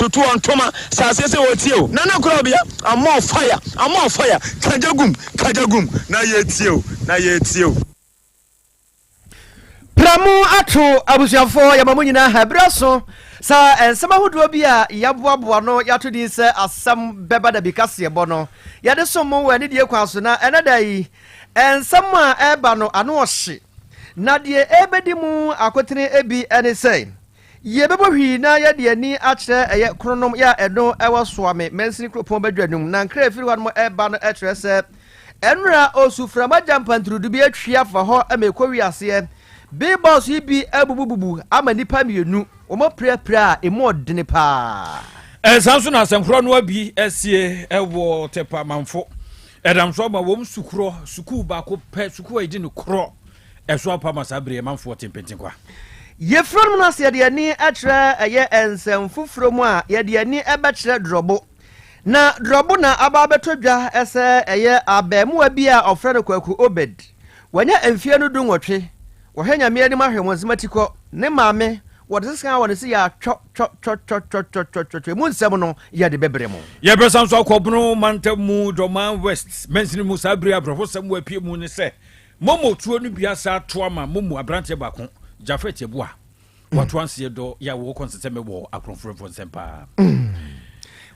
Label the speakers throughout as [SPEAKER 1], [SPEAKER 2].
[SPEAKER 1] Toto wɔn ntoma sɛ aseɛ sɛ wɔtie o. Nana Korabea, I'm on fire, I'm on fire, Kagya gum, kagya gum, na yɛtie o, na yɛtie o.
[SPEAKER 2] Pramo ato abusuafoɔ, yɛma mo nyinaa ha. Berɛ so sɛ nsɛm ahodoɔ bi a yɛaboaboa no yɛato din sɛ Asɛm Bɛba Da Bi kaseɛbɔ no yɛde som mo wɔ anidie kwan so. Na ɛnɛ da yi nsɛm a ɛreba no ano ɔhye, na deɛ ɛrebɛdi mu akotene bi ne sɛ Yɛbɛbɔ hwii na yɛde ani akyerɛ ɛyɛ kronom yɛ a ɛno ɛwɔ Soame mansini kuropɔn badwa no mu. Na nkra a ɛfiri hɔ nom ɛreba no kyerɛ sɛ ɛnora osuframa gyampanturudu bi atwi afa hɔ ma ɛkɔ wiaseɛ. Billboards yi bi abubububu ama nnipa mmienu wɔn apirapira a ɛmu ɔdene paa.
[SPEAKER 3] Saa nso na asɛnkorɔ no abi asie wɔ Tepa Manfo. Ɛnam so ama wɔn sukorɔ, sukuu baako pɛ, sukuu a ɛdi no korɔ Ɛso apa ma saa bere yi manfoɔ te mpentenkwa.
[SPEAKER 2] Yɛfiri nom no ase yɛde ani kyerɛ ɛyɛ nsɛm foforɔ mu a, yɛde ani bɛkyerɛ drɔbo. Na drɔbo na aba abɛtɔ dwa sɛ ɛyɛ abɛɛmoa bi a ɔfrɛ no Kwaku Obed. Wanya mfeɛ no 18. Wɔhwɛ Nyame anim ahwɛ wɔn nsɛm atikɔ. Ne maame, wɔde sesan wɔ ne se yɛ a twɔ twɔ twɔ twɔ twɔ twɔ twɔ twɔ twɔ. Emu nsɛm no yɛde bɛbrɛ mo.
[SPEAKER 3] Yɛbɛsan nso akɔ Bono mantam mu Dɔman West mansini mu saa bere yi abrɛhosɛm wɔ apue mu ne sɛ Momo tuo no bi asa ato ama mo mu aberanteɛ baako, Japhet Yeboah. Wato anseɛ dɔ yɛ a wɔwɔ kɔnsɛ sɛ mewɔ akorɔmforɔmfoɔ nsɛm paa.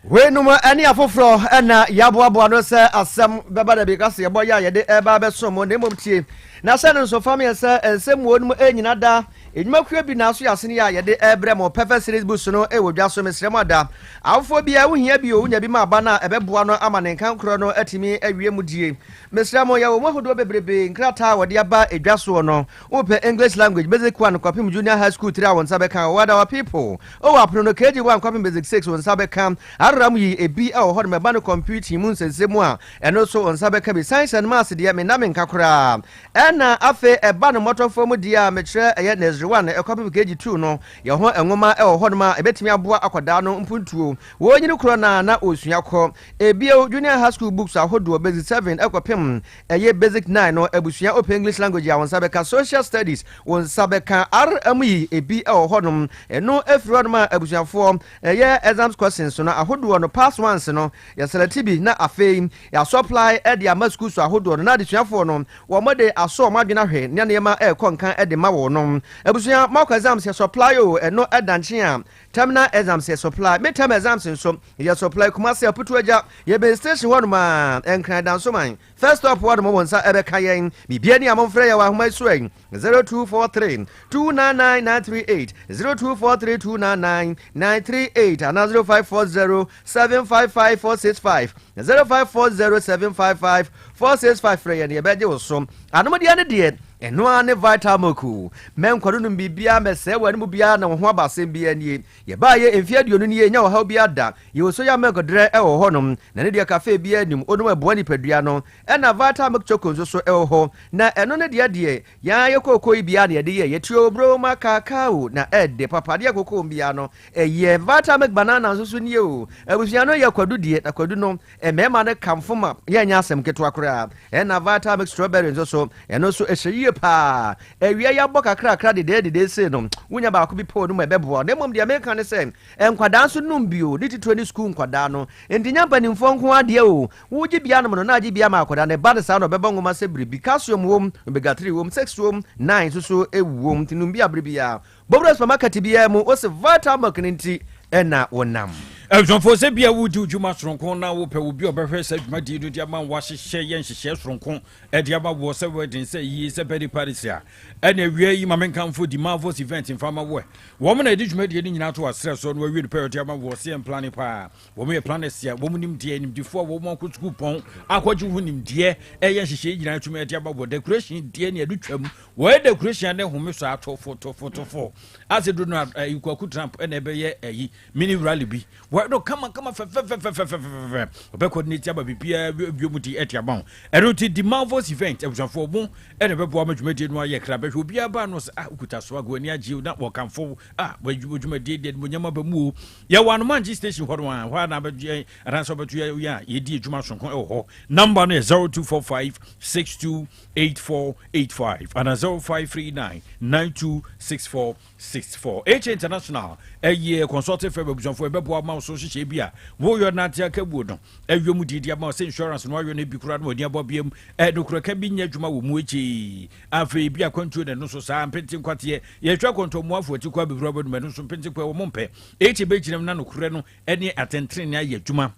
[SPEAKER 2] Weinom ne afoforɔ na yɛaboaboa no sɛ asɛm bɛba da bi ka sɛ yɛbɔ yɛ a yɛde ɛreba abɛsom mo, na mmom tie na hyɛ no nso fa meɛ sɛ nsɛmmuo no mu ɛnyina da nnwumakuo bi na so yɛ asene yɛ a yɛde ɛrebrɛ mo. Perfect Series Books no ɛwɔ dwa so. Mesrɛ mo ada awofoɔ biara wohia bi o, wonya bi ma aba no a ɛbɛboa no ama ne nkankorɔ no atumi awie mu die. Mesrɛ mo, yɛwɔ mu ahodoɔ bebrebee, nkrataa a wɔde aba edwa soɔ no, wopɛ English language, basic one kɔpem junior high school three a wo nsa bɛka, Ɔwɔ Our People, Ɔwɔ apono no, KG one kɔpem basic six wo nsa bɛka, Aram yi ebi wɔ hɔ nom, ɛba no computing mu nsɛnsɛm mu a, ɛno nso wo nsa bɛka bi, Science and Maths deɛ menna menka koraa, ɛna afei ɛba no mmɔtɔfoɔ mu deɛ a mekyerɛ ɛyɛ nursery one kɔpem KG two no, yɛn ho nwoma wɔ hɔ nom a ɛbɛtumi aboa akwadaa no mpuntuo, wɔnyini korɔ no a na ɔresua kɔ. Ebio, Junior High School books ahodoɔ, Basic 7 kɔpem ɛyɛ Basic 9 no, abusua Open English Language a wo nsa bɛka, Social Studies wo nsa bɛka, RM yi ebi wɔ hɔnom. Ɛno ɛfiri hɔnom a abusuafoɔ ɛyɛ exams questions no ahodoɔ no, past ones no, yɛselɛte bi na afei yɛasupply de ama schools ahodoɔ no na adesuafoɔ no wɔn de asɔ wɔn adwene ahwɛ nea nneɛma ɛrekɔ nkan de ma wɔn no. Abusua, mock exams yɛ supply o, ɛno ɛda nkyen a Terminal exams yɛ supply, mid term exams nso yɛ supply. Kumasi Aputu Agya, yɛbɛn station hɔ nom a, Nkran Dansoman, first stop hɔ nom, wo nsa ɛbɛka yɛn. Biribiara ni a momfrɛ yɛn wɔ ahoma yi so ɛ, 0243 299 938, 0243 299 938 anaa 0540 755 465, 0540 755 465. Frɛ yɛn, yɛbɛgye wo so. Anomdeɛ no deɛ, ɛno ara ne Vital Milk o. Mɛnkɔ no nom biribiara mɛsɛe w'anomu biara na wo ho aba asɛm biara nie. Yɛbaeɛ mfeɛ 20 nie yɛnnya ɔhaw biara da. Yɛwɔ soya milk drɛ wɔ hɔ nom na ne deɛ cafe biara nnim. Wonom a ɛboa nipadua no. Ɛna Vital Milk Choco nso so wɔ hɔ na ɛno ne deɛ deɛ yɛn ara yɛ kooko yi biara na yɛde yɛ. Yɛte oburo ma cacao na ɛde papa adeɛ kooko wom biara no ɛyɛ. Vital Milk Banana nso so nie o. Abusua no yɛ kwadu deɛ na kwadu no Mmarima no kamfo ma yɛnyɛ asɛm ketewa koraa. Ɛna Vital Mix Strawberry nso so, ɛno nso ɛhyɛ yie paa. Awia yi abɔ kakrakra dedeededee sei no, wonya baako bi pɛ wɔ no mu a ɛbɛboa wo. Na mmom deɛ meka ne sɛ, nkwadaa nso nom bi o, ne titire ne sukuu nkwadaa no. Enti nyɛ mpanimfoɔ nko ara deɛ o. Wogye bi anom no, na agye bi ama akwadaa no. Ɛba no saa no, ɔbɛbɔ nwoma sɛ biribi. Calcium wom, omega 3 wom, 6 wom, 9 nso so wom. Nti nom bi a bere biara. Bobro supermarket biara mu, wose Vital Milk no nti na wonam.
[SPEAKER 3] Abusuafoɔ, sɛ bia wodi wo dwuma soronko na wopɛ obi a ɔbɛhwɛ saa dwumadie no de ama wo, ahyehyɛ yɛ nhyehyɛɛ soronko de ama woɔ, sɛ wedding, sɛ ayie, sɛ birthday parties a, ɛne awia yi ma menkamfo di Marvels Event mfa ma woɛ. Wɔn na ɛde dwumadie no nyinaa to asrɛ so na wɔawie no pɛyɛ de ama woɔ, sɛ yɛn plane paa. Wɔn yɛ planners a wɔn nimdeɛ, nimdefoɔ a wɔn akɔ sukuu pɔn akɔgye ho nimdeɛ, ɛyɛ nhyehyɛɛ nyinaa tumi de ama woɔ. Decoration deɛ ne ɛde twam. Wɔyɛ decoration ne home so atofo tofo tofo ase do no ayi Kwaku Trump ɛna ɛbɛyɛ ayi mini rally bi. Wɔbɛyɛ no kama kama fɛfɛfɛfɛfɛfɛ. Wɔbɛ coordinate aba biribiara bio mu di ɛde ama wo. Ɛno nti di Marvels event abusuafoɔ mo ɛna ɛbɛboa ma dwumadie no ayɛ kra. Bɛhwɛ obiara baa no sɛ ah wokuta swag, w'ani agye na wɔkamfo ah dwumadie deɛ animuonyam aba mu o. Yɛwɔ Anomangye station hɔ no a, hɔ a na abɛgye anaasɛ wobɛto yɛ a yɛdi adwuma sonko ɛwɔ hɔ. Number no yɛ 0245 628485 ana 0539 926464. HA International ɛyɛ consulting firm abusuafoɔ, ɛbɛboa ma wo so nhyehyɛ bi a woyɔ nante aka buo no ɛwɔ mu didi ama wo sɛ insurance no ayɔ no bi koraa no w'ani abɔ biam ɛnokorɛka bi nyɛ adwuma wɔ mu akyi. Afei bi akwantuo na ɛno nso saa mpente nkwateɛ yɛtwa kɔntɔmmoafoɔ akyi kɔ abɛwura bɛnum ɛno nso mpente kɔ ɛwɔ mo mpɛ HA bɛgyinam na nokorɛ no ɛne atɛntenene ayɛ adwuma.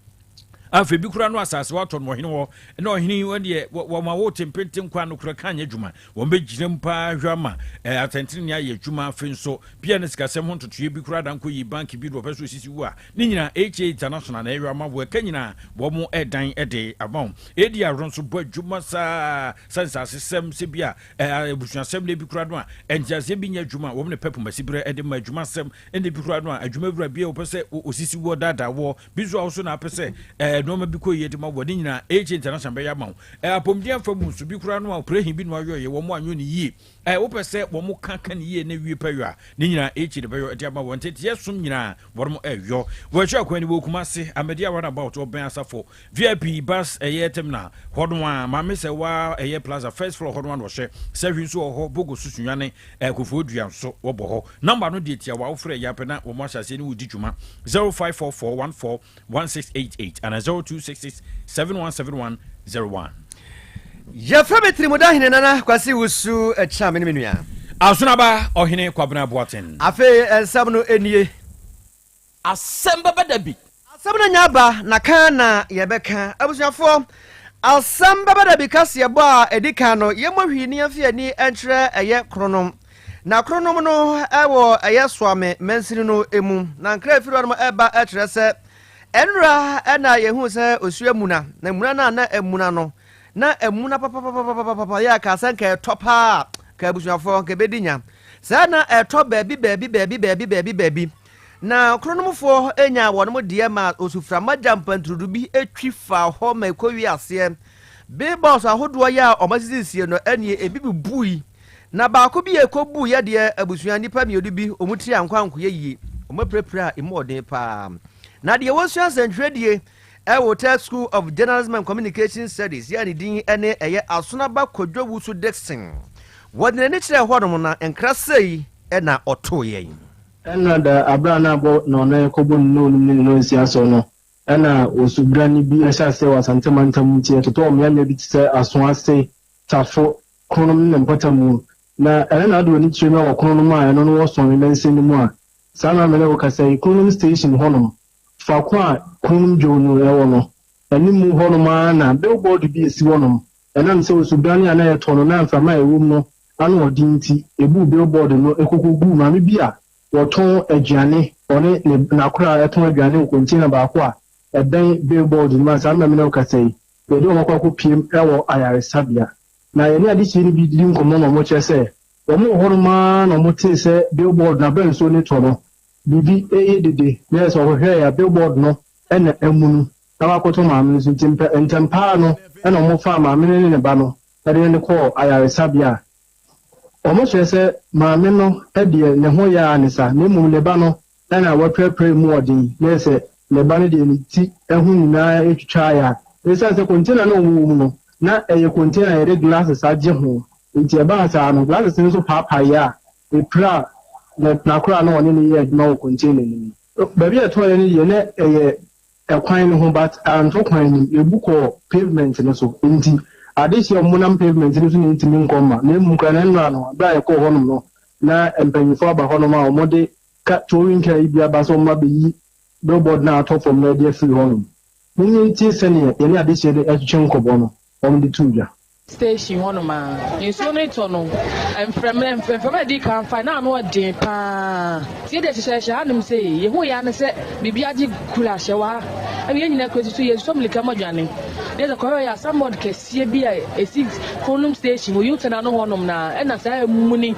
[SPEAKER 3] Afei bi kura no asase watɔ no ɔhene hɔ na ɔhene wɔn deɛ wɔma wo te mpente nkwa nokorɛ ka nyɛ adwuma, wɔn bɛgyina mu paa hwɛ ama atɛntenene ayɛ adwuma. Afei nso bia ne sikasɛm ho ntotoeɛ bi kura da nkɔ yi bank bi na wɔpɛ so osisi wo a ne nyinaa HA International na ɛyɛ ama wo ɛka nyinaa wɔn ɛdan ɛde ama wo. Edi ahoro nso bɔ adwuma saa sɛ nsase sɛm sɛ bi a abusuasɛm na ebi kura no a ɛnteaseɛ bi nyɛ adwuma, wɔn ne pɛ pomasi berɛ ɛde ma adwuma sɛm ɛna ebi kura no a adwuma wura bi a wɔpɛ sɛ osisi wɔ daadaa wɔ bi nso a wɔso na apɛ sɛ nneɛma bi kɔ yie de ma wɔ ne nyinaa HA International bɛyɛ ama wo. Apɔmuden afa mu nso bi kura no a operation bi na wayɔ yɛ wɔn anyɔ ne yie, wopɛ sɛ wɔn ka ne yie na wie pɛ yɔ a ne nyinaa HA de bɛyɔ ɛde ama wɔn. Nteteɛ som nyinaa wɔn ɛyɔ wɔatwa akwan ni wɔ Kumase Amadi roundabout ɔbɛn Asafo VIP bus ɛyɛ terminal hɔ no a maame sɛ wa ɛyɛ plaza first floor hɔ no a na ɔhyɛ sɛhwi nso wɔ hɔ Bogo so Sunyane Kofoɔ Dua nso wɔbɔ hɔ. Number no deɛ tia wa wofrɛ yɛ apɛ na wɔn ahyɛ aseɛ ne wɔdi dwuma 0544 141688 ana 0266 717101.
[SPEAKER 2] Yɛfrɛ me Tirimuda Hene Nana Kwasi Wusu Akya, me ne me nua.
[SPEAKER 3] Asonaba Ɔhene Kwabena Boateng.
[SPEAKER 2] Afei nsɛm no nie.
[SPEAKER 4] Asɛm bɛba da bi.
[SPEAKER 2] Asɛm no nya aba na ka na yɛbɛka. Abusuafoɔ, asɛm bɛba da bi kaseɛbɔ a ɛdi kan no, yɛmmɔ hwii ne yɛmfa yɛn ani nkyerɛ ɛyɛ Kronom. Na Kronom no wɔ ɛyɛ Soame mansini no mu. Na nkra ɛfiri hɔnom ɛba kyerɛ sɛ ɛnora na yɛhuu sɛ osuo amuna. Na muna no a na amuna no, na amuna papapapapapa yɛ a kaa sɛ nka ɛtɔ paa ka abusuafoɔ nka ɛbɛdi nya. Saa na ɛtɔ baabi baabi baabi baabi baabi baabi. Na Kronomfoɔ nyaa wɔn deɛ maa osuframa gyampanturudu bi twi faa hɔ ma ɛkɔwiee aseɛ. Billboards ahodoɔ yi a wɔasisisie no ɛneɛ ebi bubui. Na baako bi a ɛkɔbuiɛ deɛ abusua nnipa mmienu bi wɔn tiri ankɔ ankɔyɛ yie. Wɔapirapira a ɛmu ɔden paa. Na deɛ wɔsua nsɛntwerɛdie ɛwɔ Tech School of Journalism and Communication Studies yɛ a ne din ne ɛyɛ Asonaba Kwadwo Wusu Dickson. Wɔde n'ani kyerɛɛ hɔnom na nkra sei na ɔtoo yɛn.
[SPEAKER 5] Nna da aber a na abɔ nnɔnnan rekɔbɔ nnɔnum nye nnɔnsia so no, nna osubran bi ahyɛ ase wɔ Asante mantam ntsi ɛtotɔɔ mbeambea bi tse sɛ Asoase, Tafo, Kronom ne ne mpɔtamu. Na ɛno na ɔde w'ani kyerɛ mu wɔ Kronom a ɛno no wɔ Sɔnwe mansin no mu a, saa mmerɛ a me ne wo kasa yi, Kronom station hɔnom, faako a Kronom dwow no wɔ no, animu hɔnom ara na billboard bi esi hɔnom. Ɛnam sɛ osubran a na ɛretɔ no na mframa a ɛwom no ano wɔ den nti, ebuu billboard no kɔkɔguu maame bi a wɔtɔn aduane, ɔne ne n'akoraa tɔn aduane wɔ container baako a ɛbɛn billboard no mu a saa mmerɛ a me ne wo kasa yi, yɛde wɔn akɔ akɔpiem wɔ ayaresabea. Na yɛne adehyeɛ no bi didi nkɔmmɔ ma wɔkyerɛ sɛ wɔn wɔ hɔnom ara na wɔtee sɛ billboard no abɛn nsuo no retɔ no, biribi reyɛ dede, na ɛyɛ sɛ wɔhwehwɛeɛ a billboard no na amunu na wakɔtɔ maame no so nti mpɛ ntɛm pa ara no na wɔfaa maame no ne ne ba no de no kɔɔ ayaresabea a wɔkyerɛ sɛ maame no deɛ ne ho yɛ ara ne sa na mmom ne ba no na wapirapira mu ɔden na ɛyɛ sɛ ne ba no deɛ ne ti ho nyinaa atwitwaeɛ a ɛsiane sɛ container no a wɔwɔ mu no na ɛyɛ container a yɛde glasses agye ho nti ɛbaa saa no glasses no nso paapaeɛ a ɛpiraa n'akoraa na ɔne no yɛ adwuma wɔ container no mu. Baabi a ɛtɔeɛ no deɛ na ɛyɛ ɛkwan no ho but antɔ kwan no mu, ebu kɔɔ pavement no so nti adehyeɛ a wɔnam pavement no so na ɛntumi nkɔ mma na mmom koraa na nnora no berɛ a yɛkɔɔ hɔnom no na mpanyinfoɔ aba hɔnom a wɔde ka towing car yi bi aba sɛ wɔn abɛyi billboard no a atɔ fam no de afiri hɔnom. Momma yɛntie sɛdeɛ yɛne adehyeɛ no retwetwe nkɔmmɔ no wɔde too dwa.
[SPEAKER 6] Station hɔnom a nsuo no retɔ no, mframa mframa a ɛdi kan fa na ano ɔden paa. Nti yɛde hyehyɛhyehyɛ hanom sei, yɛhu yɛ ano sɛ biribi agye kura hyɛ wɔ ha. Ɛna yɛn nyinaa kura susu yɛsɔ mmirika mu adwane. Na yɛsɛ kɔhwɛ yɛ asambɔd kɛseɛ bi a ɛsi Kronom station wɔ U-turn ano hɔnom na ɛna saa amuni.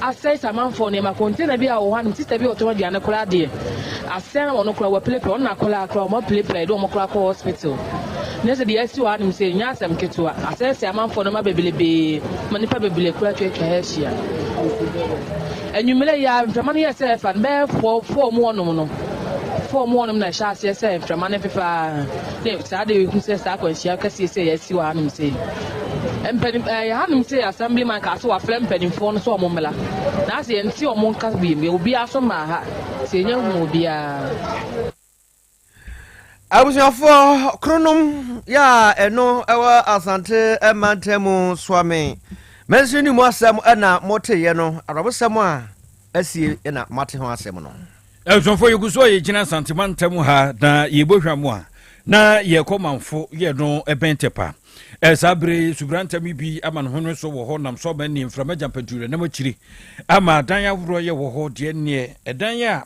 [SPEAKER 6] Asɛe amanfoɔ nneɛma. Container bi a wɔ hɔ anom, sister bi a ɔtɔn aduane koraa deɛ, asɛe ama ɔno koraa wapirapira, ɔno n'akwadaa koraa wɔn apirapira yɛde wɔn koraa kɔ hospital. Na sɛ deɛ asi wɔ hanom sɛ nyɛ asɛm ketewa, asɛesɛe amanfoɔ nneɛma bebrebee ma nnipa bebree koraa atwa ha ahyia. Anwummerɛ yi ara mframa no yɛɛ sɛ ɛfa no bɛyɛ fɔɔ mu hɔnom no, fɔɔ mu hɔnom na ɛhyɛ aseɛ sɛ mframa no fefa ara. Ne saa de ehu sɛ saa akwanhyia kɛseɛ sei asi wɔ hanom sei. Mpanin ɛɛ hanom sei assemblyman kaa sɛ wafrɛ mpanimfoɔ no sɛ wɔn mmra. Na asɛ yɛnte wɔn nka bio, obiara nso mmaa ha, sɛ yɛnya hu obiara.
[SPEAKER 2] Abusuafoɔ kronom yɛ a ɛno ɛwɔ Asante mantam mu Suame mansini no mu asɛm na moteeɛ no, awerɛhosɛm a asie na moate ho asɛm no.
[SPEAKER 3] Abusuafoɔ yɛgu so a yɛgyina Asante mantam ha na yɛbɔ hwa mu a na yɛkɔ manfo yɛ no ɛbɛn Tɛpa. Saa bere yi subrantam yi bi ama ne ho no so wɔ hɔ nam so ama ne mframa gyampanturu nam akyiri ama adan ahoroɔ yɛ wɔ hɔ deɛ neɛ ɛdan a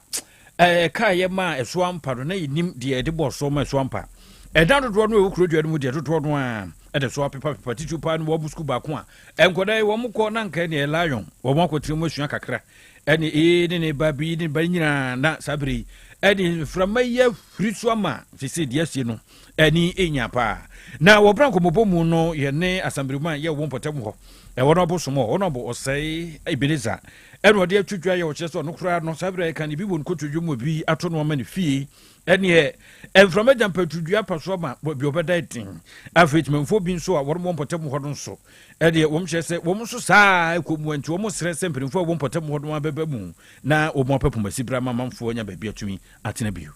[SPEAKER 3] Ɛkaeɛ maa ɛso ampa no, na yɛnim deɛ ɛde bɔɔ soɔ ma ɛso ampa. Ɛdan dodoɔ no a ɛwɔ kuro dua no mu deɛ dodoɔ no ara ɛde so apepapepa, titiriw paa no wɔn sukuu baako a nkwadaa yi wɔn kɔ na nka ɛne Lion wɔn akɔtena mu asua kakra ɛne ee ne ne ba bi ne ba nyinaa na saa bere yi ɛne mframa yi ahuri so ama sese deɛ asie no ɛne enya paa na wɔbra nkɔmmɔbɔ mu no yɛne asambirimu a yɛwɔ mpɔtam hɔ ɛwɔ no abosom hɔ ɔno abo ɔsɛe Ebenezer Ɛna ɔde ato dwa yɛ ɔkyerɛ sɛ ɔno koraa no saa berɛ a yɛka no ebi wɔ ne kotodwe mu ebi ato no ama ne fie ɛneɛ mframa gya mpatudua apa so ama baabi ɔbɛda den. Afei temanfoɔ bi nso a wɔn wɔ mpɔtam hɔ no nso ɛdeɛ wɔn kyerɛ sɛ wɔn nso saa ɛkɔ mu nti wɔn srɛ sɛ mpanimfoɔ a wɔwɔ mpɔtam hɔ no abɛba mu na wɔn apɛ pomasi berɛ ama amanfoɔ anya baabi atumi atena bio.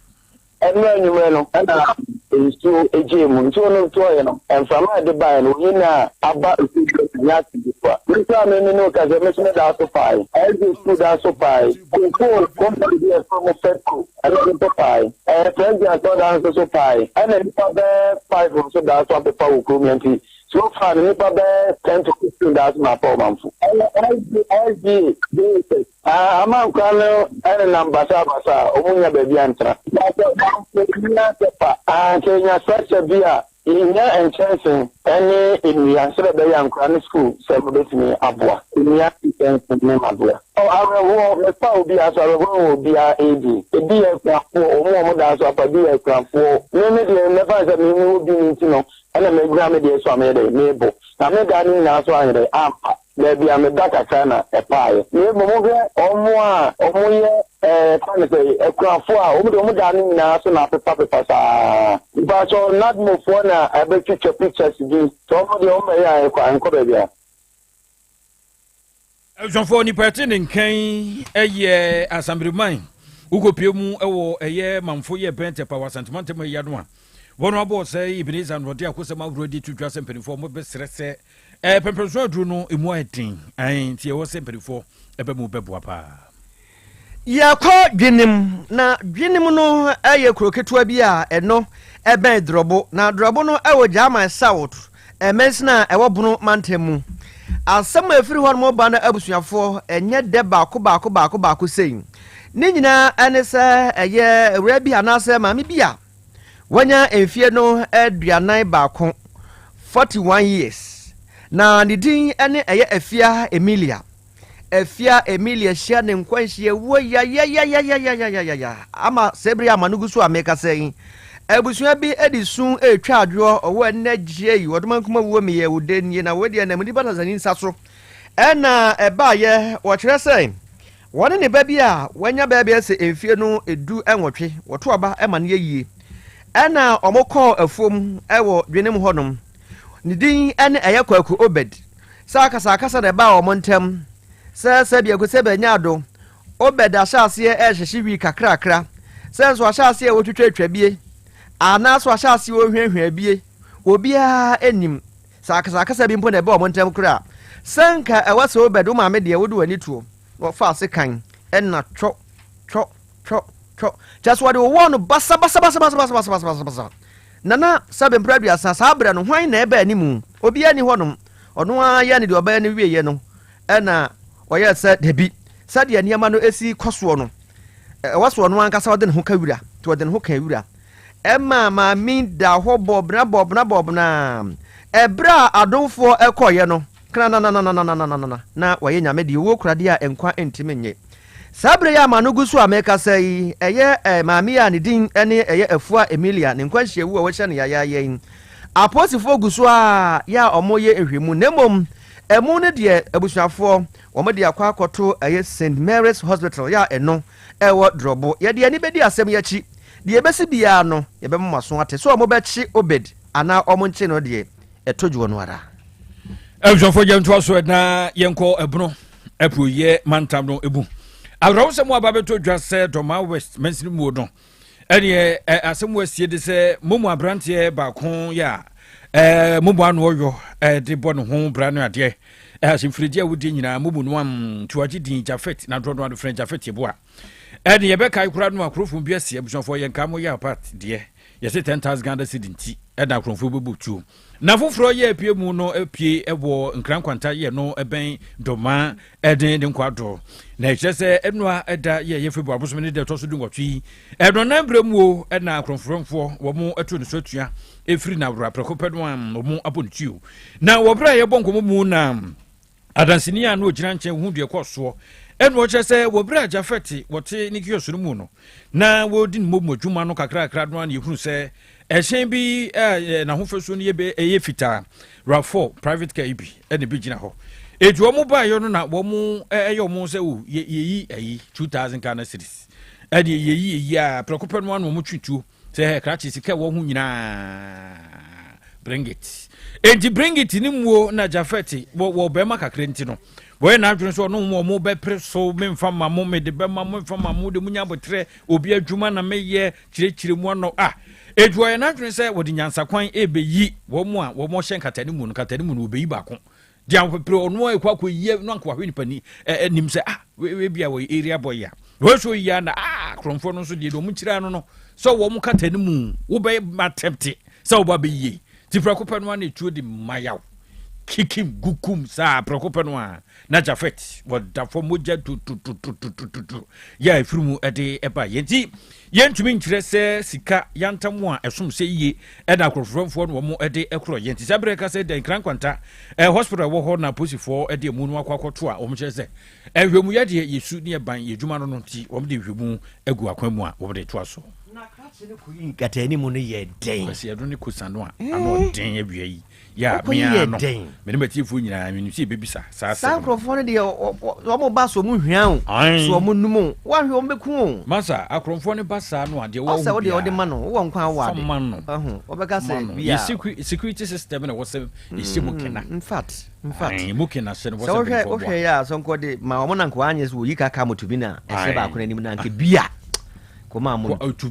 [SPEAKER 7] Ɛnnora anwummerɛ no na nsuo gyee mu. Nsuo no tɔeɛ no, mframa a ɛde baeɛ no, onyin a aba nsuo bi mu nyɛ ase ketewa. Me nso a me ne no rekasa yi, me nso me daa so pae. SJ sukuu daa so pae. Cocoa company bi a yɛfrɛ mo Fedco, ɛno nso pae. Ɛɛ Presby asɔredan nso so pae. Ɛna nnipa bɛyɛ five nso daa so apepa wɔ kurom ha nti, so far no nnipa bɛyɛ 10 to 15 daa so na apa ɔmanfo. Ɛyɛ SJ, SDA, JHS. Amankwa no nenam basabasa a wɔnnya baabi antra. Na sɛ wɔannya sɛpa a, anka yenya structure bi a yehia nkyɛnse ne nnua sɛdeɛ ɛbɛyɛ a nkwadaa no sukuu sɛm no bɛtumi aboa. Nnua, nkyɛnse ne mmaboa. Oh, awerɛhoɔ, mefa obiara so, awerɛhoɔ wɔ obiara redi. Ebi yɛ akunafoɔ, wɔn a wɔda so afa, ebi yɛ akunafoɔ. Me, me deɛ, mɛfa no sɛ me, mewɔ bi no nti no, ɛna magyina me deɛ so a meyɛ dɛn, mebo. Na me da no nyinaa so anyɛ dɛn, ampa. Baabi a meda kakra na ɛpaeɛ. Na mmom wohwɛ wɔn a wɔyɛ ɛɛ yɛka no sɛ akunafoɔ a, wɔn deɛ wɔn da no nyinaa so na apepapepa saa. Mpakyɛw NADMO foɔ na ɛbɛtwitwa pictures bi, sɛ wɔn deɛ wɔn bɛyɛ a ɛkɔ a ɛnkɔ baabiara.
[SPEAKER 3] Abusuafoɔ nipa ɛte ne nkan ɛyɛ Asambereman wokɔpie mu ɛwɔ ɛyɛ manfo yɛ bɛn tɛpa wɔ Asantemantam ɛya no a wɔn abɔ sɛ Ebenezer na ɔde akosɛm ahoroɔ de to dwa sɛ mpanimfoɔ wɔn bɛsrɛ sɛ Ɛɛ pɛmpɛnso aduro no emu ayɛ den ae nti ɛwɔ sɛ mpanimfoɔ ɛbɛ mu bɛboa paa.
[SPEAKER 2] Yɛkɔ Dwenem, na Dwenem no yɛ kuro ketewa bi a ɛno ɛbɛn Drɔbo, na Drɔbo no wɔ Gyaman South mansini a ɛwɔ Bono mantam mu. Asɛm a ɛfiri hɔnom ba no abusuafoɔ ɛnyɛ dɛ baako baako baako baako sei. Ne nyinaa ne sɛ ɛyɛ awuraa bi anaasɛ maame bi a Wanya mfeɛ no 41, 41 years, na ne din ne ɛyɛ Afia Emilia. Afia Emilia hyia ne nkwanhyia wuo yayayayayayayaya ama sɛ bere ama no gu so a mekasa yi. Abusua bi de su retwa adwoɔ ɔwɔ ɛnɛ gyeɛ yi ɔdoma nkuma wuo meyɛ wo dɛ nie na wei deɛ nam nipa dasani nsa so ɛna ɛbaayɛ. Wɔkyerɛ sɛ Wɔne ne ba bi a wanya bɛyɛ sɛ mfeɛ no 18, wɔto aba ma no yɛ yie. Ɛna wɔkɔɔ afuom wɔ dwenem hɔnom. Ne din ne ɛyɛ Kwaku Obed. Sɛ akasakasa na ɛbaa wɔn ntam. Sɛ sɛ biako sɛ bɛnya ado. Obed ahyɛ aseɛ rehyehye wii kakrakra. Sɛ nso ahyɛ aseɛ wɔtwitwatwa bie. Anaa so ahyɛ aseɛ wɔhwiahwia bie. Obiara nnim. Sɛ akasakasa bi mpo na ɛba wɔn ntam koraa a, sɛ anka ɛwɔ sɛ wobɛde wo maame deɛ wode w'ani toɔ na wɔfa ase kan ɛna twɔ twɔ twɔ twɔ kyɛ sɛ wɔde wowɔɔ no basabasabasabasabasabasabasa. Nana sɛbe mprɛ 30 saa berɛ no hwan na ɛba animu? Obiara nni hɔnom. Ɔno ara yɛ ne deɛ ɔbɛyɛ no wieɛ no ɛna ɔyɛɛ sɛ dabi sɛdeɛ nneɛma no si kɔ soɔ no ɛwɔ sɛ ɔno ankasa ɔde ne ho ka wira nti ɔde ne ho ka wira. Ɛmaa maame yi daa hɔ bɔɔ bena bɔɔ bena bɔɔ bena. Ɛberɛ a adomfoɔ kɔeɛ no, Krananananananana na wayɛ Nyame deɛ, owuo kora deɛ a nkwa ntimi nnye. Saa berɛ yi a m'ano gu so a merekasa yi, ɛyɛ eh, maame yi a ne din ne ɛyɛ Afua Emilia ne nkwanhyia wu a wɔahyɛ no yayaaya yi. Apolisifoɔ gu so ara yɛ a wɔreyɛ nhwɛmu na mmom ɛmu no deɛ abusuafoɔ wɔde akɔ akɔto ɛyɛ St. Mary's Hospital yɛ a ɛno ɛwɔ Drɔbo. Yɛde ani bɛdi asɛm yi akyi. Deɛ ɛbɛsi biara no yɛbɛma mo aso ate. Sɛ wɔbɛkye Obed anaa wɔnkye no deɛ ɛtɔ dwoɔ no ara.
[SPEAKER 3] Abusuafoɔ gya ntoa so na yɛnkɔ ɛbono apuoyɛ mantam no mu. Awerɛhosɛm aba bɛtɔ dwa sɛ Dɔma West mansini muo no ɛneɛ asɛm asie de sɛ momu aberanteɛ baako yɛ a momu ano ɔyɔ de bɔ ne ho bra no adeɛ asɛmfirigye a wodie nyinaa momu no am nti din Jafet na dorɔ no ado frɛ Jafet Yeboa ɛne yɛbɛkae koraa no akorofo bi asi abusuafoɔ yɛnka mo yɛ apart deɛ yɛse 10,000 Ghana cedi nti ɛna akorɔmfoɔ bɛbɔ tuo Na foforɔ yɛ apue mu no pue wɔ Nkran Nkwanta yɛ no bɛn Doma ne ne nkwadɔ. Na ɛkyerɛ sɛ ɛnoa ɛda yɛ yɛ February bosome ne da ɛtɔ so dunwɔtwe yi ɛnɔnan berɛ mu o ɛna akorɔmforɔmfoɔ wɔn ɛto ne so atua ɛfiri Nawora prɛko pɛ no a wɔn abɔ ne tuo. Na wɔ berɛ a yɛbɔ nkɔmmɔ mu na Adanseni a na ogyina nkyɛn hu deɛ ɛkɔɔ soɔ. Ɛnna ɔkyerɛ sɛ wɔ berɛ a Jafet wɔte ne kiosk no mu no, na wɔredi ne mmom adwuma no kakrakra no ara na yɛhunu sɛ ɛhyɛn bi a n'ahofasuo no yɛ bɛ ɛyɛ fitaa, RAV4 private car yi bi na ɛbɛgyina hɔ. Enti wɔn baeɛ no na wɔn ɛyɛ wɔn sɛ o yɛyi ayi 2000 Ghana cedis ɛdeɛ yɛyi yɛyi a prɛko pɛ no ara na wɔn twe tuo Sɛ hɛ krakye sika ɛwɔ ho nyinaa bring it. Enti bring it ne muo na Jafet wɔ wɔ bɛrima kakra nti no wɔyɛ n'adwene sɛ ɔno wɔn mo bɛpere so memfa ma mo mede bɛma mo mfa ma mo de mo nya abotrɛ obi adwuma na meyɛ kyerɛkyerɛ mu ano a enti wɔyɛ n'adwene sɛ wɔde nyansakwan ɛbɛyi wɔn a wɔn hyɛ nkatani mu no nkatani mu no wɔbɛyi baako Deɛ ahopepere ɔno a ɛkɔ akɔ yie no anka wahwɛ nipa ni ɛ nim sɛ ah wei bi a wɔyɛ area boy a wɔyɛ so yie na ah korɔmfoɔ no nso deɛ wɔn kyerɛ ano no sɛ wɔn kata no mu wobɛyɛ atɛmte sɛ wɔba bɛyie ti prɛko pɛ no a na etuo de mayaw kikim gukum saa prɛko pɛ no a na Jafet wɔda fam mogya tutututututu yɛ a efiri mu ɛde ɛba yɛn ti Yɛntumi nkyerɛ sɛ sika yantam a ɛsom sɛ yiye na akorɔfofɛmfoɔ no wɔn de korɔ yɛn. Nti saa berɛ ka sɛ dɛn Nkran Nkwanta hospital a ɛwɔ hɔ na apolisifoɔ de amu no akɔ akɔto a wɔn kyerɛ sɛ nhwɛmuyɛ deɛ yɛsu ne yɛban yɛ adwuma no no nti wɔn de nhwɛmu agu akwan mu a wɔn de toa so.
[SPEAKER 2] Na krakye no kɔyi nkataanim no yɛ dɛn?
[SPEAKER 3] Kwasi ɛno ne kosa no a ano ɔden awia yi. Yɛ a, me ara no, me ne m'atiefoɔ nyinaa, menim sɛ yɛbɛbisa saa asɛm no.
[SPEAKER 2] Saa nkurɔfoɔ no deɛ, wɔn ba so wɔn hwia o, so wɔn num o, wɔahwɛ wɔn bɛku o.
[SPEAKER 3] Masa, akorɔmfoɔ no ba saa no a, deɛ wɔwɔ
[SPEAKER 2] ho biara,
[SPEAKER 3] ɔsɛ
[SPEAKER 2] wodeɛ wɔde ma no, wowɔ nkwa a wowɔ ade.
[SPEAKER 3] Fa ma no.
[SPEAKER 2] Ɛho, wɔbɛka sɛ bi a.
[SPEAKER 3] Yɛ security system na wɔsɛ ɛhyɛ mu kena.
[SPEAKER 2] In fact, in fact.
[SPEAKER 3] Mu kena hyɛ no wɔsɛ mpanyinfoɔ boa.
[SPEAKER 2] Sɛ wohwɛ yɛ a, sɛ nkɔ de ma wɔn na nka wɔanyɛ sɛ wɔyi kaka moto bi na ɛhyɛ baako n'anim na nka bi a kɔma amono.
[SPEAKER 3] Tutu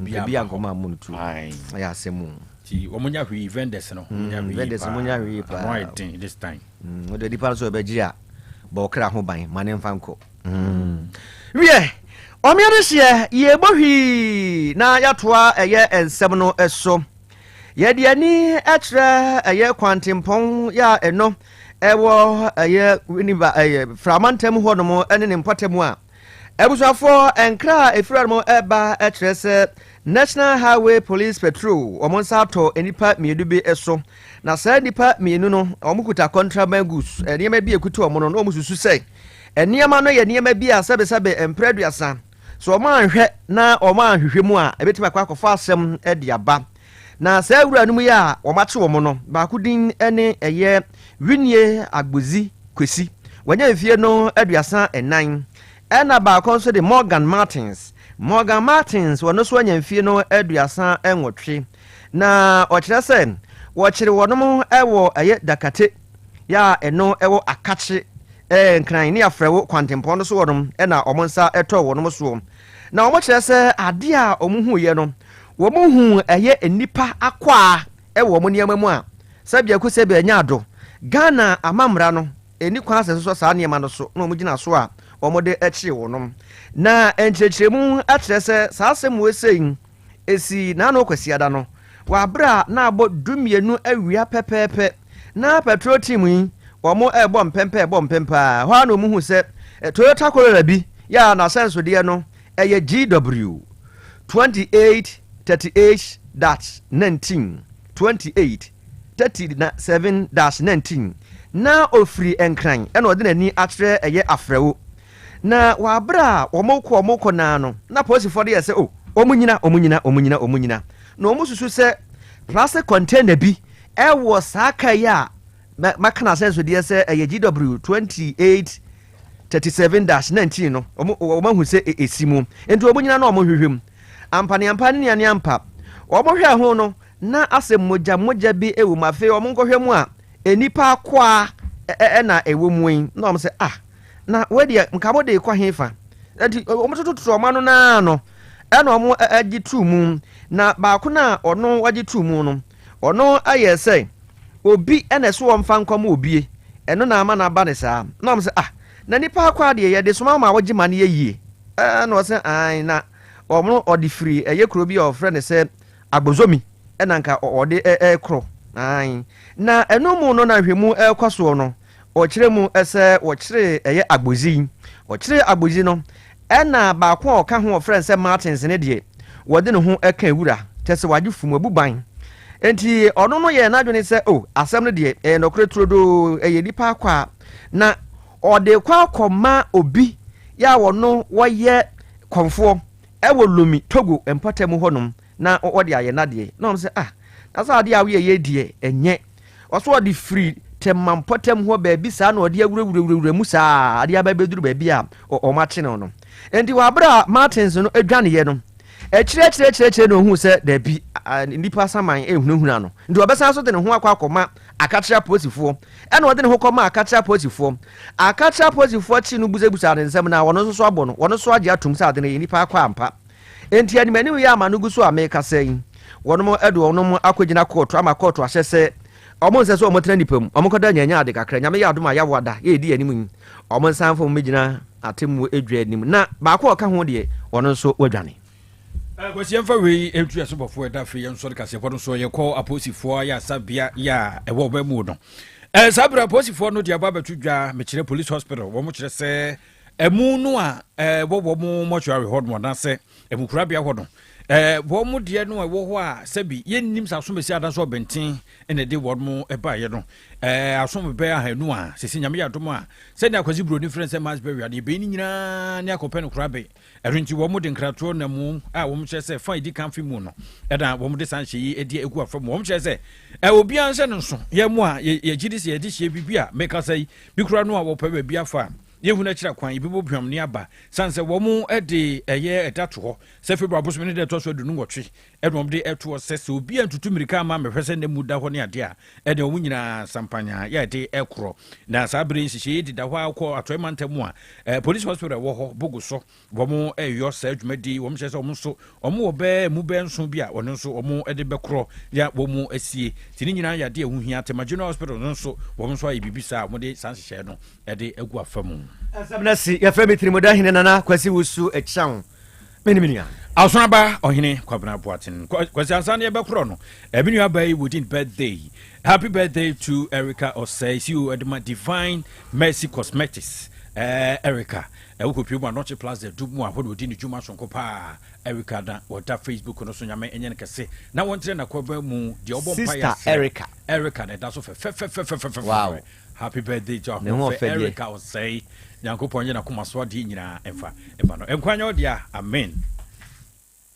[SPEAKER 3] bi
[SPEAKER 2] a nkɔma amono tu. Ɛyɛ asɛm o.
[SPEAKER 3] Ti wɔn nya hwee vendors no. Wɔn nya hwee
[SPEAKER 2] vendors
[SPEAKER 3] paa.
[SPEAKER 2] Wɔn nya hwee paa.
[SPEAKER 3] Ano ayɛ den this time.
[SPEAKER 2] Wɔde nipa nso ɛbɛgye a bɔ ɔkra ho ban ma ne nfa nkɔ. Wiɛ, ɔmea no hyeɛ yɛbɔ hwii na yɛatoa ɛyɛ nsɛm no so. Yɛde ani kyerɛ ɛyɛ kwantempɔn yɛ a ɛno ɛwɔ ɛyɛ Winneba ɛyɛ Framantam hɔnom ɛne ne mpɔtam a Abusuafoɔ, nkra a ɛfiri hɔnom reba kyerɛ sɛ National Highway Police Patrol wɔn nsa atɔ nnipa mmienu bi so. Na saa nnipa mmienu no, wɔkuta contraband goods, nneɛma bi a ɛkuta wɔn no, na wɔsusu sɛ nneɛma no yɛ nneɛma bi a sɛbesɛbe mprɛ aduasa, sɛ wɔn anhwɛ na wɔn anhwehwɛ mu a, ɛbɛtumi akɔ akɔfa asɛm de aba. Na saa wura no mu yi a wɔakye wɔn no, baako din ne ɛyɛ Winnie Agbodzi Kwesi, wanya mfie no 34, ɛna baako nso de Morgan Martins. Morgan Martins, ɔno nso anya mfie no 38. Na ɔkyerɛ sɛ wɔkyere wɔnom wɔ ɛyɛ Dakate yɛ a ɛno ɛwɔ Akakye Nkran ne Afrɛwo kwantempɔn no so wɔnom ɛna wɔn nsa ɛtɔɔ wɔnom soɔ. Na wɔkyerɛ sɛ adeɛ a wɔn huiɛ no, wɔn huu ɛyɛ nnipa akwaa wɔ wɔn nneɛma mu a, sɛ biako sɛ bi anya ado. Ghana amammra no nni kwan sɛ ɛsosɔ saa nneɛma no so na wɔgyina so a wɔde kyere wɔnom. Na nkyerɛkyerɛmu kyerɛ sɛ saa asɛm wei sei ɛsii naano Kwasiada no wɔ aberɛ a na abɔ dumienu awia pɛpɛɛpɛ na patrol team yi wɔn ɛrebɔ mpɛmpɛ ɛrebɔ mpɛmpɛ a, hɔ ara na wɔn hu sɛ Toyota Corolla bi yɛ a n'ahyɛnsodeɛ no ɛyɛ GW 28 38 dash 19 28 37 dash 19. Na ɔfiri Nkran na ɔde n'ani akyerɛ ɛyɛ Afrɛwo. Na wɔ aberɛ a wɔrekɔ wɔrekɔ no ara no, na apolisifoɔ no yɛ sɛ oh, wɔn nyina, wɔn nyina, wɔn nyina, wɔn nyina. Na wɔsusu sɛ plastic container bi wɔ saa kaa yi a maka no asɛnsodeɛ sɛ ɛyɛ GW 2837-19 no, wɔn ahu sɛ ɛsi mu. Nti wɔn nyina na wɔn hwehwɛ mu. Ampaneampa ne nuaneampa, wɔn hwɛɛ ho no, na asɛ mogya mogya bi wɔ mu. Afei wɔn nkɔhwɛ mu a, nnipa akoa na ɛwɔ mu yi. Na wɔn sɛ, ah, na wei deɛ nka mo de kɔ he fa? Nti wɔn tototo wɔn ano naa no, ɛna wɔn agye tuu mu. Na baako no a ɔno agye tuu mu no, ɔno ayɛ sɛ obi na ɛso wɔn fa nkɔm obie, ɛno na ama no aba ne saa. Na wɔn sɛ, ah, na nnipa akoa deɛ yɛde soma ma wɔgye ma no yɛ yie. Ɛna ɔsɛ ae, na wɔn ɔde firi ɛyɛ kuro bi a wɔfrɛ no sɛ Agbozomi na nka ɔde rekorɔ. Ae. Na ɛno mu no na nhwɛmu rekɔ soɔ no, ɔkyerɛ mu sɛ wɔkyeree ɛyɛ Agbodzi yi. Wɔkyeree Agbodzi no, ɛna baako a ɔka ho a wɔfrɛ no sɛ Martins no deɛ, wɔde ne ho ka wura, kyerɛ sɛ wagye fum, wabu ban. Enti ɔno no yɛɛ n'adwene sɛ, oh, asɛm no deɛ, ɛyɛ nɔkorɛ turodoo, ɛyɛ nnipa akwaa. Na ɔde rekɔ akɔma obi yɛ a ɔno wɔyɛ kɔmfoɔ wɔ Lomé, Togo mpɔtam hɔnom na ɔde ayɛ n'adeɛ. Na wɔn sɛ, ah, na sɛ adeɛ a woyɛ yɛ deɛ, ɛnyɛ. Ɔso ɔde firi Tema mpɔtam hɔ baabi saa na ɔde awurawurawura mu saa adeɛ aba bɛduru baabi a wɔn akye no no. Enti wɔ abere a Martins no dwaneeɛ no, akyire akyire akyire akyire na ohuu sɛ daabi, nnipa saman rehunahuna no. Nti ɔbɛsan so de ne ho akɔ akɔma Akakyere apolisifoɔ. Ɛna ɔde ne ho kɔmaa Akakyere apolisifoɔ. Akakyere apolisifoɔ kyee no busabusaa ne nsɛm na wɔn nso so abɔ no. Wɔn nso agye atom sɛ ade no yɛ nnipa akɔ ampa. Enti anim anim yi a m'ano gu so a merekasa yi, wɔnom de wɔnom akɔgyina kɔɔto ama kɔɔto ahyɛ sɛ wɔn nsɛ sɛ wɔtena nnipa mu, wɔnkɔda nyanyan ade kakra. Nyame yɛ adom a yɛawo ada, yɛ yɛdi yɛn anim yi, wɔn nsan mfa wɔn mmɛgyina atemmuo adwa anim. Na baako a ɔka ho deɛ, ɔno nso wadwane.
[SPEAKER 3] Kwasi yɛmfa wei nto yɛn sobɔfoɔ ɛda afei yɛn nsɔre kaseɛbɔ no so yɛkɔ apolisifoɔ ayaresa-bea yɛ a ɛwɔ ɔbɛn mu no saa berɛ apolisifoɔ no de aba abɛto dwa mekyerɛ police hospital wɔn kyerɛ sɛ ɛmu no a ɛwɔ wɔn mortuary hɔ no anaasɛ ɛmukurabea hɔ no wɔn deɛ no a ɛwɔ hɔ a sɛbi yɛnnim sɛ asomasi ada so ɔbɛnten na ɛde wɔn baeɛ no asom bɛɛ ahanu a sɛsi nyame yɛ adom a sɛnea akwasi buroni frɛ sɛ mass burial no yɛbɛyi no nyinaa ne akɔpɛ no korabe Ɛno nti wɔde nkratoɔ nam mu a wɔkyerɛ sɛ fa a ɛdi kan fi mu no na wɔde saa nhyɛ yi de agu afa mu. Wɔkyerɛ sɛ obiara nhyɛ no nso. Yɛn mu a yɛgye di sɛ yɛde hyɛ biribi a mekasa yi bi kura no a wɔpɛ baabi afa a yɛhunu akyira kwan yɛbɛbɔ hwam ne aba sane sɛ wɔn de ɛyɛ ɛda to hɔ sɛ February bosome no da ɛtɔ so 28 ɛna wɔn de ɛto hɔ sɛ sɛ obi antutu mmirika ama mehwɛ sɛ ne mu da hɔ ne adeɛ a ɛne wɔn nyinaa sampanyaa yɛ de ɛkorɔ na saa bere nhyehyɛ yi deda hɔ a kɔ atɔe mantam mu a police hospital ɛwɔ hɔ bogo so wɔn ɛyɔ saa dwumadi wɔn kyerɛ sɛ wɔn nso wɔn wɔ bɛɛ mu bɛɛ nso bi a wɔn nso wɔn de bɛkorɔ ya wɔn asie ti ne nyinaa yɛ adeɛ ɛho hia tema general hospital no nso wɔn nso ayɛ biribi saa wɔn de saa nhyehyɛ no ɛde agu afa mu.
[SPEAKER 2] Asɛm no asi yɛfrɛ me Tirimuda Hene Nana Kwasi Wusu Akyiawo. Me ne me nua.
[SPEAKER 3] Asoaba Ɔhene Kwabena Boateng. Kwasi ansa na yɛbɛkorɔ no, me nua baa yi wɔ din birthday. Happy birthday to Erica Osei, CEO de ma Divine Mercy Cosmetics. Eh, Erica, wokɔpie mu Anɔkye Plaza du mu a hɔ na ɔdi ne dwuma sonko paa. Erica na wɔda Facebook no so nyame ɛnyɛ no kɛse na wɔntrɛ n'akɔba mu deɛ ɔbɔ mpaeɛ
[SPEAKER 2] Sister Erica.
[SPEAKER 3] Erica na ɛda so fɛfɛfɛfɛfɛfɛ.
[SPEAKER 2] Wow.
[SPEAKER 3] Happy birthday to
[SPEAKER 2] Ne ho
[SPEAKER 3] Ahoɔfɛ
[SPEAKER 2] ɔfɛ deɛ.
[SPEAKER 3] Erica Osei. Nyankopɔn nyɛ n'akoma so adeɛ nyinaa mfa mma no. Nkwa nyɛ wo dea. Amen.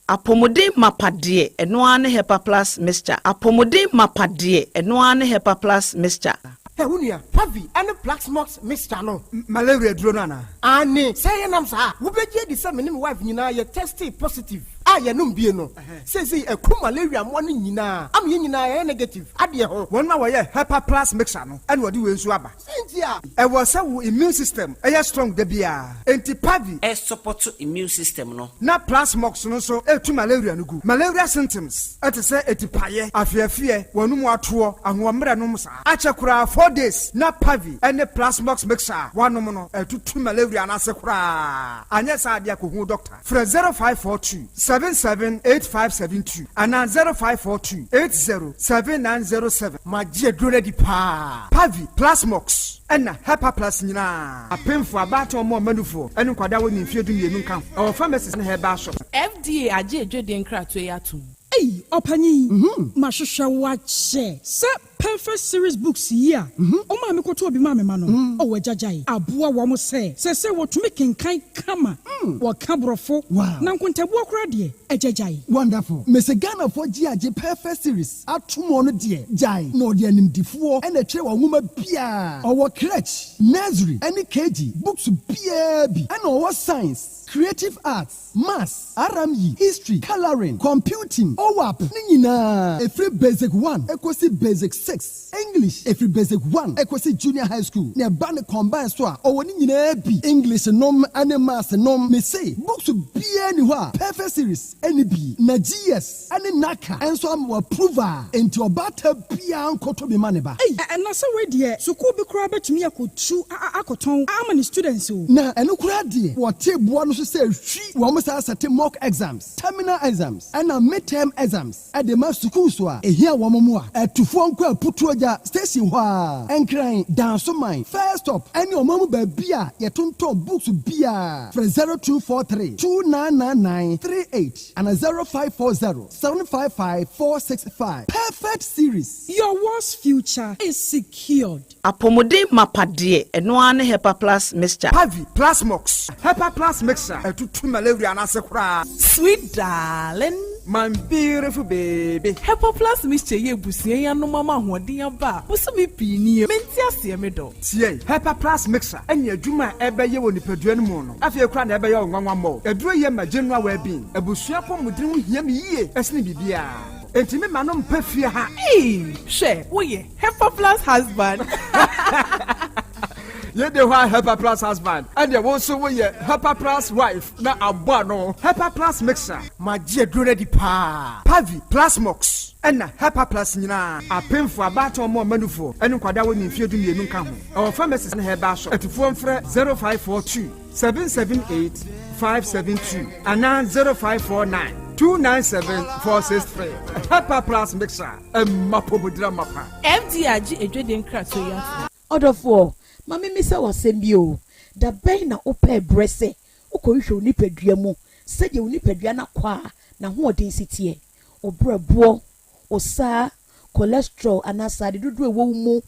[SPEAKER 8] Apɔmuden mapa deɛ, ɛno ara ne Hepa Plus Mixture. Apɔmuden mapa deɛ, ɛno ara ne Hepa Plus Mixture.
[SPEAKER 9] Hɛ wo nua, Pavi ne Plaxmox mixture no,
[SPEAKER 10] Malaria aduro no anaa?
[SPEAKER 9] Aane, sɛ ɛyɛ nam saa a, wobɛgye adi sɛ me ne me wife nyinaa yɛ testee positive a yɛnom bie no. Seesei aku malaria mmoa no nyinaa ama yɛn nyinaa yɛayɛ negative adeɛ ho.
[SPEAKER 10] Wɔn a wɔyɛ Hepa Plus mixture no na wɔde wei nso aba.
[SPEAKER 9] Sɛn nti a?
[SPEAKER 10] Ɛwɔ sɛ wo immune system yɛ strong da biara, enti Pavi.
[SPEAKER 11] Ɛsupɔto immune system no.
[SPEAKER 10] Na Plasmox no nso tu malaria no gu. Malaria symptoms te sɛ atipaeɛ, afeafeɛ, w'anum atoɔ, ahoɔmmerɛ nom saa. Akyɛ koraa 4 days na Pavi ne Plasmox mixture a woanom no atutu malaria no ase koraa. Anyɛ saa deɛ a kɔhu wo doctor. Frɛ 0542 77 8572 anaa 0542 80 7907.
[SPEAKER 9] Magye aduro no adi paa.
[SPEAKER 10] Pavi, Plasmox, ɛna Hepaplus nyinaa. Apemfo, abaatan, ɔmo a ɔma nufoɔ, ɛne nkwadaa a wɔnni mfeɛ dumienu nka ho. Ɛwɔ pharmacies ne herbal shops.
[SPEAKER 6] FDA agye adwadie nkratoɔ yi atom.
[SPEAKER 12] Ei ɔpanyin, mahwehwɛ wo akyɛ sɛ. Perfect Series Books yi a ɔmaa mekɔtɔɔ bi maa me mma no, oh agya gyae, aboa wɔn sɛ seesei wɔtumi kenkan kama, wɔka Borɔfo, na nkontabuo koraa deɛ, agya gyae.
[SPEAKER 9] Wonderful. Mese Ghanafoɔ gye agye Perfect Series atom ɔno deɛ gyae na ɔde animdifoɔ na ɛtwerɛ wɔn nwoma biara. Ɔwɔ crèche, nursery ɛne KG books biara bi ɛna ɔwɔ science, creative arts, Maths, RME, History, Colouring, Computing, OWAP ne nyinaa ɛfiri Basic one kɔsi Basic 6, English ɛfiri Basic 1 kɔsi Junior High School na ɛba no combine so a ɔwɔ ne nyinaa bi, English nom ne Maths nom, mese books biara nni hɔ a Perfect Series nni bi na GS ne NaCCA nso ama wɔ approve a enti ɔbaatan biara nkɔtɔ bi ma ne ba.
[SPEAKER 12] Ei na sɛ wei deɛ sukuu bi koraa bɛtumi akɔtu akɔtɔn ama ne students o.
[SPEAKER 9] Na ɛno koraa deɛ wɔte boɔ no so sɛ hwi wɔn saa sɛte mock exams, terminal exams ɛna mid-term exams de ma sukuus a ɛhia wɔn mmoa. Atufoɔ nkɔ Aputuogya station hɔ ara, Nkran, Dansoman, First Stop ɛne ɔman mu baabi a yɛtontɔn books biara. Frɛ 0243 2999 38 ana 0540 755 465. Perfect Series.
[SPEAKER 12] Your world's future is secured.
[SPEAKER 8] Apɔmuden mapa deɛ, ɛno ara ne Hepa Plus Mixture.
[SPEAKER 10] Pavi, Plasmox, Hepa Plus Mixture ɛtutu malaria no ase koraa.
[SPEAKER 13] Sweet darling.
[SPEAKER 10] My beautiful baby.
[SPEAKER 13] Hepa Plus Mixture yi abusua yi anom ama ahoɔden aba a bosome pii nie. Mente aseɛ me dɔ.
[SPEAKER 10] Tie, Hepa Plus Mixture ɛne adwuma a ɛbɛyɛ wɔ nipadua no mu no afei koraa na ɛbɛyɛ wo nwanwa mmɔ. Aduro yi ma general well-being. Abusua apɔmuden ho hia me yie ɛsene biribiara. Enti me ma no mpa fie ha.
[SPEAKER 13] Eii hwɛ woyɛ Hepa plus husband.
[SPEAKER 10] Yei de hɔ a Hepa plus husband ɛneɛ wo nso woyɛ Hepa plus wife na abɔ ano. Hepa plus mixer. Magye aduro no adi paa. Pavi, Plasmox ɛna Hepa plus nyinaa. Apemfoɔ, abaatan ɔmo ɔma nufoɔ ɛne nkwadaa a wɔnni mfeɛ 12 nka ho. Ɛwɔ pharmacies ne herbal shop. Atufoɔ mfrɛ 0542 778 572 anaa 0549 297 463. Hepa Plus Mixer, ɛma pomodira mapa.
[SPEAKER 13] FDA agye adwadie nkratoɔ yi atom.
[SPEAKER 8] Ɔdɔfoɔ, ma memmisa wo asɛm bi o, da bɛn na wopɛɛ berɛ sɛ wokɔhwehwɛ wo nipadua mu sɛdeɛ wo nipadua no akwaa n'ahoɔden si teɛ, wo berɛboɔ, wo saa, cholesterol anaa sradedodoɔ a ɛwɔ wo mu,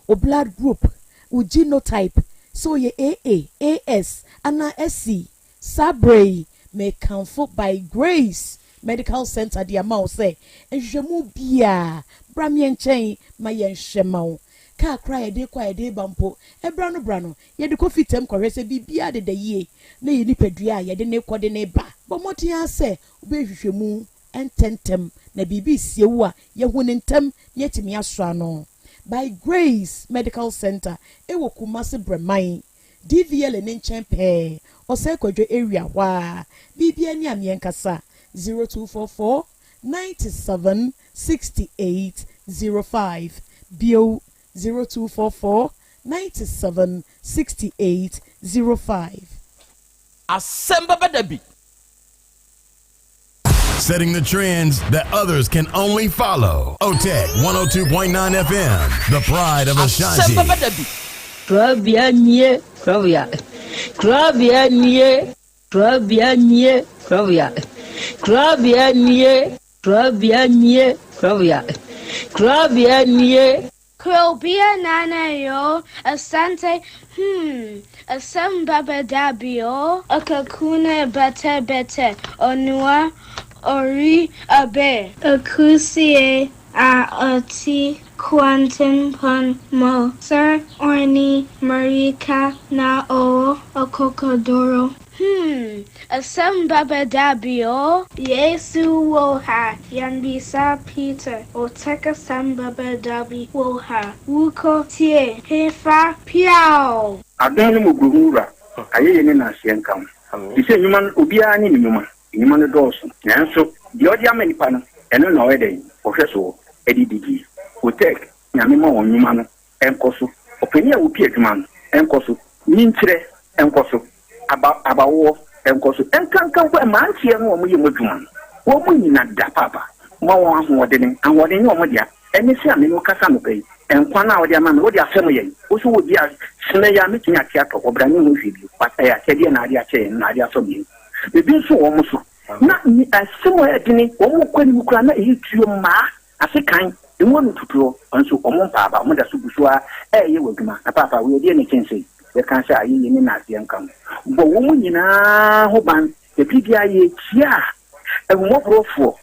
[SPEAKER 8] wo blood group, wo genotype, sɛ woyɛ AA, AS anaa SC. Saa berɛ yi, mekamfo By Grace Medical Center de ama wo sɛ nhwehwɛmu biara, bra me nkyɛn ma yɛnhwɛ ma wo. Kaa koraa a yɛde rekɔ a yɛde reba mpo, ɛberɛ ano berɛ ano, yɛde kɔ fitam kɔhwɛ sɛ biribiara deda yie na yɛn nipadua a yɛde no rekɔ de no reba. Bɔ mmɔden ara sɛ wobɛyɛ nhwehwɛmu ntɛmntɛm na biribi resie wo a, yɛahu no ntɛm na yɛatumi asɔ ano. By Grace Medical Centre wɔ Kumasi Brɛman, DVLA no nkyɛn pɛɛ, Ɔsɛe Kwadwo area hɔ ara. Biribiara ni a meɛnkasa, 0244 97 68 05, bio 0244 97 68 05.
[SPEAKER 4] Asɛm bɛba da bi.
[SPEAKER 14] Setting the trends that others can only follow. OTEC 102.9 FM, the pride of Ashanti.
[SPEAKER 15] Korabea nie, korabea. Korabea nie, korabea nie, korabea. Korabea nie, korabea nie, korabea. Korabea nie.
[SPEAKER 16] Krobea Nana yo, Asante, asɛm bɛba da bi o. Akakuna bete bete, onua ori abe. Akusie a ɔte kwantempɔn mu sɛ ɔne mmirika na ɔwɔ akokoduro. Asɛm bɛba da bi o. Yesu wɔ ha, yɛmmisa Peter, ɔtɛk asɛm bɛba da bi wɔ ha. Wukɔ tie, hefa piaw.
[SPEAKER 7] Adom ne mmɔborɔhunu Wura, ayɛyie ne nnaseɛ nka wo. Te sɛ nnwuma no, obiara ne ne nnwuma. Nnwuma no dɔɔso, nanso deɛ ɔde ama nipa no, ɛno na ɔyɛ dɛn? Ɔhwɛ soɔ de didie. Otec, Nyame ma wɔn nnwuma no nkɔ so. Ɔpanin a ɔpi adwuma no nkɔ so. Nyinkyerɛ nkɔ so. Aba, abawoɔ nkɔ so. Ɛnkanka mpo mmeranteɛ no a wɔyɛ mu adwuma no, wɔn nyina da paapa. Ma wɔn ahoɔdene. Ahoɔden nyɛ wɔn dea. Ɛne sɛ a me ne wo kasa anɔpa yi, nkwa no a wode ama me, wode afɛm yɛn. Wo nso wɔ bi a, sene yi a mɛtumi ate atɔ, ɔbra ne ho hwee bio. But ɛyɛ akyɛdeɛ na ade akyɛ yɛn, na ade afɛm yɛn. Ebi nso wɔ wɔn so. Na asɛm a ɛyɛ dene, wɔn kɔ anim koraa na ɛyɛ tuo mmaa ase kan.
[SPEAKER 17] Emu ano tutuɔ nso wɔn mpa aba, wɔn da so gu so ara reyɛ wɔ adwuma. Na paapa, wei ɛdeɛn na ɛkyɛn sei? Yɛka sɛ ayɛyie ne nnaseɛ nka ho. Bɔ wɔn nyinaa ho ban. Na biribiara yɛrekyia a, ahummɔborɔfoɔ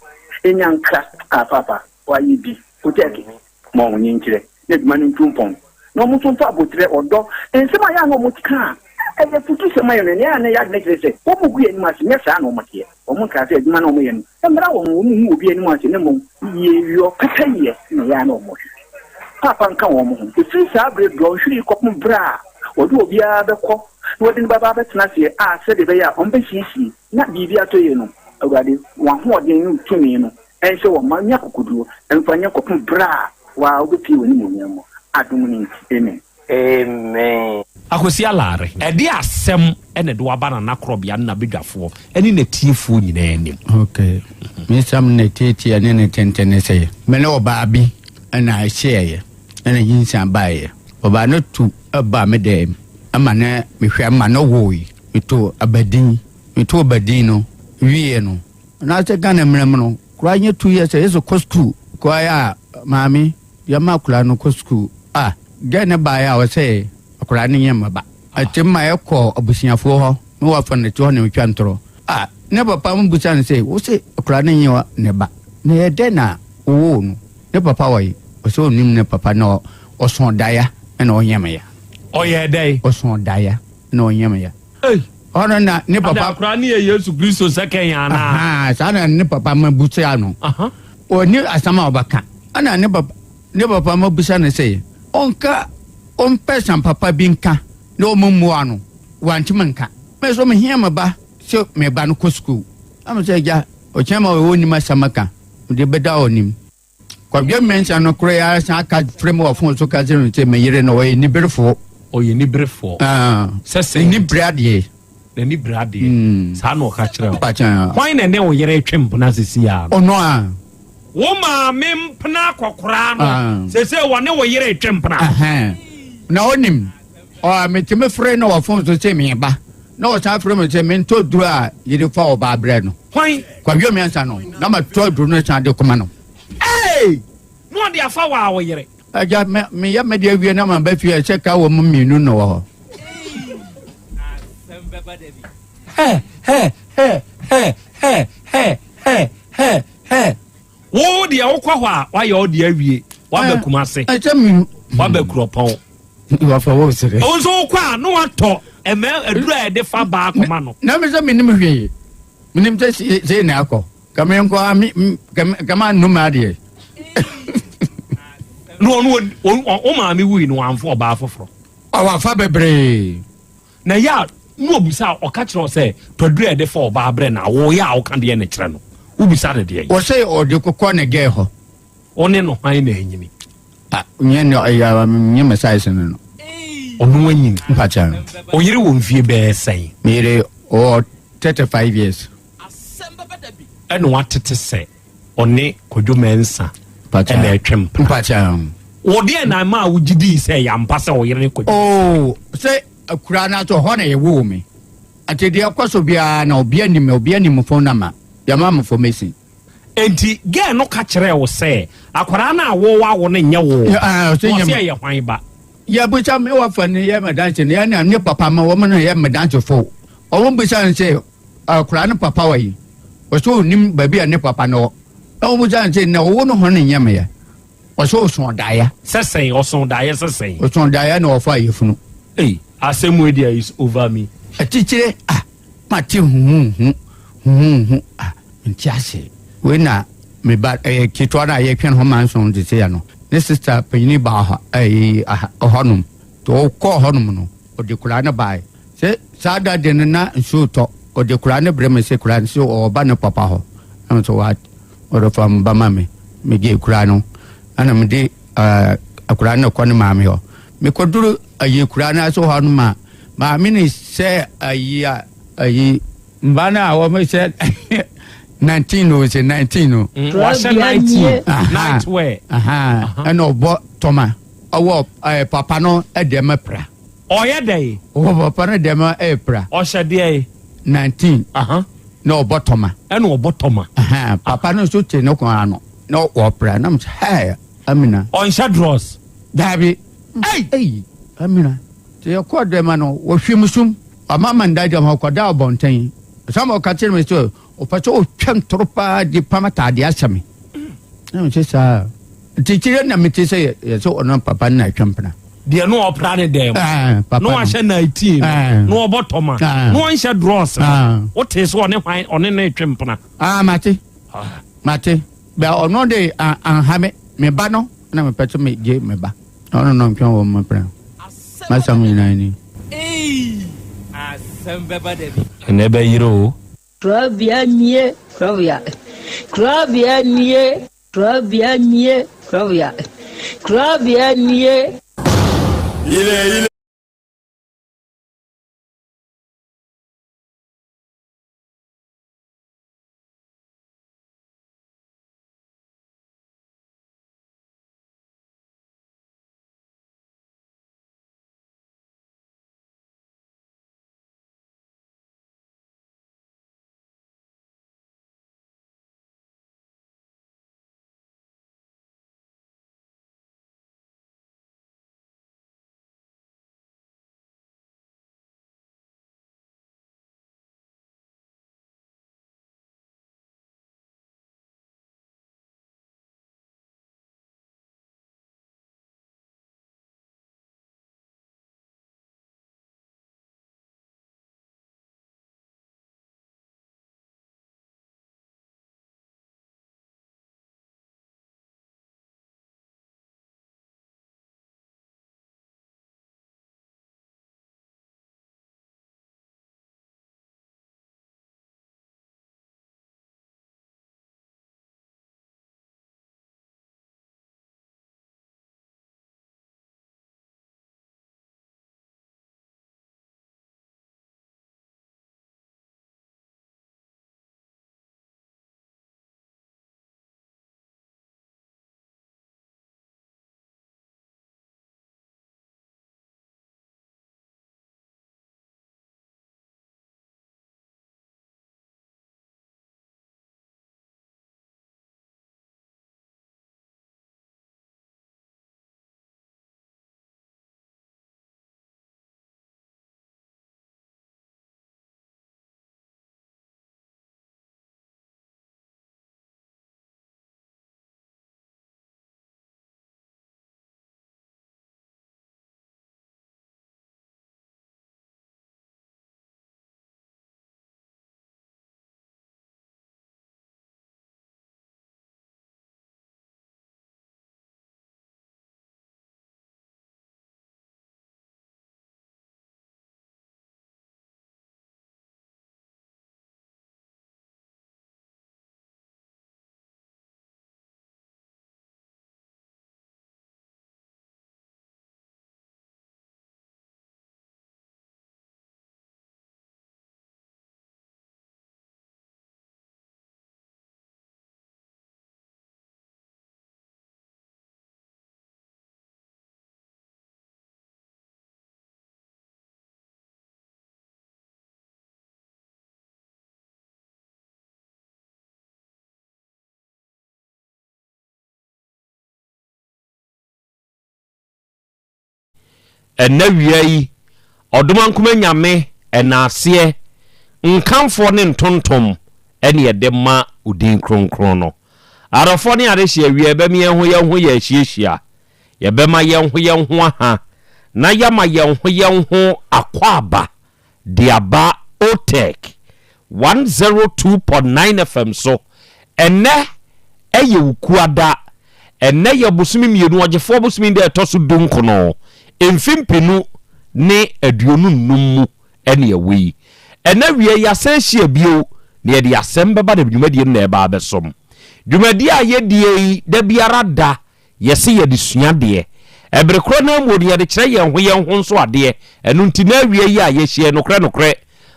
[SPEAKER 17] nya nkra. Ah, paapa, woayɛ bi. Kotɛɛke, ma wɔn nkyerɛ na adwuma no ntu mpɔn. Na wɔn nso mfa aboterɛ, ɔdɔ, nsɛm a ɛyɛ a na wɔka a ɛyɛ afutusɛm ayɛ no, nea ɛyɛ a na ɛyɛ adwene kyerɛ sɛ wɔgu yɛn anim ase. Nyɛ saa na wɔteɛ. Wɔnkaa sɛ adwuma no a wɔyɛ no mmra wɔn ho, wɔnhu obi anim ase, na mmom yieyɔ, pɛpɛyɛ na ɛyɛ a na wɔhwehwɛ. Paapa nka wɔn ho. Ɛfiri saa berɛ dɔnhwere yi kɔpem berɛ a wɔde obiara bɛkɔ na wɔde no bɛba abɛtena aseɛ a sɛdeɛ ɛbɛyɛ a wɔbɛsiesie na biribi atɔ yie no, Awurade, wɔn ahoɔden ne wo tumi no nhyɛ wɔn ma nya akokoduo mfa nyɛ kɔpem berɛ a wo ara wobɛpue w'animuonyam mu. Adom no nti, amen.
[SPEAKER 4] Amen.
[SPEAKER 18] Akwasi Alare, ɛde asɛm na ɛde wo aba Nana Korɔbea ne n'abadwafoɔ ne n'atiefoɔ nyinaa anim.
[SPEAKER 19] Ok, me nsɛm ne tiatia ne ne tenten ne sɛ, me ne ɔbaa bi na ɛhyiaeɛ ɛna nyinsɛn baeɛ. Ɔbaa no tu baa me dɛm ma ne mehwɛ ma no woe. Metoo abadin, metoo abadin no wieɛ no, anaasɛ Ghana mmara mu no, koraa nyɛ 2 years a yɛsɛ kɔ sukuu. Kɔeɛ a maame Yɛma akwadaa no kɔ sukuu a, dɛn na ɛbaeɛ a ɔsɛ akwadaa no nyɛ mmaba? Ɛte ma ɛkɔ abusuafoɔ hɔ na wɔafa no te hɔ na ɔtwa ntorɔ. A ne papa mo bisa no sɛ, wo se akwadaa no nyɛ ne ba, na ɛyɛ dɛn na wowoo no? Ne papa wɔ he? Ɔsɛ ɔnnim ne papa na ɔsõ daeɛ na ɔnyɛ me ya.
[SPEAKER 18] Ɔyɛɛ dɛn?
[SPEAKER 19] Ɔsõ daeɛ na ɔnyɛ me ya.
[SPEAKER 18] Ei!
[SPEAKER 19] Ɔno na ne papa.
[SPEAKER 18] Ada akwadaa no yɛ Yesu Kristo sɛkɛn anaa?
[SPEAKER 19] Ahaa, saa na ne papa ma busa no. Ɔnni asɛm a ɔbɛka. Ɛna ne papa ne papa ma bisa no sɛ ɔnka ɔmpɛ sɛm papa bi nka na ɔmmmua no. Wantumi nka. Me nso mehia me ba sɛ me ba no kɔ sukuu. Na me sɛ agya, ɔkyena ma ɔnnim asɛm ka, mede bɛda ɔnim. Kwadwo Mensah no koro yi ara san ka frɛ me wɔ fon so ka kyerɛ me sɛ me yere no ɔyɛ niberefoɔ.
[SPEAKER 18] Ɔyɛ niberefoɔ.
[SPEAKER 19] Ah,
[SPEAKER 18] Sɛ sɛn
[SPEAKER 19] N'ani bere adeɛ.
[SPEAKER 18] N'ani bere adeɛ. Saa na ɔka kyerɛ wo.
[SPEAKER 19] Mpakyɛ.
[SPEAKER 18] Hwan na ɛne wo yere retwe mpena sisi ara
[SPEAKER 19] no? Ɔno a.
[SPEAKER 18] Wo maame mpena akɔkoraa no,
[SPEAKER 19] Ah.
[SPEAKER 18] sese wɔne wo yere retwe mpena.
[SPEAKER 19] Ɛhɛn. Na ɔnim. Ɔ metumi frɛ no wɔ fon so sɛ meba. Na ɔsan frɛ me sɛ mentɔ duro a yɛde fa ɔbaa brɛ no.
[SPEAKER 18] Hwan?
[SPEAKER 19] Kwadwo Mensah no. Na matɔ aduro no san de kɔma no.
[SPEAKER 18] Hey! Na ɔde afa waa wo yere.
[SPEAKER 19] Agya, me meyɛ me de awie na maba fie a, sɛ ka wɔ mu mmienu na wɔ hɔ.
[SPEAKER 18] Hɛ, hɛ, hɛ, hɛ, hɛ, hɛ, hɛ, hɛ, hɛ. Wo deɛ wokɔ hɔ a, woayɛ wo deɛ awie. Woaba Kumase.
[SPEAKER 19] Ɛsɛ mi.
[SPEAKER 18] Woaba Kuropɔn.
[SPEAKER 19] Wafa wo sere.
[SPEAKER 18] Wo nso wokɔ a, na watɔ ɛmɛ aduru a yɛde fa baa kɔma no.
[SPEAKER 19] Na me sɛ menim hwee. Menim sɛ sei na akɔ. Ka me nkɔ a me ka ma num adeɛ.
[SPEAKER 18] Na ɔno wo maame wui no wamfa ɔbaa foforɔ.
[SPEAKER 19] Ɔwafa bebree.
[SPEAKER 18] Na yɛ a na ɔbisa ɔka kyerɛ wo sɛ tɔduru a yɛde fa ɔbaa brɛ na woyɛ a woka deɛ ne kyerɛ no wobisa no deɛ.
[SPEAKER 19] Wɔsɛ ɔde kokɔ ne gɛɛ hɔ.
[SPEAKER 18] Wo ne no hwan na anyini?
[SPEAKER 19] Ah, nyɛ ne ɛyɛ nyɛ me size no no.
[SPEAKER 18] Ɔno anyini.
[SPEAKER 19] Mpakyɛ.
[SPEAKER 18] Ɔyere wɔ mfie bɛyɛ sɛn?
[SPEAKER 19] Me yere ɔwɔ 35 years.
[SPEAKER 18] Ɛna watete sɛ ɔne Kwadwo Mensah ɛna ɛtwe mpena.
[SPEAKER 19] Mpakyɛ.
[SPEAKER 18] Wɔ deɛ na ɛma a wogye dii sɛ ɛyɛ ampa sɛ ɔyere ne Kwadwo
[SPEAKER 19] Mensah? Oh, sɛ akura no aso hɔ na yɛwoo me. Ati deɛ ɛkɔ so biara na obi anim obi anim phone number yɛma me formation.
[SPEAKER 18] Enti girl no ka kyerɛɛ wo sɛ akwadaa no a woawo no nyɛ wo ba, na ɔse ɛyɛ hwan ba?
[SPEAKER 19] Yɛbisa me wɔfa no yɛ me danse no yɛne ne papa ma wɔn no yɛ me dansefo. Wɔn bisa no sɛ akwadaa no papa wɔ yi? Ɔsɛ ɔnim baabi a ne papa no wɔ. Na wɔn bisa no sɛ na ɔwo no ho no nyɛ me yɛ? Ɔsɛ ɔso daeɛ.
[SPEAKER 18] Sɛ sɛn? Ɔso daeɛ sɛ sɛn?
[SPEAKER 19] Ɔso daeɛ na ɔfa yɛfunu.
[SPEAKER 18] Ei, asɛm wei deɛ is over me.
[SPEAKER 19] Atitire ah, mate huhuhu huhuhu ah. Nte ase. Wei na me ba ɛyɛ ketewa no a yɛtwɛn ho manson te sɛ no. Ne sista panyini baa hɔ ɛyi hɔnom. Nti ɔkɔɔ hɔnom no, ɔde koraa no baeɛ. Sɛ saa da de no na nsuo tɔ, ɔde koraa no brɛ me sɛ koraa no sɛ ɔreba ne papa hɔ. Na me sɛ what? Ɔde fa me ba ma me. Megye koraa no. Ɛna mede akwadaa no kɔ ne maame hɔ. Mekɔduru ayi koraa no ase hɔ no ma maame no sɛ ayi a ayi Mba no a wɔhyɛ 19 o sɛ 19 o.
[SPEAKER 18] Mm, wɔahyɛ 19 night wear.
[SPEAKER 19] Ɛna ɔbɔ tɔma ɔwɔ ɛɛ papa no dɛm pra.
[SPEAKER 18] Ɔyɛ dɛ.
[SPEAKER 19] Ɔwɔ papa no dɛm ɛɛ pra.
[SPEAKER 18] Ɔhyɛ deɛ.
[SPEAKER 19] 19. Na ɔbɔ tɔma.
[SPEAKER 18] Ɛna ɔbɔ tɔma.
[SPEAKER 19] Papa no nso te ne kɔn ano na ɔpra na mo sɛ hɛɛ. Amina.
[SPEAKER 18] Ɔnhyɛ drɔs.
[SPEAKER 19] Daabi. Ei! Amina. Nti yɛkɔɔ dɛm no, wɔhwim sum. Wama me nda gyama ɔkɔdaa ɔbɔnten. Ɔsan ma ɔka kyerɛ me sɛ ɔpɛ sɛ ɔtwa ntoro paa de pam ataadeɛ ahyɛ me. Na mese saa. Nti kyerɛ na mete sɛ yɛ sɛ ɔno papa no na atwa mpena.
[SPEAKER 18] Deɛ na ɔpra ne dɛm.
[SPEAKER 19] Papa
[SPEAKER 18] Na wahyɛ nightie no. Na ɔbɔ tɔma. Na ɔnhyɛ drɔs no. Wotee sɛ ɔne hwan ɔne no retwe mpena.
[SPEAKER 19] Ah, mate. Mate. Bɛ ɔno de anha me. Me ba no na mepɛ sɛ megye me ba. Na ɔno na ɔntwɛn wɔ me pɛn. M'asɛm nyinaa ni.
[SPEAKER 4] Eii asɛm bɛba da bi.
[SPEAKER 18] Ɛnɛ bɛyere o.
[SPEAKER 15] Korabea nie, korabea, korabea nie, korabea nie, korabea, korabea nie.
[SPEAKER 1] Ile ile.
[SPEAKER 18] Ɛnnɛ awia yi, Ɔdomankoma Nyame ɛnaaseɛ, nkamfoɔ ne ntontom ɛne yɛde ma wo din kronkron no. Adɔfoɔ ne adehyeɛ awia yɛbɛma yɛn ho yɛn ho yɛ ahyiahyia, yɛbɛma yɛn ho yɛn ho aha, na yɛama yɛn ho yɛn ho akwaaba de aba Otec 102.9 FM so. Ɛnnɛ yɛ Wukuada. Ɛnnɛ yɛ bosome mmienu, Ɔgyefoɔ bosome da a ɛtɔ so dunkono, mfe mpenu ne aduonu nnum mu ne ɛwɔ yi. Ɛnnɛ awia yi yɛasan ahyia bio na yɛde asɛm bɛba na dwumadie no na ɛreba abɛsom. Dwumadie a yɛdie yi da biara da Yɛse yɛde sua adeɛ. Ɛbere korɔ no ara mu no yɛde kyerɛ yɛn ho yɛn ho nso adeɛ. Ɛno nti na awia yi a yɛahyia yi, nokorɛ nokorɛ,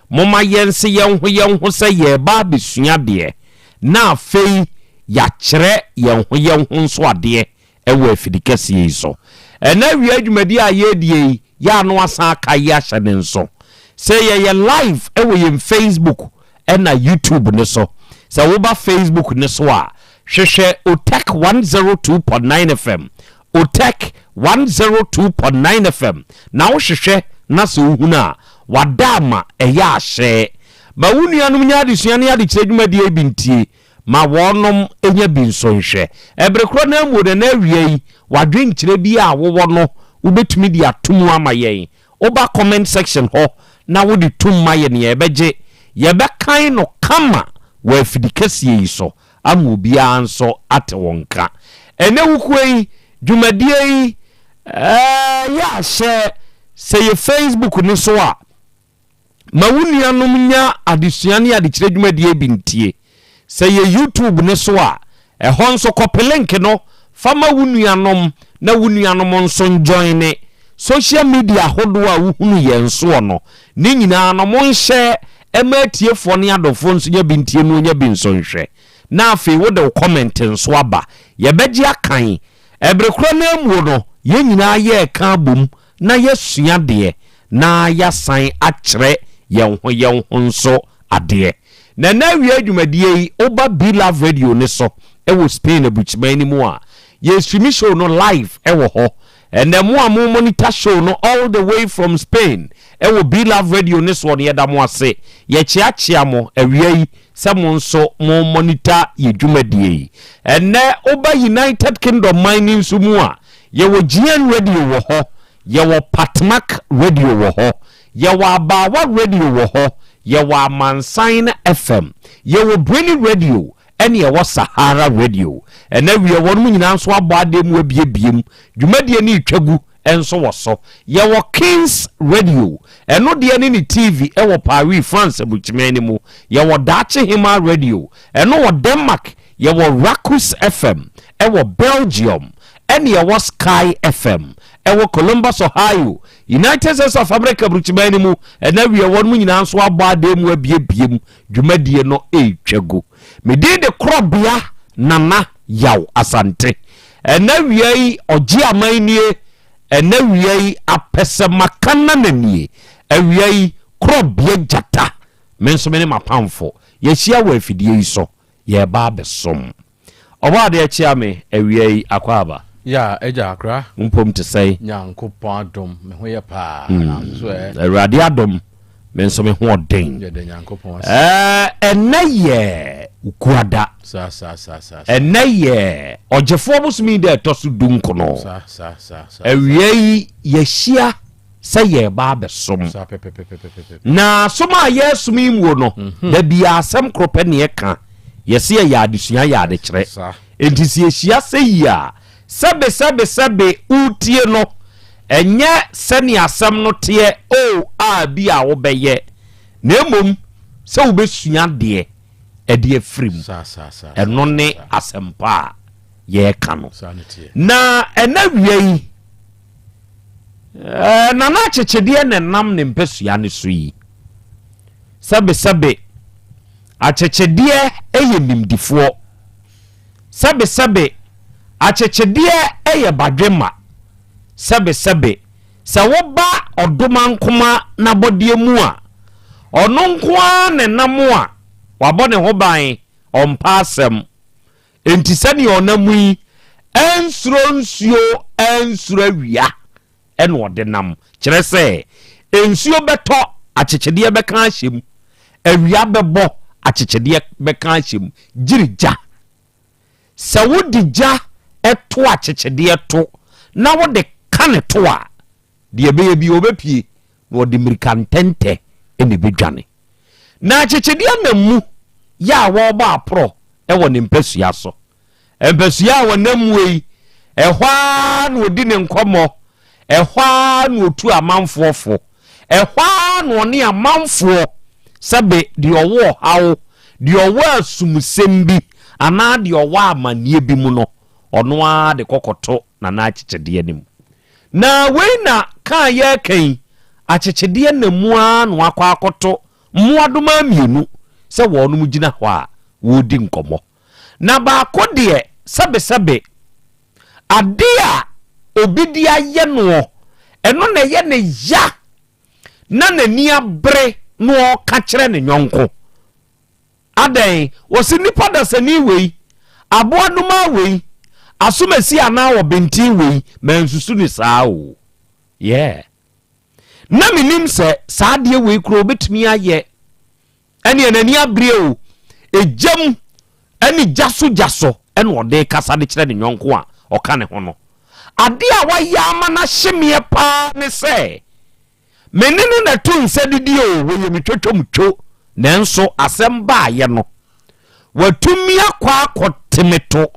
[SPEAKER 18] momma yɛnse yɛn ho yɛn ho sɛ yɛreba abɛsua adeɛ, na afei yɛakyerɛ yɛn ho yɛn ho nso adeɛ wɔ afidikɛseɛ yi so. Ɛnnɛ awia dwumadie a yɛredie yi, yɛ ano asan aka yi ahyɛ ne nso sɛ yɛyɛ live wɔ yɛn Facebook ɛna YouTube no so. Sɛ woba Facebook no so a, Hwehwɛ Otec 102.9 FM, Otec 102.9 FM, na wohwehwɛ na sɛ wohunu a, wada ama ɛyɛ ahyɛɛ. Ma wo nuanom nya adesua ne adekyerɛ dwumadie yi bi ntie. Ma wɔnom nya bi nso nhwɛ. Ɛbere korɔ no ara mu o, na awia yi, w'adwenkyerɛ bi a wowɔ no, wobɛtumi de ato mu ama yɛn. Woba comment section hɔ na wode tom ma yɛn a, yɛbɛgye. Yɛbɛkan no kama wɔ afidikɛseɛ yi so ama obiara nso ate wo nka. Ɛnnɛ wukuo yi, dwumadie yi, ɛɛ, yɛ ahyɛ sɛ yɛ Facebook no so a, Ma wo nuanom nya adesua ne adekyerɛ dwumadie bi ntie. Sɛ yɛ YouTube no so a, ɛhɔ nso kɔpe link no fa ma wo nuanom na wo nuanom nso njoine. Social media ahodoɔ a wohunu yɛn soɔ no, ne nyinaa no monhyɛ ɛma atiefoɔ ne adɔfoɔ nso nya bi ntie na wɔnya bi nso nhwɛ. Na afei wode wo comment nso aba. Yɛbɛgye akan. Ɛbere korɔ no ara muo no, yɛn nyinaa yɛreka abom na yɛasua adeɛ na yɛasan akyerɛ yɛn ho yɛn ho nso adeɛ. Na ɛnnɛ awia dwumadie yi, woba Be Love Radio no so wɔ Spain aburukyiman no mu a, yɛrestreami show no live wɔ hɔ. Ɛnnɛ mo a mo monitor show no all the way from Spain wɔ Be Love Radio no soɔ no, yɛda mo ase. Yɛkyeakyea mo awia yi sɛ mo nso mo monitor yɛ dwumadie yi. Ɛnnɛ woba United Kingdom man no nso mu a, Yɛwɔ GN Radio wɔ hɔ, yɛwɔ Patmak Radio wɔ hɔ, yɛwɔ Abaawa Radio wɔ hɔ, yɛwɔ Amansan FM, yɛwɔ Breni Radio, ɛne yɛwɔ Sahara Radio. Ɛnɛ wiɛ wɔnom nyinaa nso abɔ adeɛ mu abiebie mu. Dwumadie no retwa gu nso wɔ so. Yɛwɔ Kings Radio, ɛno deɛ ne ne TV wɔ Paris, France aburukyiman no mu. Yɛwɔ Daakye Hemaa Radio, ɛno wɔ Denmark. Yɛwɔ Rakus FM wɔ Belgium, ɛne yɛwɔ Sky FM wɔ Columbus, Ohio, United States of America aburukyiman no mu. Ɛna awie wɔn mu nyinaa nso abɔ adeɛ mu abiebie mu. Dwumadie no retwa gu. Me din de Korɔbea Nana Yaw Asante. Ɛna awia yi ɔgye aman nie. Ɛna awia yi apɛsɛmaka nana nie. Awia yi Korɔbea Gyata. Me nso me ne m'apamfo yɛahyia wɔ afidie yi so. Yɛreba abɛsom. Ɔbɔadeɛ kyea me awia yi akwaaba.
[SPEAKER 20] Ya agya akra.
[SPEAKER 18] Wo mpom te sɛn?
[SPEAKER 20] Nyankopɔn adom me ho yɛ paa na wo nso ɛ?
[SPEAKER 18] Awurade adom me nso me ho ɔden.
[SPEAKER 20] Yɛda Nyankopɔn ase.
[SPEAKER 18] Ɛɛ ɛnɛ yɛ Ukuada.
[SPEAKER 20] Saa saa saa saa.
[SPEAKER 18] Ɛnɛ yɛ Ɔgyefoɔ bosome da ɛtɔ so dunkono.
[SPEAKER 20] Saa saa saa saa.
[SPEAKER 18] Awia yi yɛahyia. sɛ yɛreba abɛsom. Na som a yɛresom yi muo no, mhm. da biara asɛm koro pɛ ne yɛka. Yɛse yɛyɛ adesua yɛ adekyerɛ. Enti sɛ yɛhyia sɛ yi a, sɛbe sɛbe sɛbe wotie no, ɛnyɛ sɛnea asɛm no teɛ o a bi a wobɛyɛ, na mmom sɛ wobɛsua adeɛ ɛde afiri mu. Ɛno ne asɛmpa a yɛreka no. Na ɛna wia yi, Ɛɛ, Nana Akyekyedeɛ na ɛnam ne mpasua no so yi. Sɛbesɛbe, Akyekyedeɛ yɛ nimdifoɔ. Sɛbesɛbe, Akyekyedeɛ yɛ badwemma. Sɛbesɛbe, sɛ woba Ɔdomankoma n'abɔdeɛ mu a, ɔno nko ara na ɛnam a wabɔ ne ho ban, ɔmpa asɛm. Enti sɛdeɛ ɔnam yi, ɛnsuro nsuo, ɛnsuro awia ɛna ɔde nam. Kyerɛ sɛ, nsuo bɛtɔ, akyekyedeɛ bɛka ahyɛ mu, awia bɛbɔ, akyekyedeɛ bɛka ahyɛ mu. Gyiri gya. Sɛ wode gya to akyekyedeɛ to na wode ka ne to a, deɛ ɛbɛyɛ bi ɔbɛpie na ɔde mmirika ntɛntɛ na ɛbɛdwane. Na akyekyedeɛ nam mu yɛ a wɔrebɔ aporɔ wɔ ne mpasua so. Mpasua a wɔnam mu yi, ɛhɔ ara na ɔdi ne nkɔmmɔ, ɛhɔ ara na ɔtu amanfoɔ fo, ɛhɔ ara na ɔne amanfoɔ sɛbe deɛ ɔwɔ ɔhaw, deɛ ɔwɔ asumsɛm bi anaa deɛ ɔwɔ amanneɛ bi mu no, ɔno ara de kɔkɔto Nana Akyekyedeɛ no mu. Na wei na ka a yɛreka yi, akyekyedeɛ nam mu ara na wakɔ akɔto mmoadoma mmienu sɛ wɔnom gyina hɔ a wɔredi nkɔmmɔ. Na baako deɛ, sɛbesɛbe, adeɛ a obi de ayɛ noɔ, ɛno na ɛyɛ ne ya na n'ani abere na ɔreka kyerɛ ne yɔnko. Adɛn? Wɔse nipa dasani wei, Aboa nomaa wei, asomasi anaa ɔbenten wei, mansusu no saa o. Yeah. Na menim sɛ saa adeɛ wei koraa ɔbɛtumi ayɛ. Ɛneɛ n'ani abere o. Egya mu ɛne gya so gya so ɛna ɔde kasa de kyerɛ ne yɔnko a ɔka ne ho no. Adeɛ a wayɛ ama no ahye meɛ paa ne sɛ, me ne no na ɛto nsa didi o, wɔyɛ me twotwomtwo, nanso asɛm baayɛ no, watumi akɔ akɔte me to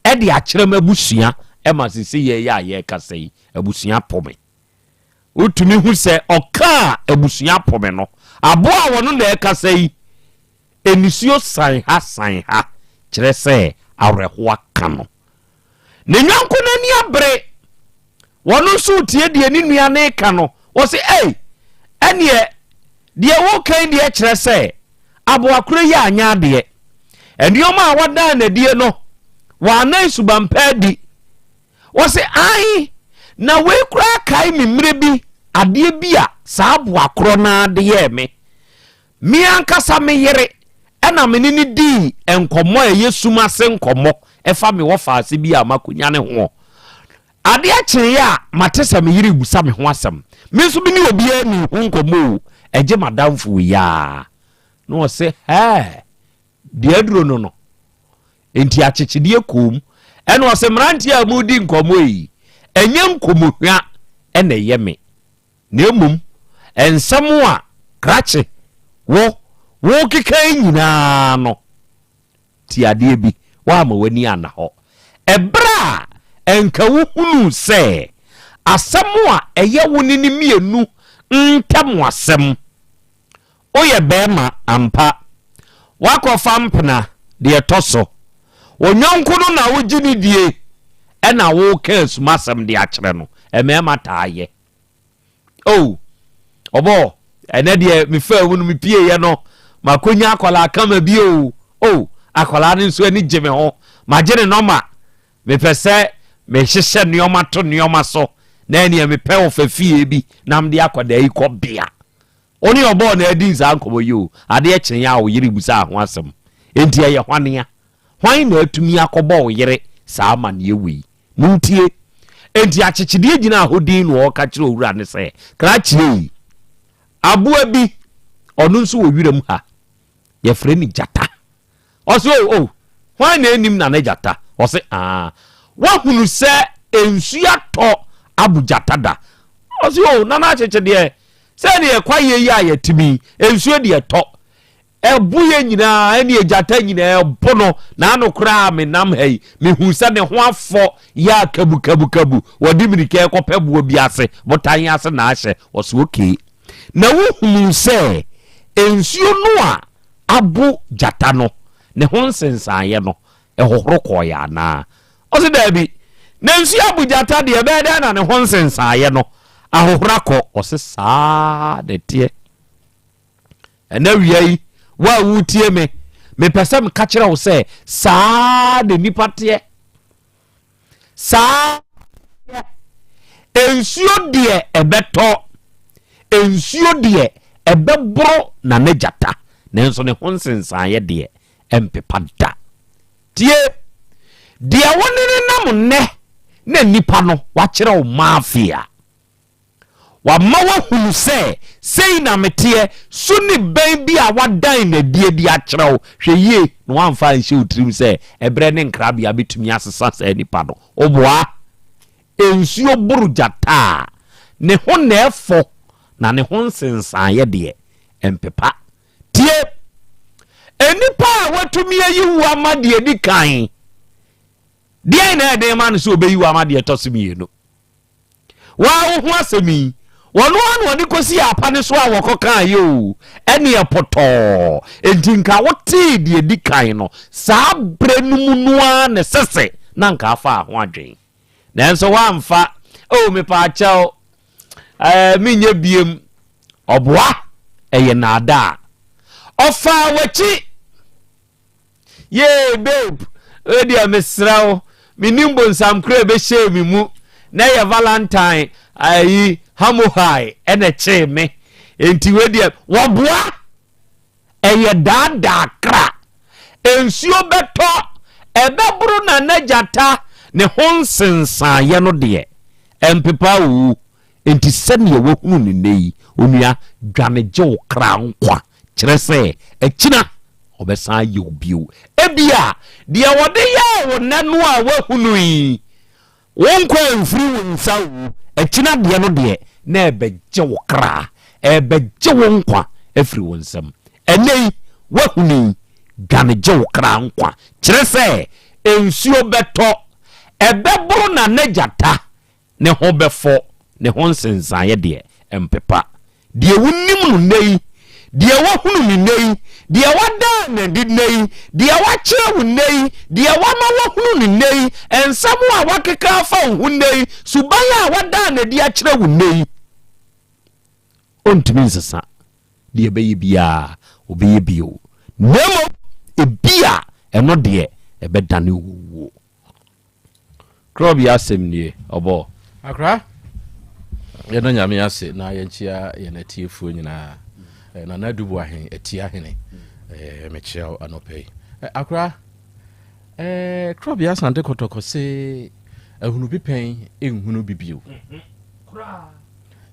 [SPEAKER 18] de akyerɛ m'abusua ma sese yɛyɛ a yɛrekasa yi, abusua po me. Wotumi hu sɛ ɔkaa abusua po me no, aboa a wɔno na ɛrekasa yi, nisuo san ha san ha, kyerɛ sɛ awerɛhoɔ aka no. Ne yɔnko no ani abere, wɔno nso retie deɛ ne nua no reka no, wɔse, Ei, ɛneɛ deɛ woreka yi deɛ kyerɛ sɛ aboa korɔ yi anyɛ adeɛ. Nneɛma a wadan n'adie no, wɔanan suban pa adi. Wɔse, Ae, na wei koraa kae me mmerɛ bi adeɛ bi a saa aboa korɔ no ara de yɛɛ me. Me ankasa me yere na me ne no dii nkɔmmɔ a ɛyɛ sum ase nkɔmmɔ ɛfa me wɔfaase bi a makɔnya ne hoɔ. Adeɛ kyeeɛ a mate sɛ me yere rebisa me ho asɛm. Me nso me ne obiara nnii ho nkɔmmɔ o, ɛgye m'adamfo wei ara. Na ɔse, Hɛɛ, deɛ aduro no no. Enti akyekyedeɛ koom. Ɛna ɔse, mmeranteɛ a moredi nkɔmmɔ yi, ɛnyɛ nkɔmmɔhwa na ɛyɛ me. Na mmom nsɛm a krakye wo worekeka yi nyinaa no, tie adeɛ bi, woamma w'ani anna hɔ. Ɛberɛ a anka wohunuu sɛ asɛm a ɛyɛ wo ne no mmienu ntam asɛm, Woyɛ barima ampa. Woakɔfa mpena, deɛ ɛtɔ so. Wo yɔnko no na wogye no die ɛna woreka asumasɛm de akyerɛ no. Mmarima taa yɛ. Oh, ɔbɔ, ɛnɛ deɛ mefaa mu no mepieeɛ no, makɔnya akwadaa kama bi o. Oh, akwadaa no nso ani gye me ho. Magye ne nɔma. Mepɛ sɛ mehyehyɛ nneɛma to nneɛma so na ɛneɛ mepɛ ɔfa fie bi na mede akwadaa yi kɔ bea. Wo ne ɔbɔɔ na adi saa nkɔmmɔ yi o, adeɛ kyeeɛ a wo yere bisaa ho asɛm. Enti ɛyɛ hwan a? Hwan na atumi akɔbɔ wo yere saa amanneɛ wei? Montie! Enti akyekyedeɛ gyinaa hɔ dinn na ɔreka kyerɛ owura no sɛ, Krakye ei, aboa bi, ɔno nso wɔ wiram ha, yɛfrɛ no gyata. Ɔse oh oh hwan na ɛnim Nana Gyata? Ɔse aah wahunu sɛ nsuo atɔ abo gyata da? Ɔse oh Nana Akyekye deɛ sɛdeɛ kwaeɛ yi a yɛtem yi nsuo deɛ tɔ ɛbo yɛ nyinaa ɛne gyata nyinaa ɛbo no na ano koraa menam ha yi mehu sɛ ne ho afɔ yɛ a kabu kabu kabu wɔde mirika ɛkɔpɛ boɔ bi ase botan ase na ahyɛ. Ɔse okay na wohunuu sɛ nsuo no a abo gyata no, ne ho nsensaneeɛ no, ɛhohoro kɔeɛ anaa? Ɔse, Daabi, na nsuo abo gyata deɛ, ɛbɛyɛ dɛn na ne ho nsensaneeɛ no ahohoro akɔ? Ɔse, Saa na ɛteɛ. Ɛnɛ awia yi, wo a woretie me, mepɛ sɛ meka kyerɛ wo sɛ, saa na nnipa teɛ. Saa nsuo deɛ ɛbɛtɔ, nsuo deɛ ɛbɛboro Nana Gyata, nanso ne ho nsensaneeɛ deɛ ɛmpepa da. Tie! Deɛ wo ne no nam nnɛ na nnipa no wakyerɛ wo mafia. Wama woahunu sɛ sei na meteɛ, su ne bɛn bi a wadan no adi adi akyerɛ wo. Hwɛ yie na woamfa anhyɛ wo tirim sɛ ɛberɛ ne nkrabea bɛtumi asesa saa nipa no. Woboa? Nsuo boro gyata a, ne ho na ɛfɔ, na ne ho nsensaneeɛ deɛ, ɛmpepa. Tie! Nnipa a wɔatumi ayi wo ama deɛ ɛdi kan, deɛn na ɛyɛ den ma no sɛ ɔbɛyi wo ama deɛ ɛtɔ so mmienu? Waa wo ho asɛm yi, wɔno ara na ɔde kɔsii apa no so a wɔkɔkaeɛ o, ɛneɛ pɔtɔɔ. Enti nka wotee deɛ ɛdi kan no, saa berɛ no mu no ara na ɛsɛ sɛ na nka afaa ho adwene. Nanso woamfa, oh mepaakyɛw, ɛɛ menyɛ biem. Ɔboa, ɛyɛ naadaa. Ɔfaa w'akyi. Yee babe, wei deɛ mesrɛ wo, menim bonsam koro a ɛbɛhyɛɛ me mu, na ɛyɛ Valentine ayi hamohai ɛna ɛkyee me, enti wei deɛ wɔboa, ɛyɛ daadaa kra, nsuo bɛtɔ, Ɛbɛboro Nana Gyata ne ho nsensaeɛ no deɛ, ɛmpepa oo. Enti sɛdeɛ woahunu no nnɛ yi, onua, dwane gye wo kra nkwa, kyerɛ sɛ, akyina ɔbɛsan ayɛ wo bio. Ebia deɛ ɔde yɛɛ wo nnɛ no a woahunu yi, Wo nkwa amfiri wo nsa o, akyina deɛ no deɛ, na ɛrebɛgye wo kra, ɛrebɛgye wo nkwa afiri wo nsam. Ɛnnɛ yi, woahunu yi, dwane gye wo kra nkwa. Kyerɛ sɛ, nsuo bɛtɔ, ɛbɛboro na n'agyata ne ho bɛfɔ, ne ho nsensaneɛ deɛ, ɛmpepa. Deɛ wonim no nnɛ yi, deɛ woahunu no nnɛ yi, deɛ wadaa no adi nnɛ yi, deɛ wakyerɛ wo nnɛ yi, deɛ wama woahunu no nnɛ yi, nsɛm a wakeka afa wo ho nnɛ yi, suban a wadaa no adi akyerɛ wo nnɛ yi, ɔntumi nsesa. Deɛ ɛbɛyɛ biara, ɔbɛyɛ bio. Na mmom, ebia ɛno deɛ ɛbɛdane owuo.
[SPEAKER 20] Krɔb yi asɛm nie, ɔbɔ. Akra, yɛda Nyame ase na yɛnkyea yɛn atiefoɔ nyinaa. Eh, Nana Adu Boahen, Atia Hene, eh, mekyea wo anɔpa yi. Eh, Akra, eh, Krɔb yi Asante Kɔtɔkɔ se ahunu bi pɛn nhunu bi bio.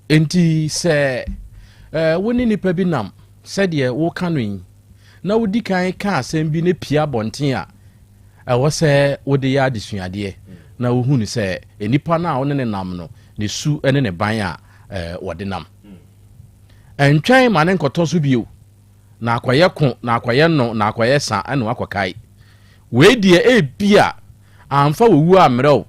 [SPEAKER 20] Enti sɛ eh, wo ne nipa bi nam sɛdeɛ woka no yi, na wodi kan ka asɛm bi na pia abɔnten a, Ɛwɔ sɛ wode yɛ adesuadeɛ na wohunu sɛ nnipa no a wo ne no nam no, ne su ne ne ban a wɔde nam. Ɛntwɛn ma ne nkɔtɔ so bio, na akɔyɛ ko, na akɔyɛ no, na akɔyɛ sa, ɛna wakɔkae. Wei deɛ ebia amfa w'owuo ammrɛ wo,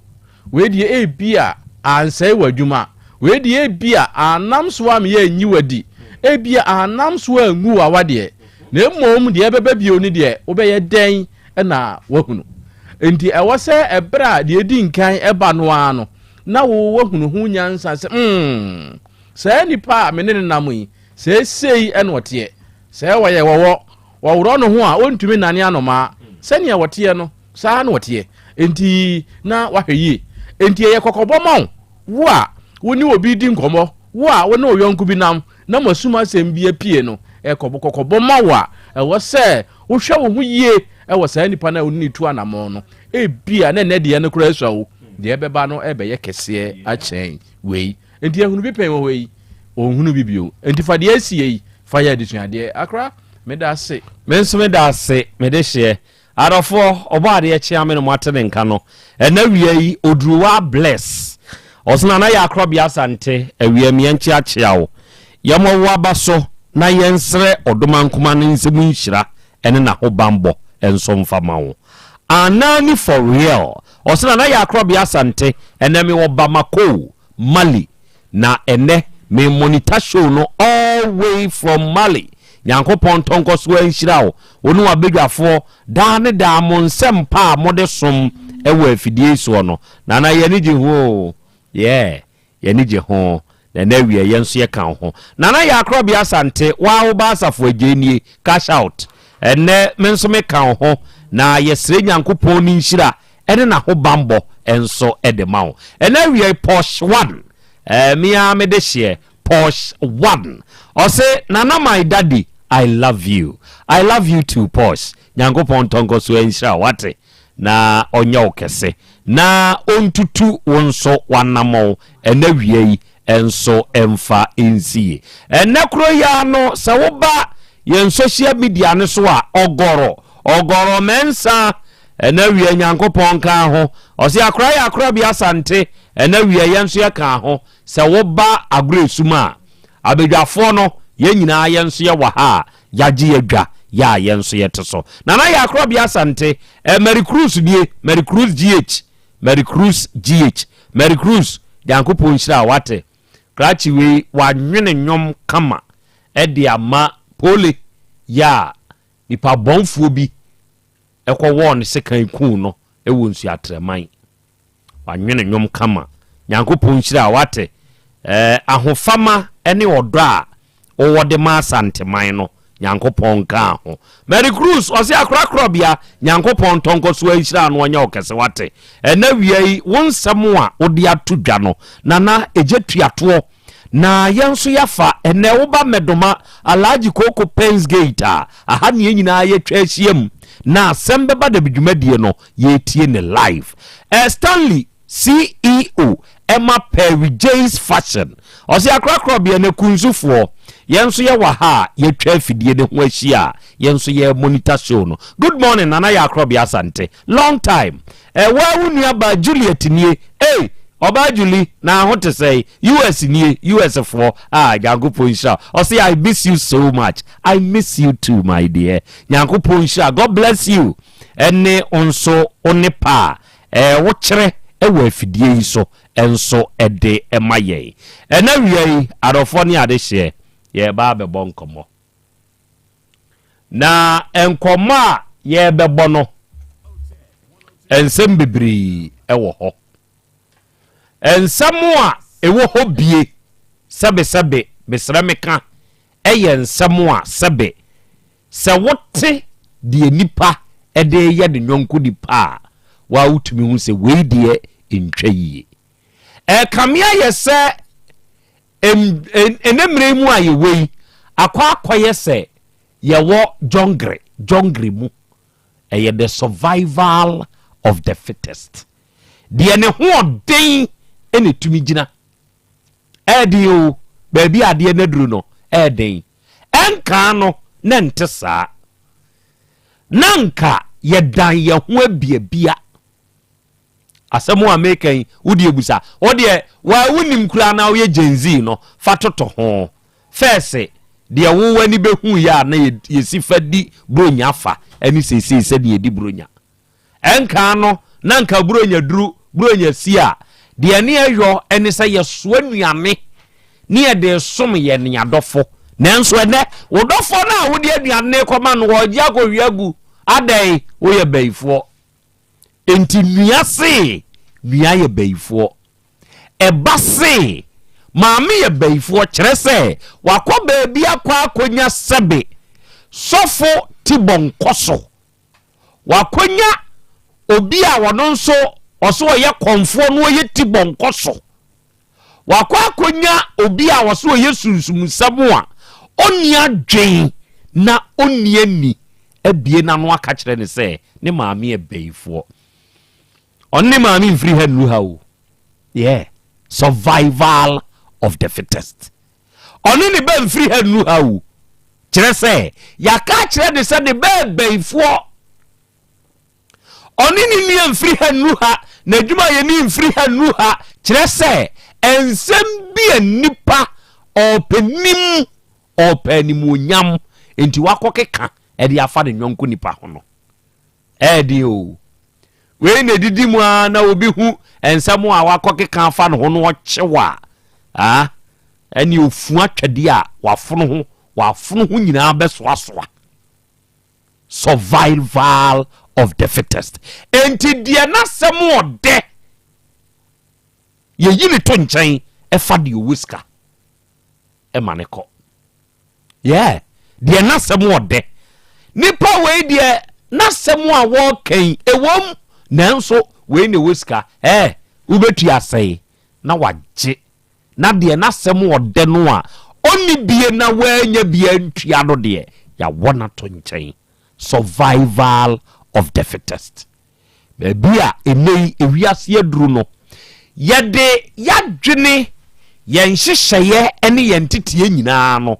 [SPEAKER 20] Wei deɛ ebia ansɛe w'adwuma. Wei deɛ ebia annam so ammeyɛ anyi wo adi. Ebia annam so angu w'awadeɛ. Na mmom deɛ ɛbɛba bio no deɛ, wobɛyɛ dɛn na woahunu? Enti ɛwɔ sɛ ɛberɛ a deɛ ɛdi nkan ba no ara no, na wo woahunu ho nyansa sɛ, mm, saa nipa a me ne no nam yi, seesei na ɔteɛ. Sɛ ɔyɛ wɔwɔ, wɔworɔ no ho a, ɔntumi nnane anomaa. Sɛdeɛ ɔteɛ no, Saa ara na ɔteɛ. Enti na wahwɛ yie. Enti ɛyɛ kɔkɔbɔ ma wo, wo a wo ne obi redi nkɔmmɔ, wo a wo ne wo yɔnko bi nam na mo asum asɛm bi apue no, ɛyɛ kɔkɔbɔ ma wo a ɛwɔ sɛ wohwɛ wo ho yie wɔ saa nipa no a wo ne no tu anammɔn no. Ebia na ɛnnɛ deɛ no koraa asua wo, deɛ ɛbɛba no rebɛyɛ kɛseɛ akyɛn wei. Enti ahunu bi pɛn wɔ hɔ yi, ɔnhunu bi bio. Enti fa deɛ asie yi fa yɛ adesuadeɛ. Akora, meda ase.
[SPEAKER 18] Me nso meda ase, mede hyeɛ. Adɔfoɔ, ɔbɔ adeɛ kyea me na moate ne nka no. Ɛnɛ awia yi, Oduruwa Bless. Ɔse Nana Yaa Korɔbea Asante, awia mi yɛnkyeakyea wo. Yɛmmɔ wo aba so na yɛnsrɛ Ɔdomankoma no nsam nhyira ne n'ahobanbɔ nso mfa ma wo. Anani for real. Ɔse Nana Yaa Korɔbea Asante, ɛnɛ mewɔ Bamako, Mali. Na ɛnɛ me monitor show no all way from Mali. Nyankopɔn ntɔ nkɔsoɔ nhyira wo, wo ne w'abadwafoɔ daa ne daa mo nsɛm pa a mode som wɔ afidie yi soɔ no. Nana yɛn ani gye ho oo, yeah, yɛn ani gye ho. Na ɛnɛ awia yɛn nso yɛka wo ho. Nana Yakrɔbea Asante, waa wo ba Asafo Agyei nie, cash out. Ɛnɛ me nso meka wo ho, na yɛsrɛ Nyankopɔn ne nhyira ne n'ahobanbɔ nso de ma wo. Ɛnɛ awia yi Posh One, eh, me ara me de hyeɛ, Posh One. Ɔse, Nana my daddy, I love you. I love you too Posh. Nyankopɔn ntɔ nkɔ so nhyira wo, wate? Na ɔnyɛ wo kɛse. Na ɔntutu wo nso w'anamɔn ɛnɛ awia yi nso mfa nsi yie. Ɛnnɛ koro yi ara no, sɛ woba yɛn social media no so a, ɔgɔrɔ, ɔgɔrɔ mɛnsa, ɛnɛ awia Nyankopɔn nka ho. Ɔse akora yɛ akora bi asante, ɛnɛ awia yɛn nso yɛka ho. Sɛ woba agorɔ esum a, abadwafoɔ no, yɛn nyinaa yɛn nso yɛwɔ ha a, yɛagye yɛ dwa, yɛ a yɛn nso yɛte so. Nana yɛ akora bi asante, eh, Mary Cruz nie, Mary Cruz GH. Mary Cruz GH Mary Cruz Nyankopɔn nhyira wo wate. Krakye wei wanwene nnwom kama de ama Pole yɛ a nipa bɔnfoɔ bi kɔ wɔɔ no sekan kuu no wɔ Nsuatrɛman. Wanwene nnwom kama. Nyankopɔn nhyira wo wate. Eh, ahofama ne ɔdɔ a wowɔ de ma Asanteman no, Nyankopɔn nkaa ho. Mary Cruz, ɔse akora korɔbea, Nyankopɔn ntɔ nkɔso anhyira no ɔnyɛ wo kɛse wate. Ɛnɛ wia yi, wo nsɛm a wode ato dwa no, Nana, egye tuatoɔ. Na yɛn nso yɛafa, ɛnɛ woba Mɛdoma, Alhaji Koko Pens Gate a, aha ne yɛn nyinaa yɛtwa ahyia mu. na asɛm bɛba da bi dwumadie no yɛretie ne live. Eh, Stanley CEO ɛma Perry Jays Fashion. Ɔse akorakorabea no kunsufoɔ, yɛn nso yɛwɔ ha a yɛatwa afidie no ho ahyia a yɛn nso yɛ monitor show no. Good morning Nana yɛ akorɔbea Asante. Long time. Eh, waa wo nua baa Juliet nie. Ei, ɔbaa Julie, na ho te sɛn? US nie, US foɔ. Ah, Nyankopɔn nhyira wo. Ɔse I miss you so much. I miss you too my dear. Nyankopɔn nhyira. God bless you. Ɛne wo nso wo ne pa a eh, wokyerɛ wɔ afidie yi so nso de ma yɛn. Ɛna awia yi, adɔfoɔ ne adehyeɛ, yɛreba abɛbɔ nkɔmmɔ. Na nkɔmmɔ a yɛrebɛbɔ no, nsɛm bebree wɔ hɔ. Nsɛm a ɛwɔ hɔ bie, sɛbesɛbe, mesrɛ meka, ɛyɛ nsɛm a sɛbe Sɛ wote deɛ nipa de reyɛ ne yɔnko nipa a, wo ara wotumi hu sɛ wei deɛ ntwa yie. Ɛrekame ayɛ sɛ ɛnɛ mmerɛ yi mu a yɛwɔ yi, akɔ akɔyɛ sɛ yɛwɔ jɔngere, jɔngere mu. Ɛyɛ the survival of the fittest. Deɛ ne ho ɔden na ɛtumi gyina. Ɛyɛ den o, baabi a adeɛ no aduru no, ɛyɛ den. Ɛnkaa no, na ɛnte saa. Na anka yɛdan yɛn ho abiabia. Asɛm a meka yi, wo deɛ busa. Wo deɛ, wa wonim koraa na woyɛ Gen Z no, fa toto ho. Fɛɛse, deɛ wo w'ani bɛhu yɛ a na yɛsi fa di Buronya fa ɛne seesei sɛdeɛ yɛdi Buronya. Ɛnkaa no, na anka Buronya duru, Buronya si a, deɛ ne yɛyɔ ne sɛ yɛsoa nnuane ne yɛde resom yɛn adɔfo. Nanso ɛnnɛ, wo dɔfoɔ no a wode aduane no rekɔma no, ɔregye akɔhwie agu. Adɛn? Woyɛ bayifoɔ. Enti nua se nua yɛ bayifoɔ. Ɛba se maame yɛ bayifoɔ, kyerɛ sɛ wakɔ baabi akɔ akɔnya sɛbe sɔfo tibɔnkɔso. Wakonya obi a ɔno nso ɔso ɔyɛ kɔmfoɔ na ɔyɛ ti bɔnkɔ so. Wakɔ akonya obi a ɔso ɔyɛ sunsumsɛm a ɔnni adwen na ɔnni ani abie n'ano aka kyerɛ ne sɛ ne maame yɛ bayifoɔ. Ɔne ne maame mfiri ha nnuru ha o. Yeah. Survival of the fittest. Ɔne ne ba mfiri ha nnuru ha o. Kyerɛ sɛ, yɛaka akyerɛ ne sɛ ne ba yɛ bayifoɔ. Ɔne ne nua mfiri ha nnuru ha, n'adwumayɛni mfiri ha nnuru ha. Kyerɛ sɛ, nsɛm bi a nnipa ɔɔpɛ nim, ɔɔpɛ animuonyam, nti wakɔkeka de afa ne yɔnko nipa ho no. Ɛyɛ den o. Wei na ɛdidi mu ara na obi hu nsɛm a wakɔkeka afa ne ho no ɔkyew a, ah, ɛne ofu atwɛdeɛ a wafono ho, wafono ho nyinaa bɛsoasoa. Survival of the fittest. Enti deɛ n'asɛm ɔdɛ, yɛyi ne to nkyɛn ɛfa deɛ ɔwɔ sika ɛma ne kɔ. Yeah, deɛ n'asɛm ɔdɛ. Nipa wei deɛ n'asɛm a wɔreka yi ɛwom nanso wei na ɛwɔ sika. Ɛɛ, wobɛtua asɛe na wagye. Na deɛ n'asɛm ɔdɛ no a ɔnni bie na wanya bie antua no deɛ, yɛawɔ no ato nkyɛn. Survival of the fittest. Baabi a ɛnnɛ yi ewiase aduru no, yɛde yɛadwene, yɛn nhyehyɛeɛ ne yɛn nteteɛ nyinaa no,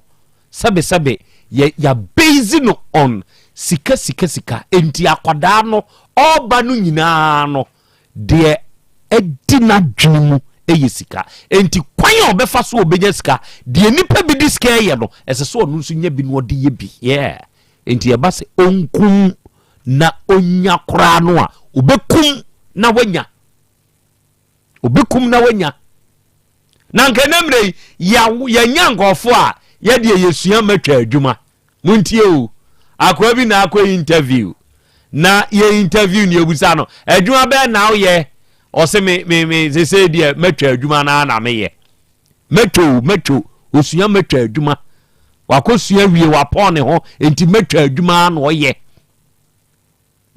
[SPEAKER 18] sɛbesɛbe yɛ yɛabase no on sika sika sika. Enti akwadaa no ɔreba no nyinaa no, deɛ adi n'adwene mu yɛ sika. Enti kwan a ɔbɛfa so ɔbɛnya sika, deɛ nipa bi de sika yɛ no, ɛsɛ sɛ ɔno nso nya bi na ɔde yɛ bi. Yeah. Enti ɛba sɛ ɔnkum na ɔnya koraa no a, ɔbɛkum na wanya. Ɔbɛkum na wanya. Na nka ɛnɛ mmerɛ yi, yɛnya nkurɔfoɔ a yɛdeɛ yɛsua matwa adwuma. Montie o, akoa bi na akɔ interview. Na yɛ interview ne yɛbusa no, adwuma bɛɛ na woyɛ? Ɔse me, me, me, sesei deɛ matwa adwuma no ara na meyɛ. Mɛtwa o, mɛtwa o, osua mɛtwa adwuma. Wakɔsua wie, wapɔn ne ho, nti mɛtwa adwuma ara na ɔyɛ.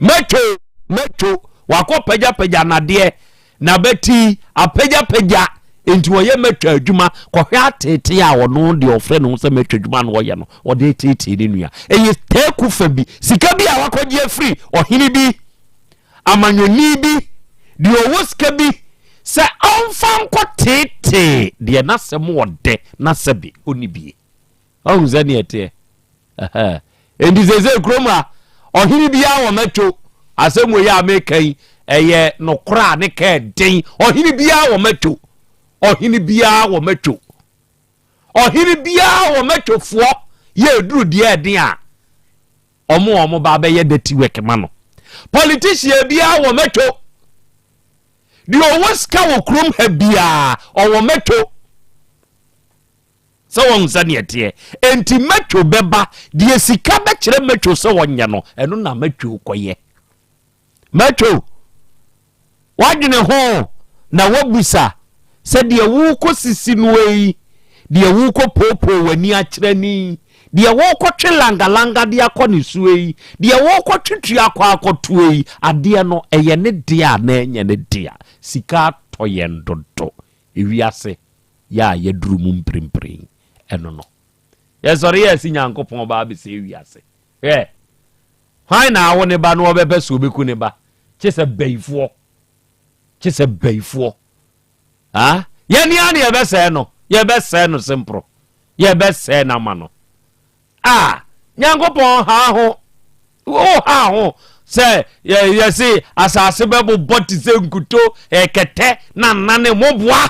[SPEAKER 18] Mɛtwa o, mɛtwa o, wakɔ pagyapagya nadeɛ, n'abati apagyapagya. Enti ɔyɛ mɛtwa adwuma kɔhwɛ ateetee a ɔno deɛ ɔfrɛ ne ho sɛ mɛtwa adwuma na ɔyɛ no, ɔde reteetee ne nua. Ɛyɛ teeku fa bi, sika bi a wakɔgye afiri ɔhene bi, amanyɔni bi, deɛ ɔwɔ sika bi sɛ ɔmfa nkɔteetee deɛ n'asɛm ɔdɛ na sɛbe ɔnni bie. Wahu sɛdeɛ ɛteɛ? Ɛhɛɛ. Enti seesei kurom ha, ɔhene biara wɔ mɛtwo. Asɛm wei a meka yi, ɛyɛ nokorɛ a ne ka ɛden. Ɔhene biara wɔ mɛtwo. Ɔhene biara wɔ mɛtwo. Ɔhene biara wɔ mɛtwofoɔ yɛ ɛduru deɛ ɛden a, ɔmo a ɔmo ba bɛyɛ dirty work ma no. Politician biara wɔ mɛtwo. Deɛ ɔwɔ sika wɔ kurom ha biara, ɔwɔ mɛtwo. Sɛ wahu sɛdeɛ ɛteɛ. Enti Matthew bɛba, deɛ sika bɛkyerɛ Matthew sɛ ɔnyɛ no, ɛno na Matthew kɔyɛ. Matthew, woadwene ho na woabisa sɛ deɛ worekɔsisi no yi, deɛ worekɔpoopoo w'ani akyerɛ no yi, deɛ worekɔtwe langalanga de akɔ ne soɔ yi, deɛ worekɔtwe tua akɔ akɔtoɔ yi, adeɛ no, ɛyɛ ne dea anaa ɛnyɛ ne dea? Sika atɔ yɛn dodo. Ewiase. yɛ a yɛaduru mu mprempren yi, ɛno no. Yɛsɔre yɛ se Nyankopɔn ba abɛsɛe wiase. Hwɛ! Hwan na awo ne ba na ɔbɛpɛ sɛ ɔbɛku ne ba? Kye sɛ bayifoɔ. Kye sɛ bayifoɔ. Ha? Yɛne a na yɛbɛsɛe no. Yɛbɛsɛe no semporo. Yɛbɛsɛe no ama no. A Nyankopɔn haa ho. Wo haa ho sɛ yɛse asase bɛbobɔ te sɛ nkuto, ɛkɛtɛ na nane moboa.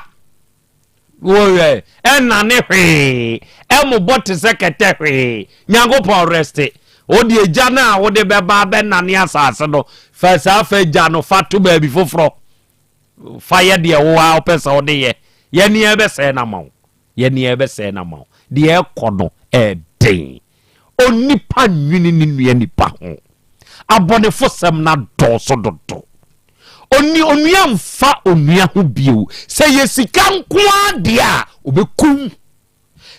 [SPEAKER 18] Wɔyɛ ɛnane hwee, ɛmobɔ te sɛ kɛtɛ hwee. Nyankopɔn reste. Wode agya no a wode bɛba bɛnane asase no, fa saa fa gya no fa to baabi foforɔ. Fa yɛ deɛ wo ara wopɛ sɛ wode yɛ. Yɛne yɛbɛsɛe no ama wo. Yɛ nea ɛbɛsɛe no ama wo. Deɛ ɛrekɔ no yɛ den. Onipa nnwene ne nua nipa ho. Abɔnefosɛm no adɔɔso dodo. Oni onua mfa onua ho bio. Sɛ yɛ sika nko ara deɛ a, ɔbɛkum.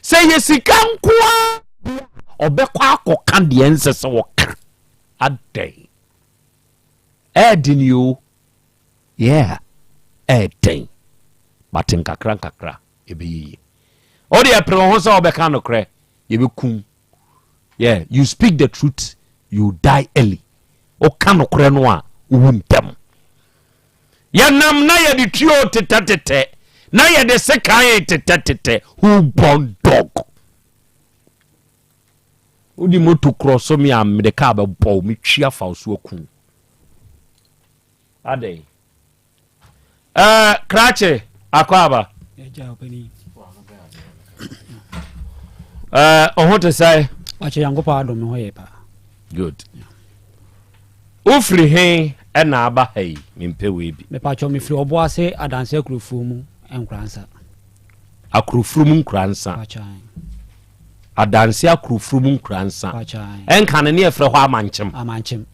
[SPEAKER 18] Sɛ yɛ sika nko ara deɛ a, ɔbɛkɔ akɔka deɛ ɛnsɛ sɛ ɔka. Adɛn? Ɛyɛ den o. Yeah, ɛyɛ den. But nkakra nkakra ɛbɛyɛ yie. Wo deɛ pere wo ho sɛ wobɛka nokorɛ, yɛbɛkum. Yeah, you speak the truth, you die early. Woka nokorɛ no a, wowu ntɛm. Yɛnam na yɛde tuo tetɛtetɛ, na yɛde sekan tetɛtetɛ, who born dog? Wode moto korɔ so me a mede kaa bɛbɔ wo, metwi afa wo so aku wo. Adɛn? Ɛɛ krakye akɔ aba. Ɛɛ ɔho te sɛ.
[SPEAKER 21] Wakyɛ Nyankopɔn adom me ho yɛ paa.
[SPEAKER 18] Good. Wofiri he ɛna aba ha yi mempɛ wei bi.
[SPEAKER 21] Mepakyɛ mefiri Ɔboase Adanse Akurofuo mu Nkoransa.
[SPEAKER 18] Akurofuru mu Nkoransa. Adanse Akurofuru mu Nkoransa. Ɛnka no ne yɛfrɛ hɔ Amankyem.
[SPEAKER 21] Amankyem.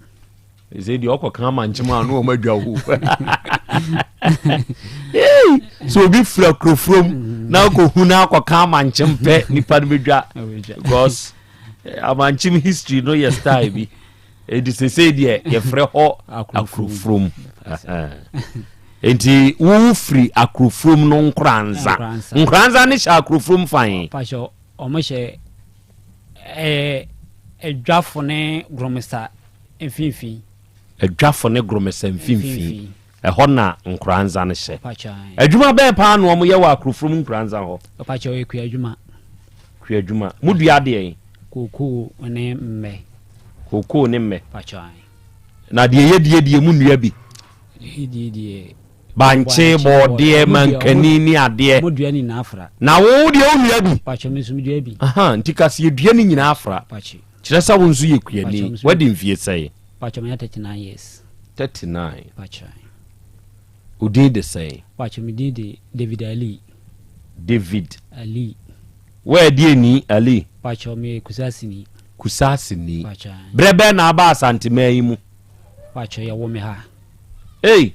[SPEAKER 18] Ɛsɛ deɛ ɔkɔ kan amankyem a no wɔn adwa wo. So obi fira kurofurom mm. na akɔ hu na akɔ kan amankyem pɛ nipa no bɛdwa because eh, amankyem history no yɛ style bi. Edi sese deɛ yɛfrɛ hɔ akurofurom. Nti wo firi akurofurom no nkoranza. Nkoranza ne hyɛ akurofurom fan.
[SPEAKER 21] Ɔmo hyɛ ɛɛ adwafo ne gromesa mfimfini.
[SPEAKER 18] Adwafo ne gromesa mfimfini. Ɛhɔ na Nkoranza no hyɛ. Adwuma bɛn paa na wɔyɛ wɔ Akrofrom Nkoranza hɔ?
[SPEAKER 21] Ɔpakyɛ ɔyɛ kuadwuma.
[SPEAKER 18] Kuadwuma. Mo dua adeɛn?
[SPEAKER 21] Kookoo ne mmɛ.
[SPEAKER 18] Kookoo ne mmɛ.
[SPEAKER 21] Ɔpakyɛ.
[SPEAKER 18] Na deɛ yɛdie deɛ mo nnua bi?
[SPEAKER 21] Deɛ yɛdie deɛ.
[SPEAKER 18] Bankye, bɔɔdeɛ, mankani ne adeɛ.
[SPEAKER 21] Mo dua ne nyinaa fra.
[SPEAKER 18] Na wo deɛ wo nua bi?
[SPEAKER 21] Ɔpakyɛ me nso me dua bi.
[SPEAKER 18] Aha, nti ka sɛ yɛdua ne nyinaa fra.
[SPEAKER 21] Ɔpakyɛ.
[SPEAKER 18] Kyerɛ sɛ wo nso yɛ kuani. Wadi mfie sɛn?
[SPEAKER 21] Ɔpakyɛ manya 39 years.
[SPEAKER 18] 39.
[SPEAKER 21] Ɔpakyɛ.
[SPEAKER 18] Wo din de sɛn?
[SPEAKER 21] Ɔpakyɛ me din de David Ali.
[SPEAKER 18] David.
[SPEAKER 21] Ali.
[SPEAKER 18] Wo ɛdeɛ ni Ali?
[SPEAKER 21] Ɔpakyɛ me yɛ Kusasini.
[SPEAKER 18] Kusasini.
[SPEAKER 21] Ɔpakyɛ.
[SPEAKER 18] Berɛ bɛn na aba Asanteman yi mu?
[SPEAKER 21] Ɔpakyɛ yɛwo me ha.
[SPEAKER 18] Ei!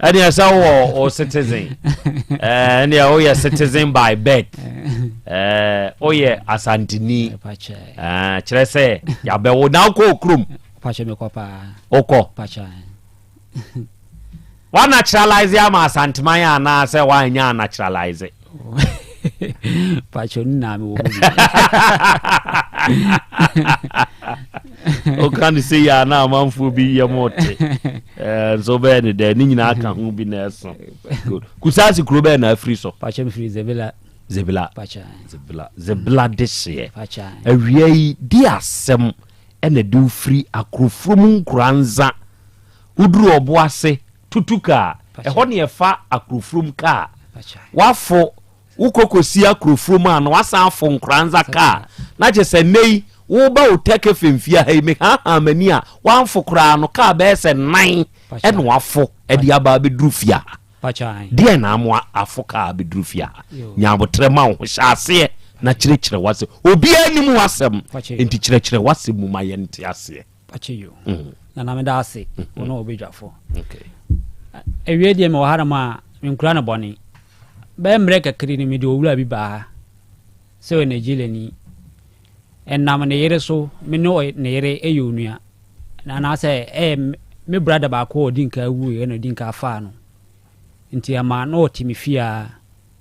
[SPEAKER 18] Ɛneɛ sɛ wowɔ o citizen. Ɛneɛ woyɛ citizen by birth. Woyɛ Asanteni. Kyerɛ sɛ yɛabɛwo na wokɔ okurom.
[SPEAKER 21] Ɔpakyɛ mekɔ paa.
[SPEAKER 18] Wokɔ.
[SPEAKER 21] Ɔpakyɛ.
[SPEAKER 18] Wa naturalize ama Asanteman anaa sɛ wanyɛ anaturalize?
[SPEAKER 21] Pakyɛ no nyinaa mewɔ mu bi.
[SPEAKER 18] Woka no sɛ yɛ a na amanfoɔ bi yɛ mo te. Eh, nso wobɛyɛ ne dɛ ne nyinaa ka ho bi na ɛso. Good. Kusasi kuro bɛyɛ na afiri so?
[SPEAKER 21] Pakyɛ mefiri Zebila.
[SPEAKER 18] Zebila.
[SPEAKER 21] Pakyɛ.
[SPEAKER 18] Zebila. Zebila de hyeɛ.
[SPEAKER 21] Pakyɛ.
[SPEAKER 18] Awia yi di asɛm ɛna de wofiri akorofrom nkuranza Woduru ɔbo ase tutu kaa, ɛhɔ ne yɛfa Akurofurom kaa. Woafo, wokɔ kɔsi Akurofurom a na woasan afo Nkoranza kaa. Na kyerɛ sɛ nnɛ yi, woreba Otec FM fie ha yi, mehaahaa m'ani a, woamfo koraa no, kaa bɛyɛ sɛ nnan na woafo de aba abɛduru fie ha. Deɛn na ama afo kaa abɛduru fie ha? Nya aboterɛ ma wo ho, hyɛ aseɛ na kyerɛkyerɛ w'asɛm. Obiara nnim w'asɛm, enti kyerɛkyerɛ w'asɛm mu ma yɛnte aseɛ.
[SPEAKER 21] Pakyɛ yo. Nana meda ase wo ne wobedwafo. Awie deɛ mewɔ hanom a menkura no bɔne. Bɛyɛ mmerɛ kakri no mede owura bi baa ha sɛ ɔyɛ Nigeriani. Ɛnam ne yere so me ne ne yere yɛ onua. Anaasɛ ɛyɛ me brada baako a ɔdi nka wuiɛ na ɔdi nka faa no. Nti ɛma na ɔte me fie a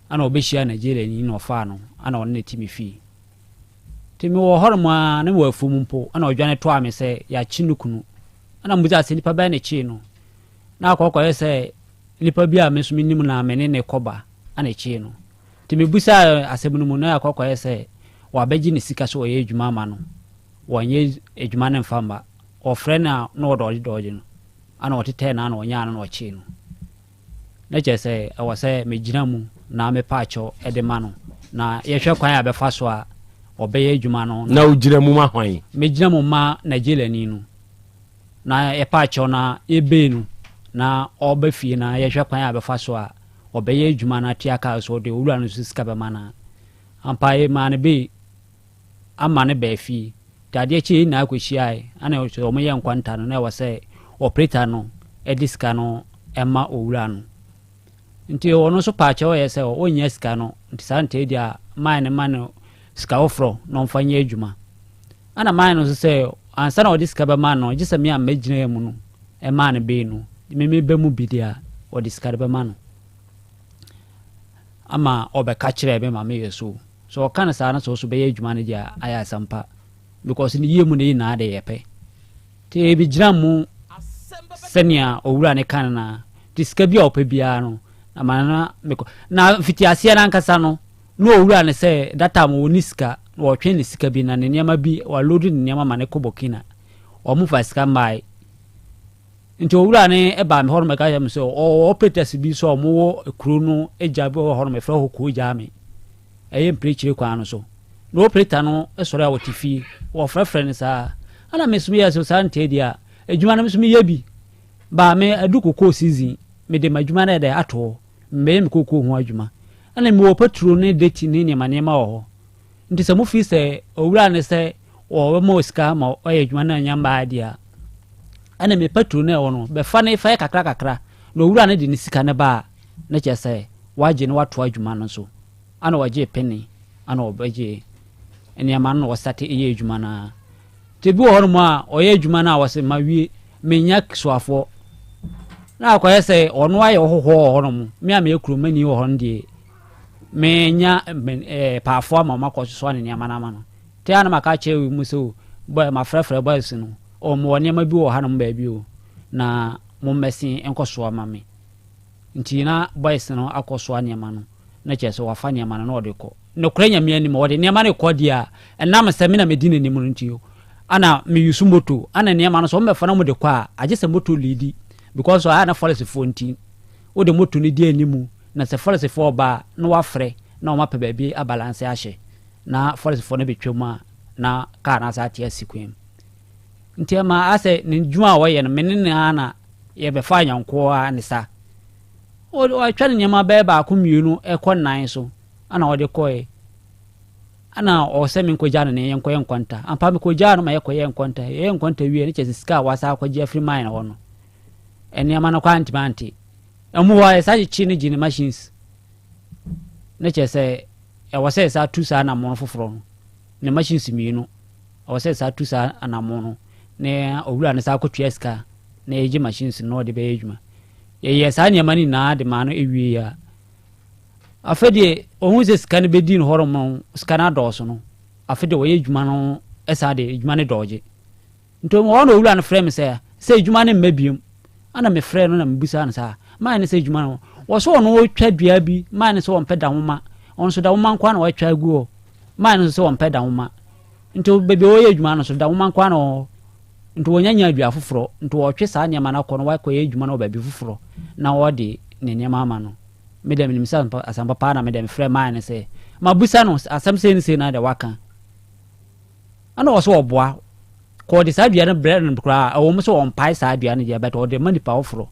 [SPEAKER 21] ana ɔbɛhyia Nigeriani na ɔfaa no ana ɔne no te me fie. Ntsi mowɔ hɔnom ara na mowɔ efuw mu mpo na ɔdwane toaa me sɛ yɛakye no kunu. Nna mibisa sɛ nyimpa bɛn na ekyee no? Na akɔ akɔyɛ sɛ nyimpa bi a me so minyim no a menye no kɔ ba na ekyee no. Ntsi mibisaa asɛm no mu na akɔ akɔyɛ sɛ ɔabɛgye ne sika sɛ ɔyɛ edwuma ama no, ɔnnyɛ edwuma no mmfa mma. Ɔfrɛ no a na ɔdɔɔgye dɔɔgye no, ana ɔtetɛɛ no ana ɔnyaa no na ɔkyee no. Na kyerɛ sɛ ɛwɔ sɛ megyina mu na mepa akyɛw de ma no, na yɛhwɛ kwan a yɛbɛfa so a ɔbɛyɛ adwuma no.
[SPEAKER 18] Na wogyina mu ma hwan?
[SPEAKER 21] Megyina mu ma Nigeriani no, na yɛpa akyɛw na yɛbei no na ɔba fie na yɛhwɛ kwan a yɛbɛfa so a ɔbɛyɛ adwuma no atua ka so ɔde owura no nso sika bɛma no a. Ampa yɛmaa no bei. ama no baa fie. Nti adeɛ kyeeɛ yɛn nyinaa kɔhyiaeɛ ɛna sɛ wɔyɛ nkwanta no na ɛwɔ sɛ ɔpreta no de sika no ma owura no. Nti ɔno nso paa kyɛw yɛ sɛ ɔnnya sika no nti saa nti deɛ a man no ma no sika foforɔ na ɔmfa nyɛ adwuma. Ɛna man no nso sɛ ansa na ɔde sika bɛma no gye sɛ me a mɛgyina mu no ɛmaa no bei no me meba mu bi deɛ a ɔde sika no bɛma no ama ɔbɛka kyerɛɛ me ma meyɛ so. Sɛ ɔka no saa na sɛ ɔso bɛyɛ adwuma no deɛ a ayɛ asɛmpa because ne yie mu ne nyinaa de yɛ pɛ. Nti ɛbɛgyina mu sɛnea owura no ka no na nti sika bi a ɔpɛ biara no na ma na mekɔ. Na mfitiaseɛ no ankasa no na owura no sɛ that time ɔnni sika na ɔtwe ne sika bi na ne nneɛma bi waload ne nneɛma ma no kɔ Burkina wɔn fa sika mmae. Nti owura no baa me hɔ nom bɛka kyerɛ me sɛ ɔwɔ operators bi nso a wɔwɔ kuro no agya bi wɔ hɔ nom yɛfrɛ hɔ kuro gyaame ɛyɛ mpirekyire kwan no so na operator no sɔre a wɔte fie wɔfrɛfrɛ no saa ɛna me nso meyɛ so saa nteɛ deɛ a adwuma no nso meyɛ bi baa me adu kokoo season mede m'adwuma no ɛdɛ ato hɔ mbɛyɛ me kokoo ho adwuma ɛna mewɔ petro ne deti ne nneɛma nneɛma wɔ hɔ Nti sɛ mofii sɛ owura no sɛ ɔbɛma wo sika ma ɔyɛ adwuma no anya mmaa deɛ a, ɛna me patro no ɛwɔ no bɛfa no fa yɛ kakra kakra na owura no de ne sika no ba a, na kyerɛ sɛ wagye na watoa adwuma no so. Ana ɔgyee pene, ana ɔbɛgye nneɛma no na ɔsate yɛ adwuma no ara. Nti ebi wɔ hɔnom a ɔyɛ adwuma no a ɔse mawie, menya soafoɔ. Na akɔyɛ sɛ ɔno ayɛ ɔhohoɔ wɔ hɔnom, me a meyɛ kuromani wɔ hɔ no deɛ, Menya paafo ama wɔn akɔsoa ne nneɛma no ama no. Nti a na maka akyerɛ wɔn mu sɛ o, bɔ mafrɛfrɛ boys no, o mewɔ nneɛma bi wɔ hanom baabi o, na mommɛsen nkɔsoa ma me. Nti na boys no akɔsoa nneɛma no, na kyerɛ sɛ wafa nneɛma no na ɔde kɔ. Nokorɛ Nyame anim, ɔde nneɛma no rekɔ deɛ a, ɛnam sɛ me na medi n'anim no nti, ana me use moto, ana nneɛma no sɛ wɔmmɛfa na wɔde kɔ a, agye sɛ moto leadi, because ayɛ a na forestfoɔ nti, wode moto no di anim Na sɛ Farisifoɔ reba a, na wɔafrɛ na wɔapɛ baabi abalanse ahyɛ, na Farisifoɔ no bɛtwam a, na kaa no asan ate asi kwan mu. Nti ɛma asɛ ne dwuma a ɔyɛ no, me ne no ara na yɛbɛfa ayɔnkoɔ a ne sa. Ɔtwa ne nneɛma bɛyɛ baako mmienu ɛkɔ nnan so, ana ɔde kɔɛ. Ana ɔwɔ sɛ menkɔgya no ne yɛnkɔyɛ nkwanta. Ampa mekɔgyaa no ma yɛkɔyɛɛ nkwanta. Yɛyɛ nkwanta wie no kyerɛ sɛ sika a wasan akɔgye afiri mine hɔ no, nneɛma no koraa antumi ante. Ɛmu hɔ a yɛsa kyekye no gye ne machines ne kyerɛ sɛ ɛwɔ sɛ yɛsa tu saa anammɔn foforɔ no ne machines mmienu ɛwɔ sɛ yɛsa tu saa anammɔn no na owura no sa akɔtua sika na yɛgye machines no na ɔde bɛyɛ adwuma. Yɛyɛɛ saa nneɛma no nyinaa de maa no wieeɛ a, afei deɛ ɔhu sɛ sika no bɛdi no hɔnom no, sika no adɔɔso no, afei deɛ ɔyɛ adwuma no saa deɛ adwuma no dɔɔgye. Nti hɔ na owura no frɛ me sɛ, sɛ adwuma no mma biom. Ɛna mefrɛɛ no na mebisaa no saa. Mayɛ ne sɛ adwuma no, wɔ sɛ ɔno ɔtwa dua bi, mayɛ ne sɛ ɔmpɛ dawoma. Ɔno nso dawoma nko ara na watwa agu hɔ. Mayɛ no nso sɛ ɔmpɛ dawoma. Nti baabi a ɔyɛ adwuma no so, dawoma nko ara na ɔwɔ hɔ. Nti wɔnya nya dua foforɔ. Nti wɔtwe saa nneɛma no akɔ na wakɔyɛ adwuma no wɔ baabi foforɔ na wɔde ne nneɛma ama no. Me deɛ menim sɛ asɛmpa paa na me deɛ mefrɛ mayɛ no sɛ mabisa no asɛm sei ne sei na deɛ waka. Ɛna ɔwɔ sɛ ɔboa. Kɔ ɔde saa dua no brɛ no koraa a, ɛwɔ mu sɛ ɔmpae saa dua no deɛ, but ɔde ma nipa foforɔ.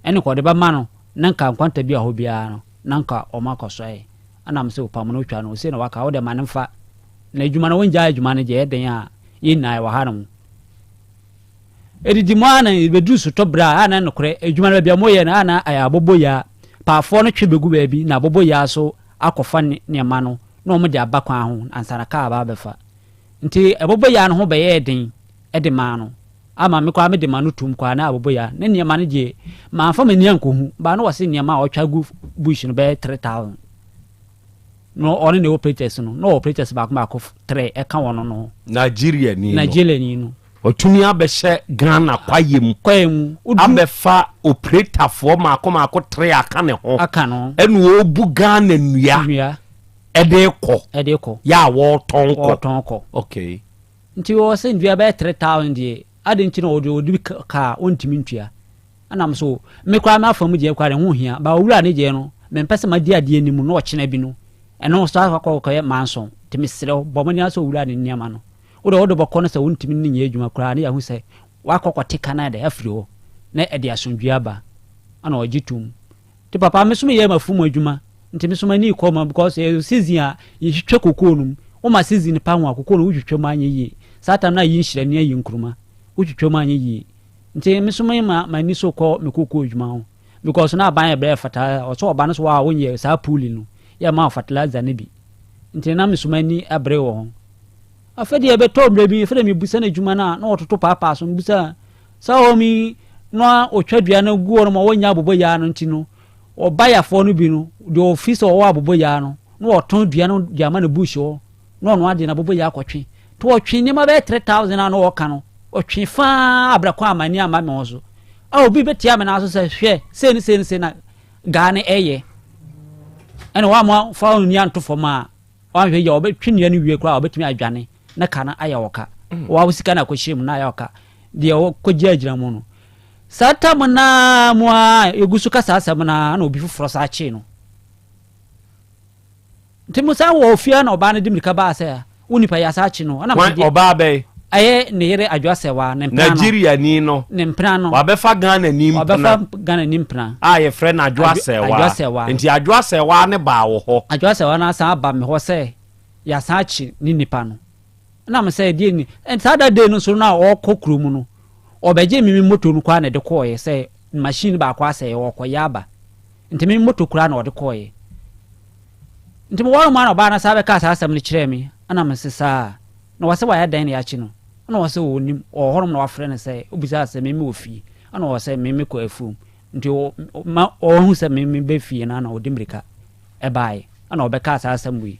[SPEAKER 21] Ɛne kɔ ɔde bɛma no, na nka nkwanta bi a hɔ biara no, na nka ɔmo akɔsɔe. Ɛna me sɛ ɔpam no otwa no, ose na waka, wode ma no mfa. Na adwuma no, wongyae adwuma no deɛ, ɛyɛ den a, yɛn nyinaa yɛwɔ ha nom. Ɛdidi mu ara na ɛbɛduru sotɔ berɛ a, a na nokorɛ, adwuma no baabi a wɔyɛ no, a na ɛyɛ aboboyaa. Paafoɔ no twe bɛgu baabi, na aboboyaa so akɔfa nneɛma no na wɔde aba kwan ho ansa na kaa aba abɛfa. Nti aboboyaa no ho bɛyɛɛ den de maa no ama me koraa mede m'ano toom koraa na aboboyaa ne nneɛma no deɛ mamfa m'ani ankɔhu baa na wɔse nneɛma a ɔtwa gu bush no bɛyɛ 3000 na ɔne ne operators no na operators baako baako tere ɛka wɔn no ho.
[SPEAKER 18] Nigeria ni no.
[SPEAKER 21] Nigeria ni no.
[SPEAKER 18] Watumi abɛhyɛ Ghana kwaeɛ mu.
[SPEAKER 21] Kwaeɛ mu.
[SPEAKER 18] Abɛfa operetafoɔ mako mako tere aka ne ho.
[SPEAKER 21] Aka no.
[SPEAKER 18] Ɛna ɔrebu Ghana nnua.
[SPEAKER 21] Nnua.
[SPEAKER 18] Ɛde kɔ.
[SPEAKER 21] Ɛde kɔ.
[SPEAKER 18] Yɛ a wɔretɔn kɔ.
[SPEAKER 21] Wɔretɔn kɔ.
[SPEAKER 18] Okay.
[SPEAKER 21] Nti wɔ sɛ nnua bɛyɛ 3000 deɛ adi nti na ɔde ɔde kaa ɔntumi ntua. Ɛna so me koraa m'afa mu deɛ koraa ne ho hia ba owura ne deɛ no mempɛ sɛ madi adeɛ anim na ɔkyena bi no ɛno so akɔ kɔyɛ manson nti mesrɛ wo bɔ mmɔden ara sɛ owura ne nneɛma no. Wo deɛ wode bɔkɔ no sɛ wontumi ne no nyɛ adwuma koraa na yɛahu sɛ woakɔ kɔte ka no ayɛ dɛ afiri hɔ na ɛde asomdwoeɛ aba ɛna ɔgye tom. Nti papa me so meyɛ m'afuom adwuma nti me so m'ani kɔ ma because ɛyɛ season a yɛtwitwa kokoo no mu woma season pa ho a kokoo no wotwitwa mu anyɛ yie saa time no ayi nhyerɛne ayi nkruma wotwitwa mu anyɛ yie nti me so me ma m'ani so kɔ me kokoo adwuma ho because na aban yɛ brɛ fertilizer ɔsɛ ɔba no so a wonyɛ saa pool no yɛ ma fertilizer no bi nti na me so m'ani abere wɔ ho. Afei deɛ ɛbɛtɔ mmerɛ bi, afei deɛ mebisa no adwuma no a, na ɔtoto paapaa so. Mebisa sɛ hɔ yi na ɔtwa dua no gu hɔ no ma wɔnya aboboyaa no nti no, ɔbayafoɔ no bi no, deɛ ɔfi sɛ ɔwɔ aboboyaa no, na ɔtɔn dua no de ama no bush hɔ, na ɔno ade no aboboyaa kɔtwe. Nti ɔtwe nneɛma bɛyɛ 3000 a na ɔka no, ɔtwe faa abrɛ kwan ama ani amma me ho so. A obi bɛtia me nan so sɛ hwɛ, sei ne sei ne sei na gaa no ɛyɛ. Ɛna wɔamma fa ɔnni anto fam a, Wanhwɛ yie a, ɔbɛtwe nnua no wie koraa a, ɔbɛtumi adwane na ka no ayɛ ɔka. Mm. Wawo sika no akɔhyɛ mu na ayɛ ɔka. Deɛ ɔkɔgye agyina mu no. Saa tam no ara mu a yɛgu so ka saa asɛm no ara na obi foforɔ saa kyee no. Nti mo san wɔ ofie na ɔbaa no de mirika baa sɛ wo nipa yɛ asa akye no. Ɛna
[SPEAKER 18] Hwan ɔbaa bɛn?
[SPEAKER 21] Ɛyɛ ne yere Adwoa Sɛwa ne mpena no.
[SPEAKER 18] Nigeria ni no.
[SPEAKER 21] Ne mpena no.
[SPEAKER 18] Wabɛfa Ghana ni mpena.
[SPEAKER 21] Wabɛfa Ghana ni mpena.
[SPEAKER 18] A yɛfrɛ no Adwoa Sɛwa.
[SPEAKER 21] Adwoa Sɛwa.
[SPEAKER 18] Nti Adwoa Sɛwa ne baa wo hɔ.
[SPEAKER 21] Adwoa Sɛwa no asan aba me hɔ sɛ yɛasan akye ne nipa no. Ɛna me sɛ deɛ ni. And saa that day no nso no a ɔrekɔ kuro mu no, ɔbɛgye me me moto no koraa na ɛde kɔɔeɛ sɛ machine baako asɛe ɔrekɔyɛ aba. Nti me moto koraa na ɔde kɔɔeɛ. Nti mewɔ hɔ nom a na ɔbaa no san bɛkaa saa asɛm no kyerɛɛ me. Ɛna me se saa. Na ɔse wayɛ dɛn na yɛakye no? Ɛna ɔse ɔnim, ɔwɔ hɔnom na wafrɛ no sɛ, obisaa sɛ me mewɔ fie? Ɛna ɔse me mekɔ afuom. Nti ma ɔhu sɛ me meba fie no na ɔde mmirika ɛbaeɛ. Ɛna ɔbɛkaa saa asɛm wei.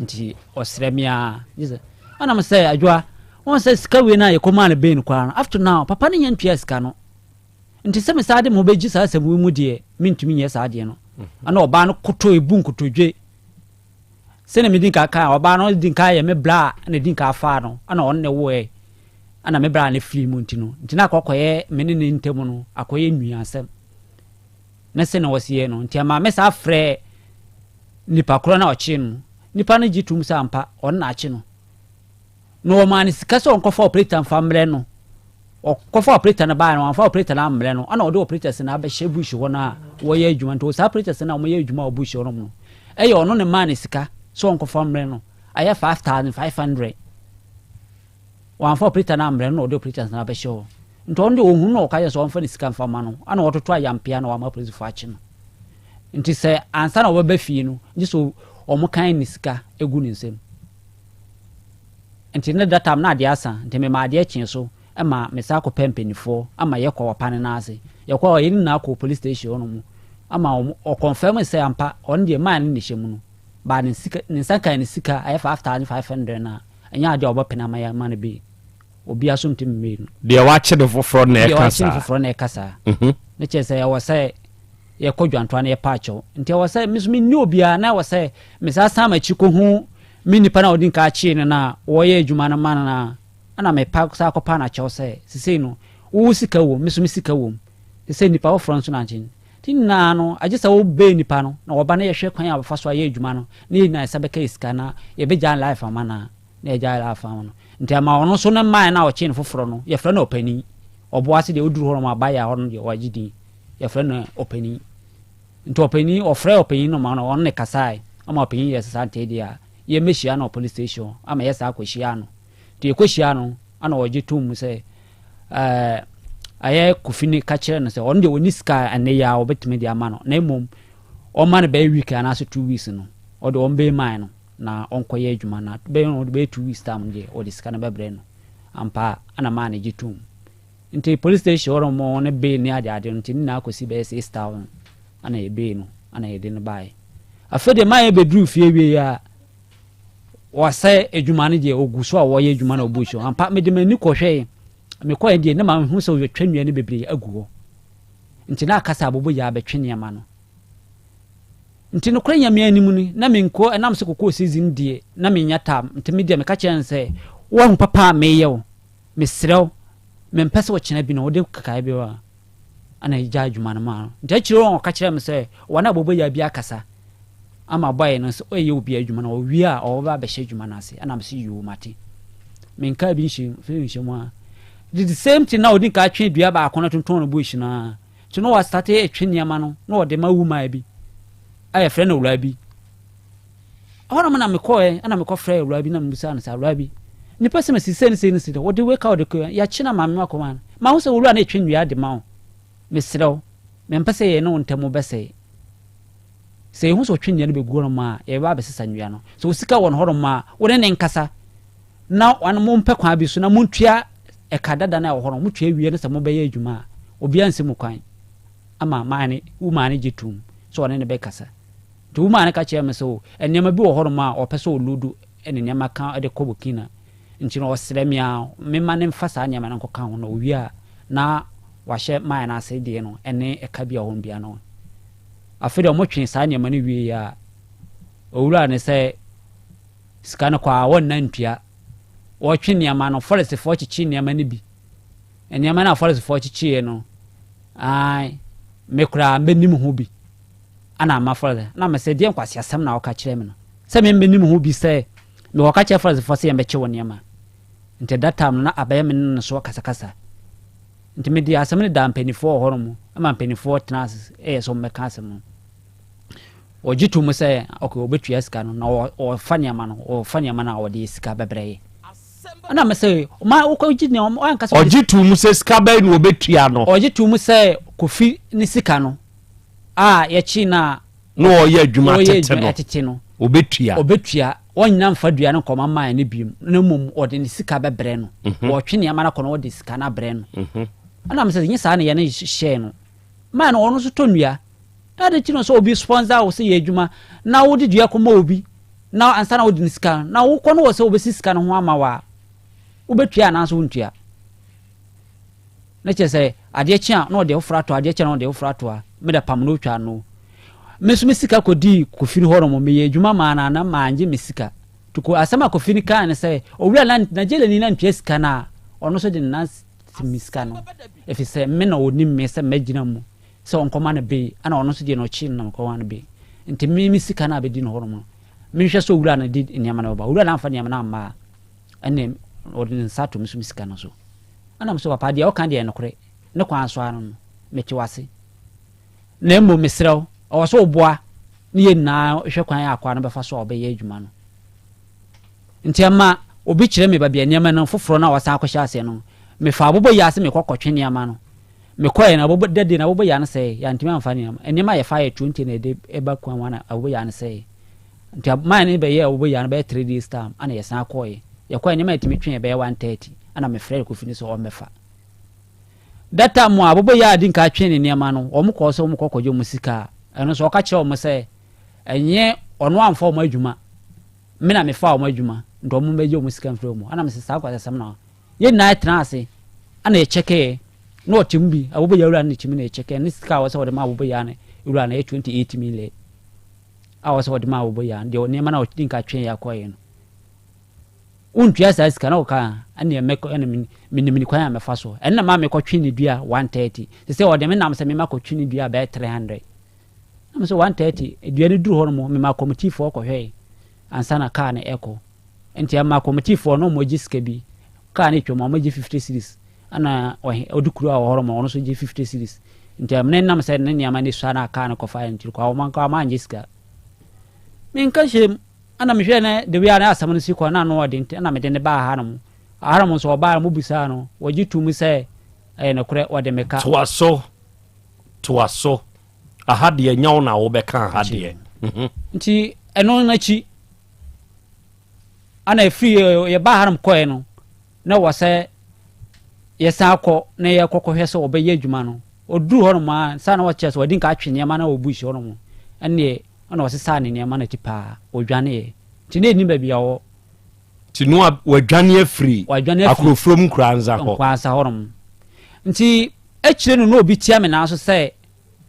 [SPEAKER 21] Nti ɔsrɛ me ara. Ɛna me sɛ Adwoa, wɔn sɛ sika wei no a yɛkɔmaa no bail koraa no, up to now papa no nya ntua sika no. Nti sɛ mesan de me ho bɛgye saa asɛm wei mu deɛ, mentumi nyɛ saa adeɛ no. Ɛna ɔbaa no koto ebu nkotodwe. Sɛnea medi nka kae, ɔbaa no di nka yɛ me bra a na di nka faa no, ɛna ɔno na ɛwoɛ, ɛna me bra no firi mu nti no, nti na akɔkɔyɛ me ne ne ntam no, akɔyɛ nnuasɛm. Ne sɛnea wɔsi yɛ no, nti ɛma me saa frɛ nipa korɔ na ɔkye no. Nipa no gye tom sɛ ampa, ɔno na akye no. Na wɔmaa no sika sɛ ɔnkɔfa operator mfa mmrɛ no. Ɔkɔfa operator no baeɛ no, wamfa operator no ammrɛ no. Ɛna ɔde operators no abɛhyɛ bush hɔ no a wɔyɛ adwuma. Nti saa operators no a wɔyɛ adwuma wɔ bush hɔ nom no, ɛyɛ ɔno na ɛmaa no sika sɛ ɔnkɔfa mmrɛ no. Ayɛ 5500. Wamfa operator no ammrɛ no na ɔde operators no abɛhyɛ hɔ. Nti ɔno deɛ ɔhunu na ɔka kyerɛ sɛ ɔmfa ne sika mfa ma no. Ɛna ɔtoto ayampea na wama apolisifoɔ akye no. Nti sɛ ansa na ɔbɛba fie no, gye sɛ wɔkan ne sika gu ne nsam. Nti ne da tam na adeɛ asa, nti memaa adeɛ kyee so. ma mesan kɔpɛɛ mpaninfoɔ ama yɛkɔɔ papa no nan ase. Yɛkɔɔ hɔ, yɛn nyinaa kɔɔ police station hɔ nom ama wɔn, ɔkɔnfɛmee sɛ ampa ɔno deɛ man no na ɛhyɛ mu no, but ne sika, ne nsa kaa ne sika a ɛyɛ 5500 no a, ɛnyɛ adeɛ a ɔbɛpene ama yɛama no bail. Obiara so ntumi mmee no.
[SPEAKER 18] Deɛ wakye no foforɔ na
[SPEAKER 21] Deɛ
[SPEAKER 18] ɛka
[SPEAKER 21] wakye no
[SPEAKER 18] saa.
[SPEAKER 21] foforɔ na ɛka saa. Ne kyerɛ sɛ ɛwɔ sɛ yɛkɔ dwantoa na yɛpa akyɛw. Nti ɛwɔ sɛ me nso menni obiara na ɛwɔ sɛ mesan san m'akyi kɔhu me nipa no a ɔdi nka akyee no no a wɔyɛ adwuma no ma no no a, ɛna mepa san kɔpa no akyɛw sɛ sesei no wo wo sika wom, me nso me sika wom. Sesei nipa foforɔ nso na akye no. Nti ne nyinaa no agye sɛ wobɛn nipa no na wɔba na yɛhwɛ kwan a wɔbɛfa so ayɛ adwuma no na yɛn nyinaa yɛn nsa bɛka yɛn sika na yɛbɛgyae life ama no a. na yɛgyae Ralph ama no. Nti ama ɔno nso ne mmaeɛ no a ɔkyee no foforɔ no, yɛfrɛ no ɔpanin. Ɔboase deɛ ɔduru hɔ nom abaeɛ hɔ no deɛ wagye din. Yɛfrɛ no ɔpanin. Nti ɔpanin, ɔfrɛɛ ɔpanin no ma no, ɔno ne kasaeɛ ama ɔpanin yɛɛ sɛ saa nti deɛ a, yɛmmɛhyia no wɔ police station hɔ ama yɛsaa kɔhyiaa no. Nti yɛkɔhyiaa no, ana ɔgye toom sɛ ɛɛ ayɛ Kofi ne ka kyerɛ no sɛ ɔno deɛ ɔnni sika a ɛnnɛ yi ara ɔbɛtumi de ama no, na mmom ɔmma no bɛyɛ week anaasɛ 2 weeks no, ɔde ɔmbɛmae no. na ɔnkɔyɛ adwuma na bɛyɛ no bɛyɛ 2 weeks time no deɛ ɔde sika no bɛbrɛ no ampa ɛna maa no gye tom. Nti police station hɔ nom ne bail ne ade ade no nti ne nyinaa kɔsi bɛyɛ 6,000 ɛna yɛ bail no ɛna yɛde no baeɛ. Afei deɛ maa yɛbɛduru fie wie a wɔsɛ adwuma no deɛ ɔgu so a wɔyɛ adwuma na ɔbu so ampa. Mede m'ani kɔhwɛe, mekɔɛ deɛ ne ma mehu sɛ wɔatwa nnua no bebree agu hɔ, nti na akasa abobo yɛ abɛtwe nneɛma no. Nti nokorɛ Nyame anim ni, na menkɔ, ɛnam sɛ kokoo season deɛ na mennya time, nti me deɛ meka kyerɛɛ no sɛ, woahu papa a meyɛ wo, mesrɛ wo, mempɛ sɛ ɔkyena bi no wode kekaeɛ bi ba, ɛna yɛgyaa adwuma no maa no. Nti akyire hɔ ɔka kyerɛɛ me sɛ wɔne aboboyaa bi akasa ama boy no sɛ ɔyɛ obi adwuma na ɔwie a ɔbɛba abɛhyɛ adwuma no ase, ɛna mese yoo mate. Menkaa bi nhyɛ mu, nhyɛ mu a. The same thing na ɔdi nka atwe dua baako no tontɔn no bush no ara. Nti na wastate retwe nneɛma no na ɔde ma woman bi a yɛfrɛ no awuraa bi. Ɛhɔnom na mekɔɛ ɛna mekɔfrɛ awuraa bi na mebisaa no sɛ, awuraa bi, nipa sɛ masi sei ne sei ne sei, wɔde wei ka wɔde kɔ yɛakye no ama me makɔma no. Mahu sɛ owura no retwe nnua de ma wo. Mesrɛ wo, mempɛ sɛ yɛne wo ntam bɛsɛe. Sɛ yɛhu sɛ ɔtwe nnua no bɛgu hɔnom a, yɛbɛba abɛsesa nnua no. Sɛ wo sika wɔ no hɔnom a, wo ne ne nkasa na mompɛ kwan bi so na montua ɛka dada no a ɛwɔ hɔ no. Motua wie no sɛ mobɛyɛ adwuma a, obiara nsi mo kwan. Ama maa ne woman no gye toom sɛ ɔne no bɛkasa. Nti woman no ka kyerɛɛ me sɛ o, nneɛma bi wɔ hɔnom a ɔpɛ sɛ ɔlodu ne nneɛma ka de kɔ Burkina. Nti no ɔsrɛ me a memma no mfa saa nneɛma no nkɔka ho na ɔwie a na wahyɛ man no ase deɛ no ne ɛka bi a ɛwɔ hɔ no biara no. Afei deɛ wɔtwee saa nneɛma no wieeɛ a, owura no sɛ sika no kɔ a wɔnna ntua. Wɔtwe nneɛma no, forestfoɔ kyekye nneɛma no bi. Nneɛma no a forestfoɔ kyekyeeɛ no, ae, me koraa mɛnim ho bi. Ana ama forest. Na mesɛ deɛ nkwaseasɛm na wɔka kyerɛ me no. Sɛ me mɛnim ho bi sɛ mekɔka kyerɛ forestfoɔ sɛ yɛmbɛkye wo nneɛma. Nti that time no na abɛyɛ me ne no so akasakasa. Nti mede asɛm no daa mpanimfoɔ wɔ hɔnom ma mpanimfoɔ tena ase yɛ sɛ wɔmmɛka asɛm no. Wɔgye to mu sɛ okay wɔbɛtua sika no na wɔfa nneɛma no, wɔfa nneɛma no a wɔde sika bɛbrɛ yɛ. Ɛna mɛ sɛ ɔma wokɔgye nea ɔanka sɛ
[SPEAKER 18] ɔgye to mu sɛ sika bɛn na wɔbɛtua no.
[SPEAKER 21] Ɔgye to mu sɛ Kofi ne sika no a yɛkye no a
[SPEAKER 18] na ɔyɛ adwuma tete no
[SPEAKER 21] tete no
[SPEAKER 18] ɔbɛtua.
[SPEAKER 21] Ɔbɛtua, ɔnnya mfa dua no nkɔma man no biom na mmom ɔde ne sika bɛbrɛ no. Ɔtwe nneɛma no akɔ na ɔde sika no abrɛ no. Ɛna mesɛ nyɛ saa na yɛne hyɛɛ no. Man no ɔno nso tɔ nnua. Na ade nti no sɛ obi sponsor wo sɛ yɛ adwuma na wode dua kɔma obi na ansa na wode ne sika no na wokɔ no wɔ sɛ wobɛsi sika no ho ama wo a, wobɛtua anaasɛ wontua? Na kyerɛ sɛ adeɛ kye a na ɔde foforɔ ato, adeɛ kye a na ɔde foforɔ ato a, meda pam na ɔtwa no. Me nso me sika kɔdii Kofi no hɔ nom, meyɛ adwuma maa no a na mangye me sika. Nti ko asɛm a Kofi no kaa ne sɛ, owura na Nigeriani no antua sika no a, ɔno nso de ne nan si me sika no, ɛfiri sɛ me na ɔnim me sɛ mɛgyina mu sɛ ɔnkɔma no bei, ɛna ɔno nso deɛ na ɔkye no na mekɔma no bei. Nti me me sika no a bɛdi no hɔ nom no, menhwɛ sɛ owura no de nneɛma no bɛba. Owura no amfa nneɛma no amma a, ɛnne ɔde ne nsa ato me so me sika no so. Ɛna me so papa deɛ ɔka deɛ nokorɛ, ne kwan so ara no, mete wase. Na mmom mesrɛ wo, ɛwɔ sɛ woboa ne yɛn nyinaa hwɛ kwan a akoa no bɛfa so a ɔbɛyɛ adwuma no. Nti ɛma obi kyerɛ me baabi a nneɛma no foforɔ no a wɔsan akɔhyɛ aseɛ no, mefaa abobo yi ase mekɔ kɔtwe nneɛma no. Mekɔɛ no abobo dade no abobo yaa no sɛe, yɛantumi amfa nneɛma. Nneɛma a yɛfa yɛ 20 na yɛde ɛba kwan mu na abobo yaa no sɛe. Nti man no bɛyɛɛ abobo yaa no bɛyɛ 3 days time ana yɛsan kɔɛ. Yɛkɔɛ nneɛma a yɛtumi twe bɛyɛ 130. Ɛna mefrɛɛ Kofi no sɛ ɔmmɛfa. That time a aboboyaa adi nka atwe ne nneɛma no, wɔn kɔɔ sɛ wɔn kɔ kɔgye wɔn sika a, ɛno nso ɔka kyerɛɛ wɔn sɛ ɛnyɛ ɔno amfa wɔn adwuma, me na mefaa wɔn adwuma, nti wɔn mmɛgye wɔn sika mfiri wɔn hɔ. Ɛna mese saa nkwasasɛm na yɛn nyinaa tenaa ase ɛna yɛkyɛkɛɛ na ɔte mu bi, aboboyaa wura no na ɛte mu na yɛkyɛkɛɛ ne sika a wɔsɛ wɔde ma aboboyaa no wura no ɛyɛ 28 million a wɔsɛ wɔde ma aboboyaa no, deɛ nneɛma no a ɔdi nka twee yɛ akɔeɛ no. Wontua saa sika no ɔka a, ɛneɛ mɛkɔ ɛna menim ne kwan a mɛfa so. Ɛno na maa mekɔtwe ne dua 130. Te sɛ ɔde me nam sɛ mema kɔtwe ne dua bɛyɛ 300. Na me sɛ 130, dua no duru hɔ no mo, mema kɔmitifoɔ kɔhwɛe ansa na kaa no ɛkɔ. Nti ɛma kɔmitifoɔ no wɔgye sika bi. Kaa no atwam a wɔgye 50 cedis. Ɛna ɔhe ɔde kuro a wɔ hɔ no ɔno nso gye 50 cedis. Nti ɛmene nam sɛ ne nneɛma no sua na kaa no kɔfa nti kɔ wɔn anka wɔn angye sika. Menka hyɛm. Ɛna mehwɛɛ na the way a na asɛm no si kɔ na ano ɔden nti ɛna mede no baa hanom. Hanom nso ɔbaa no mobisaa no, wɔgye too mu sɛ ɛyɛ nokorɛ wɔde me ka.
[SPEAKER 18] Toa so, toa so. Aha deɛ nyɛ wo na wobɛka aha deɛ. Mhm.
[SPEAKER 21] Nti ɛno no akyi ɛna ɛfiri yɛbaa hanom kɔɛ no na wɔ sɛ yɛsan kɔ na yɛkɔ kɔhwɛ sɛ wɔbɛyɛ adwuma no. Ɔduru hɔnom a saa na wɔkyerɛ sɛ wɔde nka atwe nneɛma no wɔ bush hɔnom ɛneɛ Ɛna ɔsesaa ne nneɛma no akyi paa, ɔdwaneeɛ. Nti na ɛnnim baabi a ɔwɔ.
[SPEAKER 18] Nti no wadwane afiri
[SPEAKER 21] Wadwane afiri
[SPEAKER 18] Akurofurom Nkoranza hɔ.
[SPEAKER 21] Nkoranza hɔnom. Nti akyire no na obi tia me nan so sɛ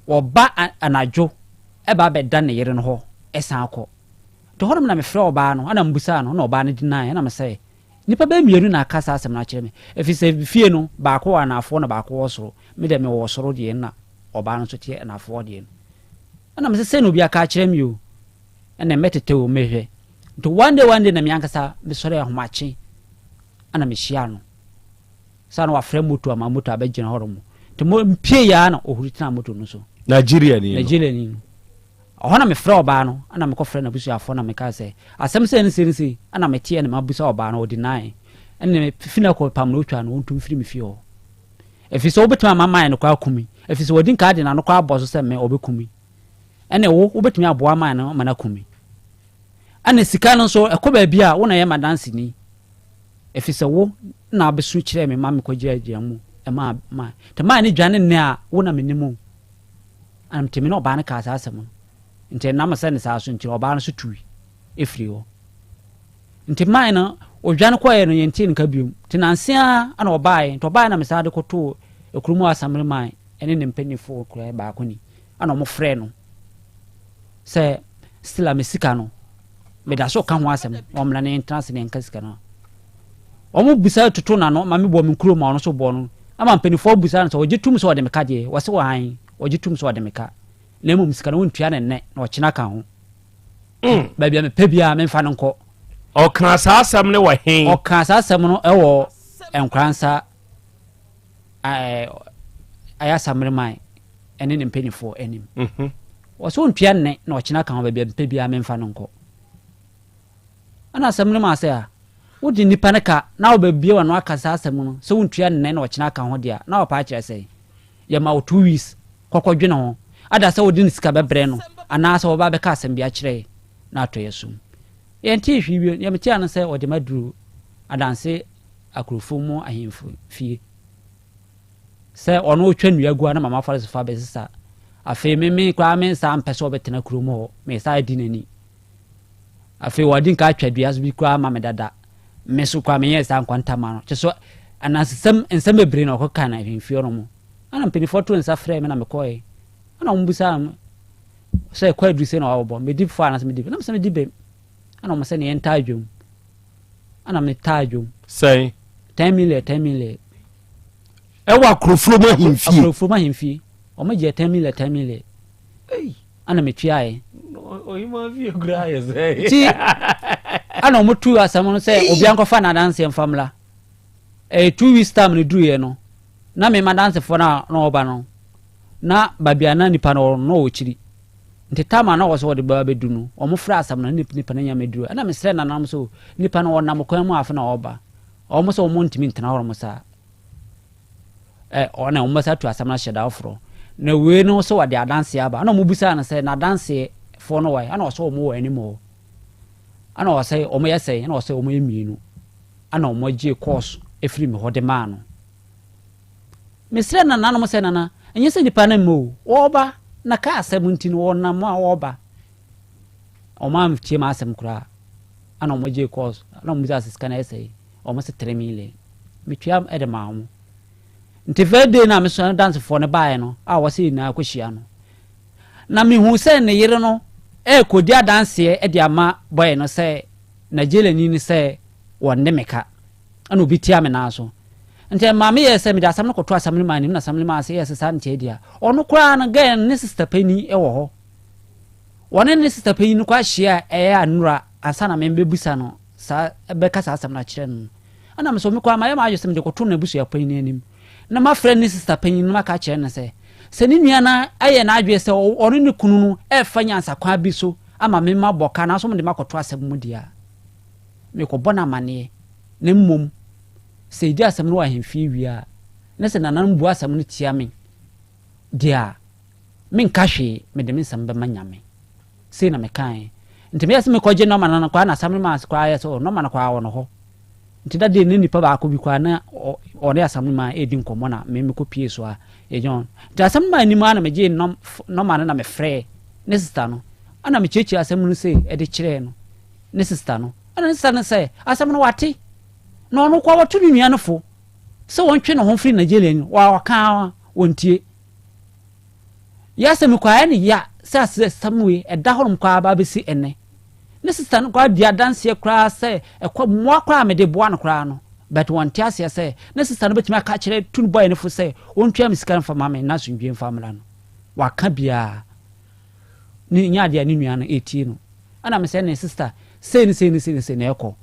[SPEAKER 21] ɔba anadwo ba abɛda ne yere no hɔ san kɔ. Nti hɔnom na mefrɛɛ ɔbaa no, ɛna mebisaa no, ɛna ɔbaa no denied, ɛna mesɛ, nnipa bɛyɛ mmienu na aka saa asɛm no akyerɛ me. Ɛfiri sɛ fie no, baako wɔ anaafoɔ na baako wɔ soro. Me deɛ mewɔ soro deɛ na ɔbaa no nso teɛ anaafoɔ deɛ no. Ɛna mese sɛn na obi aka akyerɛ me o, ɛna mɛtetɛ o mehwɛ. Nti one day one day na me ankasa mesɔre ahomakye ɛna mehyia no. Saa na wafrɛ moto ama moto abɛgyina hɔ nom. Nti mo mpie ya na ohuri tena moto no so.
[SPEAKER 18] Nigeria ni no.
[SPEAKER 21] Nigeria ni no. Ɔhɔ na mefrɛ ɔbaa no ɛna mekɔfrɛ n'abusuafoɔ na meka sɛ asɛm sɛ ne sei ne sei ɛna meteɛ na mabusa ɔbaa no ɔdinae. Ɛna fi na kɔ pam na otwa no ɔntum firi me fie hɔ. Ɛfiri sɛ wobɛtumi ama man no koraa aku me, ɛfiri sɛ wadi nkan de n'ano koraa abɔ so sɛ me ɔbɛku me. Ɛnna wo, wobɛtumi aboa man no ma no aku me. Ɛnna sika no nso, ɛkɔ baabi a, wo na yɛ m'adanseni, ɛfiri sɛ wo na wobɛsu kyerɛɛ me ma mekɔgyinagyina mu maa man. Nti man no dwane nnɛ a, wo na menim o. Ɛnna nti me ne ɔbaa no kaa saa asɛm no. Nti ɛnam sɛ ne saa so nti, ɔbaa no nso tui firii hɔ. Nti mae no odwane kɔeɛ no yɛntee ne nka biom. Nti nanse ara na ɔbaeɛ. Nti ɔbaeɛ na mesan de kɔtoo ekuro mu asamere man ne ne mpaninfoɔ koraa baako ni. Ɛna wɔn frɛɛ no sɛ still a me sika no meda so ka ho asɛm na ɔmmra na yɛntena ase na yɛnka sika no. Wɔn bisa toto n'ano ma me bɔ me nkuro ma ɔno nso bɔ no. Ama mpaninfoɔ bisa no sɛ ɔgye tum sɛ ɔde me ka deɛ wɔse wɔ han ɔgye tum sɛ ɔde me ka na mmom sika no wɔntua no nnɛ na ɔkyena ka ho. Mm. Baabi a mepɛ biara memfa no nkɔ.
[SPEAKER 18] Ɔkaa saa asɛm no wɔ he?
[SPEAKER 21] Ɔkaa saa asɛm no wɔ Nkoransa Ayasammereman ne ne mpanimfoɔ anim. Mhm. Ɔsɛ ɔntua nnɛ na ɔkyena ka ho baabi a mepɛ biara memfa no nkɔ. Ɛna asɛm no maa sɛ a wode nnipa no ka na wobɛbie w'ano aka saa asɛm no sɛ wontua nnɛ na ɔkyena ka ho deɛ a na wɔpaa kyerɛ sɛ Yɛma wo 2 weeks kɔkɔ dwene ho ada sɛ wode ne sika bɛbrɛ no anaa sɛ wɔba abɛka asɛm bi akyerɛ yɛ na atɔ yɛ som. Yɛntee hwee bio, deɛ metee ara ne sɛ wɔde me aduru Adanse Akurofo mu ahemfo fie sɛ ɔno ɔtwa nnua gu a na mama afɔre so fa bɛsesa. Afei me me koraa me nsa mpɛ sɛ ɔbɛtena kurom hɔ, mesan adi n'ani. Afei wɔadi nka atwa dua so bi koraa ma me dada. Me so koraa menyɛɛ saa nkwanta ma no. Kyɛ so anansesɛm nsɛm bebree na ɔkɔka na ahemfie hɔ nom. Ɛna mpanimfoɔ too nsa frɛɛ me na mekɔe. Ɛna wɔn bisaa me sɛ kɔ aduru sɛ na wɔabɔ. Medi fɔ anaasɛ medi bem. Na mesɛ medi bem. Ɛna wɔn sɛ ne yɛntaa dwom. Ɛna metaa dwom.
[SPEAKER 18] Sɛn?
[SPEAKER 21] 10 million 10 million.
[SPEAKER 18] Ɛwɔ Akorofrom ahemfie.
[SPEAKER 21] Akorofrom ahemfie. Wɔn gye 10 million 10 million. Ɛna metuaeɛ.
[SPEAKER 18] Ɔhema fie koraa yɛ sɛ.
[SPEAKER 21] Nti ɛna wɔn tu asɛm no sɛ obiara nkɔfa n'adanseɛ mfa mmra. Ɛyɛ 2 weeks time no duruiɛ no, na me m'adansefoɔ no a na wɔba no, na baabi a na nipa no wɔ no na ɔwɔ akyiri. Nti time a na ɔwɔ sɛ wɔde ba bɛdu no, wɔn frɛ asɛm no na nipa no nya mɛduru. Ɛna mesrɛ nananom sɛ nipa no ɔnam kwan mu afe na ɔreba. Wɔn sɛ wɔn ntumi ntena hɔ nom saa. Ɛ ɔna wɔn bɛsa atu asɛm no ahyɛ da foforɔ. Na wei no sɛ wɔde adanseɛ aba. Ɛna wɔn bisaa no sɛ n'adanseɛfoɔ no wɔ he? Ɛna ɔsɛ wɔn wɔ anim hɔ. Ɛna ɔsɛ wɔn yɛ sɛn? Ɛna ɔsɛ wɔn yɛ mmienu. Ɛna wɔn gye course. firi me hɔ de maa no. Mesrɛɛ nananom sɛ, Nana, ɛnyɛ sɛ nnipa no mma o, wɔreba, na kaa asɛm nti no wɔnam a wɔreba. Wɔantie m'asɛm koraa, ɛna wɔgyee kɔɔso, ɛna wɔbisaa sɛ sika no ɛyɛ sɛn, wɔn se 3 million. Metua de maa wɔn. Nti first day no a mesua dansefoɔ no baeɛ no a wɔsɛ yɛn nyinaa kɔhyia no, na mehuu sɛ ne yere no ɛrekɔdi adanseɛ de ama bɔyɛ no sɛ Nigeriani no sɛ wɔnne me ka, ɛna obi tia me nan so. Nti ɛmaa meyɛɛ sɛ mede asɛm no kɔto assemblyman anim na assemblyman sɛ yɛɛ sɛ saa nkyɛɛ deɛ a, ɔno koraa no girl no ne sister panyin wɔ hɔ. Wɔne ne sister panyin no koraa hyia a ɛyɛ anura ansa na membɛbisa no saa bɛka saa asɛm no akyerɛ no. Ɛna me so me koraa mayɛ m'adwene sɛ mede kɔto n'abusua panyin anim na mafrɛ ne sister panyin no maka akyerɛ no sɛ sɛ ne nua no ayɛ n'adwene sɛ ɔne ne kunu no ɛrefa nyansakwan bi so ama me mabɔ ka nanso wɔde makɔto asɛm mu deɛ a, mekɔbɔ no amanneɛ. Na mmom, sɛ yɛdi asɛm no wɔ ahemfie wie a, na sɛ nananom bu asɛm no tia me deɛ a, menka hwee, mede me nsɛm bɛma Nyame. Sei na mekaeɛ. Nti meyɛ sɛ mekɔgye nɔma no koraa na asɛm no maa koraa yɛ sɛ oh, nɔma no koraa wɔ no hɔ. Nti da deɛ ne nipa baako bi koraa na ɔne asɛm no maa ɛredi nkɔmmɔ na me mekɔpie so a yɛgyina hɔ. Nti asɛm no maa anim ara na megyee nɔma no na mefrɛɛ ne sista no. Ɛna mekyerɛkyerɛ asɛm no sei de kyerɛɛ no, ne sista no. Ɛna ne sista no sɛ asɛm no wate na ɔno koraa watu ne nua no fo sɛ wɔntwe ne ho mfiri Nigeria ni, waka a wɔntie. Yɛ asɛm koraa ɛne ya sɛ asɛm wei ɛda hɔnom koraa ba bɛsi ɛnɛ. Ne sista no koraa di adanseɛ koraa sɛ ɛkɔ mmoa koraa a mede boa no koraa no but wɔnte aseɛ sɛ ne sista no bɛtumi aka akyerɛ tu no bɔyɛ no fo sɛ ɔntua me sika no mfa ma me na asomdwie mfa mmra no. Waka biara ne nyɛ adeɛ a ne nua no ɛretie no. Ɛna me sɛ ne sista sei ne sei ne sei ne sei na ɛkɔ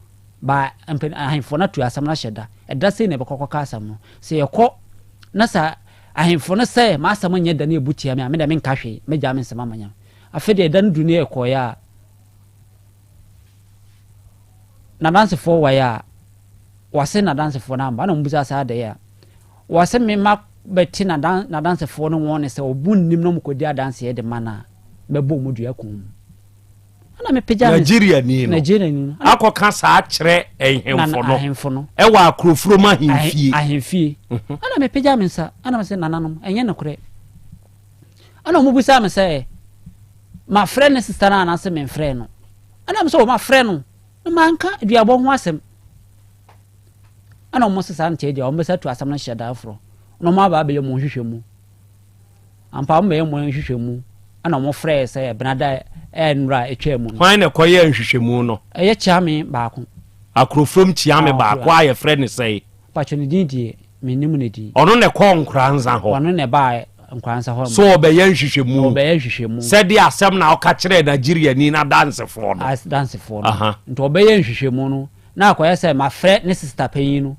[SPEAKER 21] ba mpɛ ahemfo no atu asɛm no ahyɛ da ɛda sei na ɛbɛkɔ kɔka asɛm no sɛ yɛkɔ na sɛ ahemfo no sɛ m'asɛm nyɛ da ne ɛbu tia me a me deɛ menka hwee mɛgyaa me nsɛm ama nyame. Afei deɛ ɛda no duru ne yɛkɔeɛ a n'adansefoɔ wae a wɔse n'adansefoɔ no amba na wɔn bisa sɛ adɛn a wɔse me ma bɛte n'adan n'adansefoɔ no wɔn ne sɛ ɔbu nnim na wɔkɔdi adanseɛ de ma no a mɛbɔ wɔn dua kum mu ɛna mepagya me
[SPEAKER 18] Nigeria ni no
[SPEAKER 21] Nigeria ni no
[SPEAKER 18] akɔka saa kyerɛ nhemfo no
[SPEAKER 21] ahemfo no
[SPEAKER 18] ɛwɔ akurofrom ahemfie
[SPEAKER 21] ahemfie ɛna mepagya me nsa ɛna mesɛ nananom ɛnyɛ nokorɛ Ɛna wɔn bisaa me sɛ, mafrɛ ne sista no anaasɛ memfrɛ no? Ɛna me sɛ, o mafrɛ no, na manka duabɔ ho asɛm. Ɛna wɔn sɛ saa nteɛ deɛ wɔn bɛsa tu asɛm no hyɛ da foforɔ na wɔn aba abɛyɛ wɔn nhwehwɛ mu. Ampa wɔn bɛyɛ wɔn nhwehwɛ mu ɛna wɔn frɛɛ sɛ ɛbenada ɛnora atwa mu no.
[SPEAKER 18] Hwan na ɛkɔyɛ nhwehwɛmu no?
[SPEAKER 21] Ɛyɛ kyeame baako.
[SPEAKER 18] Akorofrom kyeame baako a yɛfrɛ no sɛn?
[SPEAKER 21] Mpakyɛ ne din deɛ mennim ne din.
[SPEAKER 18] Ɔno na ɛkɔɔ Nkoranza hɔ.
[SPEAKER 21] Ɔno na ɛbaa Nkoranza hɔ.
[SPEAKER 18] So ɔbɛyɛ nhwehwɛmu.
[SPEAKER 21] Ɔbɛyɛ nhwehwɛmu.
[SPEAKER 18] Sɛdeɛ asɛm na ɔka kyerɛɛ Nigeriani no adansefoɔ no.
[SPEAKER 21] Adansefoɔ no. Nti ɔbɛyɛ nhwehwɛmu no na akɔyɛ sɛ mafrɛ ne sista panyin no.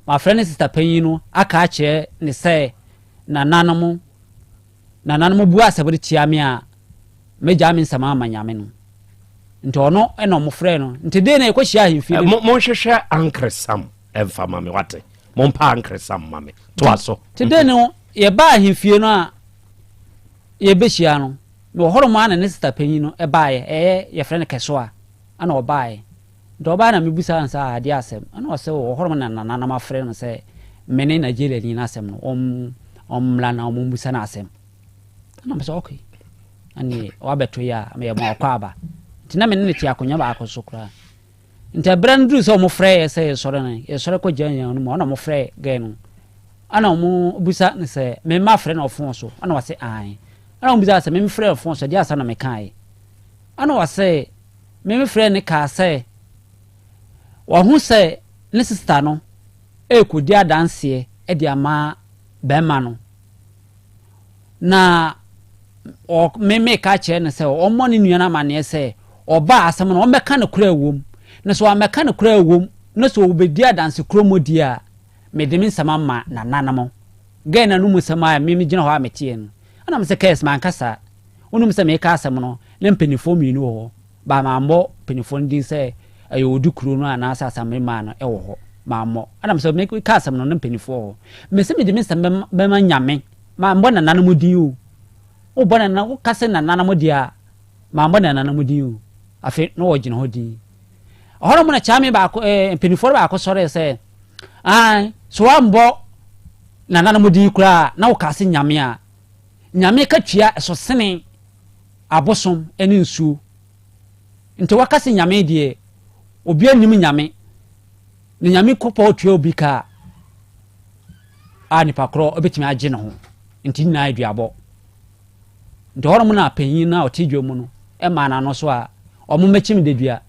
[SPEAKER 21] Mafrɛ ne sista panyin no aka akyerɛ ne sɛ nananom Nananom bu asɛm no tia me a, mɛgyaa me nsɛm ama Nyame no. Nti ɔno na ɔmo frɛɛ no. Nti dee na yɛkɔhyia ahemfie no.
[SPEAKER 18] Monhwehwɛ ankresam mfa ma me, wate? Mompa ankresam ma me. Toa so.
[SPEAKER 21] Nti dee no yɛbaa ahemfie no a yɛbɛhyia no, mewɔ hɔnom ara na ne sista panyin no baeɛ, ɛyɛ yɛfrɛ no Kɛsoa, ɛna ɔbaeɛ. Nti ɔbaeɛ na mebisaa no sɛ adeɛ asɛm, ɛna ɔse wɔ hɔnom na nananom afrɛ no sɛ me ne Nigeriani no asɛm no, ɔmmra na wɔmmisa no asɛm. Ɛna mesɛ okay, ɛne wabɛto yi a meyɛ ma ɔkɔ aba. Nti na me ne no te akonnwa baako so koraa. Nti ɛberɛ no duru sɛ wɔfrɛ yɛ sɛ yɛsɔre no, yɛsɔre kɔ gyina yɛn no mu, ɛna wɔfrɛ gɛɛ no. Ɛna wɔbisa no sɛ me mma frɛ no ɔfon so, ɛna wɔse ae. Ɛna wɔbisa sɛ me mfrɛ ɔfon so, ɛdeɛ asɛm na mekaeɛ. Ɛna wɔse Me me frɛɛ no kaa sɛ wahu sɛ ne sista no rekɔdi adanseɛ de ama barima no, na ɔ me meka kyerɛ no sɛ ɔmmɔ ne nua no amanneɛ sɛ ɔba a asɛm no ɔmmɛka no korɛ wom, na sɛ wammɛka no korɛ wom na sɛ ɔbɛdi adanse korɔ mu deɛ a, mede me nsɛm ama nananom. Gɛɛ no anom nsɛm a me megyina hɔ a meteɛ no, ɛna me sɛ kɛs manka saa. Wonim sɛ mereka asɛm no, na mpanimfoɔ mmienu wɔ hɔ, but mammɔ mpanimfoɔ no din sɛ ɛyɛ Odukuro no anaasɛ Asammeremaa no wɔ hɔ. Mammɔ. Ɛna mesɛ meka asɛm no, na mpanimfoɔ wɔ hɔ. Mese mede me nsɛm bɛma Nyame. Mammɔ nananom din o. Wobɔ nana, woka sɛ nananom deɛ a, mammɔ nananom din o. Afei na wɔgyina hɔ din. Ɔhɔnom na kyame baako ɛɛ mpanimfoɔ no baako sɔree sɛ, Ae, so woambɔ nananom din koraa na wokaa sɛ Nyame a, Nyame katua ɛso sene abosom ne nsuo. Nti waka sɛ Nyame deɛ, obiara nnim Nyame. Na Nyame kɔpɔ tua obi ka a, nipa korɔ bɛtumi agye ne ho. Nti nyinaa yɛ duabɔ. Nti hɔnom na panyin no a ɔte dwa mu no maa n'ano so a, wɔmmɛkye me dadua.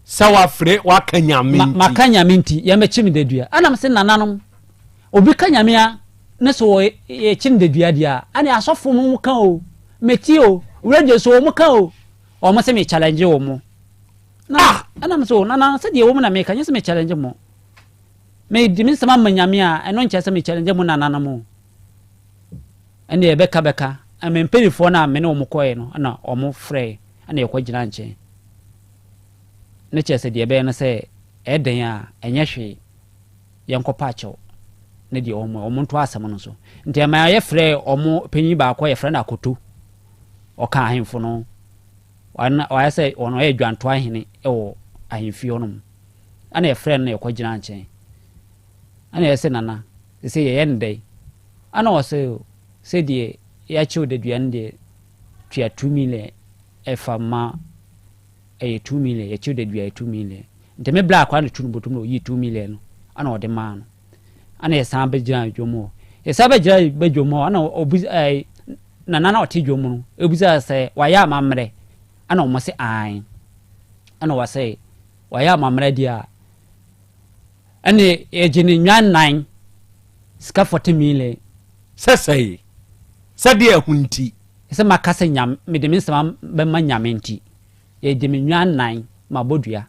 [SPEAKER 18] Sɛ wafrɛ waka Nyame nti.
[SPEAKER 21] Maka Nyame nti, yɛmmɛkye me dadua. Ɛna mese nananom, obi ka Nyame a, ne so yɛkye no dadua deɛ a, ɛne asɔfo mo ka o, meti o, radio so wɔn ka o, wɔn se me challenge wɔn. Na ah! Ɛna mese o, nana, sɛdeɛ ɛwɔ mu na meka, nyɛ sɛ me challenge mo. Mede me nsɛm ama Nyame a, ɛno nkyerɛ sɛ me challenge mo nananom o. Ɛnneɛ bɛka bɛka. Me mpanimfoɔ no a me ne wɔn kɔeɛ no na wɔfrɛe na yɛkɔgyinaa nkyɛn. Ne kyerɛ sɛ deɛ ɛbɛyɛ no sɛ ɛyɛ dɛn a ɛnyɛ hwee yɛnkɔpa akyɛw ne deɛ wɔn wɔn nto asɛm no so. Nti ɛma yɛfrɛɛ wɔn panyin baako a yɛfrɛ no Akoto. Ɔka ahemfo no. Ɔayɛ sɛ ɔno ɔyɛ dwantoa hene wɔ ahemfie hɔnom. Ɛna yɛfrɛɛ no na yɛkɔgyinaa nkyɛn. Ɛna yɛsɛ nana, sɛ yɛyɛ no dɛn? Ana ɔse sɛ deɛ yɛakyew dadua no deɛ tua 2 million ɛfa ma ɛyɛ 2 million yɛkyew dadua yɛ 2 million nti me bla akora no tu no bɔtom na ɔyii 2 million no ana ɔde maa no ana yɛsan bɛgyina dwom hɔ yɛsan bɛgyina bɛdwom hɔ ana ɔbu ɛɛ nana na ɔte dwom no ebisa sɛ wayɛ amammerɛ ana wɔn se ae ana wɔsɛ wayɛ amammerɛ deɛ a Ɛne yɛgye ne nnwan nan sika 40 million.
[SPEAKER 18] Sɛ sɛe, sɛdeɛ ɛho nti.
[SPEAKER 21] Sɛ maka sɛ Nyame, mede me nsɛm bɛma Nyame nti, yɛgye me nnwan nan mabɔ dua.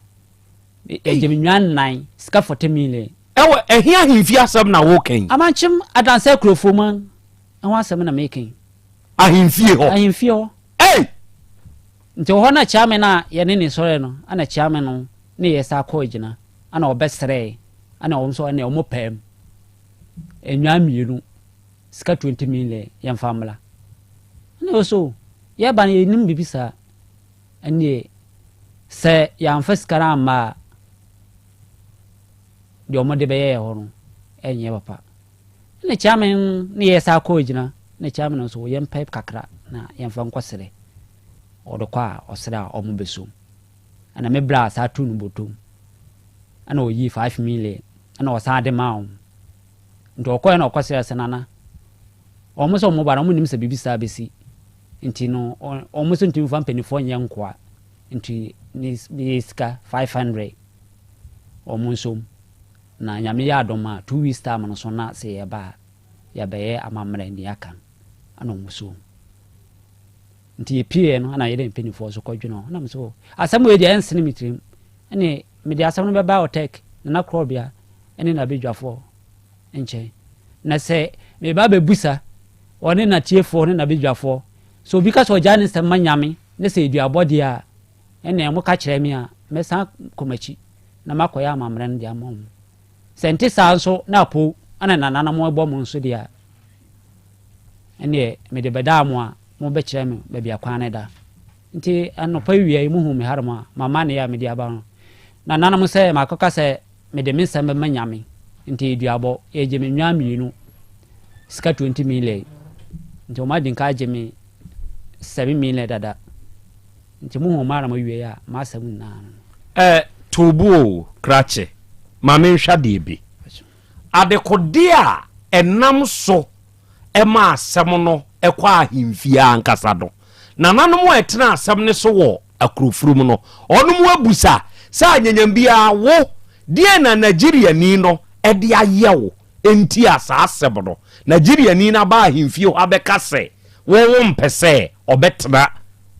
[SPEAKER 21] Yɛgye me nnwan nan sika 40 million.
[SPEAKER 18] Ɛwɔ ɛhe ahemfie asɛm na woreka yi?
[SPEAKER 21] Amankyem Adanse Akurofoman ho asɛm na mereka yi.
[SPEAKER 18] Ahemfie hɔ?
[SPEAKER 21] Ahemfie hɔ.
[SPEAKER 18] Ei!
[SPEAKER 21] Nti wɔ hɔ na Kyeame no a yɛne ne sɔre no, ɛna Kyeame no ne yɛ saa kɔɔ agyina. Ɛna ɔbɛsrɛɛ, ɛna wɔn nso ɛna wɔn paam nnwan mmienu, sika 20 million yɛmfa mmra. Ɛna yɛ so yɛba no yɛnim biribi saa. Ɛneɛ sɛ yɛamfa sika no amma a, deɛ wɔn de bɛyɛ yɛ hɔ no ɛnyɛ papa. Ɛna kyeame ne yɛ saa kɔɔ gyina, na kyeame no nso yɛmpɛ kakra na yɛmfa nkɔsrɛ. Ɔde kɔ a ɔsrɛ a wɔn bɛsom. Ɛna me bra saa tuu no bɔtɔm ɛna ɔyii 5 million ɛna ɔsan de maa wɔn nti ɔkɔɛ na ɔkɔsrɛ sɛ nana wɔn sɛ wɔn ba no wɔn nim sɛ biribi saa bɛsi nti no wɔn nso ntumi fa mpanimfoɔ nyɛ nkoa nti ne ne sika 500 wɔn nsom na nyame yɛ adom a two weeks time no so na sɛ yɛba a yɛbɛyɛ amammerɛ ne aka ɛna wɔn som. Nti yɛpieeɛ no na yɛne mpanimfoɔ nso kɔdwene ho. Na me sɛ, oh, asɛm wei deɛ ɛnsene me tirim. Ɛne mede asɛm no bɛba Ɔtɛk, Nana Korɔbea ne n'abadwafoɔ nkyɛn. Na sɛ meba abɛbusa ɔne n'atiefoɔ ne n'abadwafoɔ, sɛ obi ka sɛ ɔgyae ne nsɛm ma Nyame ne sɛ ɛduabɔ deɛ a, ɛnneɛ moka kyerɛ me a, mɛsan kɔ m'akyi na makɔyɛ amammerɛ no de ama wɔn. Sɛ ɛnte saa nso na apow na nananom bɔ mo nso deɛ a, ɛnneɛ mede bɛdaa mo a, mobɛkyerɛ me baabi a kwan no da. Nti anɔpa awia yi mohuu me hanom a, m'amanneɛ a mede aba no, nananom sɛ makɔka sɛ mede me nsɛm bɛma Nyame, nti duabɔ, yɛgye me nnwan mmienu, sika 20 million, nti wɔn adi nka agye me 7 million dada. Nti muhuu m'anom awiei a, m'asɛm nyinaa no no.
[SPEAKER 18] Ɛ, to bo o, krakye, ma menhwɛ adeɛ bi. Adekodeɛ a ɛnam so ma asɛm no kɔ ahemfie ankasa no, nananom a ɛtena asɛm no so wɔ akurofurum no, wɔnom abusa sɛ anyanyam biara wo, deɛn na Nigeriani no de ayɛ wo nti a saa asɛm no, Nigeriani no aba ahemfie hɔ abɛka sɛ wo wompɛ sɛ ɔbɛtena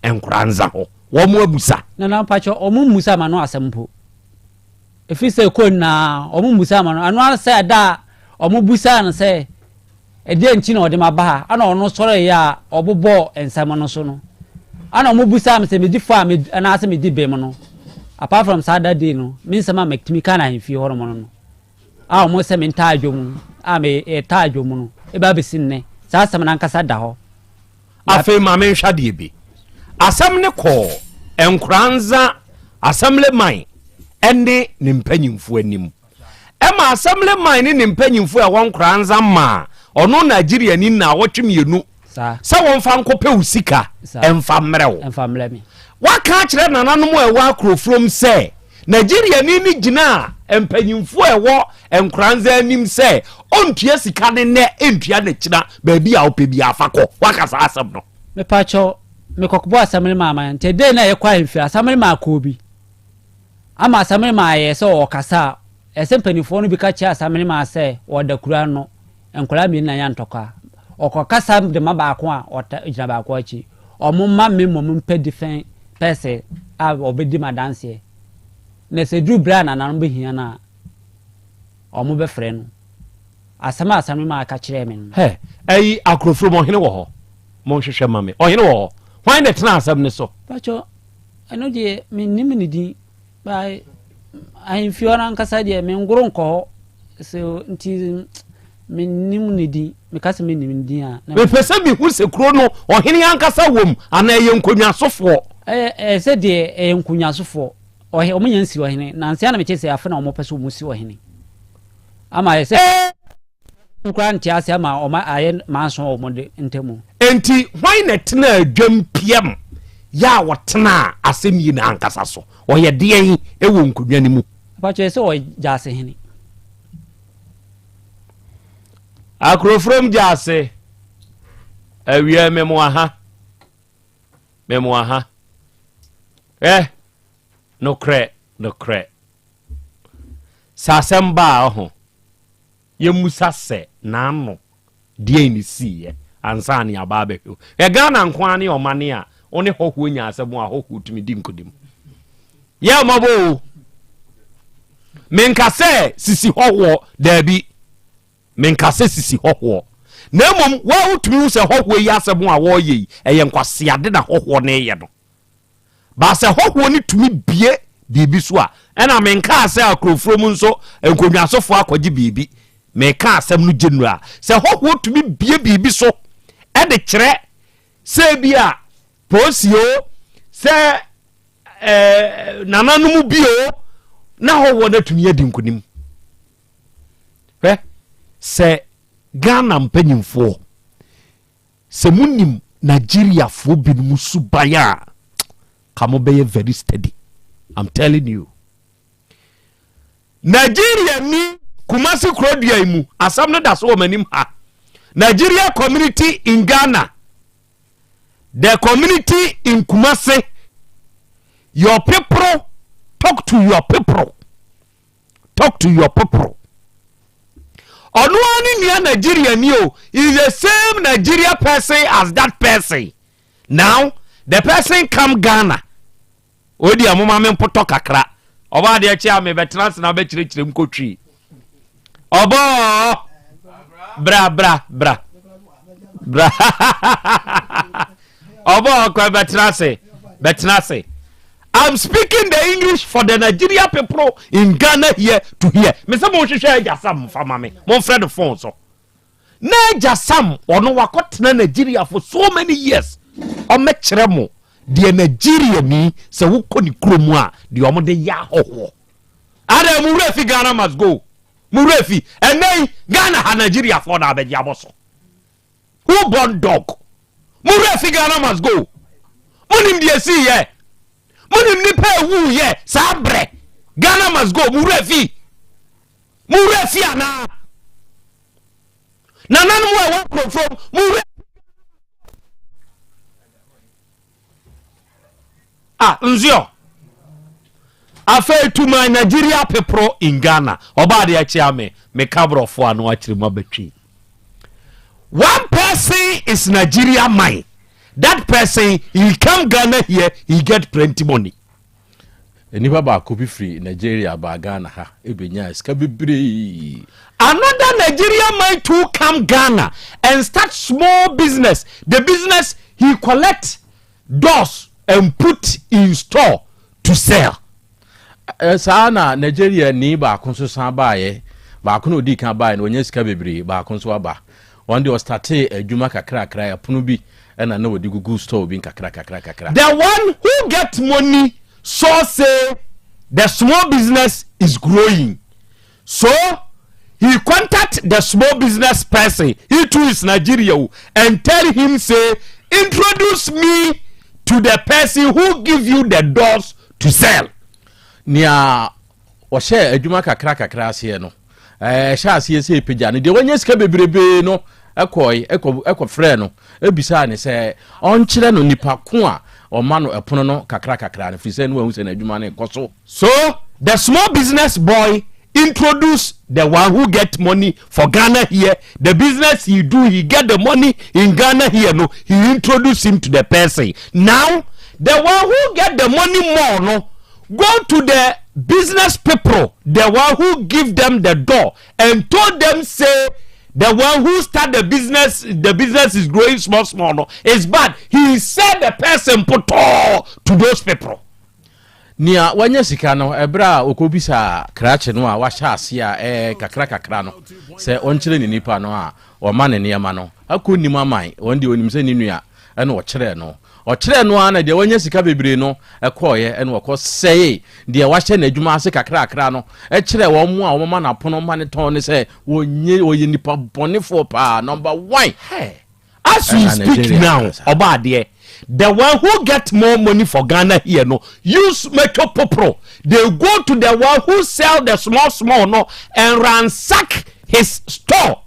[SPEAKER 18] Nkoranza hɔ, wɔn abusa.
[SPEAKER 21] Nana mpakyɛ wɔn mmusa ma no asɛm mpo. Ɛfiri sɛ ɛkɔ nyinaa wɔn mmusa ma no. Ɛno ara sɛ ɛda a wɔn busaa no sɛ ɛdeɛ nti na ɔde ma ba ha, ɛna ɔno sɔreeɛ a ɔbobɔɔ nsɛm no so no. Ɛna wɔn busaa me sɛ medi fɔ a me anaasɛ medi bem no. Apart from saa that day no, me nsɛm a metumi ka no ahemfie hɔ nom no no. A wɔn sɛ mentaa dwom a metaa dwom no, ɛba abɛsi nnɛ. Saa asɛm no ankasa da hɔ.
[SPEAKER 18] Afei ma menhwɛ adeɛ bi. Asɛm no kɔɔ Nkoranza Assemblyman ne ne mpanyimfoɔ anim. Ɛma Assemblyman ne ne mpanyimfoɔ a ɛwɔ Nkoranza maa ɔno Nigeriani nnawɔtwe mmienu sɛ wɔmfa nkɔpɛ wo sika mfa mmerɛ wo. Woaka akyerɛ nananom a ɛwɔ Akurofrom sɛ Nigeriani no gyinaa mpanyimfoɔ a ɛwɔ Nkoranza anim sɛ ɔntua sika no nnɛ ntua no akyina, baabi a wopɛ biara fa kɔ. Woaka saa asɛm no?
[SPEAKER 21] Mepakyɛw, mekɔkɔbɔɔ Assemblyman amanneɛ nti ɛdɛn na yɛkɔ ahemfie Assemblyman kɔɔ bi. Ama Asameremaa ayɛ sɛ ɔrekasa a, ɛsɛ mpanimfoɔ no bi ka kyerɛ Asameremaa sɛ ɔda kuro ano, nkwadaa mmienu na anya ntɔkwa. Ɔkɔkasa de ma baako a, ɔta gyina baako akyi. Wɔmma me mmom mpɛ different person a ɔbɛdi m'adanseɛ. Na sɛ ɛduru berɛ a nananom bɛhia no a, wɔbɛfrɛ no. Asɛm a Asameremaa ka kyerɛɛ me no.
[SPEAKER 18] Hɛ, ayi Akurofrom ɔhene wɔ hɔ? Monhwehwɛ ma me. Ɔhene wɔ hɔ? Hwan na ɛtenaa asɛm no so?
[SPEAKER 21] Pakyɛ, Ɛno deɛ mennim ne din but ahemfie hɔ no ankasa deɛ mengoro nkɔ hɔ so nti mennim ne din meka sɛ mennim ne din a.
[SPEAKER 18] Mepɛ sɛ mehu sɛ kuro no ɔhene ankasa wom anaa ɛyɛ nkonnwasofoɔ.
[SPEAKER 21] Ɛyɛ ɛyɛ sɛ deɛ ɛyɛ nkonnwasofoɔ ɔhe wɔn nyɛ nsi ɔhene nansi ana mekyɛ sɛ afe na wɔn pɛ sɛ wɔn si ɔhene ama ayɛ sɛ. Wɔn koraa nte ase ama wɔn ayɛ manso wɔ wɔn de ntamu.
[SPEAKER 18] Enti hwan na ɛtenaa dwam piam yɛ a ɔtenaa asɛm yi no ankasa so? Ɔyɛ deɛn wɔ nkonnwa no mu?
[SPEAKER 21] Mpakyɛ sɛ ɔyɛ gyaase hene.
[SPEAKER 18] Akurofrom gyaase, awia memoa ha, memoa ha. Ɛ, nokorɛ, nokorɛ. Sɛ asɛm ba a, ɔho. Yɛmmusa sɛ n'ano deɛn ne siiɛ ansa ne aba abɛhwɛ o. Hwɛ Ghana nko ara ne ɔmane a wo ne hɔhoɔ nya asɛm a hɔhoɔ tumi di nkonim. Yɛ mmɔbɔ o. Menka sɛ sisi hɔhoɔ, daabi. Menka sɛ sisi hɔhoɔ. Na mmom wo a wotumi hu sɛ hɔhoɔ yi asɛm a wɔreyɛ yi ɛyɛ nkwaseade na hɔhoɔ no reyɛ no. Ba sɛ hɔhoɔ no tumi bue biribi so a, ɛna menkaa sɛ akurofuro mu nso nkonnwasofoɔ akɔgye biribi. Meka asɛm no general. Sɛ hɔhoɔ tumi bue biribi so de kyerɛ sɛ bi a polisi o, sɛ eh, nananom bi o, na hɔhoɔ no atumi adi nkonim. Hwɛ sɛ Ghana mpanyimfoɔ Sɛ mo nim Nigeriafoɔ binom suban a, ka mo bɛyɛ very steady. I'm telling you. Nigeria ni Kumasi kurodua yi mu asɛm no da so wɔ m'anim ha. Nigeria community in Ghana, the community in Kumasi, your people talk to your people. Talk to your people. Ɔno ara ne nua Nigeria ni o is the same Nigeria person as that person. Now the person come Ghana. Odi a moma me mpotɔ kakra. Ɔba adeɛ kye a mebɛtena ase na bɛkyerɛkyerɛ mu kɔtwi. Ɔbɔɔ bra bra bra bra ɔbɔɔ kɔ bɛtena ase bɛtena ase. I'm speaking the English for the Nigeria people in Ghana here to hear. Me sɛ mo nhwehwɛ Agya Sam mfa ma me. Mo mfrɛ no phone so. Na Agya Sam ɔno wakɔtena Nigeria for so many years. Ɔmɛkyerɛ mo deɛ Nigeria ni sɛ wokɔ ne kurom a deɛ ɔmo de yɛ ahɔhoɔ. Ada mo wura fi Ghana must go. Mo wura fi ɛnɛ yi Ghana ha Nigeria foɔ na abɛgye abɔ so. Who born dog? Mo werɛ fi Ghana must go. Mo nim deɛ esii yɛ. Mo nim nipa ewu yɛ saa brɛ. Ghana must go. Mo werɛ fi. Mo werɛ fi anaa? Nananom a ɛwɔ nkurɔfoɔ mo werɛ Ah, nzio. Afei to my Nigeria people in Ghana. Ọba ade akyia me, me ka brɔfo ano akyerɛ mu abatwi. One person is Nigeria man. That person, he come Ghana here, he get plenty money.
[SPEAKER 20] Nipa baako bi firi Nigeria baa Ghana ha ebenyaa sika bebree.
[SPEAKER 18] Another Nigerian man too come Ghana and start small business. The business he collect doors and put in store to sell.
[SPEAKER 20] Saa na Nigeria ni baako nso san baeɛ. Baako na ɔdii kan baeɛ no ɔnya sika bebree, baako nso aba. Wɔn deɛ ɔstartee adwuma kakrakra, ɛpono bi ɛna na wɔde gugu store bi nkakra kakra kakra.
[SPEAKER 18] The one who get money saw say. the small business is growing so he contact the small business person he too is Nigeria o and tell him say introduce me to the person who give you the doors to sell.
[SPEAKER 20] Nea ɔhyɛɛ adwuma kakra kakra aseɛ no, ɛhyɛ aseɛ sɛ ɛpagya no. Deɛ wanya sika bebrebe no kɔe kɔfrɛɛ no bisaa no sɛ ɔnkyerɛ no nipa ko a ɔma no ɛpono no kakra kakra no, firi sɛ ne wahu sɛ n'adwuma no rekɔ so.
[SPEAKER 18] So the small business boy introduce the one who get money for Ghana here, the business he do, he get the money in Ghana here no, he introduce him to the person. Now, the one who get the money more no, go to the business people, the one who give them the door and told them say, the one who start the business, the business is growing small small no, is bad. He said the person put all to those people.
[SPEAKER 20] Nea wanya sika no, ɛberɛ a ɔkɔbisaa krakye no a wahyɛ aseɛ a ɛyɛ kakra kakra no sɛ ɔnkyerɛ ne nipa no a ɔma ne nneɛma no, akɔ nnim aman, ɔno deɛ ɔnim sɛ ne nua na ɔkyerɛɛ no. Ɔkyerɛɛ no ara na deɛ wanya sika bebree no kɔeɛ na ɔkɔsɛee deɛ wahyɛ n'adwuma ase kakrakra no kyerɛɛ wɔn a wɔma no apono ma no tɔn no sɛ wɔnyɛ wɔyɛ nipa bɔnefoɔ paa number one.
[SPEAKER 18] Hey, as we
[SPEAKER 20] Ɛna
[SPEAKER 18] speak
[SPEAKER 20] Nigeria
[SPEAKER 18] now,
[SPEAKER 20] ankasa.
[SPEAKER 18] ɔba adeɛ, the one who get more money for Ghana here no, use metro popro. They go to the one who sell the small small no and ransack his store.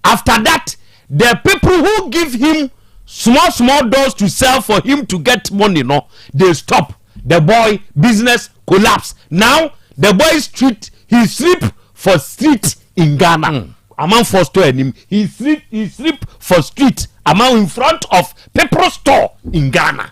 [SPEAKER 18] After that, the people who give him small small doors to sell for him to get money no, they stop. The boy business collapse. Now, the boy street, he sleep for street in Ghana. Amanfoɔ store anim. He sleep, he sleep for street aman in front of people store in Ghana.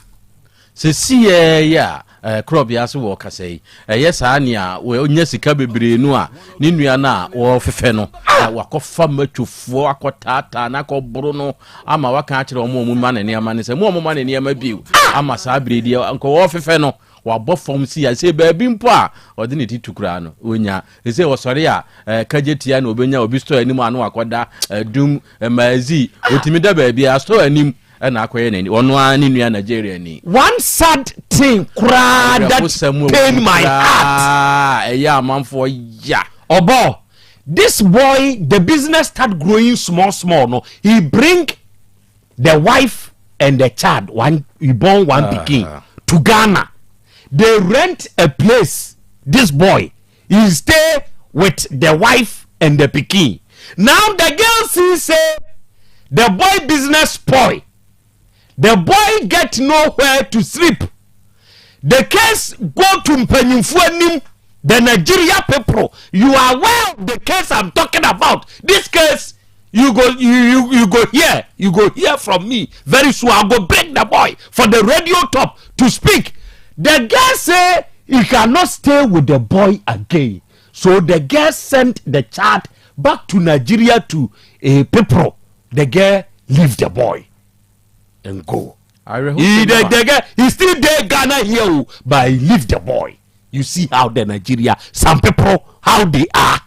[SPEAKER 20] Seseiara yi a korɔbea so wɔ kasa yi, ɛyɛ saa nea ɔnya sika bebree no a ne nua no a wɔfefɛ no na wakɔfa matwofoɔ akɔtaataa no akɔboro no ama waka akyerɛ wɔn a wɔma no nneɛma no sɛ mo a wɔma no nneɛma bio ama saa bere deɛ nka wɔfefɛ no wabɔ fam si a sɛ baabi mpo a ɔde ne ti tu koraa no ɔnya sɛ ɔsɔre a kagye tia na ɔbɛnya obi store anim a na wakɔda dum maazi ɔtumi da baabi a store anim ɛna akɔyɛ n'ani ɔno ara ne nua Nigeria ni.
[SPEAKER 18] One sad thing koraa that pain my heart.
[SPEAKER 20] Ɛyɛ amanfoɔ ya.
[SPEAKER 18] Ɔbɔ this boy the business start growing small small no he bring the wife and the child one he born one uh, pikin to Ghana they rent a place this boy he stay with the wife and the pikin now the girl see say the boy business spoil the boy get nowhere to sleep the case go to mpanyinfo anim the nigeria people you are aware of the case i'm talking about this case you go you you you go hear you go hear from me very soon i go break the boy for the radio top to speak the girl say he cannot stay with the boy again so the girl sent the child back to nigeria to uh, people the girl leave the boy and go he the, the girl he still dey ghana here o but he leave the boy you see how the nigeria some people how they are.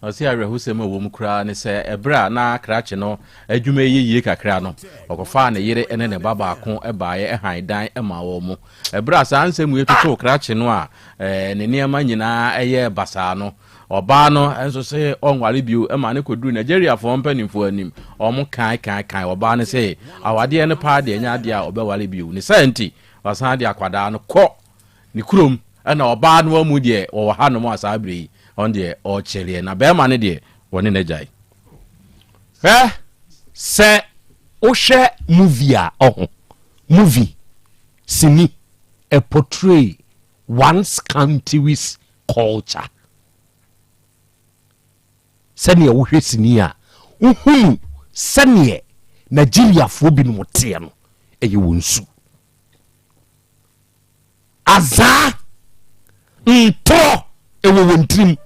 [SPEAKER 20] Ɔse awerɛhosɛm a ɛwɔ mu koraa ne sɛ ɛberɛ a na krakye no adwuma yɛ yie kakra no, ɔkɔfaa ne yere ne ne ba baako baeɛ hann dan maa wɔn. Ɛberɛ a saa nsɛm wei totoo krakye no a ne nneɛma nyinaa yɛɛ basaa no, ɔbaa no nso se ɔnware bio ma no kɔduruu Nigeriafoɔ mpanimfoɔ anim. Wɔn kae kae kae ɔbaa no se awadeɛ no paa deɛ ɛnyɛ adeɛ a ɔbɛware bio. Ne saa nti, wasan de akwadaa no kɔ ne kurom ɛna ɔbaa no amu deɛ wɔwɔ hanom a saa berɛ yi ɔno deɛ ɔrekyɛreɛ na bɛrima no deɛ wɔne no agyae.
[SPEAKER 18] Hwɛ sɛ wohwɛ movie a ɔho movie sini ɛ portray one's country's culture sɛdeɛ wohwɛ sini a wohunu sɛdeɛ Nigeriafoɔ binom teɛ no ɛyɛ wɔn su. Azaa, ntorɔ wɔ wɔn tirim.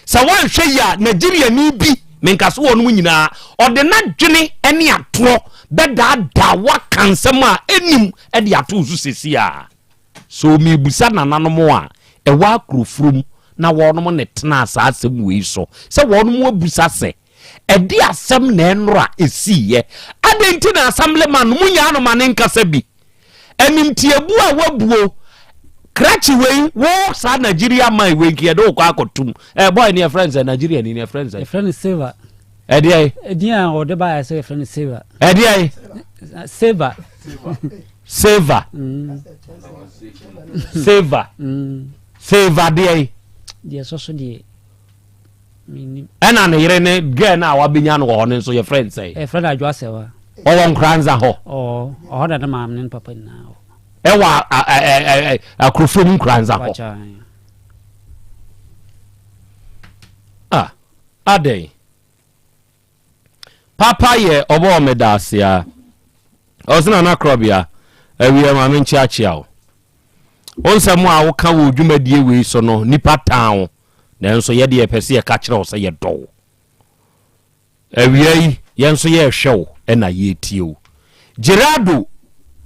[SPEAKER 18] Sɛ woanhwɛ yie a, Nigeriani bi, menka sɛ wɔnom nyinaa, ɔde n'adwene ne atorɔ bɛdaadaa wo aka nsɛm a ɛnnim de ato wo so seesei ara. So merebisa nananom a ɛwɔ Akurofurom na wɔnom ne tenaa saa asɛm wei so sɛ wɔnom abusa sɛ, ɛde asɛm na ɛnora ɛsiiɛ? Adɛn nti na Assemblyman no monyaa no ma ne nkasa bi? Animtiabu a wabuo. Krakye wei wo saa Nigeria man wei nka yɛde wo kɔ akɔtum. Ɛ boy ne yɛfrɛ no sɛ Nigeria ni ne yɛfrɛ no sɛ.
[SPEAKER 21] Yɛfrɛ no Silva.
[SPEAKER 18] Ɛdeɛ.
[SPEAKER 21] Edin a ɔde baayɛ sɛ yɛfrɛ no Silva.
[SPEAKER 18] Ɛdeɛ.
[SPEAKER 21] Silva.
[SPEAKER 18] Silva. Silva. Silva deɛ.
[SPEAKER 21] Deɛ ɛsɔ so deɛ.
[SPEAKER 18] Ɛna ne yere ne girl no a wabɛnya no wɔ hɔ no nso yɛfrɛ no sɛn?
[SPEAKER 21] Yɛfrɛ no Adwo Asɛwa.
[SPEAKER 18] Ɔwɔ Nkoranza hɔ?
[SPEAKER 21] Ɔwɔ, ɔhɔ na ne maame ne ne papa nyinaa wɔ.
[SPEAKER 18] Ɛwɔ Akurofo mu Nkoranza hɔ? Ah, adɛn? Papa yɛ ɔbɔɔ me daase a. Ɔse Nana Korɔbea, awiɛ ma me nkyeakyea wo. Wo nsɛm a woka wɔ dwumadie wei so no, nipa tan wo, nanso yɛ deɛ yɛpɛ sɛ yɛka kyerɛ wo sɛ yɛdɔ wo. Awia yi, yɛn nso yɛrehwɛ wo na yɛretie wo. Gerardo,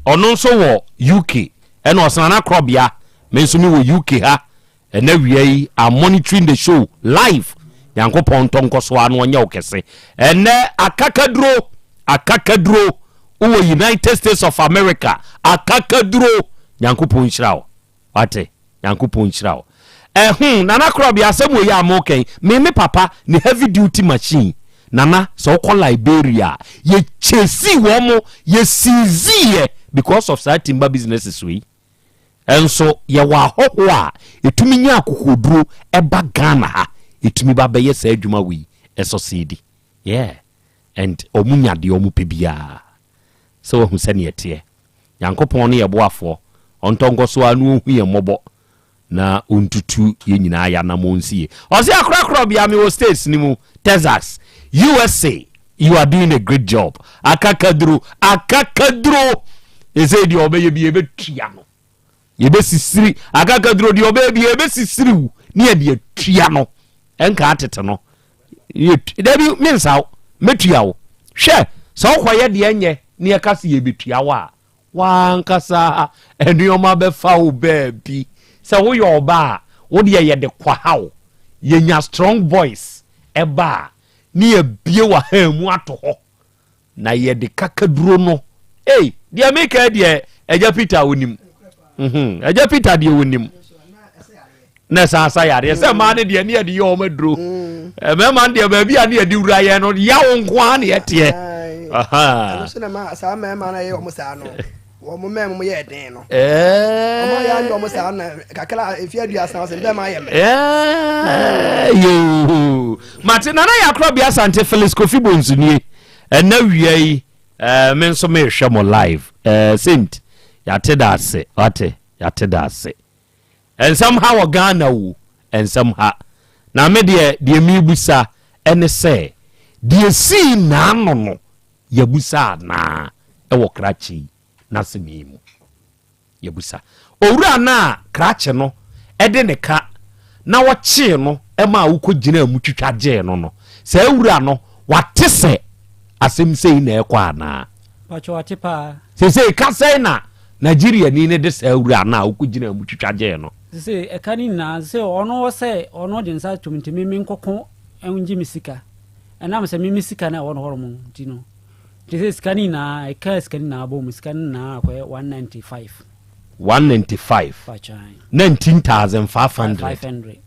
[SPEAKER 18] ɔno nso wɔ UK, ɛna ɔse Nana Korɔbea, me nso mewɔ UK ha, Ɛnɛ wia yi I'm monitoring the show live Nyankopɔn ntɔ nkɔso ara na ɔnyɛ wo kɛse Ɛnɛ akakaduro akakaduro wowɔ United States of America akakaduro Nyankopɔn nhyira wo wate Nyankopɔn nhyira wo Ɛho Nana Korɔbea asɛm wei a moka yi me me papa ne heavy duty machine Nana sɛ wokɔ Liberia a yɛ chasee wɔn mo yɛ seize yɛ because of saa timber businesses wei. Nso yɛwɔ ahɔhoɔ a ɛtumi nya akokoɔduro ba Ghana ha ɛtumi ba bɛyɛ saa adwuma wei ɛsɔseedi yeah and ɔmo nya deɛ ɔmo pɛ biara sɛ wahu sɛdeɛ ɛteɛ Nyankopɔn ne yɛ boafoɔ ɔntɔ nkɔso ara na ɔnhu yɛn mmɔbɔ na ɔntutu yɛn nyinaa yɛ anamɔn nsi yie Ɔse akorakorɔ bia mewɔ states no mu Texas USA You are doing a great job. Akakaduro, akakaduro. Ɛsɛ deɛ ɔbɛyɛ bi yɛbɛtua no. Yɛbɛsisiri akakaduro deɛ ɔbɛyɛ bi yɛbɛsisiri wo ne yɛde atua no. Ɛnka atete no. Dabi mensa wo, mɛtua wo. Hwɛ, sɛ wokɔyɛ deɛ nyɛ ne yɛka sɛ yɛbɛtua wo a, W'ankasa nneɛma bɛfa wo baabi. Sɛ woyɛ ɔbaa a, wo deɛ yɛde kwaha wo. Yɛnya strong voice ba a, ne yɛabue w'ahan mu ato hɔ na yɛde kakaduro no. Ei, deɛ meka yi deɛ Agya Peter wonim. Mhm, Agya Peter deɛ wonim. Na ɛsan asa yareɛ sɛ mmaa no deɛ ne yɛde yɛ wɔn aduro. Mmarima no deɛ baabi a ne yɛde wura yɛn no yawo nko ara na yɛteɛ.
[SPEAKER 5] Ɛno so na ma saa mmarima no yɛ wɔn saa no wɔn mmarima mu yɛ den no. Wɔn ayɛ anyɛ wɔn saa na kakra efi aduasa ɔsɛ mbɛrima ayɛ mɛ.
[SPEAKER 18] Yoo mate nana yɛ akorɔ bia Asante Felix Kofi Bonsunie ɛnna wia yi ɛɛ me nso mehwɛ mo live ɛɛ Saint yate da ase wate yate da ase. Nsɛm ha wɔ Ghana o, nsɛm ha. Na me deɛ, deɛ merebusa ne sɛ, deɛ ɛsii naano no, yɛabusa anaa wɔ krakye yi n'asɛm yi mu? Yɛabusa. Owura no a krakye no de ne ka na wɔkyee no maa wokɔgyinaa mu twitwa gyee no no, saa wura no, wate sɛ asɛm sei na ɛrekɔ anaa?
[SPEAKER 21] Pakyɛ wate paa.
[SPEAKER 18] Seesei ka sɛn na Nigeriani no de saa wura no a wokogyinaa mu twitwa gyee no?
[SPEAKER 21] Seesei ɛka no nyinaa sɛ ɔno wɔ sɛ ɔno de nsa tom nti me menkɔko ngye me sika. Ɛnam sɛ me me sika no a ɛwɔ no hɔnom nti no. Nti sɛ sika no nyinaa ɛka sika no nyinaa bɔ mu sika no nyinaa akɔyɛ 195.
[SPEAKER 18] 195.
[SPEAKER 21] Pakyɛ.
[SPEAKER 18] 19,500.
[SPEAKER 21] 500.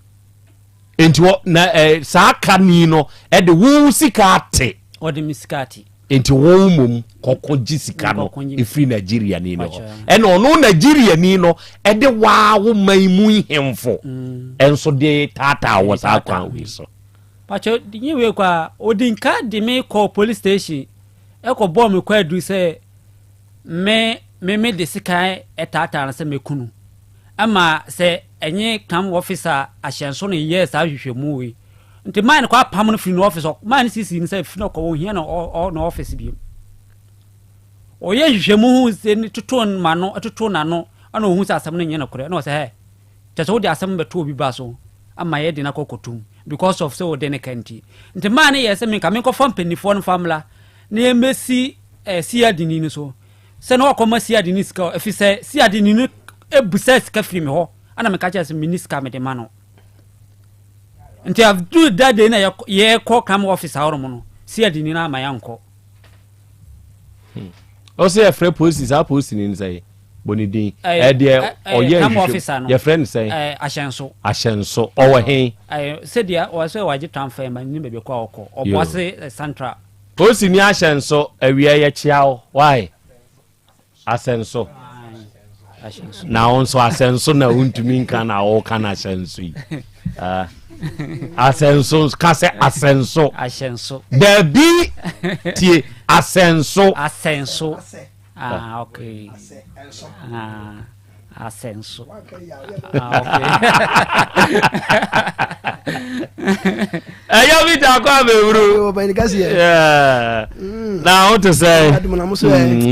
[SPEAKER 18] Nti wɔ na ɛ saa ka ni no ɛde wo sika ate.
[SPEAKER 21] Ɔde me sika ate.
[SPEAKER 18] Nti wo mmom kɔkɔ gye sika no ɛfiri Nigeriani no hɔ. Ɛna ɔno Nigeriani no ɛde waa wo man mu nhemfo ɛnso de taataa wɔ saa kwan wei so.
[SPEAKER 21] Pakyɛ nye wei kɔ a odi nka de me kɔ police station ɛkɔ bɔɔ me kwaadu sɛ me me me de sika ɛtaataa no sɛ mɛku no ɛma sɛ ɛnye kam officer ahyɛnso no yɛɛ saa nhwehwɛmu wei. Nti man no kɔ apam no firi ne office hɔ. Man no sisi no sɛ firi no kɔ wɔn hia no ɔ ne office bio. Ɔyɛ nhwehwɛmu hu sɛ ne toto ma no toto n'ano ɛna ohun sɛ asɛm no nyɛ nokorɛ ɛna ɔsɛ hɛ kyɛ sɛ wode asɛm bɛto obi ba so ama yɛ de no akɔ kɔtum because of sɛ wode ne ka nti. Nti man no yɛ sɛ menka menkɔfa mpanimfoɔ no fa mmra na yɛmmɛsi eh, CID ni no so sɛ na wakɔma CID ni sika ɛfiri sɛ CID ni no ebusa sika firi me hɔ ɛna meka kyerɛ sɛ menni sika mede ma no. Nti after that day na yɛkɔ kam office hɔ nom no si adi ni na ama yɛnkɔ.
[SPEAKER 18] Hmm. Ɔsɛ yɛfrɛ polisi saa polisi ni sɛ. Bɔ ne din. Ɛdeɛ ɔyɛ nhwehwɛ yɛfrɛ no sɛn?
[SPEAKER 21] Ahyɛnso.
[SPEAKER 18] Ahyɛnso. Ɔwɔ he?
[SPEAKER 21] Sɛdeɛ ɔwɔ sɛ wagye transfer ma ne baabi kɔ a ɔkɔ. Ɔboase Central.
[SPEAKER 18] Polisi ni ahyɛnso awia yɛkyea wo. Why? Asɛnso. Na wo nso asɛnso na wontumi nka na woka no ahyɛnso yi. Ah. Asɛnso ka sɛ asɛnso.
[SPEAKER 21] Ahyɛnso.
[SPEAKER 18] Dabi tie asɛnso.
[SPEAKER 21] Asɛnso. Ah, okay. Ah, asɛnso. Ah, okay.
[SPEAKER 18] Ɛyɛ bi da kɔ abɛwuru. Na wo te sɛ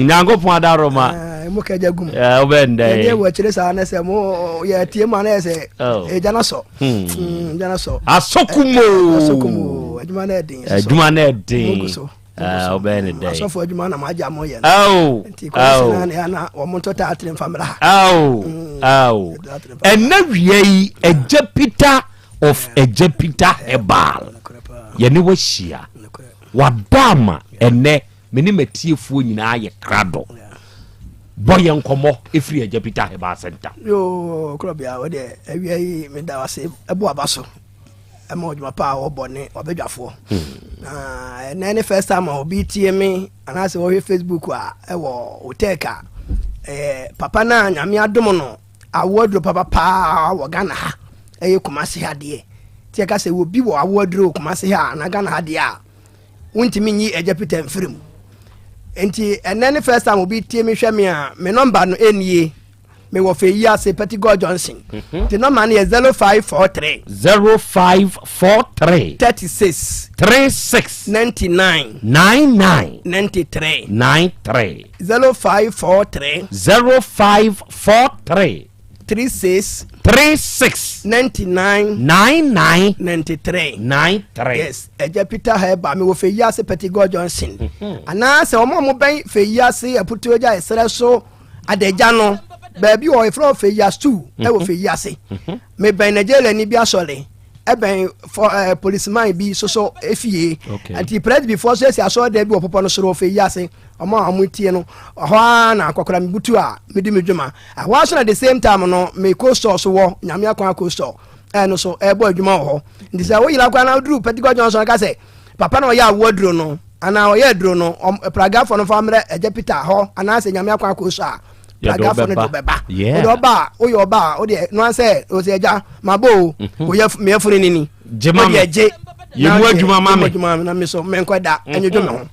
[SPEAKER 18] Nyankopɔn adaroma.
[SPEAKER 5] Mo kɛgya gum.
[SPEAKER 18] Wobɛ ndɛ.
[SPEAKER 5] Yɛdeɛ wɔ akyire saa ne sɛ mo yɛtie mu anayɛ sɛ ɛgya no sɔ. Ɛgya no sɔ.
[SPEAKER 18] Asɔkumo.
[SPEAKER 5] Asɔkumo. Adwuma no ɛden.
[SPEAKER 18] Adwuma no ɛden. Wobɛyɛ ne dɛn?
[SPEAKER 5] Asɔfo adwuma na magya mo yɛ no. Nti kɔmhyɛn na ne ana wɔn ntɔ taatere mfa mmra ha.
[SPEAKER 18] Aw. Ɛnɛ wia yi Agya Peter of Agya Peter Herbal yɛne wahyia wada ama ɛnɛ me ne matiefoɔ nyinaa yɛ krado bɔ yɛ nkɔmmɔ ɛfiri Agya Peter Herbal Center.
[SPEAKER 5] Yoo korɔbea wo deɛ awia yi meda wase ɛbo aba so ɛma ɔdwuma pa a wɔbɔ ne ɔbadwafoɔ hmm. na ɛnɛ ne first time a obi tie me anaasɛ wɔhwɛ Facebook a ɛwɔ hotel a ɛyɛ papa no a nyame adom no Awoɔ aduro papa paa wɔ Ghana ha ɛyɛ Kumasi ha deɛ nti yɛka sɛ obi wɔ awoɔ aduro wɔ Kumasi ha anaa Ghana ha deɛ a wontumi nyi Agya Peter mfiri mu nti ɛnɛ ne first time obi tie me hwɛ me a me nɔmba no ɛnie mewɔ fɛ yi ase Pettigrew Johnson mhm. nti nɔmba no yɛ 0543
[SPEAKER 18] 0543
[SPEAKER 5] 36
[SPEAKER 18] 36
[SPEAKER 5] 99
[SPEAKER 18] 99
[SPEAKER 5] 93
[SPEAKER 18] 93
[SPEAKER 5] 0543
[SPEAKER 18] 0543
[SPEAKER 5] 36
[SPEAKER 18] 36
[SPEAKER 5] 99
[SPEAKER 18] 99
[SPEAKER 5] 93
[SPEAKER 18] 93
[SPEAKER 5] yes ɛgya Peter Heber mewɔ fɛ yi ase Pettigrew Johnson mhm. anaasɛ wɔn a wɔbɛn fɛ yi ase aputuo agya ɛserɛ so adagya no baabi wɔ efrɛ wɔ fɛ yi ase tu ɛwɔ fɛ yi ase mhm. mebɛn Nigeria ni bi asɔre ɛbɛn fɔ ɛɛ policeman bi soso efie nti presbyfoɔ so esi asɔre dɛ bi wɔ pɔpɔ no soro wɔ fɛ yi ase. Wɔn a wɔtie no, ɛhɔ ara na akɔkora mebutu a medi me dwuma. Ɛhɔ ara so na the same time no, me cold store so wɔ Nyame Akwan cold store. Ɛno so ɛbɔ adwuma wɔ hɔ. Nti sɛ woyera koraa na woduru Pentecost Johnson ka sɛ papa na ɔyɛ awoɔ aduro no anaa ɔyɛ aduro no, pragafoɔ no fa mmerɛ Agya Peter hɔ anaasɛ Nyame Akwan cold store a, pragafoɔ no de wobɛba. Wode ɔba a, woyɛ ɔba a, wodeɛ no ansɛ ɔsɛ agya mabɔ o, mhm. woyɛ meyɛfunu nini.
[SPEAKER 18] Gye ma me.
[SPEAKER 5] Gye.
[SPEAKER 18] Yɛ mu adwuma ma me.
[SPEAKER 5] Adwuma na me so menkɔ da ɛnwodwo me ho.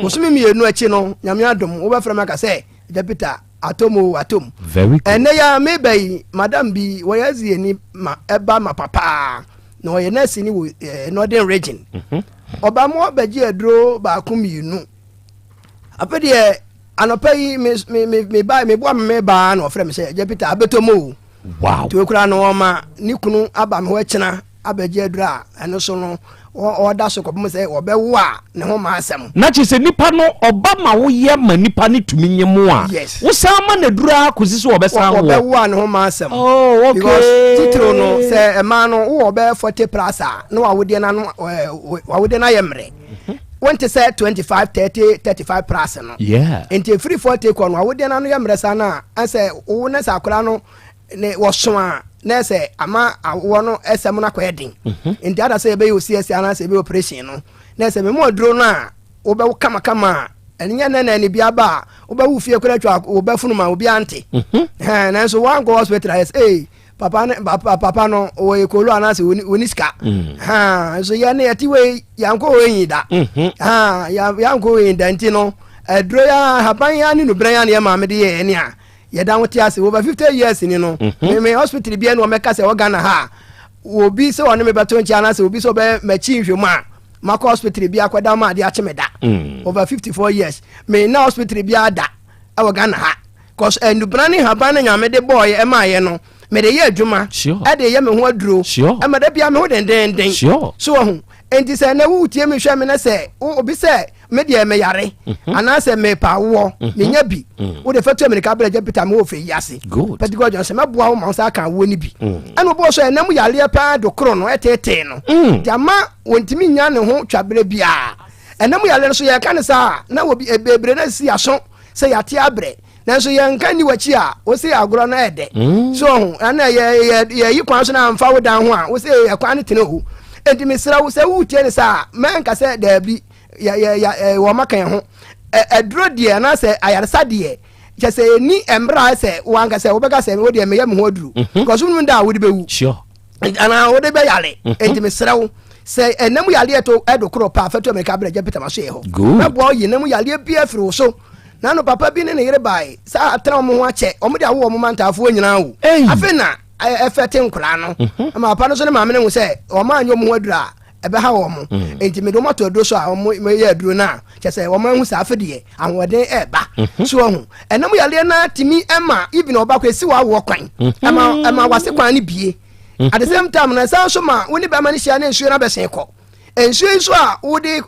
[SPEAKER 5] Bosome mmienu akyi no, Nyame adom, wobɛfrɛ me aka sɛ, Agya Peter, atom o, atom.
[SPEAKER 18] Very good.
[SPEAKER 5] Ɛnnɛ yi ara meba yi, madam bi, wɔyɛ Aziani ma ɛba ma papa, na ɔyɛ nɛɛseni wɔ eh, Northern Region. Mhm. Ɔba ma ɔbɛgye aduro baako mmienu. Afei deɛ, anɔpa yi, me, me, me, me ba, meboa me mebaa na ɔfrɛ me sɛ, Agya Peter, abɛtɔ mu o.
[SPEAKER 18] Wow.
[SPEAKER 5] Nti okura no ɔma ne kunu aba me hɔ akyina abɛgye aduru a ɛno so no ɔda so kɔpem sɛ ɔbɛwo a ne ho ma asɛm.
[SPEAKER 18] Na kyerɛ sɛ nipa no ɔba ma woyɛ ma nipa no tumi nye mo a
[SPEAKER 5] yes.
[SPEAKER 18] wosan ma no aduru ara kɔsi sɛ ɔbɛsan woɔ.
[SPEAKER 5] Ɔbɛwo a ne ho ma asɛm.
[SPEAKER 18] Oh, okay.
[SPEAKER 5] Because titiriw no sɛ ɛmaa no wowɔ ɔbɛyɛ 40 plus a na wawodeɛ no ano wawodeɛ no ayɛ mmerɛ. Mhm. Wonte sɛ 25 30 35 plus no.
[SPEAKER 18] Yeah.
[SPEAKER 5] Nti efiri 40 kɔ no awodeɛ no ano yɛ mmerɛ saa no a ɛsɛ wo ne sɛ akwadaa no ne wɔso a na ɛsɛ ama awoɔ no ɛsɛm no akɔyɛ den mhm. nti ada sɛ yɛbɛyɛ osiɛsi anaasɛ yɛbɛyɛ operation no na ɛsɛ memu aduro no a wobɛwo kamakama a ɛnyɛ nɛ na ɛne bi aba a wobɛwo fie kora atwa wobɛfunu ma obi ante mhm. nanso woankɔ hospital ayɛ sɛ ee papa ne papa no wɔyɛ kolo anaasɛ wɔni sika mm. nso yɛ ne yɛte wei yɛankɔ wei nyi da mhm. yɛankɔ wei da nti no aduro yɛ haban yɛ ne nubrɛ yɛ ne yɛ maame de yɛ ɛne a yɛda ho te ase over 50 years ni no mhm. me me hospital bi ɛna wɔmɛka sɛ wɔ Ghana ha obi sɛ ɔne me bɛto nkyɛn anaasɛ obi sɛ ɔbɛ m'akyi nhwɛ mu a makɔ hospital bi akɔda ma adeɛ akye me da mm. over 54 years me na hospital bi ada ɛwɔ Ghana ha cause nnubena ne haban ne nyame de bɔɔyɛ ɛmaayɛ no mede yɛ adwuma ɛde yɛ me ho aduro ɛma da bia me ho dendenden so wɔ ho enti sɛ na wotie me hwɛ me na sɛ obi sɛ me deɛ meyare mhm. anaasɛ mepa awoɔ mhm. menya bi mm. wode fa tu amirika berɛ gya peter mewɔ fɛ yi ase pɛtikɔ dwon sɛ mɛboa wo ma wo sɛ aka awoɔ no bi mm. ɛna wobɔɔ so ɛnam yareɛ paa do koro no ɛteetee no mm. nti ama wɔntumi nya ne ho twaberɛ biara ɛnam yareɛ no so yɛka no saa na wɔbi bebree no asi aso sɛ yɛate abrɛ. Nanso yɛnka nni w'akyi a, wose agorɔ no yɛ dɛ. So ɔho, ɛna yɛ yɛ yɛyi kwan so na amfa wo dan ho a, wose ɛkwan no tene o. Enti mesrɛ wo sɛ woretie no saa a, mɛnka sɛ daabi, yɛ yɛ yɛ ɛ wɔn aka yɛn ho. Ɛ aduro deɛ anaasɛ ayaresa deɛ, kyɛ sɛ ɛni mmerɛ a sɛ wankasa wobɛka sɛ wo deɛ meyɛ me ho aduro. Because wonim da a wode bɛwu.
[SPEAKER 18] Sure.
[SPEAKER 5] Anaa wode bɛyare. Enti mesrɛ wo sɛ ɛnam yareɛ to ɛdo korɔ paa fɛto Amerika berɛ gya Peter maso yɛ hɔ. Mɛboa wo yi nam yareɛ bi afiri wo so. Na no papa bi ne ne yere bae saa atena wɔn ho akyɛ wɔn de awo wɔn mantaafoɔ nyinaa o. Afei na ɛfɛ te nkoraa no. Ama papa no so ne maame no hu sɛ wɔn anyɛ wɔn ho aduro a ɛbɛha wɔn. Enti mede wɔn ato aduro so a wɔn yɛ aduro no a kyɛ sɛ wɔn ahu saa afei deɛ ahoɔden ɛɛba. So ɔho ɛnam yareɛ no atumi ɛma even ɔba kɔ esi wɔ awoɔ kwan. Ɛma ɛma wase kwan no bie. At the same time na ɛsan so ma wo ne bɛrima no hyia ne nsuo no abɛsen kɔ. Nsuo yi nso a wode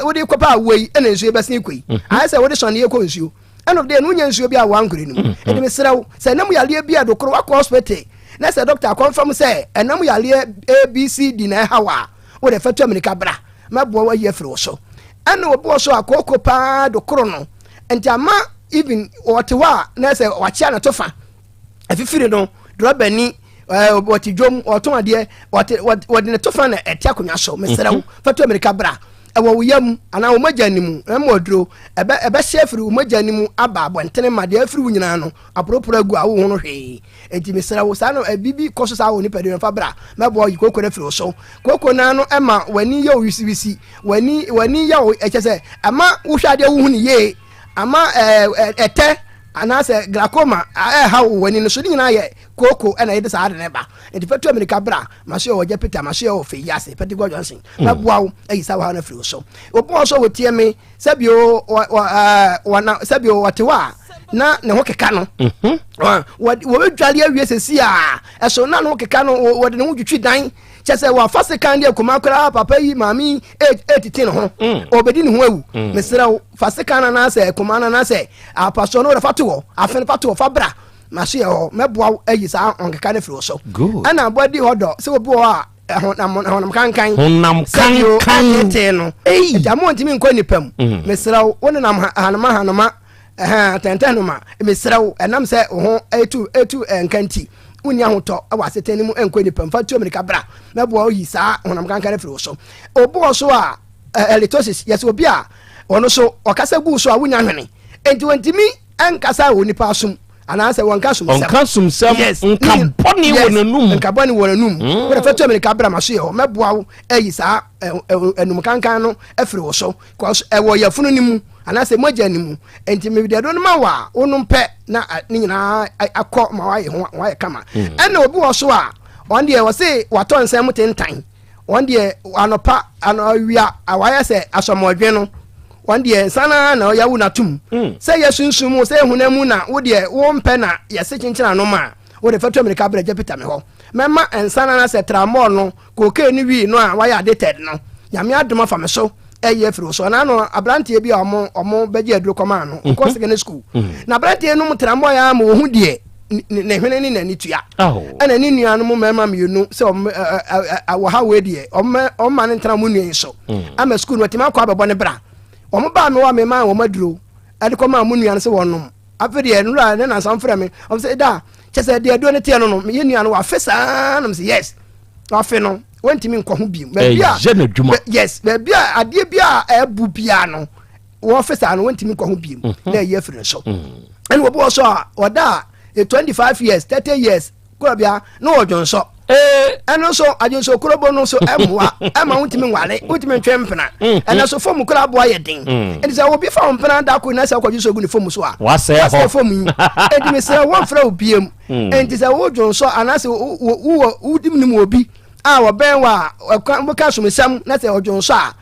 [SPEAKER 5] wode kɔpɛ awoɔ yi ɛna nsuo yi bɛsen kɔ yi. Ayɛ sɛ wode sɔneɛ kɔ nsuo. End of the day no wonya nsuo bi a woankore no mu. Ɛnti mesrɛ wo sɛ ɛnam yareɛ bi a dokoro wakɔ hospital na sɛ doctor akɔnfam sɛ ɛnam yareɛ ABCD na ɛha wo a wode fɛto amirika bra mɛboa wo ayi afiri wo so. Ɛna obi wɔ so a kooko paa dokoro no nti ama even ɔte hɔ a na sɛ wakyea ne to fa afifiri no drɔbani wɔte dwom wɔtɔn adeɛ wɔte wɔde ne tofa na ɛte akonnwa so mesrɛ wo mhm. fɛto amirika bra ɛwɔ wo yam anaa wo mogya no mu ɛma ɔduro ɛbɛ ɛbɛhyɛ afiri wo mogya no mu aba abɔntene ma deɛ afiri wo nyinaa no aporoporo agu a wo ho no hwee enti mesrɛ wo saa no ɛbibi kɔ so saa wɔ nipadua no fa bra mɛboa yi kooko no afiri wo so kooko no ano ɛma w'ani yɛ wo wisiwisi w'ani w'ani yɛ wo ɛkyɛ sɛ ɛma wohwɛ adeɛ wohu ne yie ama ɛtɛ anaasɛ glaucoma ɛha wo w'ani no so ne nyinaa yɛ kooko ɛna yɛde saa ade no ba nti fɛtu amirika bra maso yɛ wɔ gya peter maso yɛ wɔ fɛ yi ase Pentecost Johnson mm. mɛboa wo ayi saa wɔha no afiri wo so obi wɔ so wɔtie me sɛbio wɔna sɛbio wɔte hɔ a na ne ho keka no mhm. wɔbɛdwale awie sɛsi a ɛso na ne ho keka no wɔde ne ho twitwi dan kyɛ sɛ wafa sekan deɛ koma koraa papa yi maame yi ɛtete ne ho ɔbɛdi mm. ne ho awu mm. mesrɛ wo fa sekan no anaasɛ koma no anaasɛ apasoɔ no wode fa to hɔ afe no fa to hɔ fa bra maso yɛ hɔ mɛboa wo ayi saa ɔnkeka no firi wo so ɛna aboa di hɔ dɔ sɛ obi wɔ hɔ a honam kankan
[SPEAKER 18] honam kankan
[SPEAKER 5] tete no ɛti ama ɔntumi nkɔ nipa mu mm. mesrɛ wo wo nenam hanoma hanoma Ɛhɛn, tɛntɛn no ma. Mesrɛ wo, ɛnam sɛ wo ho etu etu nka nti, wonni ahotɔ wɔ asetena no mu nkɔ nnipa mu. Fa tu mmirika bra. Mɛboa wo yi saa honam kankan no afiri wo so. Obi wɔ so a, halitosis, yɛsɛ obi a ɔno so ɔkasa gu so a wonya hwene. Enti wɔntumi nkasa wɔ nipa asom anaasɛ wɔnka sumsɛm.
[SPEAKER 18] Ɔnka sumsɛm,
[SPEAKER 5] yes.
[SPEAKER 18] nka bɔne wɔ n'anum.
[SPEAKER 5] Nka bɔne wɔ n'anum. Mm. Wode fa tu mmirika bra maso yɛ hɔ. Mɛboa wo ayi saa anum kankan no afiri wo so. Cause ɛwɔ yafunu no mu anaasɛ mogya no mu nti mede ɛdo no ma wo a wonom pɛ na ne nyinaa akɔ ma wayɛ ho wayɛ kama mm. ɛna obi wɔ so a wɔn deɛ wɔse watɔ nsɛm mu tentan wɔn deɛ anɔpa anɔwia wayɛ sɛ asɔmɔdwe no wɔn deɛ nsa na na ɔyɛ wo n'atum mm. sɛ yɛ sunsun mu sɛ ehunam mu na wo deɛ wo mpɛ na yɛse kyenkyen ano ma wo de fɛtɔ mirika brɛ gya peter mi hɔ mɛma nsa na sɛ tramɔɔ no Cocaine ne wii no a wayɛ addicted no, Nyame adom afa me so ɛyɛ afiri wo so. Ɛna ano aberanteɛ bi a ɔmo ɔmo bɛgye aduro kɔmaa no, ɔkɔ mhm. secondary school. Mhm. Na aberanteɛ no mu tramɔ ya ma ohu deɛ ne hwene ne n'ani tua. Ɛna ne nuanom mmarima mmienu sɛ ɔmo wɔ ha wei deɛ ɔmo ɔmo no ntena ɔmo nua yi so. Mhm. Ama school no ɔtumi akɔ abɛbɔ ne bra. Ɔmo baa me hɔ a me maa wɔn aduro ɛde kɔmaa mo nua no sɛ wɔnom. Afei deɛ nnura ne nansa mfrɛ me ɔmo sɛ da kyɛ sɛ deɛ aduro no teɛ no no meyɛ nua no wafe saa na mo sɛ yes wafe no wɔntumi nkɔ ho bio baabi a
[SPEAKER 18] ɛyɛ n'adwuma
[SPEAKER 5] yes baabi a adeɛ bi a ɛbu biara no wɔfe saa no wɔntumi nkɔ ho bio mhm. na ɛyɛ afiri no so mhm. ɛna obi wɔ so a ɔda a 25 years 30 years korɔbea na ɔdwonsɔ ɛno nso adwonsɔ kurobo no nso ɛmmoa ɛma wontumi nwale wontumi ntwe mpena mm. ɛna so fam kora aboa yɛ den mm. ɛnti sɛ obi fa wo mpena da ko na sɛ wokɔdwonsɔ gu ne fam so a
[SPEAKER 18] wasɛe
[SPEAKER 5] fam yi ɛnti mesrɛ wɔmfrɛ wo biam mm. ɛnti sɛ wodwonsɔ anaasɛ wowɔ wodim nim obi a wɔbɛn wɔ a woka somsɛm na sɛ ɔdwonsɔ a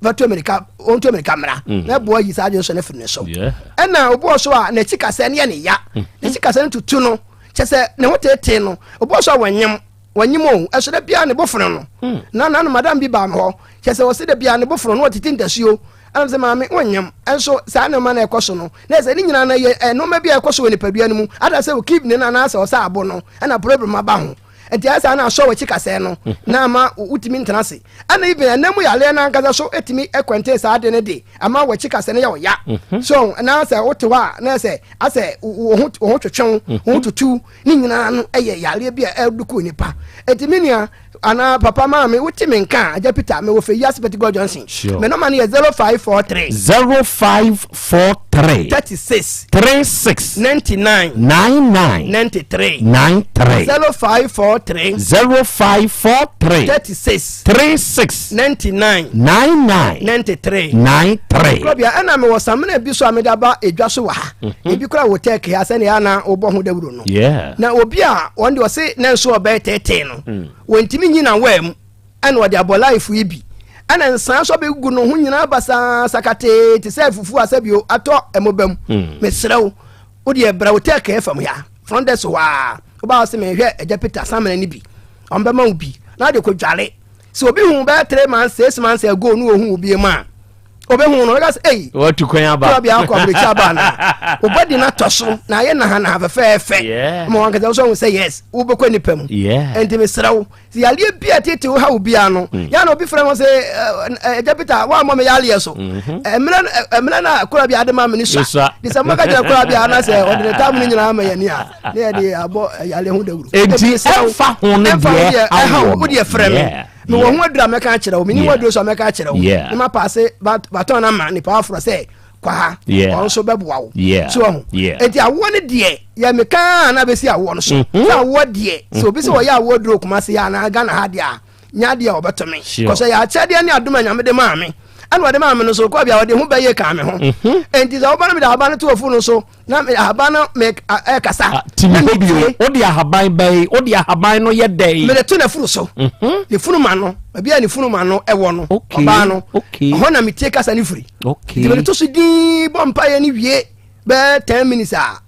[SPEAKER 5] fɛto mirika ɔnto mirika mmra na ɛboa yi saa adwonsɔ no afiri ne so ɛna obi wɔ so a n'akyi kasɛ no yɛ ne ya n'akyi kasɛ no tutu no kyɛ sɛ ne ho teetee no obi wɔ so a wɔnyem wɔnyem o ɛso da biara ne bo fono no hmm. na na madam bi baa me hɔ kyɛ sɛ wɔse da biara ne bo fono no wɔtete ntasuo ɛnam sɛ maame wonyem ɛnso saa nneɛma na ɛkɔ so no na ɛsɛ ne nyinaa no yɛ nneɛma bi a ɛkɔ so wɔ nipadua no mu ada sɛ wɔ kidney no anaasɛ ɔsɛ abo no ɛna problem aba ho. Nti ayɛ saa na asɔ w'akyi kasɛɛ no na ama wotumi ntena ase. Ɛna even ɛnam mu yareɛ no ankasa so ɛtumi ɛkwɛnten saa ade no de ama w'akyi kasɛɛ no yɛ ɔya. So na sɛ wote hɔ a na sɛ asɛ wo ho wo ho twetwe wo, wo ho tutu ne nyinaa no ɛyɛ yareɛ bi a ɛduku nipa. Nti me nua anaa papa maame wote me nka a, Agya Peter mewɔ fɛ yi ase Pentecost Junction.
[SPEAKER 18] Sure.
[SPEAKER 5] Me nɔma no yɛ 0543.
[SPEAKER 18] 0543.
[SPEAKER 5] 36.
[SPEAKER 18] 36.
[SPEAKER 5] 99.
[SPEAKER 18] 99.
[SPEAKER 5] 93.
[SPEAKER 18] 93.
[SPEAKER 5] 0543.
[SPEAKER 18] 0543.
[SPEAKER 5] 36.
[SPEAKER 18] 36.
[SPEAKER 5] 99.
[SPEAKER 18] 99.
[SPEAKER 5] 93.
[SPEAKER 18] 93.
[SPEAKER 5] Kurɔbea ɛna mewɔ samina bi so a mede aba edwa so wɔ ha. Ebi kora wɔ tɛɛke ha sɛnea ana wobɔ ho dawuro no.
[SPEAKER 18] Yeah.
[SPEAKER 5] Na obi a wɔn deɛ ɔse ne nso ɔbɛyɛ tɛɛtɛɛ no, wɔntumi nyi na waa mu ɛna ɔde abɔ life yi bi. Ɛna nsan so abɛgugu no ho nyinaa basaa sakatee te sɛ fufuo a sɛbio atɔ ɛmoba mu. Mesrɛ wo, wo deɛ brɛ wo tɛɛke fam ha, front desk hɔ a, wobaa sɛ mehwɛ Agya Peter samina no bi, ɔmbɛma wo bi na wode kɔdware. Sɛ obi hu bɛyɛ 3 months, 6 months ago no ohu wo bi mu a, obehu no ɔbɛka sɛ ei,
[SPEAKER 18] watu kwan aba,
[SPEAKER 5] kura bi akɔ aburokyi aba na obadi na tɔ so na ayɛ nahanaha fɛfɛɛfɛ ma wɔn ankasa nso ahu sɛ yes, wobɛkɔ nipa mu. Nti mesrɛ wo, sɛ yareɛ bi a tete wo ha wo biara no, yɛn na obi frɛ ho sɛ Agya Peter woammɔ me yareɛ so. Mmerɛ no a kura bi ade ma me ne sua de sɛ mobɛka kyerɛ kura bi a na sɛ ɔde ne tam no nyinaa ma yɛni a na yɛde abɔ yareɛ ho dawuro.
[SPEAKER 18] Enti ɛmfa ho ne deɛ
[SPEAKER 5] ɛha wo, wodeɛ frɛ me, mewɔ ho aduru a mɛka akyerɛ wo, menim ho aduru so a mɛka akyerɛ wo, na mapaase baton no ama nipa aforɔ sɛ kɔ ha, ɔno nso bɛboa wo. So ɔho enti awoɔ no deɛ yɛ meka na bɛsi awoɔ no so sɛ awoɔ deɛ sɛ obi sɛ ɔyɛ awoɔ duro Kumase anaa Ghana ha deɛ a nya deɛ ɔbɛtɔ me kɔsɛ yɛ akyɛdeɛ ne adom a Nyame de maa me ɛna ɔde maa me no so kɔ bia ɔde ho bɛyɛ kaa me ho. Enti sɛ woba no mede ahaban no to afu no so na me ahaban no me ɛkasa.
[SPEAKER 18] Timi hɔ bio, wode ahaban bɛyi, wode ahaban no yɛ dɛn?
[SPEAKER 5] Mede to n'afuru so, ne funuma no, baabi a ne funuma no ɛwɔ no, ɔbaa no ɛhɔ na metie kasa no firi. Nti mede to so dinn bɔ mpaeɛ no wie bɛɛ 10 minutes a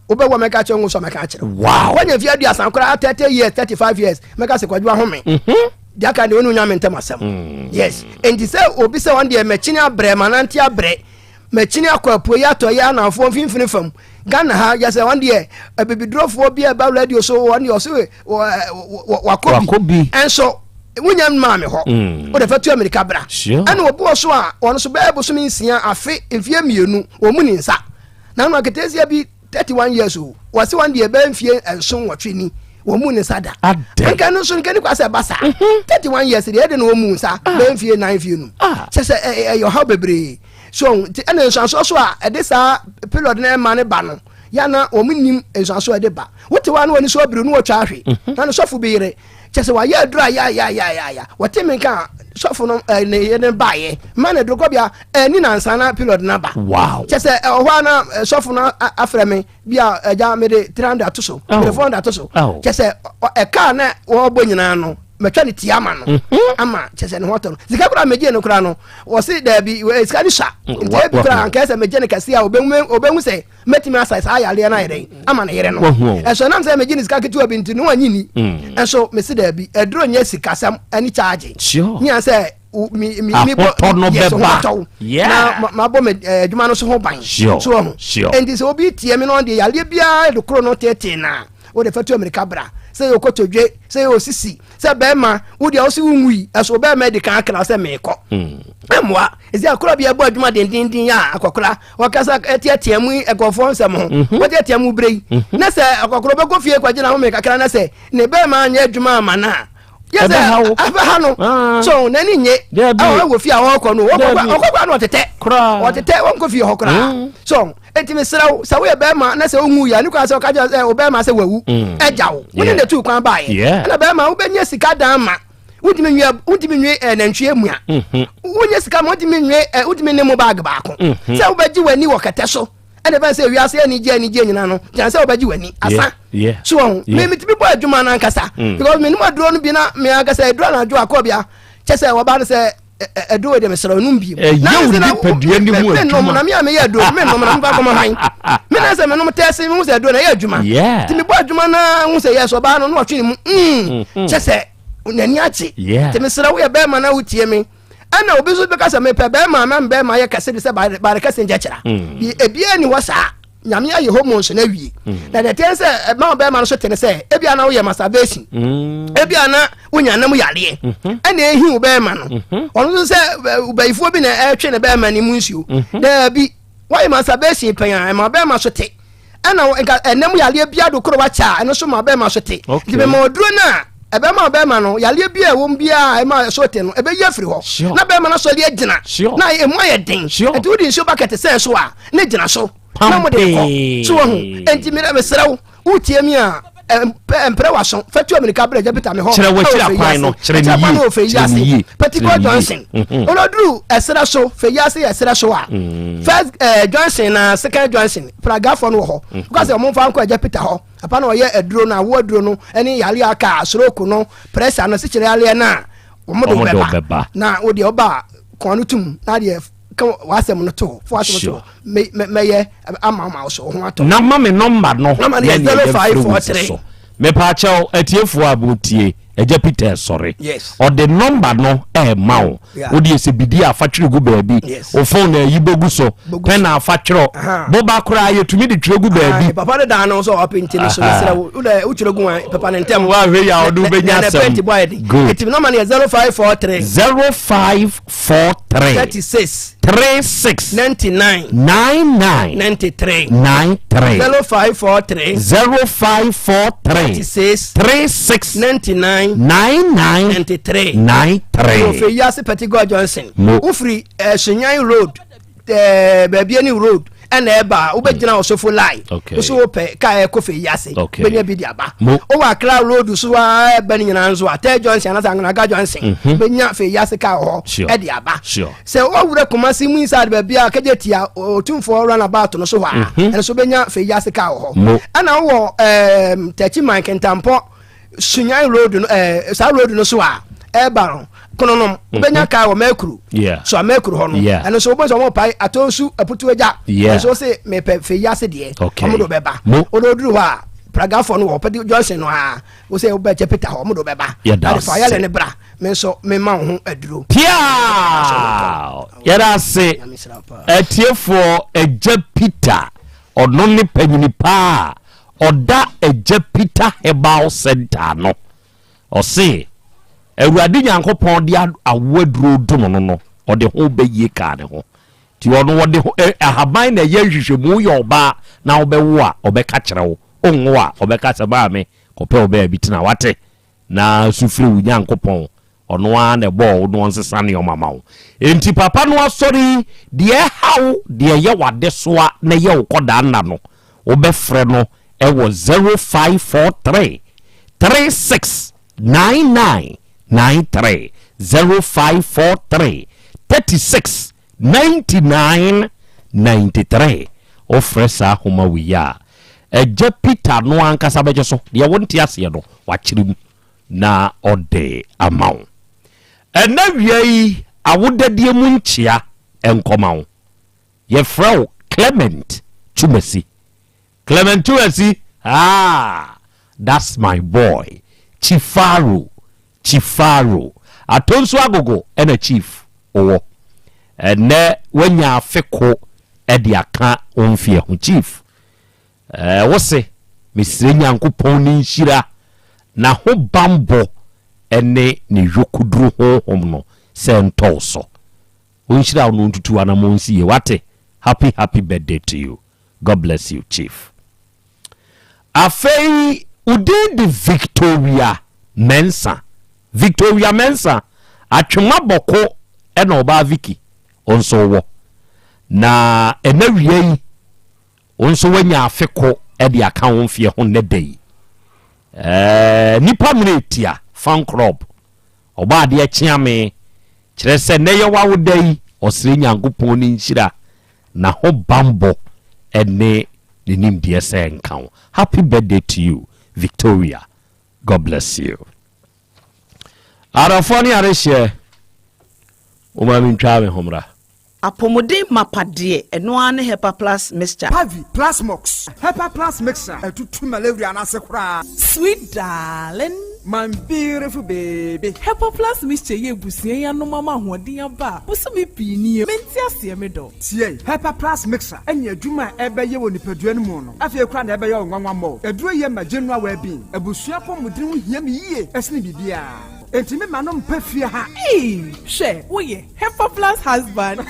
[SPEAKER 5] wobɛwɔ mɛka kyerɛ wo so mɛka akyerɛ
[SPEAKER 18] wow
[SPEAKER 5] wanya mfeɛ 30 koraa, 30 years, 35 years, mɛka sɛ kwadwo ahome deɛ aka deɛ wone onyame ntam asɛm. Yes, enti sɛ obi sɛ ɔn deɛ makyini abrɛ, manante abrɛ, makyini akɔ apuei atɔeɛ anafoɔ mfimfini fam Ghana ha yɛ sɛ ɔn deɛ abibidurofoɔ bi a ɛba radio so ɔn deɛ ɔse wakɔ bi ɛnso wonya mmaa me hɔ, wode fa tu Amerika bra. Ɛna obi wɔ so a ɔno so bɛyɛ bosome 6, afe, mfeɛ 2 wɔn mu ne nsa na ano aketesia bi 31 years o, wɔse wɔn deɛ bɛyɛ mfeɛ 7, 8 ni wɔn mu ne nsa da. Nka no nso nka ne kwa sɛ ɛba saa 31 years deɛ ɛde na wɔn mu nsa bɛyɛ mfeɛ 9, mfeɛ 5 kyɛ sɛ ɛyɛ ɔhaw bebree so. Nti ɛna nsuansoɔ so a ɛde saa period no ɛma ne ba no yana wɔn nim nsuansoɔ ɛde ba. Wote hɔ a na wɔn ani so abiri no wɔtwa ahwe na ne sɔfo bi yere kyɛ sɛ wayɛ aduru a yayayayaya wɔte mi nka sɔfo no ɛ ne yere ne baayɛ mma ne duro kɔbea ɛni nansa na period na ba. Kyɛ sɛ ɛwɔ hɔ a na sɔfo no afrɛ me bi a ɛgya mede 300 ato so, mede 400 ato so kyɛ sɛ ɛkaa na wɔbɔ nyinaa no mɛtwa ne tia ama no ama kyɛ sɛ ne ho atɔ no. Sika koraa megye no koraa no wɔse daabi, sika no sua nti ebi koraa anka sɛ megye no kɛse a obɛhu sɛ mɛtumi asa saa yareɛ no ayɛ dɛn ama ne yere no. Ɛso ɛnam sɛ megye ne sika ketewa bi nti no wanyi ni. Ɛnso mese daabi, aduro nyɛ sikasɛm ɛne kyaagye nyia sɛ
[SPEAKER 18] ahotɔ no bɛba
[SPEAKER 5] na mabɔ me adwuma no so ho ban so ɔho. Enti sɛ obi tie me no ɔde yareɛ biara de koro no tetee na wode fa tu amirika bra, sɛ yɛ okotodwe, sɛ yɛ osisi, sɛ bɛrima wo deɛ wose wonwui ɛso bɛrima adi kan akra sɛ meekɔ mmoa ɛsi akora bi ɛbɔ adwuma dendenden a akɔkora wɔkasa ɛteatea mu nkurɔfoɔ nsɛm ho, wɔteatea mu berɛ yi na sɛ akɔkora bɛkɔ fie kɔgye na home kakra na sɛ ne bɛrima anyɛ adwuma ama no a
[SPEAKER 18] ɛbɛha wo,
[SPEAKER 5] ɛbɛha no so n'ani nye ɛwɔ fie a ɔkɔ no ɔkɔ no ɔtetɛ ɔtetɛ ɔnkɔ fie hɔ koraa so. Enti mesrɛ wo, sɛ woyɛ bɛrima na sɛ wonwu yɛ ne kwan sɛ ɔka kyerɛ sɛ wo bɛrima sɛ wawu ɛgya wo, wo ne na tu kwan baeɛ ɛna bɛrima wobɛnya sika dan ma wontumi nwe, wontumi nwe nantwie mua, wonyɛ sika ma wontumi nwe, wontumi ne mo baage baako sɛ wobɛgye w'ani wɔ kɛtɛ so ɛna ɛbɛn sɛ wiase anigye anigye nyina no gyina sɛ wobɛgye w'ani asa so ɔho. Me metumi bɔ adwuma no ankasa because menim aduro no bi na me ankasa aduro anadwo akɔbea kyɛ sɛ wɔba no sɛ ɛduro deɛ mesrɛ nom bio.
[SPEAKER 18] Ɛyɛ wo nipadua ne mu adwuma.
[SPEAKER 5] Na me a meyɛ aduro menom na mefa kɔma hwan? Me na sɛ menom tɛse mehu sɛ aduro na ɛyɛ adwuma. Nti mebɔ adwuma na hu sɛ yɛ sɛ ɔbaa no na ɔtwe ne mu kyɛ sɛ n'ani agye. Nti mesrɛ woyɛ bɛrima na wotie me ɛna obi nso bɛka sɛ mepɛ bɛrima na bɛrima yɛ kɛse de sɛ bare kɛse nkyɛkyerɛ. Ebiara ni hɔ saa. Nyame ayɛ hormones no awie. Na deɛ ɛteɛ sɛ ɛma ɔbɛrima no so te ne sɛ ebia na woyɛ masturbation, ebia na wonya nam yareɛ, ɛna ehi wo bɛrima no. Ɔno nso sɛ ɔbayifoɔ bi na ɛretwe ne bɛrima no mu nsuo. Daabi, woayɛ masturbation pɛn a, ɛma ɔbɛrima so te. Ɛna nka ɛnam yareɛ bi ado koro wakyɛ a, ɛno nso ma ɔbɛrima so te. Nti mema ɔduro no a ɛbɛma ɔbɛrima no yareɛ bi a ɛwɔ mu biara a ɛma ɛso te no, ɛbɛyi afiri hɔ. Na bɛrima no asɔre agyina. Na emu ayɛ den. Nti wode nsuo bucket sɛn so a, ne gyina so. Na mo de kɔ. So wahu. Nti mesrɛ wo, wotie mi a, mpere waso fa tu amirika brɛ agya Peter me hɔ.
[SPEAKER 18] Kyerɛ w'akyiri akwan no, kyerɛ ne yie, kyerɛ ne yie.
[SPEAKER 5] Pentecost Johnson. Oloduru ɛserɛ so, fɛ yi ase yɛ ɛserɛ so a. First Johnson na second Johnson, pragafoɔ no wɔ hɔ. Wokɔ sɛ ɔmo nfa nkɔ agya Peter hɔ. Papa na ɔyɛ aduro no, awo aduro no, ɛne yare aka, stroke no, pressure no, sikyere yareɛ no a, wɔn de bɛba. Na wo deɛ ɔba kɔn no tum, na deɛ ka w'asɛm no to fo asɛm to mɛyɛ ama ama wo so ho atɔ.
[SPEAKER 18] Na ma me nɔmba no.
[SPEAKER 5] Nɔmba no yɛ 0543.
[SPEAKER 18] Mepaakyɛw atiefoɔ a motie Agya Peter sɔre.
[SPEAKER 5] Yes.
[SPEAKER 18] Ɔde nɔmba no ɛɛma wo. Wo deɛ sɛ bidi a fa twerɛ gu baabi.
[SPEAKER 5] Yes.
[SPEAKER 18] Wo phone na ayi bɛgu so.
[SPEAKER 5] Bɛgu
[SPEAKER 18] Pɛn
[SPEAKER 5] so.
[SPEAKER 18] a fa twerɛ.
[SPEAKER 5] Aha.
[SPEAKER 18] Boba koraa yɛtumi de twerɛ gu baabi.
[SPEAKER 5] Aye, papa no dan no sɛ ɔpente no so mesrɛ wo wodɛ wotwerɛ gu a papa no ntɛm.
[SPEAKER 18] Woahwɛ yi a ɔde wobɛnya
[SPEAKER 5] Na- na- na
[SPEAKER 18] asɛm.
[SPEAKER 5] penti bɔ ayɛ den.
[SPEAKER 18] Good.
[SPEAKER 5] Nti nɔmba no yɛ 0543
[SPEAKER 18] 0543
[SPEAKER 5] 36
[SPEAKER 18] 36
[SPEAKER 5] 99
[SPEAKER 18] 99
[SPEAKER 5] 93
[SPEAKER 18] 93
[SPEAKER 5] 0543
[SPEAKER 18] 0543
[SPEAKER 5] 36
[SPEAKER 18] 36
[SPEAKER 5] 99
[SPEAKER 18] 99
[SPEAKER 5] 93
[SPEAKER 18] 93.
[SPEAKER 5] Ofe Yase Petit God Johnson.
[SPEAKER 18] Mo.
[SPEAKER 5] Wofiri Sunyani Road, baabi ani road ɛna ɛba a wobɛgyina ɔsofo line.
[SPEAKER 18] Okay.
[SPEAKER 5] Woso wopɛ kaa ɛkɔ fɛ Yase.
[SPEAKER 18] Okay.
[SPEAKER 5] Bɛnya bi de aba.
[SPEAKER 18] Mo.
[SPEAKER 5] Wowɔ Accra road so a ɛbɛ no nyinaa nso a Third Johnson anaasɛ Angonaga Johnson. Bɛnya fɛ Yase kaa wɔ hɔ
[SPEAKER 18] Sure.
[SPEAKER 5] ɛde aba.
[SPEAKER 18] Sure.
[SPEAKER 5] Sɛ wowura Kumasi mu inside baabi a kɛgye tia Otumfoɔ runabout no so hɔ a, ɛno nso bɛnya fɛ Yase kaa wɔ hɔ.
[SPEAKER 18] Mo.
[SPEAKER 5] Ɛna wowɔ Techiman Kintampo Sunyan road no saa road no so a ɛba no kononom wobɛnya kaa wɔ Mɛkuru
[SPEAKER 18] Yeah.
[SPEAKER 5] so a Mɛkuru hɔ no
[SPEAKER 18] Yeah.
[SPEAKER 5] ɛno nso wobɛsɛ ɔmo pae atɔnsu aputu agya
[SPEAKER 18] Yeah.
[SPEAKER 5] ɛno nso wose mepɛ fɛ yi ase deɛ
[SPEAKER 18] Okay.
[SPEAKER 5] ɔmo de wobɛba
[SPEAKER 18] Mo.
[SPEAKER 5] wode woduru hɔ a pragafoɔ no wɔ pɛdi Johnson no a wosɛ wobɛkyɛ Peter hɔ ɔmo de wobɛba
[SPEAKER 18] Yɛda
[SPEAKER 5] Ade fa
[SPEAKER 18] ase.
[SPEAKER 5] ayɛlɛ ne bra me nso mema wo ho aduro.
[SPEAKER 18] Piaa! Yɛda ase atiefoɔ. Agya Peter, ɔno ne panyini paa a ɔda Agya Peter Herbal Center ano. Ɔse Awurade Nyankopɔn de awo aduro dom no no, ɔde ho bɛyie kaa ne ho. Nti ɔno ɔde ho, eh, ahaban na ɛyɛ nhwehwɛmu. Woyɛ ɔbaa na wobɛwo a, ɔbɛka kyerɛ wo. Wonwo a, ɔbɛka sɛ maame, kɔpɛ wo baabi tena, wate? Na su frɛ wo Nyankopɔn, ɔno ara na ɛbɔɔ wo na ɔnsesa nneɛma ma wo. Enti papa no asɔre yi, deɛ ɛha wo, deɛ ɛyɛ w'adesoa na ɛyɛ wo kɔdaa nna no, wobɛfrɛ no wɔ 0543 36 99 93, 0543 36 99 93. Wofrɛ saa nhoma wei a, Agya Peter no ankasa bɛgye so. Deɛ wonte aseɛ no, wakyerɛ mu na ɔde ama wo. Ɛnnɛ awia yi, awodadie mu nkyea nkɔma wo. Yɛfrɛ wo Clement Twumasi. Clement Twumasi, ah, that's my boy. Chief Pharaoh, Chief Pharaoh. Atonsu Agogo ɛna Chief wowɔ. Ɛnnɛ woanya afe ko de aka wo mfeɛ ho. Chief, eh, wo se, mesrɛ Nyankopɔn ne nhyira, n'ahobanbɔ ne ne yɔkuduru honhom no sɛ ɛntɔ wo so. Ɔnhyira wo na ɔntutu w'anamɔn nsi yie. Wate? Happy happy birthday to you. God bless you Chief. Afei wo din de Victoria Mensah. Victoria Mensah, Atwema Bɔko ɛna ɔbaa Vicky wo nso wowɔ. Na ɛna wia yi wo nso woanya afe ko de aka wo mfeɛ ho nnɛ da yi. Ɛɛ nipa mene tia fan club ɔbɔ adeɛ kyeame kyerɛ sɛ nnɛ yɛ w'awoda yi ɔsrɛ Nyankopɔn ne nhyira N'ahobanbɔ ne ne nimdeɛ sɛ nka wo. Happy birthday to you Victoria God bless you. Adɔfoɔ ne adehyeɛ momma mentwa me ho mmra.
[SPEAKER 11] Apɔmuden mapa deɛ, ɛno ara ne Hepa Plus Mixture.
[SPEAKER 10] Pavi, Plasmox, Hepa Plus Mixture, ɛtutu malaria no ase koraa.
[SPEAKER 13] Sweet darling.
[SPEAKER 10] My beautiful baby.
[SPEAKER 13] Hepa Plus mixture yi abusua yi anom ama ahoɔden aba a bosome pii nie. Mente aseɛ me dɔ.
[SPEAKER 10] Tie! Hepa Plus mixture ne adwuma a ɛbɛyɛ wɔ nipadua no mu no, afei koraa na ɛbɛyɛ wo nwanwa mmɔ. Aduro yi ma general well-being. Abusua apɔmuden ho hia me yie sene biribiara. Enti me ma no mpa fie ha.
[SPEAKER 13] Eii hwɛ woyɛ Hepa Plus husband.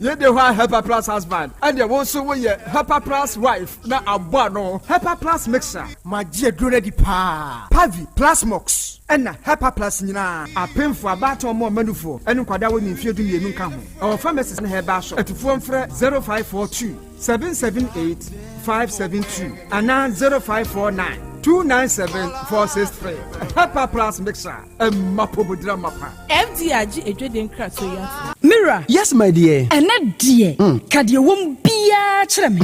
[SPEAKER 10] Yei de hɔ a Hepa Plus husband, ɛnneɛ wo nso woyɛ Hepa Plus wife na abɔ ano. Hepa Plus mixture. Magye aduro no adi paa. Pavi, Plasmox, ɛna Hepa Plus nyinaa. Apemfoɔ, abaatan ɔmo ɔma nufoɔ, ɛne nkwadaa a wɔnni mfeɛ 12 nka ho. Ɛwɔ pharmacies ne herbal shop. Atufoɔ mfrɛ 0542 778 572 anaa 0549 297 463. Hepa Plus Mixture, ɛma apɔmudira mapa.
[SPEAKER 13] FDA agye adwadie nkratoɔ yi atom.
[SPEAKER 12] Me wura.
[SPEAKER 9] Yes my dear.
[SPEAKER 12] Ɛnɛ deɛ, ka deɛ ɛwɔ mu biara kyerɛ me.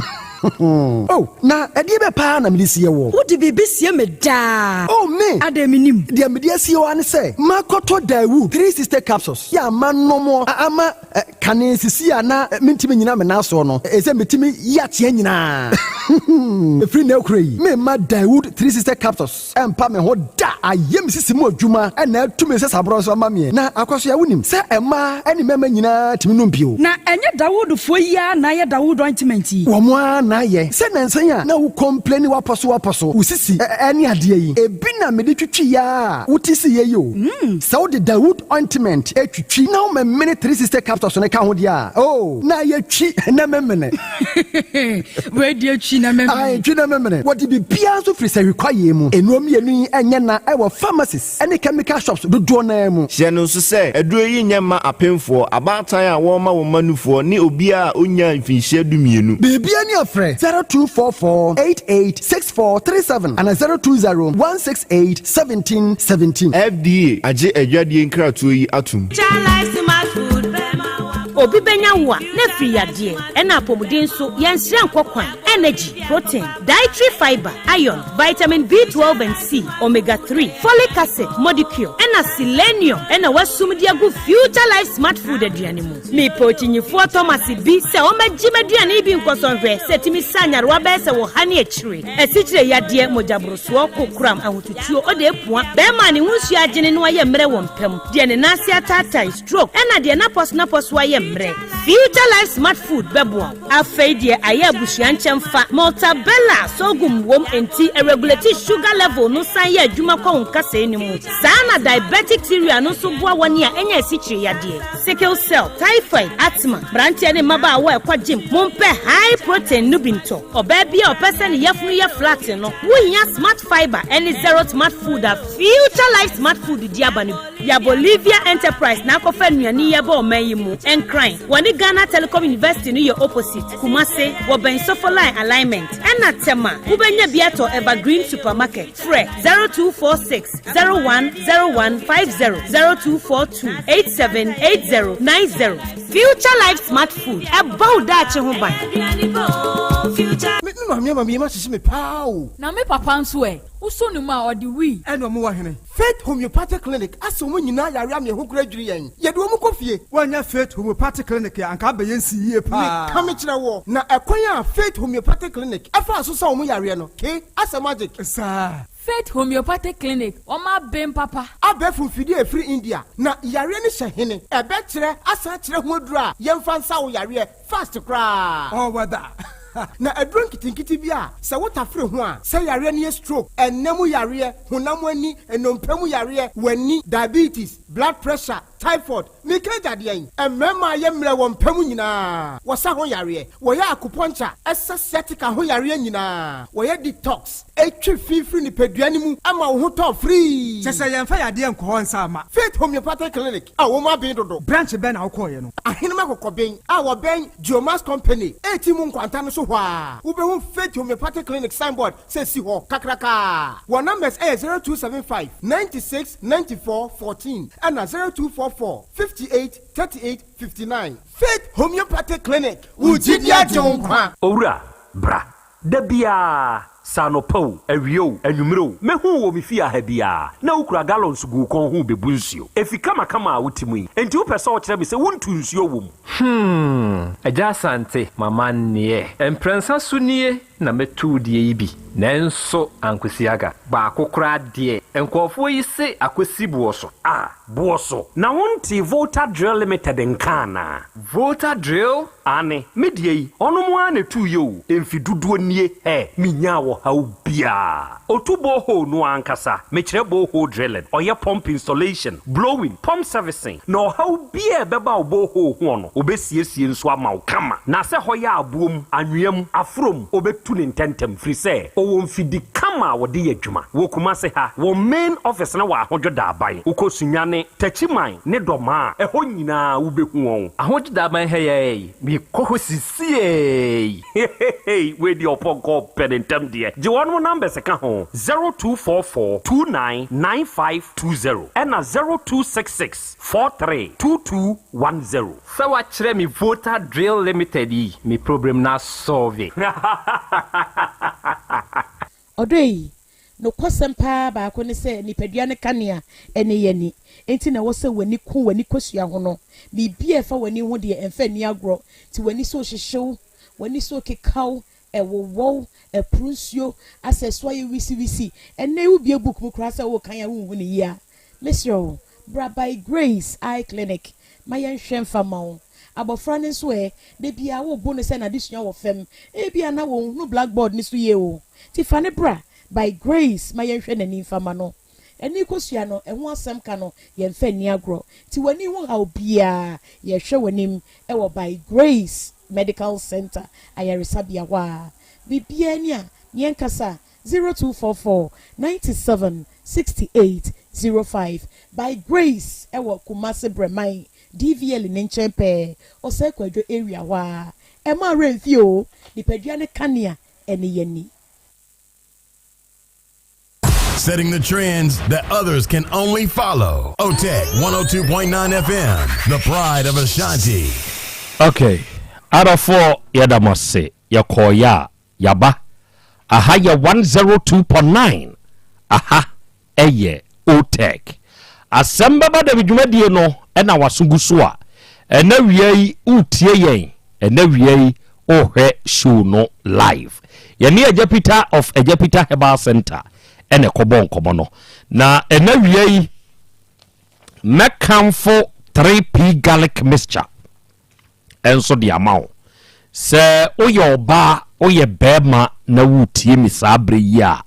[SPEAKER 9] Oh, na ɛdeɛ bɛ paa na mede sie woɔ?
[SPEAKER 12] Wode biribi sie me daa.
[SPEAKER 9] Oh, me!
[SPEAKER 12] Adɛn mennim?
[SPEAKER 9] Deɛ mede asie wo ara ne sɛ, makɔtɔ Daewoo 360 capsules yɛ a manom a ama kane sisi a na mentumi nnyina me nan soɔ no, ɛsɛ metumi yi ateɛ nyinaa. Ɛfiri nnɛ rekora yi, meremma Daewoo 360 capsules Ɛmpa me ho da! Ayɛ me sisi mu adwuma na atu me nsasaborɔ nso ama meɛ. Na Akwasoa, wonim sɛ mmaa ne mmarima nyinaa tumi nom bi o.
[SPEAKER 12] Na ɛnyɛ Dawoodfoɔ yi ara na ayɛ Dawood ointment yi?
[SPEAKER 9] Wɔn ara na ayɛ. Sɛ nnansa yi a na wo complaini w'apɔso w'apɔso, wo sisi ne adeɛ yi, ebi na mede twitwi yɛ a wote siiɛ yi o. Sɛ wode Dawood ointment twitwi na womemene 360 capsules no ka ho deɛ a, oh, na ayɛ twi na memene.
[SPEAKER 12] Wei deɛ twi na memene.
[SPEAKER 9] Ae, twi na memene. Wɔde biribiara nso firi sahwi kwaeɛ mu. Nnuro mmienu yi nyɛ na wɔ pharmacies ne chemical shops dodoɔ no ara mu.
[SPEAKER 2] Hyɛ no nso sɛ, aduro yi nyɛ mma apemfoɔ, abaatan a wɔrema wɔn mma nufoɔ, ne obiara a ɔnnyaa mfinhyia dumienu.
[SPEAKER 9] Biribiara ni a frɛ 0244 88 64 37 anaa 020 168 17 17.
[SPEAKER 2] FDA agye adwadie nkratoɔ yi atom.
[SPEAKER 22] Obi bɛnya wo a, na afiri yadeɛ, ɛna apɔmuden nso, yɛnsrɛ nkɔ kwan. Energy, protein, dietary fiber, iron, vitamin B12 and C, omega 3, folic acid, modicure, ɛna selenium ɛna wasum de agu Future Life Smart Food aduane mu. Mepɛ okyinyifoɔ Thomas bi sɛ ɔmmɛgye m'aduane yi bi nkɔsɔ nhwɛ sɛ ɛtumi sa nyarewa bɛyɛ sɛ wɔ ha ne akyire, asikyire yadeɛ, mogyaborosoɔ, kokoram, ahotutuo, ɔde apua, bɛrima a ne ho nsuo agyene na wayɛ mmerɛ wɔ mpa mu, deɛ ne nan ase ataatae, stroke, ɛna deɛ n'apɔso-n'apɔso ayɛ mmerɛ. Future Life Smart Food bɛboa wo. Afei deɛ ayɛ abusua nkyɛmfa, Maltabella sorghum wom enti ɛregulate sugar level no san yɛ adwuma kɔ wo nkasɛɛ no mu. Saa na diabetic cereal no nso boa wɔn a anya asikyire yadeɛ, sickle cell, typhoid, asthma. Mmeranteɛ ne mmabaawa a ɛkɔ gym, mompɛ high protein no bi ntɔ. Ɔbaa bi a ɔpɛ sɛ ne yafunu yɛ flat no, wohia Smart Fibre ne Zero Smart Food a Future Life Smart Food de aba no bi. Ya Bolivia Enterprise na akɔfa nnuane yi aba ɔman yi mu. Nkran, wɔne Ghana Telecom University no yɛ opposite. Kumase, wɔbɛn Sofoline Alignment. Ɛna Tema, wobɛnya bi atɔ Evergreen Supermarket. Frɛ 0246 01 01 50, 0242 87 80 90. Future Life Smart Food, ɛbɔ wo daakye ho ban.
[SPEAKER 9] Me maame ama me yam ahyehye me paa o.
[SPEAKER 23] Na me papa nso ɛ? Wosɔ ne mu a, ɔde wii.
[SPEAKER 9] Ɛna ɔmo wɔ hene? Faith Homeopathic Clinic asɛ wɔn nyinaa yare ama ɛho koraa dwiri yɛn. Yɛde wɔn kɔ fie.
[SPEAKER 10] Woannya Faith Homeopathic Clinic a, anka abɛyɛ nsi yie paa.
[SPEAKER 9] Meka mekyerɛ woɔ, na ɛkwan a Faith Homeopathic Clinic faa so sa wɔn yareɛ no, ke, asɛ magic.
[SPEAKER 10] Saa.
[SPEAKER 23] Faith Homeopathic Clinic, wɔn aben papa.
[SPEAKER 9] Abɛɛfo mfidie a ɛfiri India, na yareɛ no hyɛ hene? Ɛbɛkyerɛ asan akyerɛ ho aduro a yɛmfa nsa wo yareɛ fast koraa.
[SPEAKER 10] Ɔwɔ da.
[SPEAKER 9] Na aduro nketenkete bi a sɛ wotafere ho a, sɛ yareɛ no yɛ stroke, ɛnna mu yareɛ, honam ani, nnompe mu yareɛ, w'ani, diabetes, blood pressure, typhoid, meka agya deɛn? Mmarima a yɛ mmerɛ wɔ mpa mu nyinaa, wɔsa ho yareɛ, wɔyɛ acupuncture, ɛsa sciatica ho yareɛ nyinaa, wɔyɛ detox, ɛtwe fi firi nipadua no mu ma wo ho tɔ firii.
[SPEAKER 10] Kyɛ sɛ yɛmfa yadeɛ nkɔ hɔ nsa mma.
[SPEAKER 9] Faith Homeopathic Clinic a wɔn aben dodo.
[SPEAKER 10] Branch bɛn na wokɔeɛ no?
[SPEAKER 9] Ahenem Akokɔben a wɔbɛn Geomax Company reti mu nkwanta no so hɔ ara, wobɛhu Faith Homeopathic Clinic signboard sɛ si hɔ kakrakaa. Wɔn numbers yɛ 0275 96 94 14 ɛna 0244 58 38 59. Faith Homeopathic Clinic, wo gyidi agye wo nkwa.
[SPEAKER 24] Owura, bra. Da biara.
[SPEAKER 18] Sɛ anɔpa o, awia o, anwummere o, mɛhu wo wɔ me fie ha biara, na wokura gallons gu wo kɔn ho rebebu nsuo. Efi kamakama a wote mu yi, enti wopɛ sɛ wokyerɛ me sɛ wontu nsuo wɔ mu?
[SPEAKER 3] Hmm, Agya Asante, m'amanneɛ. Mprɛnsa so nie na mɛtu wo deɛ yi bi, nanso ankosi aga. Baako koraa deɛ, nkurɔfoɔ yi se akɔsi boɔ so.
[SPEAKER 18] Ah, boɔ so. Na wontee Volta Drill Limited nka anaa?
[SPEAKER 3] Volta Drill?
[SPEAKER 18] Aane, me deɛ yi, ɔnom ara na ɛtuiɛ o, mfe dodoɔ nie, hɛ, menyaa ɔhaw biara. Ɔtu borehole no ara ankasa, mekyerɛ borehole drilling, ɔyɛ pump installation, blowing, pump servicing, na ɔhaw biara a ɛbɛba wo borehole hoɔ no, ɔbɛsiesie nso ama wo kama. Na sɛ hɔ yɛ aboɔ mu, anwea mu, aforɔ mu, ɔbɛtu no ntɛntɛm, firi sɛ ɔwɔ mfidi kama a wɔde yɛ adwuma. Wɔ Kumase ha, wɔn main office no wɔ Ahodwo Daaban. Wokɔ Sunyani, Techiman ne Dɔmaa a, ɛhɔ nyinaa wobɛhu wɔn.
[SPEAKER 3] Ahodwo Daaban ha yi ara yi, mekɔ hɔ sisiei.
[SPEAKER 18] Heheheey wei deɛ ɔpɔnkɔ ɔpɛ ne ntɛm deɛ. Gye wɔnom numbers ka ho, 0244 29 9520 ɛna 0266 43 2210.
[SPEAKER 3] Sɛ wakyerɛ me Volta Drill Limited yi, me problem no asɔlve.
[SPEAKER 11] Ɔdɔ yi, nokwasɛm paa baako ne sɛ nipadua no kanea ne yɛn ani. Enti na ɛwɔ sɛ w'ani ku w'ani kosua ho no. Biribi a ɛfa w'ani ho deɛ, ɛmfa nni agorɔ. Nti w'ani so rehyehye wo, w'ani so rekeka wo, ɛwowɔ wo, ɛporo nsuo, asɛ ɛso ayɛ wisiwisi. Ɛnnɛ yi wobue book mu koraa sɛ worekan a wonhu no yie a, mesrɛ wo, bra By Grace Eye Clinic ma yɛnhwɛ mfa mma wo. Abɔfra no nso ɛ? Da biara wobo no sɛ n'adesua wɔ fam. Ebia na onhunu blackboard no so yie o. Nti fa no bra By Grace ma yɛnhwɛ n'ani mfa mma no. Ani kosua no, ɛho asɛm ka no, yɛmfa nni agorɔ. Nti w'ani ho haw biara, yɛhwɛ w'anim wɔ By Grace Medical Centre ayaresabea hɔ a. Biribiara ni a, yɛnkasa 0244 97 68 05 By Grace wɔ Kumasi Brɛman DVL ne nkyɛn pɛɛ, Osei Kwadwo area hɔ ara. Ɛmma werɛ mfi oo, nipadua no kanea ne yɛn ani.
[SPEAKER 14] Setting the trends that others can only follow. OTEC 102.9 FM, the pride of Ashanti.
[SPEAKER 18] Okay, adɔfoɔ yɛda mo ase, yɛkɔɔeɛ a yɛaba. Aha yɛ 102.9, aha yɛ OTEC. Asɛm bɛba dɛm dwumadie no na waso gu so a, ɛnɛ wia yi woretie yɛn, ɛnɛ wia yi worehwɛ show no live. Yɛne Agya Peter of Agya Peter Herbal Center ɛna ɛkɔbɔ nkɔmmɔ no. Na ɛnɛ wia yi mɛkamfo 3P garlic mixture. nso de ama wo. Sɛ woyɛ ɔbaa, woyɛ barima na woretie me saa berɛ yi a,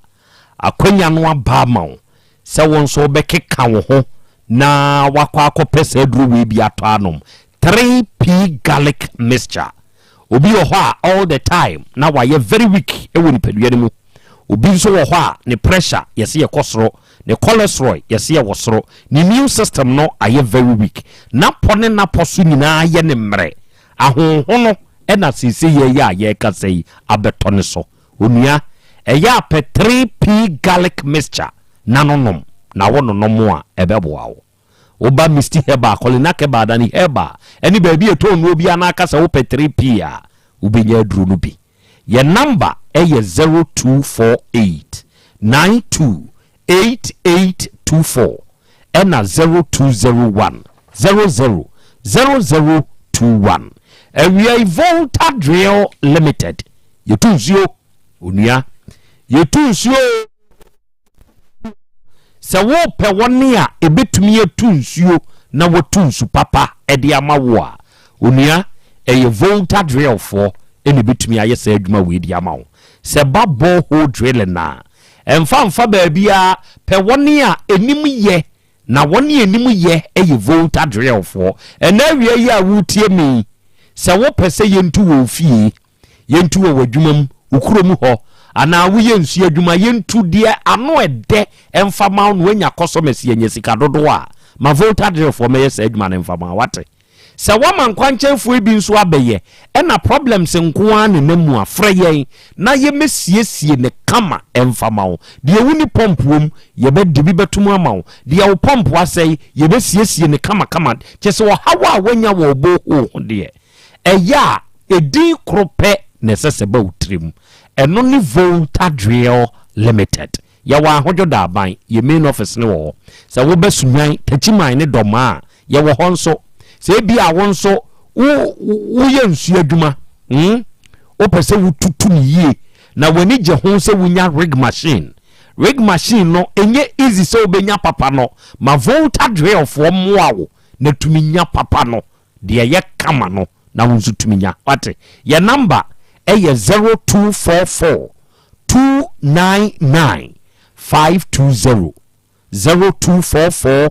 [SPEAKER 18] akwanya no aba ama wo sɛ wo nso wobɛkeka wo ho na wakɔ akɔpɛ saa aduro wei bi atɔ anom. 3P garlic mixture. Obi wɔ hɔ a all the time na wayɛ very weak wɔ nipadua no mu. Obi nso wɔ hɔ a ne pressure yɛse yɛkɔ soro, ne cholesterol yɛse ɛwɔ soro, ne immune system no ayɛ very weak, n'apɔ ne n'apɔ so nyinaa ayɛ no mmerɛ, ahonhono na seesei yɛyɛ a yɛrekasa yi abɛtɔ ne so. Onua, ɛyɛ a pɛ 3P garlic mixture na no nom, na wo nonom a ɛbɛboa wo. Woba Misty Herbal, Kolinak Herbal, Dani Herbal ne baabi a ɛtɔn nnuro biara na aka sɛ wopɛ 3P a, wobɛnya aduro no bi. Yɛn number yɛ 0248 92 8824 ɛna 0201 00 0021. Awia yi Volta Drill Limited yɛtu nsuo onua yɛtu nsuo o. Sɛ worepɛ wɔn a ɛbɛtumi atu nsuo na wɔatu nsu papa de ama wo a, onua, ɛyɛ Volta Drillfoɔ na ɛbɛtumi ayɛ saa adwuma wei de ama wo. Sɛ ɛba borehole drilling a, ɛmfa mfa baabiara, pɛ wɔn a ɛnim yɛ, na wɔn a ɛnim yɛ yɛ Volta Drillfoɔ. Ɛnnɛ awia yi a woretie me yi, sɛ wopɛ sɛ yɛntu wɔ wo fie, Yɛntu wɔ w'adwuma mu, wo kurom hɔ, anaa woyɛ nsuo adwuma, yɛntu deɛ ano ɛdɛ mfa ma wo na woanya customers, yɛanya sika dodoɔ a, ma Volta Drillfoɔ mmɛyɛ saa adwuma no mfa ma wo, wate? Sɛ woama nkwankyɛnfoɔ yi bi nso abɛyɛ, ɛna problems nko ara na ɛnam mu a, frɛ yɛn na yɛmmɛsiesie no kama mfa ma wo. Deɛ wonni pump wɔ mu, yɛbɛde bi bɛto mu ama wo. Deɛ wo pump asɛe, yɛbɛsiesie no kamakama. Kyerɛ sɛ ɔhaw a woanya wɔ wo borehole ho deɛ, Ɛyɛ a, edin koro pɛ na ɛsɛ sɛ ɛba wo tirim. Ɛno ne Volta Drill Limited. Yɛwɔ Ahodwo Daaban, yɛn main office no wɔ hɔ. Sɛ woba Sunyani, Takyiman ne Dɔmaa a, yɛwɔ hɔ nso. Sɛ ebia wo nso wo woyɛ nsuo adwuma, hmm, wopɛ sɛ wotutu no yie na w'ani gye ho sɛ wonya rig machine. Rig machine no, ɛnyɛ easy sɛ wobɛnya papa no. Ma Volta Drill foɔ mmoa wo na tumi nya papa no. Deɛ ɛyɛ kama no na wo nso tumi nya. Wate? Yɛn number ɛyɛ 0244 299 520. 0244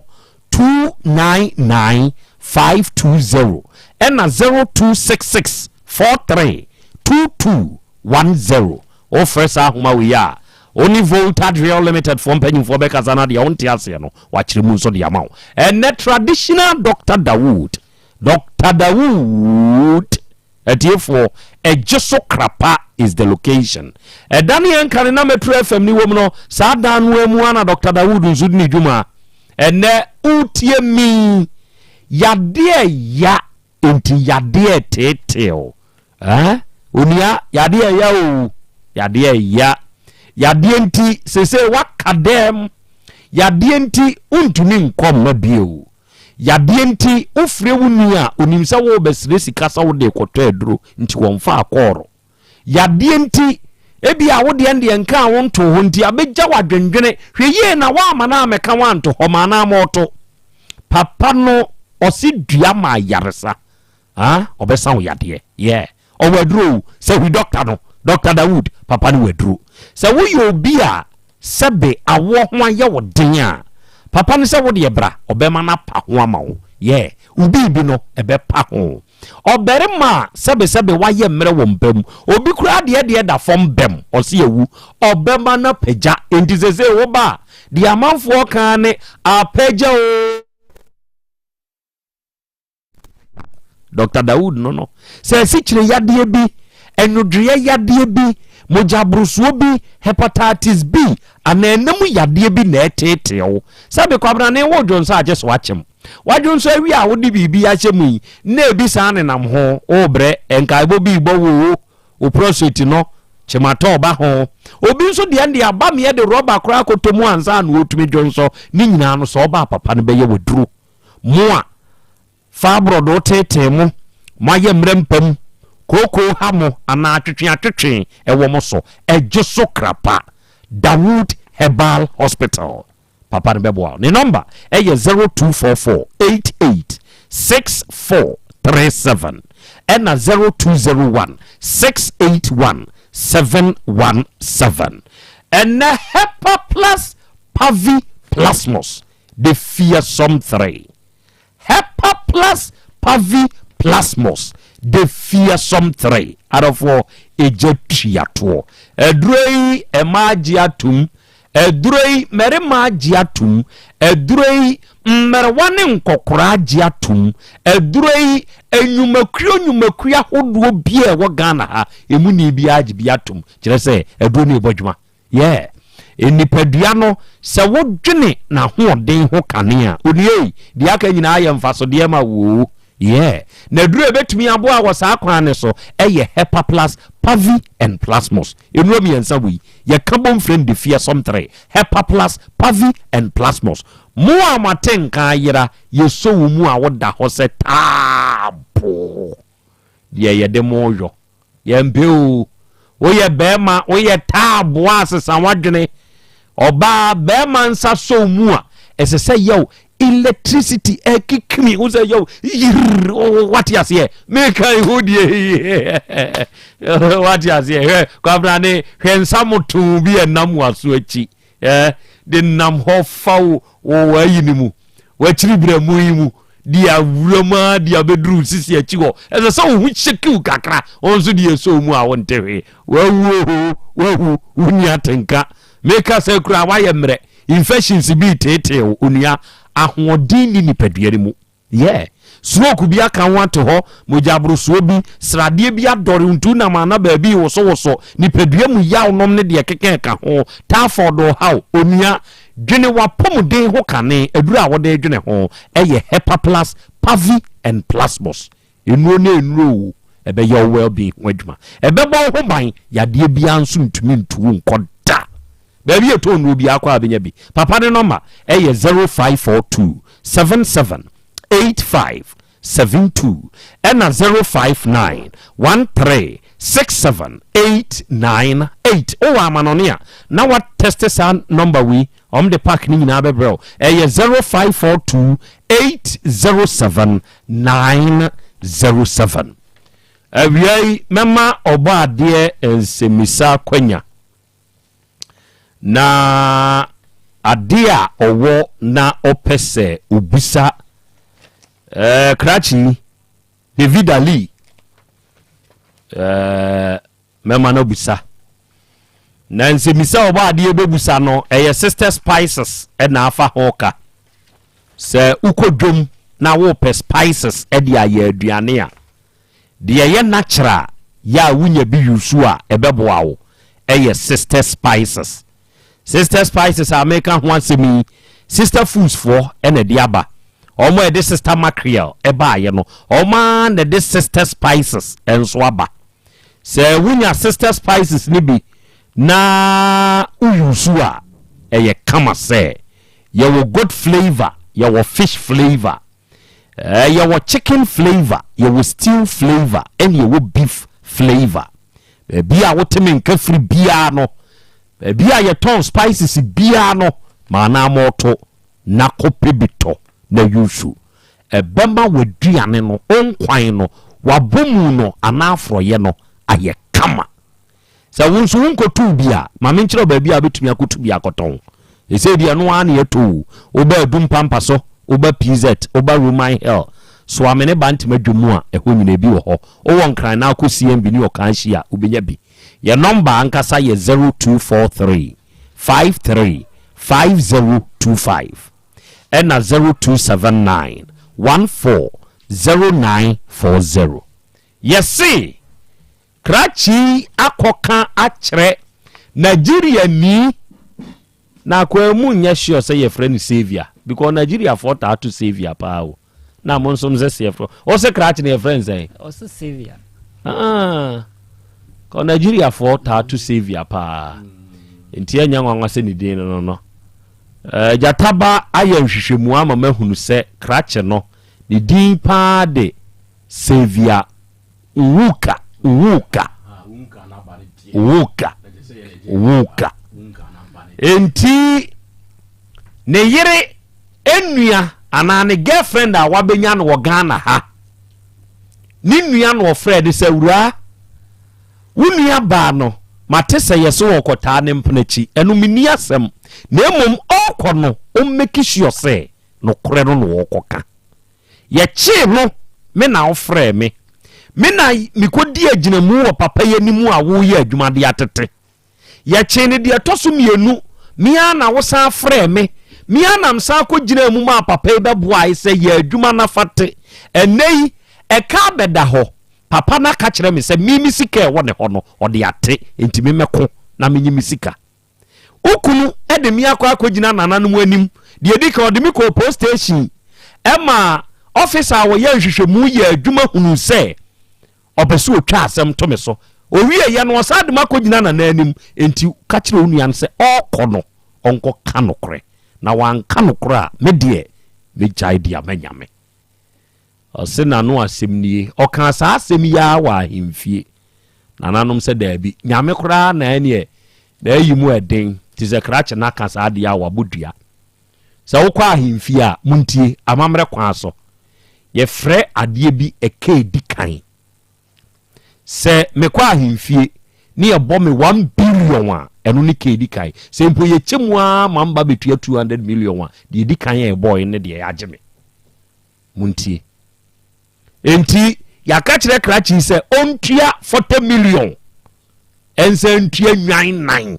[SPEAKER 18] 299 520 ɛna 0266 43 2210. Wofrɛ saa ahoma wei a, wo ne Voltad Real Limited foɔ mpanyinfoɔ bɛkasa na deɛ wonte aseɛ no, wakyerɛ mu nso de ama wo. Ɛnnɛ Traditional Doctor Dawood, Doctor Dawood, atiefoɔ, ɛgye so Krapa is the location. Ɛda ne yɛn kane na Metro FM ne wom no, saa dan no mu ara na Doctor Dawood nso di ne dwuma. Ɛnnɛ wotie mi, yadeɛ ya Enti yadeɛ reteetee wo. Eh? Onua, yadeɛ ɛya o. Yadeɛ ɛya. Yadeɛ nti, sese waka dɛm. Yadeɛ nti, wontumi nkɔ mma bio. Yadeɛ nti, wofrɛ wo nua a, onim sɛ worebɛsrɛ sika sɛ wode rekɔtɔ aduro, nti wɔmfa akɔɔro. Yadeɛ nti, ebia wo deɛ deɛ nka a wontoo hɔ nti abɛgya wo adwendwene. Hwɛ yie na woamma no ammɛka wo anto hɔ ma anaa ma ɔto. Papa no ɔse dua ma ayaresa. Ah, ɔbɛsa wo yadeɛ. Yeah. Ɔwɔ aduro o. Sɛ hu dɔkta no, Dɔkta Dawood, papa no wɔ aduro. Sɛ woyɛ obi a Sɛbe awoɔ ho ayɛ wo den a, papa ne sɛ wo deɛ bra, ɔbɛma no apa ho ama wo. Yeah, wo biribi no, ɛbɛpa ho. Ɔbarima a sɛbe sɛbe wayɛ mmerɛ wɔ mpa mu, obi koraa deɛ deɛ da fam bɛm, ɔse awu, ɔbɛma no apagya. Enti sesei wo ba a, deɛ amanfoɔ ka ara ne apagya oo. Dr. Dawood no no sɛ asikyire yadeɛ bi, ɛnwodwoeɛ yadeɛ bi, mogyaborosoɔ bi, hepatitis B anaa ɛna mu yadeɛ bi na ɛteetee wo. Sɛbe kwabrane wo dwonsɔ agye so akyem. Wadwonsɔ awie a wode biribi ahyɛ mu yi na ebi saa nenam ho, wobrɛ, nkaebɔ bi rebɔ wo o, wo prostate no kyematɔ ba ho. Obi nso deɛ deɛ aba meɛ de rɔba koraa kɔtɔ mu ansa na ɔtumi dwonsɔ. Ne nyinaa no sɛ ɔba papa no bɛyɛ waduro. Mo a faaborɔdoo teetee mo, moayɛ mmerɛ mpa mu, kookoo ha mo anaa atwetwe-atwetwe wɔ mo so, ɛgye so krapa. Dawood Herbal Hospital. Papa no bɛboa wo. Ne nɔmba yɛ 0244 88 6437 ɛna 0201 681 717. Ɛnɛ Hepa Plus Pavi Plasmos The Fearsome 3. Hepaplus parviplasmus, The Fearsome 3. Adɔfoɔ, egya tua toɔ. Aduro yi, mmaa agye atum. Aduro yi, mmarima agye atum. Aduro yi, mmerewa ne nkɔkoraa agye atum. Aduro yi, nnwumakuo nnwumakuo ahodoɔ bi a ɛwɔ Ghana ha, emu ni biara agye bi atum. Kyerɛ sɛ, aduro no rebɔ adwuma. Yeah. Nipadua no, sɛ wodwene n'ahoɔden ho kane a, onua ei, deɛ aka nyinaa yɛ mfasodeɛ ma wo o. Yeah. Na aduro a ɛbɛtumi aboa wɔ saa kwan no so yɛ Hepaplus, Pavi and Plasmos. Nnuro mmiɛnsa wei, yɛka bom frɛ no the fearsome three. Hepaplus, Pavi and Plasmos. Mo a moate nka ayera, yɛsɔ wo mu a woda hɔ sɛ taaboo. Deɛ yɛde mo yɔ. Yɛmpɛ o. Woyɛ bɛrima, woyɛ taaboa a sesa w'adwene. Ɔbaa, bɛrima nsa sɔ wo mu a, ɛsɛ sɛ yɛw electricity ɛkikini wo sɛ yɛw yirr wate aseɛ meka iho deɛ wate aseɛ hwɛ kwabrane hwɛ nsa motoo bi ɛnam waso akyi eh, de nam hɔ fa wo wɔ w'ayi no mu, w'akyiri berɛmo yi mu, de awura mu ara de abɛduru sisi akyi hɔ. Ɛsɛ sɛ wo ho shakiw kakra, wo nso deɛ ɛsɔ mu a wonte hwee. Wawu oho, wawu, wonni atenka. Meka sɛ kura woayɛ mmerɛ, infections bi reteetee wo, onua, ahoɔden nni nipadua no mu. Yeah. Stroke bi aka wo ato hɔ, mogyaborosoɔ bi, sradeɛ bi adɔre wo nti wonam ana baabi rewosowoso, nipadua mu yaw nom ne deɛ ɛkeka ɛka ho, typhoid reha wo, onua, dwene w'apɔmuden ho kane, aduro a wode redwene ho yɛ Hepaplus, Pavi and Plasmos. Nnuro ne nnuro o, Ɛbɛyɛ wo well-being ho adwuma. Ɛbɛbɔ wo ho ban, yadeɛ biara nso ntumi ntu wo nkɔ da. Baabi a ɛtɔ nnuro biara kɔ a bɛnya bi. Papa ne nɔma ɛyɛ 0542 77 85 72 ɛna 059 13 67 898. Wowɔ amanɔne a na wa test saa nɔmba wei, ɔm de pack ne nyinaa bɛbrɛ wo. Ɛyɛ 0542 807 907. Awia yi mɛma ɔbɔ adeɛ nsɛmmisa akwanya na adeɛ a ɔwɔ na ɔpɛ sɛ obisa krakye David Ali, mɛma no bisa. Na nsɛmmisa a ɔbɔ adeɛ bɛbusa no ɛyɛ Sister Spices ɛna afa ho ka. Sɛ wokɔ dwom na wopɛ spices ɛde ayɛ aduane a, deɛ ɛyɛ natural yɛ a wonya bi use a ɛbɛboa wo ɛyɛ Sister Spices. Sister Spices a meka ho asɛm yi, Sister Foods foɔ ɛna ɛde aba. Ɔmo a ɛde Sister Mackerel ɛbaayɛ no, ɔmo a na ɛde Sister Spices ɛnso aba. Sɛ wonya Sister Spices ne bi na wo use a, ɛyɛ kama. Sɛ yɛwɔ goat flavour, yɛwɔ fish flavour, yɛwɔ chicken flavour, yɛwɔ stew flavour, ɛne yɛwɔ beef flavour. Baabi a wote me nka firi biara no, baabi a yɛtɔn spices biara no, maanaa mɔɔto na kɔpɛ bi tɔ na use. Ɛbɛma w'aduane no, ɔnkwan no, wabɔ mu no anaa afrɔyɛ no ayɛ kama. Sɛ wo nso wonkɔtuu bi a, ma menkyerɛ wo baabi a wobɛtumi akɔtu bi akɔtɔn. Ɛsɛ deɛ no ara ne yɛtɔ o. Woba Adum Pampa so, woba PZ, woba Roman Hill, Soame ne Bantama dwom a, ɛhɔ nyina bi wɔ hɔ. Wowɔ Nkran na akɔ CMB ne ɔka ahyi a, wobɛnya bi. Yɛ nɔmba ankasa yɛ 0243 53 5025 ɛna 0279 14 0940. Yɛse krakye akɔka akyerɛ Nigeria ni na akwaa mu nyɛ sure sɛ yɛfrɛ no Saviour, because Nigeriafoɔ taa to Saviour paa o. Na mo nso sɛ sɛ yɛfrɛ wo sɛ krakye no, yɛfrɛ no sɛn?
[SPEAKER 21] Ɔsɛ Saviour.
[SPEAKER 18] Ah, kɔ Nigeriafoɔ taa to Saviour paa, nti ɛnyɛ nwanwa sɛ ne din no gyataba ayɛ nhwehwɛmu ama mahunu sɛ krakye no ne din paa de Saviour Nwuka. Nwuka, Nwuka, Nwuka. Enti ne yere enua anaa ne girlfriend a wabɛnya no wɔ Ghana ha, ne nua no ɔfrɛ de sɛ, "Wura, wo nua baa no, mate sɛ yɛsɛ wɔ kɔtaa ne mpenakyi. Ɛno menni asɛm, na mmom ɔrekɔ no, ɔm make sure sɛ nokorɛ no na wɔrekɔka. Yɛkyee no, me na wofrɛɛ me, me na mekɔdi agyinamu wɔ papa yi anim a woyɛ adwuma de atete. Yɛkyee no deɛ ɛtɔ so mmienu, me ara na wosan frɛɛ me, me ara na mesan kɔgyinaa mu maa papa yi bɛboae sɛ yɛ adwuma no afate. Ɛnnɛ yi ɛka abɛda hɔ. Papa no aka kyerɛ me sɛ me me sika a ɛwɔ ne hɔ no ɔde ate, enti me mɛko na menye me sika. Wo kunu de me akɔ akɔgyina nananom anim. Deɛ ɛdi kan, ɔde me kɔɔ police station ɛma officer a wɔyɛ nhwehwɛmu yɛ adwuma hunu sɛ ɔpɛ sɛ ɔtwa asɛm to me so. Owieɛ no, ɔsan de me akɔgyina nana anim. Enti ka kyerɛ wo nua no sɛ ɔrekɔ no, ɔnkɔka nokorɛ. Na wanka nokorɛ a, me deɛ mɛgyae de ama Nyame." Ɔse n'ano asɛm nie. Ɔkaa saa asɛm yi ara wɔ ahemfie. Nananom sɛ daabi, Nyame koraa na ɛneɛ na ayi mu ɛden te sɛ krakye no aka saa adeɛ a wabɔ dua. Sɛ wokɔ ahemfie a, montie, amammerɛ kwan so, yɛfrɛ adeɛ bi ɛka ɛdi kan. Sɛ mekɔ ahemfie ne yɛbɔ me 1 billion a, ɛno ne ka ɛdi kan. Sɛ mpo yɛkyɛ mu ara ma mba bɛtua 200 million a, deɛ ɛdi kan a ɛbɔɔe ne deɛ yɛagye me. Montie. Enti yɛaka kyerɛ krakye sɛ ɔntua 40 million, ɛnsa ntua nwan nan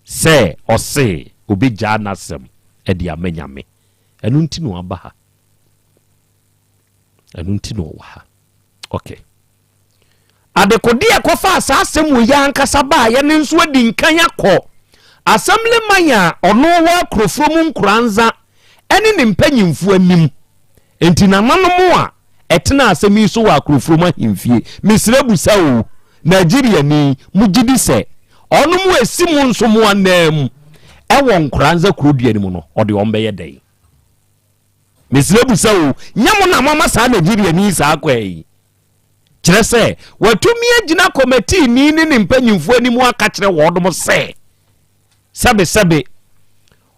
[SPEAKER 18] sɛ ɔse obɛgyaa n'asɛm ɛde ama Nyame. Ɛno nti na waba ha, ɛno nti na ɔwɔ ha. Okay, adekodeɛ ɛkɔfaa saa asɛm wɔ yi ankasa baayɛ ne nso adi nkan akɔ assemblyman a ɔno wɔ Akurofuro mu Nkoranza ɛne ne mpanyimfoɔ anim. Nti nananom a ɛtena asɛm yi so wɔ Akorofrom ahemfie. Mesrɛ busa o, Nigeriani, mogye di sɛ ɔnom a ɛsi mo nso mo ananmu wɔ Nkoranza kurodua no mu no, ɔde wɔn bɛyɛ dɛn? Mesrɛ busa o, nyɛ mo na moama saa Nigeriani yi saa kwan yi? Kyerɛ sɛ, watumi agyina kɔmatiini ne ne mpanyimfoɔ anim aka kyerɛ wɔnom sɛ, sɛbesɛbe,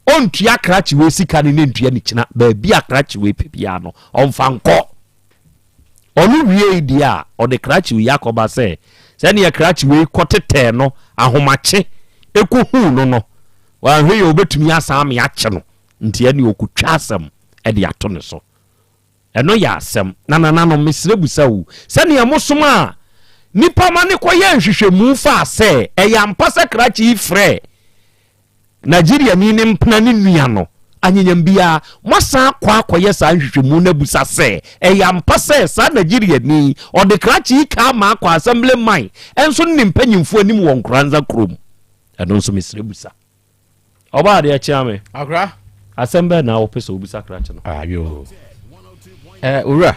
[SPEAKER 18] ɔntua krakye wei sika no ne ntua ne kyina, baabi a krakye wei pɛ biara no, ɔmfa nkɔ. Ɔno wiei deɛ a, ɔde krakye wei akɔba sɛ, sɛdeɛ krakye wei kɔtetɛɛ no ahomakye kɔhuu no no, wanhwɛ yie a ɔbɛtumi asan ame akye no, nti ɛnneɛ ɔkɔtwa asɛm de ato ne so. Ɛno yɛ asɛm. Na nananom, mesrɛ bisa o, sɛdeɛ mosomaa nnipa ma no kɔyɛɛ nhwehwɛmu faa sɛ ɛyɛ ampa sɛ krakye yi frɛɛ Nigeriani no mpena ne nua no, anyenyam biara, moasan akɔ akɔyɛ saa nhwehwɛmu no abusa sɛ ɛyɛ ampa sɛ saa Nigeriani yi, ɔde krakye yi kaa ma akɔ Assembly man nso ne ne mpanyimfoɔ anim wɔ Nkoranza kurom? Ɛno nso mesrɛ busa. Ɔbaa adeɛ kyea me.
[SPEAKER 20] Akora.
[SPEAKER 18] Asɛm bɛn na wopɛ sɛ wobisa krakye no?
[SPEAKER 20] Ayo. Eh, owura.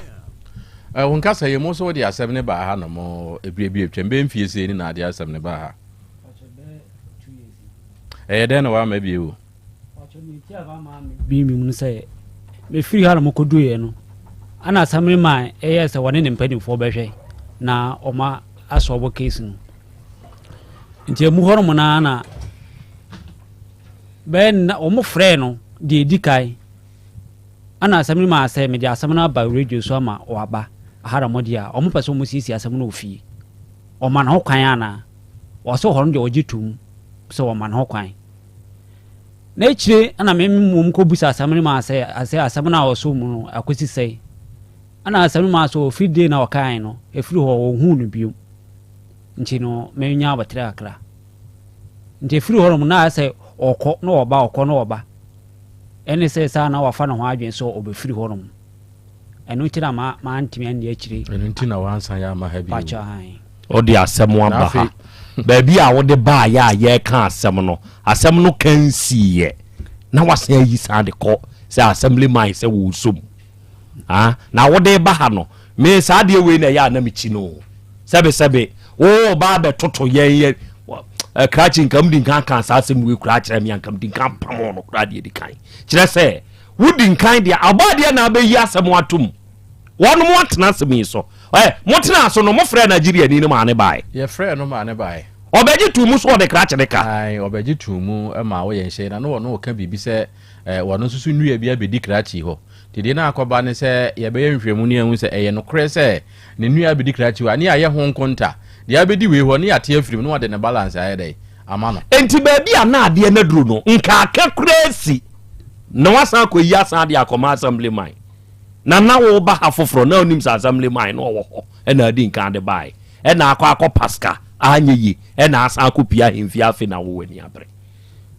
[SPEAKER 20] Eh, wo nkasa yi mu so wode asɛm ne baa ha no mo ebire bi atwam bɛyɛ mfie sei ni na ade asɛm ne baa ha. Ɛyɛ dɛn na wama bi o?
[SPEAKER 21] Bi mi mu sɛ mefiri ha na mokɔduiɛ no ana asɛm no ma ɛyɛ sɛ wɔne ne mpanimfoɔ bɛhwɛ na ɔma asɔɔbɔ case no. Nti emu hɔ nom no ara na bɛyɛ nna wɔn frɛɛ no deɛ edi kan. Ɛna asɛm no maa sɛ mede asɛm no aba radio so ama waba ha na wɔde a wɔn pɛ sɛ wɔn siesie asɛm no wɔ fie. Wɔma no ho kwan anaa? Wɔsɛ hɔ no deɛ wɔgye tom sɛ wɔma no ho kwan. Na akyire ɛna me mmom kɔbusa asɛm no maa sɛ asɛ asɛm no a ɔso mu no akɔsi sɛe. Ɛna asɛm no maa sɛ ɔfiri dee na ɔkae no ɛfiri hɔ wɔnhuu no bio. Nti no menya aboterɛ kakra. Nti ɛfiri hɔ nom na ayɛ sɛ ɔkɔ na ɔba ɔkɔ na ɔba. Ɛne sɛ saa na wafa ne ho adwene sɛ ɔbɛfiri hɔ nom. Ɛno nti na ma mantumi anni akyire.
[SPEAKER 20] Ɛno nti na wansan yɛ ama ha bio.
[SPEAKER 21] Pakyɛ ae.
[SPEAKER 18] Wode asɛm aba ha. Baabi a wode baeɛ a yɛreka asɛm no, asɛm no ka nsiiɛ na wasan ayi san de kɔ sɛ assembly man sɛ wɔresɔ mu. Ah, na wode ba ha no, me saa adeɛ wei na ɛyɛ a na mekyi no o. Sɛbe sɛbe, wo ba abɛtoto yɛn yɛ eh, krakye nka mdi nkan ka saa asɛm wei koraa kyerɛ me anka mdi nkan pamo no koraa deɛ di kan. Kyerɛ sɛ, wodi nkan deɛ abɔ adeɛ na abɛyi asɛm atom. Wɔn mo atena asɛm yi so. Ɛ, motena so no, mofrɛ Nigeriani no maa ne bae.
[SPEAKER 20] Yɛfrɛɛ no maa ne bae.
[SPEAKER 18] Ɔbɛgye too mu so ɔde krakye ne ka.
[SPEAKER 20] Ae, ɔbɛgye too mu ma woyɛ nhyɛn na na ɔno ɔka biribi sɛ eh, wɔno nso so nnua bi abɛdi krakye hɔ. Nti deɛ na akɔba ne sɛ yɛbɛyɛ nhwehwɛmu ne yɛahu sɛ ɛyɛ nokorɛ sɛ ne nua abɛdi krakye hɔ a, ne yɛayɛ ho nkonta. Deɛ abɛdi wei hɔ ne yɛate afiri mu na wɔde ne balance ayɛ dɛn ama no.
[SPEAKER 18] Enti baabi a na adeɛ no aduru no, nka aka koraa si na wasan akɔyi asan de akɔma assemblyman. Na na woba ha foforɔ na wonim sɛ assemblyman no ɔwɔ hɔ ɛna adi nkan de baeɛ ɛna akɔ akɔ paska anyɛ yie ɛna asan akɔpie ahemfie afei na wo w'ani abere.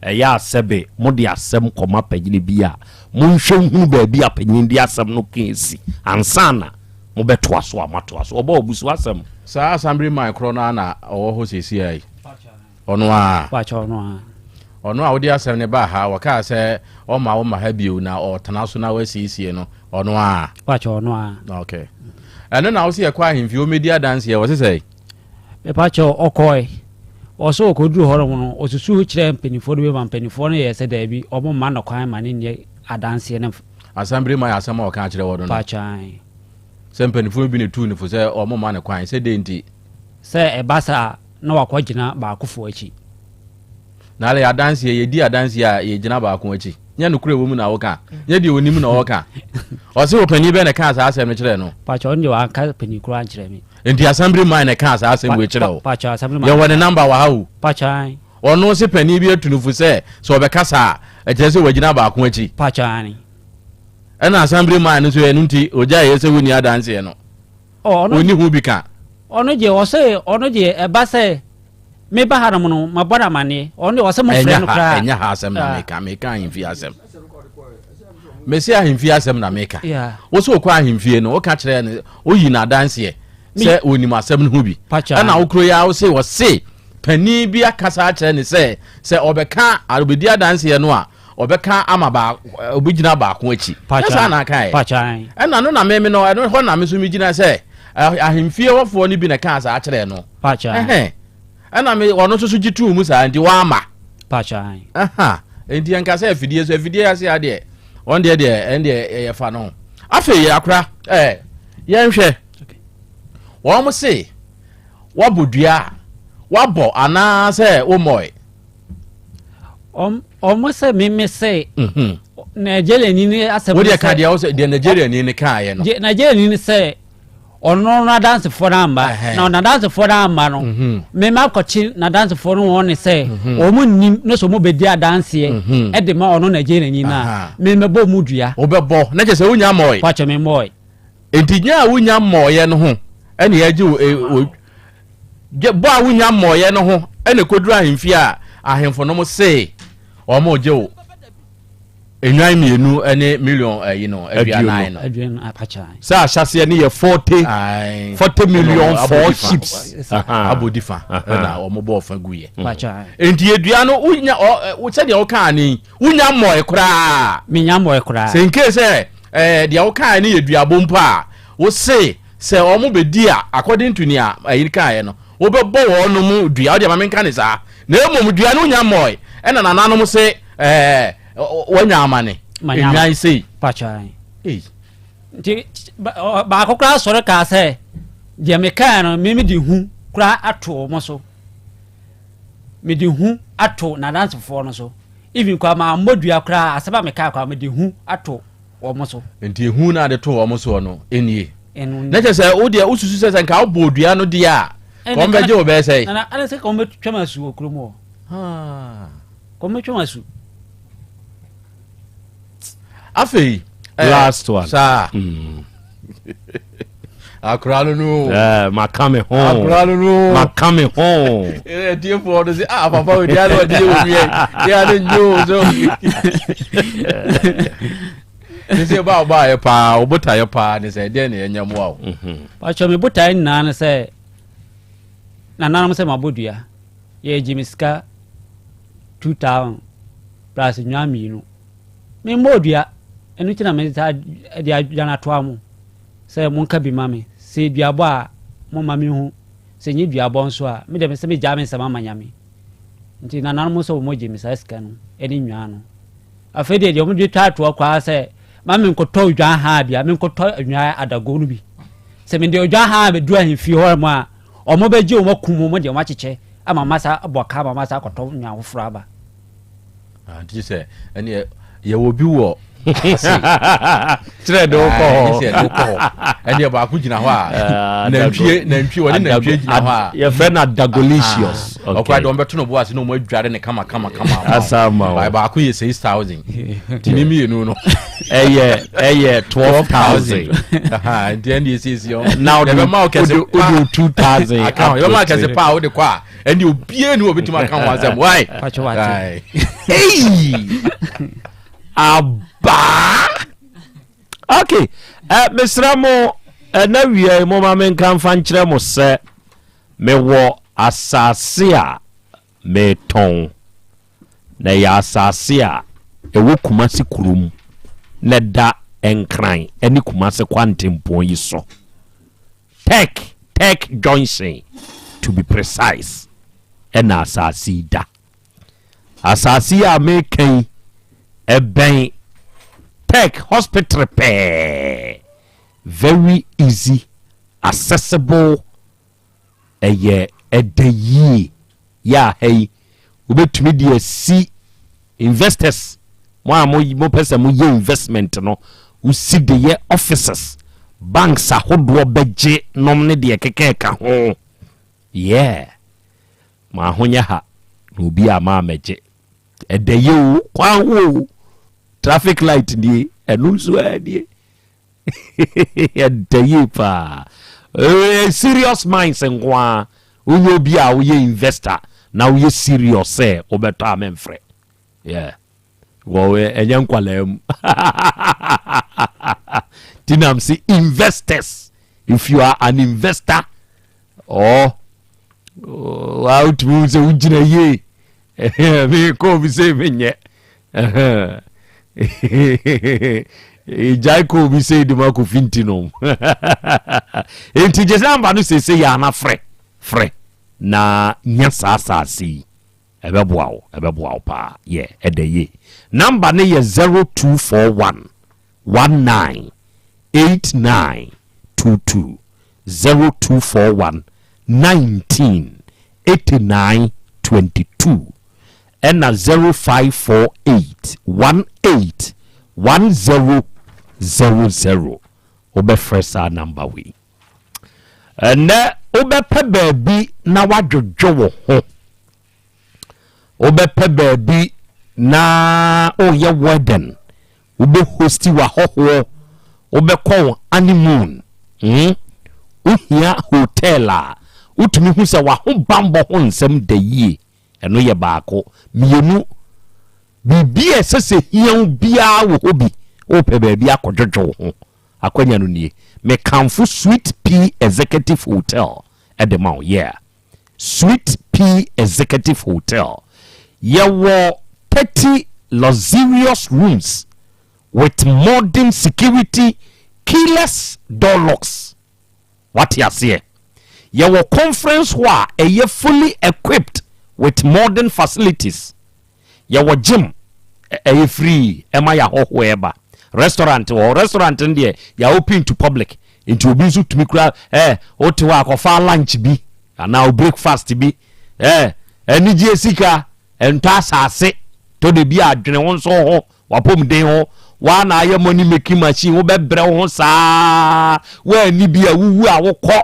[SPEAKER 18] Ɛyɛ a sɛbe mode asɛm kɔma panyini bi a, monhwɛ nhunu baabi a panyin de asɛm no ka asi ansa na mobɛtoa so a moatoa so. Ɔbɔ ɔbusu asɛm.
[SPEAKER 20] Saa assembly man korɔ no ara na ɔwɔ hɔ seesei yi? Ɔno ara?
[SPEAKER 21] Pakyɛ ɔno ara.
[SPEAKER 20] Ɔno a wode asɛm no baa ha, wɔkaa sɛ ɔmma wo mma ha bio na ɔtena so na wasiesie no, ɔno ara?
[SPEAKER 21] Pakyɛ ɔno ara.
[SPEAKER 20] Okay. Ɛno na wose yɛkɔ ahemfie ɔmmɛdi adanseɛ, wɔse sɛn?
[SPEAKER 21] Mepa kyɛw, ɔkɔe. Ɔsɛ ɔkɔduru hɔ nom no, ɔsusu kyerɛɛ mpanimfoɔ no bi ma mpanimfoɔ no yɛɛ sɛ daabi, wɔn mma no kwan ma no nyɛ adanseɛ no.
[SPEAKER 20] Asɛm bere ma yɛ asɛm a ɔka akyerɛ wɔn no.
[SPEAKER 21] Pakyɛ ae.
[SPEAKER 20] Sɛ mpanimfoɔ no bi na etuu no fo sɛ wɔn mma no kwan, sɛ dɛn nti?
[SPEAKER 21] Sɛ ɛba saa a, na wakɔgyina baakofoɔ akyi.
[SPEAKER 20] Na ale adanseɛ, yɛdi adanseɛ a yɛgyina baako akyi. Nyɛ nokorɛ wɔ mu na woka, nyɛ deɛ ɔnim na ɔka. Ɔse ɔpanin bɛn na ɛkaa saa asɛm no kyerɛɛ no?
[SPEAKER 21] Pakyɛ ɔno deɛ wanka panin koraa ankyerɛ me.
[SPEAKER 20] Nti assembly man na ɛkaa saa asɛm wei kyerɛ wo? Yɛwɔ ne number wɔ ha o. Ɔno se panin bi atu no fo sɛ sɛ ɔbɛkasa a ɛkyerɛ sɛ wagyina baako akyi. Ɛna assembly man no nso ɛno nti ɔgyaeɛ sɛ wɔnni adanseɛ no. Ɔnni ho bi ka.
[SPEAKER 21] Ɔno deɛ ɔsɛ ɔno deɛ ɛba sɛ meba ha nom no mabɔ no amaneɛ ɔno deɛ ɔsɛ mofrɛ no koraa.
[SPEAKER 20] Ɛnyɛ ha asɛm na meka meka ahemfie asɛm. Mese ahemfie asɛm na meka. Wo sɛ wokɔ ahemfie no woka kyerɛ no woyi no adanseɛ sɛ ɔnim asɛm no ho bi. Ɛna wokuro yi a wo se ɔse panin bi akasa akyerɛ ne sɛ sɛ ɔbɛka ɔbɛdi adanseɛ no a ɔbɛka ama baako, ɔbɛgyina baako akyi. Nyɛ saa na akaeɛ? Ɛna no na meme no, ɛno hɔ na me nso megyina sɛ ahemfie hɔfoɔ no bi na ɛkaa saa kyerɛɛ no. Ɛhɛn. Ɛna me ɔno nso so gye too mu saa nti wamma. Aha. Nti yɛnka sɛ afidie so afidie ase adeɛ wɔn deɛ deɛ ɛn deɛ yɛfa no. Afei akora ɛɛ yɛnhwɛ wɔn se wabɔ dua a wabɔ anaasɛ wommɔe.
[SPEAKER 21] Ɔmo sɛ meme sɛ mhm. Nigeria ni ne asɛm
[SPEAKER 20] ne sɛ. Wodeɛ ka deɛ Nigeria ni ne kaayɛ no.
[SPEAKER 21] Nigeria ni ne sɛ ɔno no adansefoɔ no amma na n'adansefoɔ no amma no mhm. meme akɔkye n'adansefoɔ no wɔn ne sɛ mhm. wɔn nnim ne sɛ wɔn bɛdi adanseɛ ɛde ma ɔno Nigeria ni no a meme bɔ mu dua.
[SPEAKER 20] Wobɛbɔ na kyerɛ sɛ wonya mmɔe.
[SPEAKER 21] Pakyɛ me mmɔe.
[SPEAKER 20] Enti nya a wonya mmɔeɛ no ho ɛne yɛgye wo e, bɔ a wonya mmɔeɛ no ho ɛna ɛkɔduru ahemfie a ahemfo nom see wɔn gye wo nnwan mmienu ne million ayi no aduanan no.
[SPEAKER 18] Sɛ ahyɛseɛ no yɛ 40 40 million four ships.
[SPEAKER 20] Abɔdi fa ɛna wɔn bɔɔ fa gu yɛ. Enti edua no wonya sɛdeɛ wokaa ne wonya mmɔe koraa.
[SPEAKER 21] Menya mmɔe koraa.
[SPEAKER 20] Sɛ nkee sɛ ɛɛ deɛ wokaeɛ no yɛ duabɔ mpo a, wose sɛ wɔn bɛdi a, according to nea ayi kaeɛ no, wobɛbɔ wɔn dua. Wodeɛ ma menka ne saa. Na mmom dua no wonya mmɔe, ɛna nananom se ɛɛ wanya amane. Nnwan sei.
[SPEAKER 21] Pakyan. Ei. Nti baako koraa sɔre kaa sɛ deɛ mekaeɛ no me mede hu koraa ato wɔn so. Mede hu ato n'adansefoɔ no so. Even koraa mammɔ dua koraa, asɛm a mekaa koraa mede hu ato wɔn so.
[SPEAKER 20] Nti ehu no a de too wɔn soɔ no nie. Na kyerɛ sɛ wo deɛ wosusu sɛ sɛ nka wobɔɔ dua no deɛ a, ka wɔn bɛgye wo bɛyɛ sɛn?
[SPEAKER 21] Nana, ɛne sɛ ka wɔn bɛtwa me asu wɔ kurom hɔ. Ka wɔn bɛtwa me asu.
[SPEAKER 20] Afei.
[SPEAKER 18] Eh, Last one.
[SPEAKER 20] Saa. Mm. Akora no no.
[SPEAKER 18] Eh, maka me ho.
[SPEAKER 20] Akora no no.
[SPEAKER 18] Maka me ho.
[SPEAKER 20] Eh, tiefoɔ no sɛ, ah, papa, wei deɛ ɔde yɛ wɔ wiɛ. Deɛ ade nyo so. Ne sɛ ba ɔba ayɛ paa, ɔbotaeɛ paa ne sɛ deɛ na yɛnyɛ mmoa o.
[SPEAKER 21] Mhm. Pakyɛ me botaeɛ nyinaa ne sɛ nananom sɛ mabɔ dua. Yɛgye me sika 2000 plus nnwa mmienu. Memmɔɔ dua, ɛno nti na mesa de adwane atoa mo sɛ monka bi ma me. Sɛ duabɔ a, momma menhu, sɛ ɛnyɛ duabɔ nso a, me deɛ mesɛ megyaa me nsɛm ama Nyame. Nti nananom nso wɔgye me saa sika no ne nnwan no. Afei deɛ deɛ wɔde twa toɔ koraa sɛ ma menkɔtɔ odwan haa bi a, menkɔtɔ nnwan adago no bi. Sɛ mede odwan haa bɛduru ahemfie hɔ mu a, wɔbɛgye wɔn akum wɔn deɛ wɔakyekyɛ ama masa abɔ ka ama masa akɔtɔ nnwan foforɔ aba.
[SPEAKER 20] Ah, nti sɛ ɛneɛ yɛwɔ bi wɔ
[SPEAKER 18] kyerɛ de wokɔ hɔ
[SPEAKER 20] sɛ de wokɔ hɔ ɛneɛ baako gyina hɔ a ah, nantwie nantwie wɔne nantwie gyina hɔ a
[SPEAKER 18] yɛfrɛ no adagolicious
[SPEAKER 20] ah, ɔkora deɛ ɔmbɛto no bo ase na ɔmo adware ne kama kama kama
[SPEAKER 18] asama
[SPEAKER 20] baako yɛ 6000 nti ne mmienu no
[SPEAKER 18] ɛyɛ ɛyɛ 12000
[SPEAKER 20] nti ɛne ɛsiesie ɔ
[SPEAKER 18] na wode wode 2000
[SPEAKER 20] yɛbɛma kɛse paa wode kɔ a ɛne obiara ni wɔbɛtumi aka ho asɛm why
[SPEAKER 18] abaa ok eh, mesrɛ mo ɛna eh, wia yi moma menka mfa nkyerɛ mo sɛ mewɔ asase a metɔn na ɛyɛ asase a ɛwɔ Kumasi kurom na ɛda Nkran ne Kumasi kwantempɔn yi so Tech, Tech Junction to be precise, ɛna asase yi da. Asase yi a meka yi, ɛbɛn Tech Hospital pɛɛ. Very easy, accessible, ɛyɛ ɛdɛ yie. Yɛ a ha yi, wobɛtumi de asi investors, mo a mopɛ sɛ moyɛ investment no, wosi de yɛ offices, banks ahodoɔ bɛgye nom ne deɛ ɛkeka ɛka ho. Yeah, mo ahonyɛ ha na obi a ma amɛgye. Ɛdɛ yɛ o, kwan ho o, traffic light nie, ɛno nso ɛnie. Ɛda yie paa. Eh, serious minds nko ara. Wonyɛ obi a woyɛ investor na woyɛ serious sɛ wobɛtɔ a memfrɛ. Yeah. Wɔ ɛnyɛ nkwalaa mu. Ti nam se investors. If you are an investor or wa wotumi hu sɛ wogyina yie. Mekɔ obi sɛ menyɛ. Gyae kɔ obi sɛ ɛdi mu akɔfi nti no. Enti gye namba no sese yɛ ana frɛ frɛ na nya saa asase yi. Ɛbɛboa wo, ɛbɛboa wo paa. Yɛ ɛdɛ yie. Namba no yɛ 0241 19 89 22 0241 19 89 22 ɛna 0548 18 10 00. Wobɛfrɛ saa namba wei. Ɛnɛ wobɛpɛ baabi na woadwodwo wo ho. Wobɛpɛ baabi na woyɛ wedding, wobɛhosti w'ahɔhoɔ, wobɛkɔ wo honeymoon. Wohia hotel a wotumi hu sɛ w'ahobammɔ ho nsɛm da yie. Ɛno yɛ baako. Mmienu, biribi a ɛsɛ sɛ hia wo biara wɔ hɔ bi. Wopɛ baabi akɔdwodwo wo ho. Akwanya no nie. Mekamfo Sweet Pea Executive Hotel de ma wo. Yeah. Sweet Pea Executive Hotel. Yɛwɔ 30 luxurious rooms with modern security keyless door locks. Wate aseɛ? Yɛwɔ conference hall a ɛyɛ fully equipped with modern facilities. Yɛwɔ gym, ɛyɛ free ɛma yɛ ahɔhoɔ ɛba. Restaurant wɔ hɔ. Restaurant no deɛ yɛ open to public. Nti obi nso tumi kura wote hɔ akɔfa lunch bi anaa o breakfast bi. Anigye sika ɛntɔ asase to de bi adwene ho nso ho wapɔmuden ho waa na ayɛ money making machine. Wobɛbrɛ wo ho saa, woani bi a wuwu a wokɔ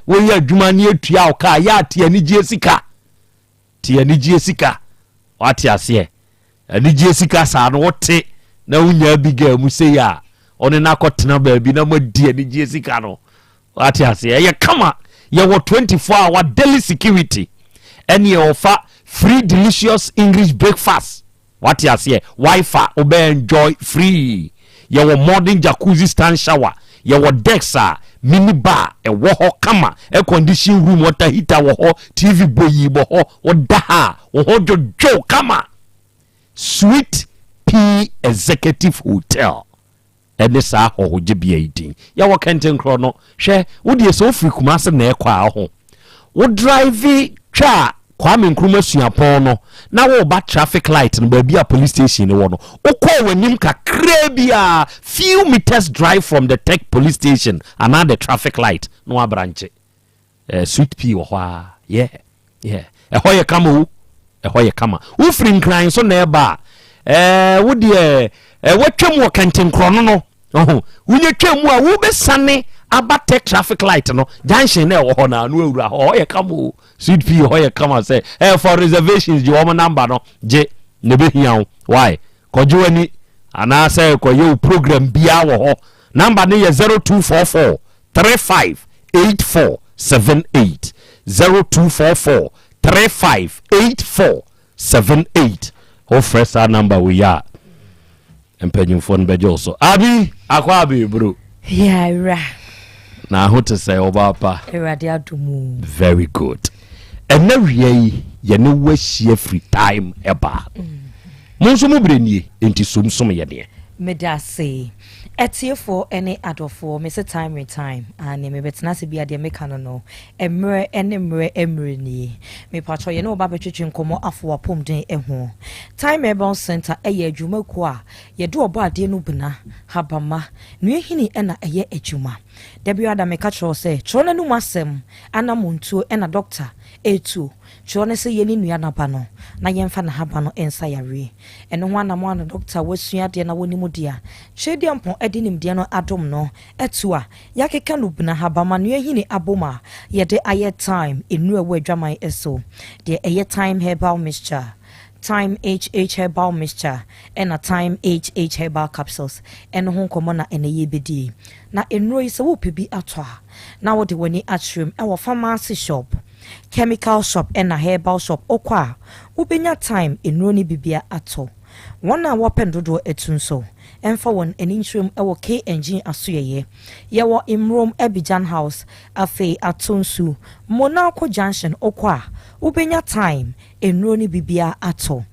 [SPEAKER 18] woyɛ adwuma ne atua wo kaa yɛ ate. Anigye sika te, anigye sika, wate aseɛ? Anigye sika saa no wote na wonya bi gaa mu sei a ɔne no akɔtena baabi na moadi anigye sika no, wate aseɛ? Ɛyɛ kama. Yɛwɔ 24 hour daily security ɛne yɛwɔfa free delicious English breakfast, wate aseɛ? Wifi wobɛ enjoy free. Yɛwɔ modern jacuzzi, stand shower. Yɛwɔ decks a mini bar ɛwɔ hɔ kama, air condition room, water heater wɔ hɔ, TV boyi bɔ hɔ. Woda ha a wo ho dwodwo kama. Sweet Pea Executive Hotel ɛne saa ahɔhogyebea yi din. Yɛwɔ Kɛntenkorɔ no. Hwɛ, wodeɛ sɛ wofiri Kumase na ɛkɔ a ho wo drive twa Kwame Nkrumah Suapɔn no na woba traffic light no baabi a police station no wɔ no, wokɔɔ w'anim kakraa bi a few meters drive from the tech police station anaa the traffic light na wabrankye Sweet Pea wɔ hɔ a. Yeah, ɛhɔ yɛ kama o, ɛhɔ yɛ kama. Wofiri Nkran so na ɛba a wodeɛ watwam wɔ Kɛntenkorɔ no ɔho wonyɛ twam mu a wobɛsane aba tech traffic light no junction na ɛwɔ hɔ na ano awura hɔ. Hɔ yɛ kama o. Sweet Pea hɔ yɛ kama sɛ for reservations gye wɔn number no, gye na ɛbɛhia wo. Why kɔgye w'ani anaasɛ kɔyɛ wo program biara wɔ hɔ. Number no yɛ 0244 35 84 78, 0244 35 84 78. Wofrɛ saa number wei a mpanyimfoɔ no bɛgye wo so. Abi akɔ abi bro.
[SPEAKER 6] Yɛawura.
[SPEAKER 18] Na ho te sɛ ɔbaa pa?
[SPEAKER 6] Awurade adom o.
[SPEAKER 18] Very good. Ɛnɛ wia yi yɛne wo ahyia firi Time ɛbaa mo nso mo berɛ nie, enti somsom yɛ deɛ.
[SPEAKER 6] Meda ase. Atiefoɔ ne adɔfoɔ, mese time with time ane mebɛtena ase bi a deɛ meka no, mmerɛ ne mmerɛ mmerɛ nie. Mepatwɔ yɛne wɔba bɛtwetwe nkɔmmɔ afo wapɔmuden ho. Time Herbal Center ɛyɛ adwumakuo a yɛde ɔbɔ adeɛ no bena habama nnuahini ɛna ɛyɛ adwuma. Da bi ada meka kyerɛw sɛ kyerɛw n'anum asɛm anamontuo ɛna doctor ɛtuo kyerɛw ne sɛ yɛne nnua naba no na yɛmfa n'ahaba no nsa yareɛ. Ɛno ho anamo ano doctor wasua adeɛ na wɔnim deɛ a kyerɛdeɛ mpɔn ɛde nimdeɛ no adom no ɛto a yɛakeka no bena habama nnuahini abom a yɛde ayɛ Time nnuro ɛwɔ adwaman ɛso deɛ ɛyɛ Time Herbal Mixture, Time HH Herbal Mixture ɛna Time HH Herbal Capsules. Ɛno ho nkɔmmɔ na ɛnɛ yɛbɛdi. Na nnuro yi sɛ wopɛ bi atɔ a na wode w'ani akyerɛm ɛwɔ pharmacy shop, chemical shop ɛna herbal shop. Wokɔ a wobɛnya Time nnuro no bibia atɔ. Wɔn a wɔpɛ no dodoɔ atu nso ɛmfa wɔn ani nkyerɛm ɛwɔ KNG asoɛyɛ. Yɛwɔ Mmrom Abidjan House, afei Atonsu Monaco Junction. Wokɔ a wobɛnya Time nnuro no bibia atɔ.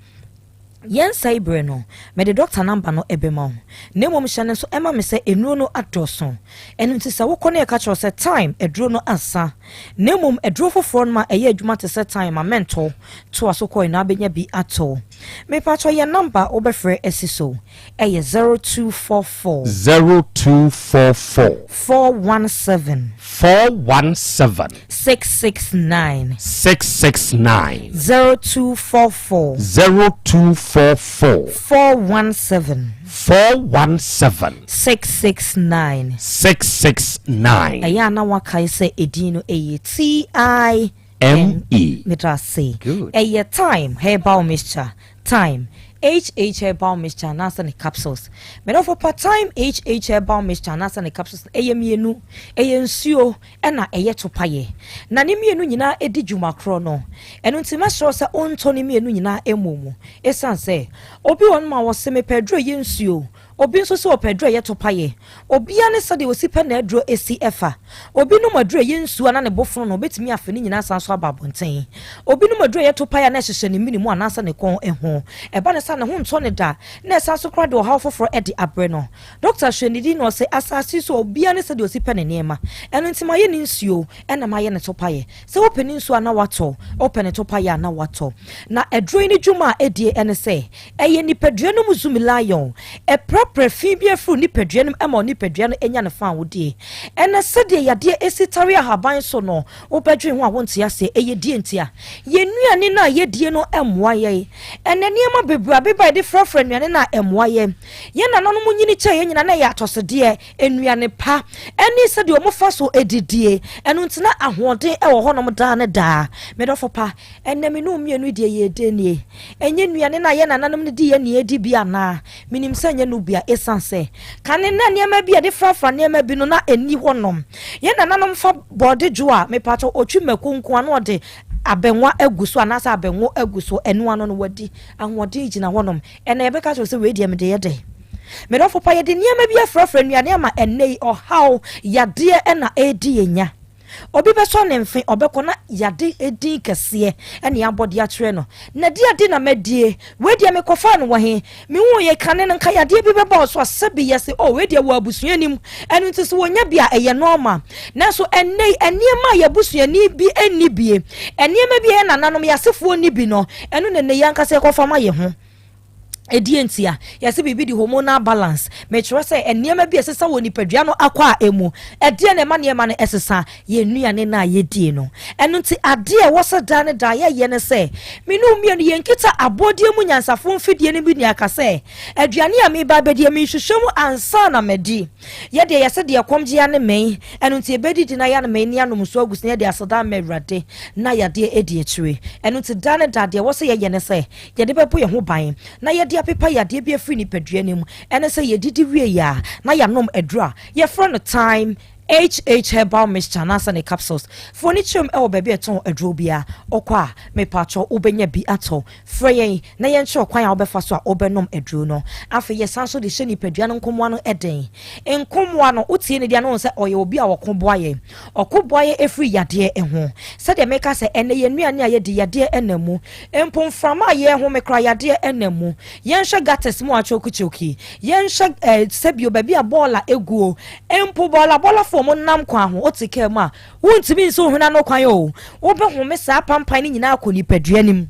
[SPEAKER 6] Yɛnsɛe berɛ no, mede dɔkta namba no bɛma wo. Na mmom hyɛ no nso ma me sɛ nnuro no adɔɔso. Ɛno nti sɛ wokɔ na yɛka kyerɛ wo sɛ Thyme aduro no asa, na mmom aduro foforɔ no ma ɛyɛ adwuma te sɛ Thyme a, mɛntɔ. Toa so kɔ na wobɛnya bi atɔ. Mepakyɛw yɛn namba a wobɛfrɛ asi so yɛ 0244.
[SPEAKER 18] 0244.
[SPEAKER 6] 417.
[SPEAKER 18] 417.
[SPEAKER 6] 669.
[SPEAKER 18] 669.
[SPEAKER 6] 0244.
[SPEAKER 18] 0244.
[SPEAKER 6] 417.
[SPEAKER 18] 417.
[SPEAKER 6] 669.
[SPEAKER 18] 669.
[SPEAKER 6] Ɛyɛ a na woakae sɛ edin no ɛyɛ TI.
[SPEAKER 18] M E.
[SPEAKER 6] Meda ase.
[SPEAKER 18] Good.
[SPEAKER 6] Ɛyɛ Thyme Herbal Mixture. Thyme HH Herbal Mixture anaasɛ ne capsules. Medɔfo pa Thyme HH Herbal Mixture anaasɛ ne capsules no, ɛyɛ mmienu. Ɛyɛ nsuo ɛna ɛyɛ topayɛ. Na ne mmienu nyinaa ɛdi dwuma korɔ no. Ɛno nti mɛsrɛ wo sɛ wontɔ ne mmienu nyinaa mmɔ mu. Ɛsiane sɛ, obi wɔ hɔnom a ɔse mepɛ aduro a ɛyɛ nsuo, Obi nso sɛ ɔpɛ aduru a ɛyɛ topaeɛ. Obiara ne sɛdeɛ ɔsi pɛ n'aduro si fa. Obi nom aduru a ɛyɛ nsuo a na ne bo fono no, ɔbɛtumi afe ne nyinaa asan nso aba abɔnten. Obi nom aduru a ɛyɛ topaeɛ a na ɛhyehyɛ ne mene mu anaasɛ ne kɔn ho. Ɛba no saa a, ne ho ntɔ no da, na ɛsan nso koraa de ɔhaw foforɔ de abrɛ no. Dɔkta hwɛ ne din na ɔse, Asase yi so, obiara ne sɛdeɛ ɔsi pɛ ne nneɛma. Ɛno nti mayɛ ne nsuo na mayɛ ne topaeɛ. Sɛ wopɛ ne nsuo a na woatɔ, wopɛ ne topaeɛ a na woatɔ. Na aduro yi ne dwuma a ɛdie ne sɛ, Ɛyɛ nipadua no mu zumilayon. Ɛprapra fi bi firi wo nipadua no mu ma wo nipadua no nya ne fawodeɛ. Ɛnɛ sɛdeɛ yadeɛ si tare ahaban so no, wobɛdwene ho a wonte aseɛ. Ɛyɛ deɛ ntia? Yɛn nnuane no a yɛdie no mmoa yɛn. Ɛnɛ nneɛma bebree abeba a yɛde frafra nnuane no a ɛmmoa yɛn. Yɛn nananom nyini kyɛɛ yɛn nyinaa na ɛyɛ atɔsodeɛ, nnuane pa, ne sɛdeɛ wɔfa so didie. Ɛno nti na ahoɔden wɔ hɔnom daa ne daa. Me dɔfo pa, Ɛnnɛ me ne wo mmienu deɛ yɛredi nie. Ɛnyɛ nnuane no a yɛn nananom no diiɛ na yɛredi bi anaa? Menim sɛ ɛnyɛ no bia ɛsiane sɛ kane na nneɛma bi a yɛde frafra nneɛma bi no na ɛnni hɔnom. Yɛn nananom fa bɔɔde dwo a, mepakyɛw, ɔtwi mako nko a na ɔde abɛnwa agu so anaasɛ abɛnwo agu so, ɛno ano no wadi. Ahoɔden gyina hɔnom. Ɛnnɛ yɛbɛka kyerɛ wo sɛ wei deɛ mede yɛ dɛn? Me dɔfo pa, yɛde nneɛma bi afrafra nnuane ama ɛnnɛ yi ɔhaw, yadeɛ na ɛredi yɛn nya. Obi bɛsɔ ne mfe, ɔbɛkɔ na yade edin kɛseɛ ne abɔ de akyerɛ no. Na di ade na madie, wei deɛ mekɔfaa no wɔ he? Mehuu yei kane no, nka yadeɛ bi bɛba wo so a, sɛbi yɛse oh wei deɛ wɔ abusua no mu, ɛno nti sɛ wɔnya bi a ɛyɛ normal. Nanso ɛnnɛ yi, nneɛma a yɛabusuani bi nni bie, nneɛma bi a yɛn nananom, yɛn asefoɔ nni bi no, ɛno na ɛnnɛ yi ankasa yɛkɔfa ma yɛn ho. Ɛdeɛn ntia? Yɛse biribi de hormonal balance. Mekyerɛ sɛ nneɛma bi a ɛsesa wɔ nipadua no akwaa mu. Ɛdeɛn na ɛma nneɛma no ɛsesa? Yɛn nnuane no a yɛdie no. Ɛno nti adeɛ a ɛwɔ sɛ daa ne daa yɛyɛ ne sɛ, me ne wo mmienu yɛnkita abɔdeɛ mu nyansafoɔ mfidie no bi ne aka sɛ, aduane a mereba abɛdie menhwehwɛ mu ansa na madi. Yɛ deɛ yɛse deɛ kɔm gye yɛane mmɛn, ɛno nti yɛbɛdidi na yɛanom ani anom nsuo agu so na yɛde aseda ama Awurade na yadeɛ adi akyire. Ɛno nti daa ne daa deɛ ɛwɔ sɛ yɛyɛ ne sɛ, yɛde bɛbɔ yɛn ho ban na yɛde apepa yadeɛ bi afiri nipadua no mu ne sɛ yɛdidi wie a na yɛanom aduro a yɛfrɛ no Thyme HH Herbal Mixture anaasɛ ne capsules. Fa w'ani kyerɛ mu wɔ baabi a yɛtɔn aduro biara. Wokɔ a, mepakyɛw wobɛnya bi atɔ. Frɛ yɛn na yɛnkyerɛ wo kwan a wobɛfa so a wobɛnom aduro no. Afei yɛsan nso de hyɛ nipadua no nkomoa no den. Nkomoa no, wotie ne deɛ no wohu sɛ ɔyɛ obi a ɔko boa yɛn. Ɔko boa yɛn firi yadeɛ ho. Sɛdeɛ meka sɛ ɛnnɛ yɛn nnuane a yɛdi yadeɛ nam mu. Mpo mframa a yɛrehome koraa yadeɛ nam mu. Yɛnhwɛ gutters mu akyokikyoki. Yɛnhwɛ eh, sɛbio baabi a bɔɔla guo. Mpo bɔɔla bɔɔlafoɔ wɔn nam kwan ho. Wote kaa mu a, wontumi nsi wo hwene ano kwan o. Wobɛhome saa pampan no nyinaa akɔ nipadua no mu.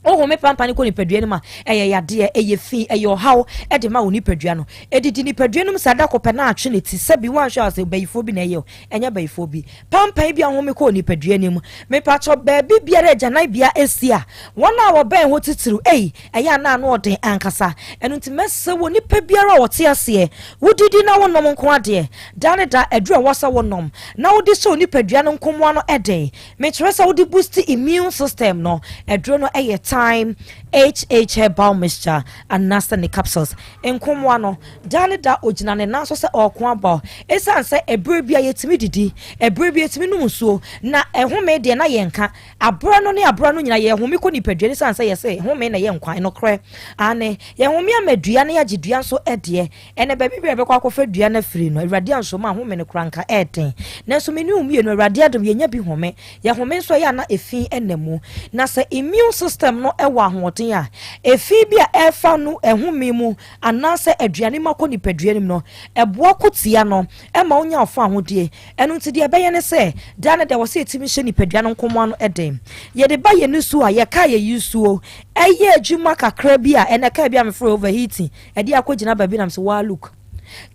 [SPEAKER 6] Wohome pampan no kɔ nipadua no mu a, ɛyɛ yadeɛ, ɛyɛ fi, ɛyɛ ɔhaw de ma wo nipadua no. Ɛdidi nipadua no mu saa da koro pɛ na atwe ne ti. Sɛbi woanhwɛ a sɛ bayifoɔ bi na ɛyɛ o, ɛnyɛ bayifoɔ bi. Pampan bi a home kɔɔ nipadua no mu. Mepakyɛw, baabi biara a agyananbea si a, wɔn a wɔbɛn hɔ titiriw, ei, ɛyɛ a na ano ɔden ankasa. Ɛno nti mɛsrɛ wɔ nipa biara a ɔte aseɛ, wodidi na wonom nko ara deɛ, da ne da, aduru a ɛwɔ sɛ wonom na wode hyɛ wo nipadua no nkomoa no den. Mekyerɛ sɛ wode boost immune system no, aduro no yɛ Thyme HH Herbal Mixture anaasɛ ne capsules. Nkomoa no, Da ne da ogyina ne nan so sɛ ɔreko aba o. Esiane sɛ ɛberɛ biara yɛtumi didi, ɛberɛ biara yɛtumi nom nsuo, na ɛhome deɛ na yɛnka. Aberɛ no ne aberɛ no nyinaa yɛhome kɔ nipadua no esiane sɛ yɛse home na ɛyɛ nkwa. Nokorɛ, aane, yɛhome ama dua na yɛagye dua nso deɛ. Ɛnnɛ baabi biara yɛbɛkɔ akɔfa dua no afiri no, Awurade anso ma home no koraa anka ɛyɛ den. Nanso me ne wo mmienu, Awurade adom, yɛnya bi home. Yɛhome nso ɛyɛ a na efi nna mu. Na sɛ immune system. system no wɔ ahoɔden a, efi bi a ɛrefa no ɛhome mu anaasɛ aduane mu akɔ nipadua no mu no, ɛboa ko tia no ma wonya ɔfa ahodie. Ɛno nti deɛ ɛbɛyɛ ne sɛ, daa ne da ɛwɔ sɛ yɛtumi hyɛ nipadua no nkomoa no den. Yɛde ba yɛn nusuo a, yɛka yɛyi nsuo, ɛyɛ adwuma kakra bi a, ɛnɛ kaa bi a mefrɛ overheating, ɛde akɔgyina baabi nam sɛ waa look.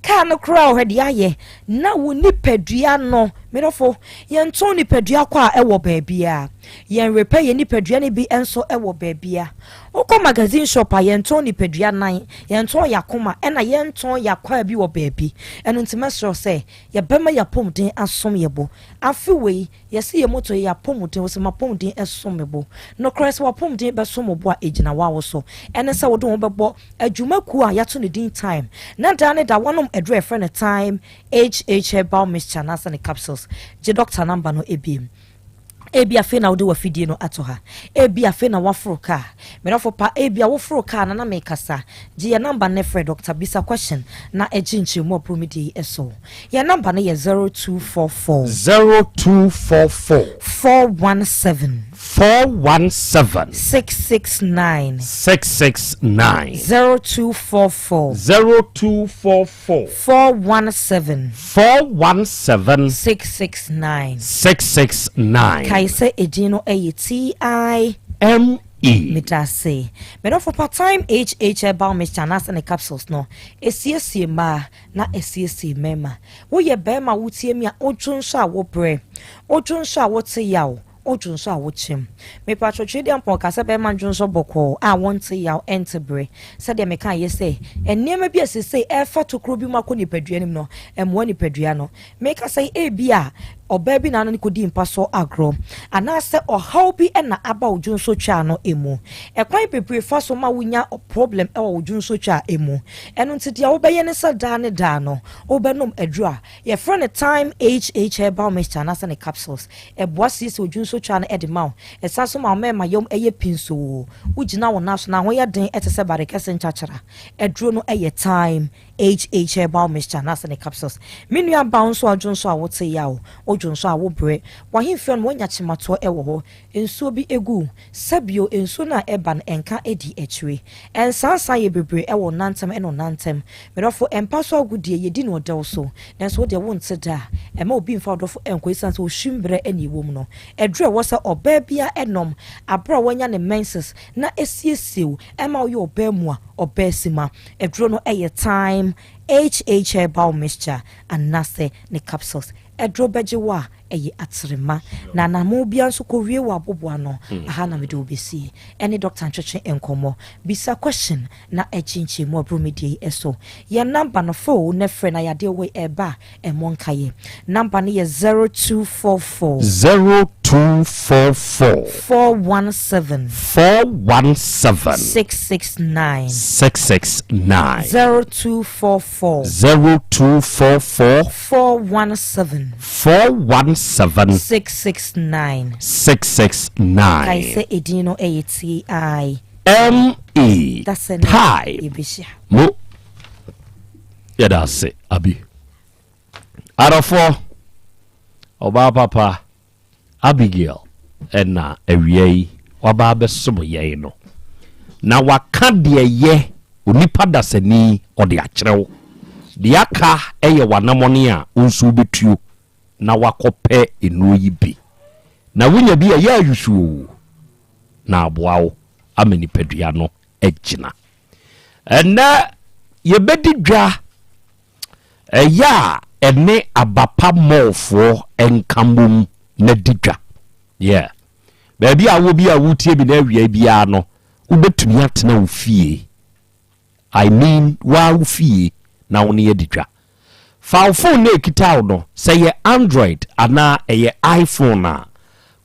[SPEAKER 6] Kaa no koraa ɔhwɛ deɛ ayɛ na wo nipadua no, me dɔfo, yɛntɔn nipadua kɔ a ɛwɔ baabia. Yɛn repɛ yɛn nipadua no bi nso ɛwɔ baabia. Wokɔ magazine shop a yɛntɔn nipadua nan, yɛntɔn yɛn akoma, ɛna yɛntɔn yɛn akwaa bi wɔ baabi. Ɛno nti mɛsrɛ sɛ yɛbɛma yɛn apɔmuden asom yɛn bo. Afe wei, yɛse yɛn moto yɛ yɛn apɔmuden, wose m'apɔmuden som me bo. Nokorɛ sɛ w'apɔmuden bɛsom wo bo a, ɛgyina wo a wo so. Ɛne sɛ wode wo ho bɛbɔ adwuma kuo a yɛato ne din Thyme, na daa ne da woanom aduro a yɛfrɛ no Thyme HH Herbal Mixture anaasɛ ne capsules. Gye dɔkta namba no bio. Ebia afei na wode w'afidie no ato ha. Ebia afei na woaforo kaa. Me dɔfo pa, ebia woforo kaa na na merekasa. Gye yɛn namba no na frɛ dɔkta, bisa question na gye nkyerɛmu a bromidie yi so. Yɛn namba no yɛ 0244.
[SPEAKER 18] 0244.
[SPEAKER 6] 417.
[SPEAKER 18] 417.
[SPEAKER 6] 669.
[SPEAKER 18] 669.
[SPEAKER 6] 0244.
[SPEAKER 18] 0244.
[SPEAKER 6] 417.
[SPEAKER 18] 417.
[SPEAKER 6] 669.
[SPEAKER 18] 669.
[SPEAKER 6] Kae sɛ edin no yɛ T I.
[SPEAKER 18] M E.
[SPEAKER 6] Meda ase. Me dɔfo pa Thyme HH Herbal Mixture anaasɛ ne capsules no, esiesie mmaa na esiesie mmarima. Woyɛ barima a wotie me a, wodwo nso a wobrɛ, wodwo nso a wote yaw, Wodwo nso a wokyem. Mepatwo Twedeampɔn ka sɛ bɛrima ndwo nso bɔkɔɔ a wɔnte yaw ɛnte bere. Sɛdeɛ mekaeɛ sɛ nneɛma bi a seesei ɛrefa tokuro bi mu akɔ nipadua no mu no ɛmmoa nipadua no. Mekasa yi ebia ɔbaa bi na ano no kɔdii mpa so agorɔ anaasɛ ɔhaw bi na aba wo dwonsotwaa no mu. Ɛkwan bebree fa so ma wonya problem wɔ wo dwonsotwaa mu. Ɛno nti deɛ wobɛyɛ ne sɛ daa ne daa no wobɛnom aduro a yɛfrɛ no Thyme HH Herbal Mixture anaasɛ ne capsules. Ɛboa siesie odwunsotwa no de ma wo. Ɛsan nso ma wo mmarima yam yɛ pinsoo. Wogyina wo nan so na ho yɛ den te sɛ bare kɛse nkyakyera. Aduro no yɛ Thyme HH Herbal Mixture anaasɛ ne capsules. Me nua baa wo nso a wodwonsɔ a wote yaw, wodwonsɔ a wobrɛ, w'ahemfie no woanya kyematoɔ wɔ hɔ, Nsuo bi gu wo. Sɛ bio, nsuo no a ɛba no, ɛnka di akyire. Nsansa yɛ bebree wɔ ɔnantam ne ɔnantam. Me dɔfo, mpa so agodie, yɛdi no ɔdɛw so. Nanso wo deɛ wonte da a. Mma obi mfa ɔdɔfo nkɔ esiane sɛ ohwim berɛ na ɛwɔ mu no. Aduru a ɛwɔ sɛ ɔbaa biara nom aberɛ a wanya ne menses na ɛsiesie wo ma woyɛ ɔbaa mua, ɔbaa sima. Aduro no yɛ Thyme HH Herbal Mixture anaasɛ ne capsules. Aduro bɛgye wo a, ɛyɛ atrema. Na anammɔn biara nso kɔwie wɔ aboboano. Aha na mede wo bɛsie. Ɛne Dɔkta ntwetwe nkɔmmɔ. Bisa question na gye nkyerɛmu a ɛboro me deɛ yi so. Yɛn number no, fa o na frɛ na yadeɛ wei ɛreba a, ɛmmɔ nkaeɛ. Number no yɛ 0244.
[SPEAKER 18] 0244.
[SPEAKER 6] 417.
[SPEAKER 18] 417.
[SPEAKER 6] 669.
[SPEAKER 18] 669.
[SPEAKER 6] 0244.
[SPEAKER 18] 0244.
[SPEAKER 6] 417.
[SPEAKER 18] 417.
[SPEAKER 6] 669.
[SPEAKER 18] 669.
[SPEAKER 6] Kae sɛ edin no yɛ T I.
[SPEAKER 18] M E.
[SPEAKER 6] Dasɛ ne
[SPEAKER 18] Time.
[SPEAKER 6] yɛbɛhyia.
[SPEAKER 18] Mo. Yɛda ase, Abi. Adɔfoɔ, ɔbaa papa Abigail na awia yi waba abɛsom yɛn no, na waka deɛ ɛyɛ onipa dasani ɔde akyerɛ wo. Deɛ aka yɛ w'anamɔne a wo nso wobɛtuo na wakɔpɛ nnuro yi bi. Na wonya bi a ɛyɛ ayusuo na aboa wo ama nipadua no agyina. Ɛnnɛ yɛbɛdi dwa Ɛyɛ a ɛne Abapa Mallfoɔ nka mmom na di dwa. Yeah. Baabi a wowɔ bi a woretie me na awia biara no, wobɛtumi atena wo fie. I mean, woa wo fie na wo ne adi dwa. Fa wo phone na ɛkita wo no, sɛ ɛyɛ Android anaa ɛyɛ iPhone a,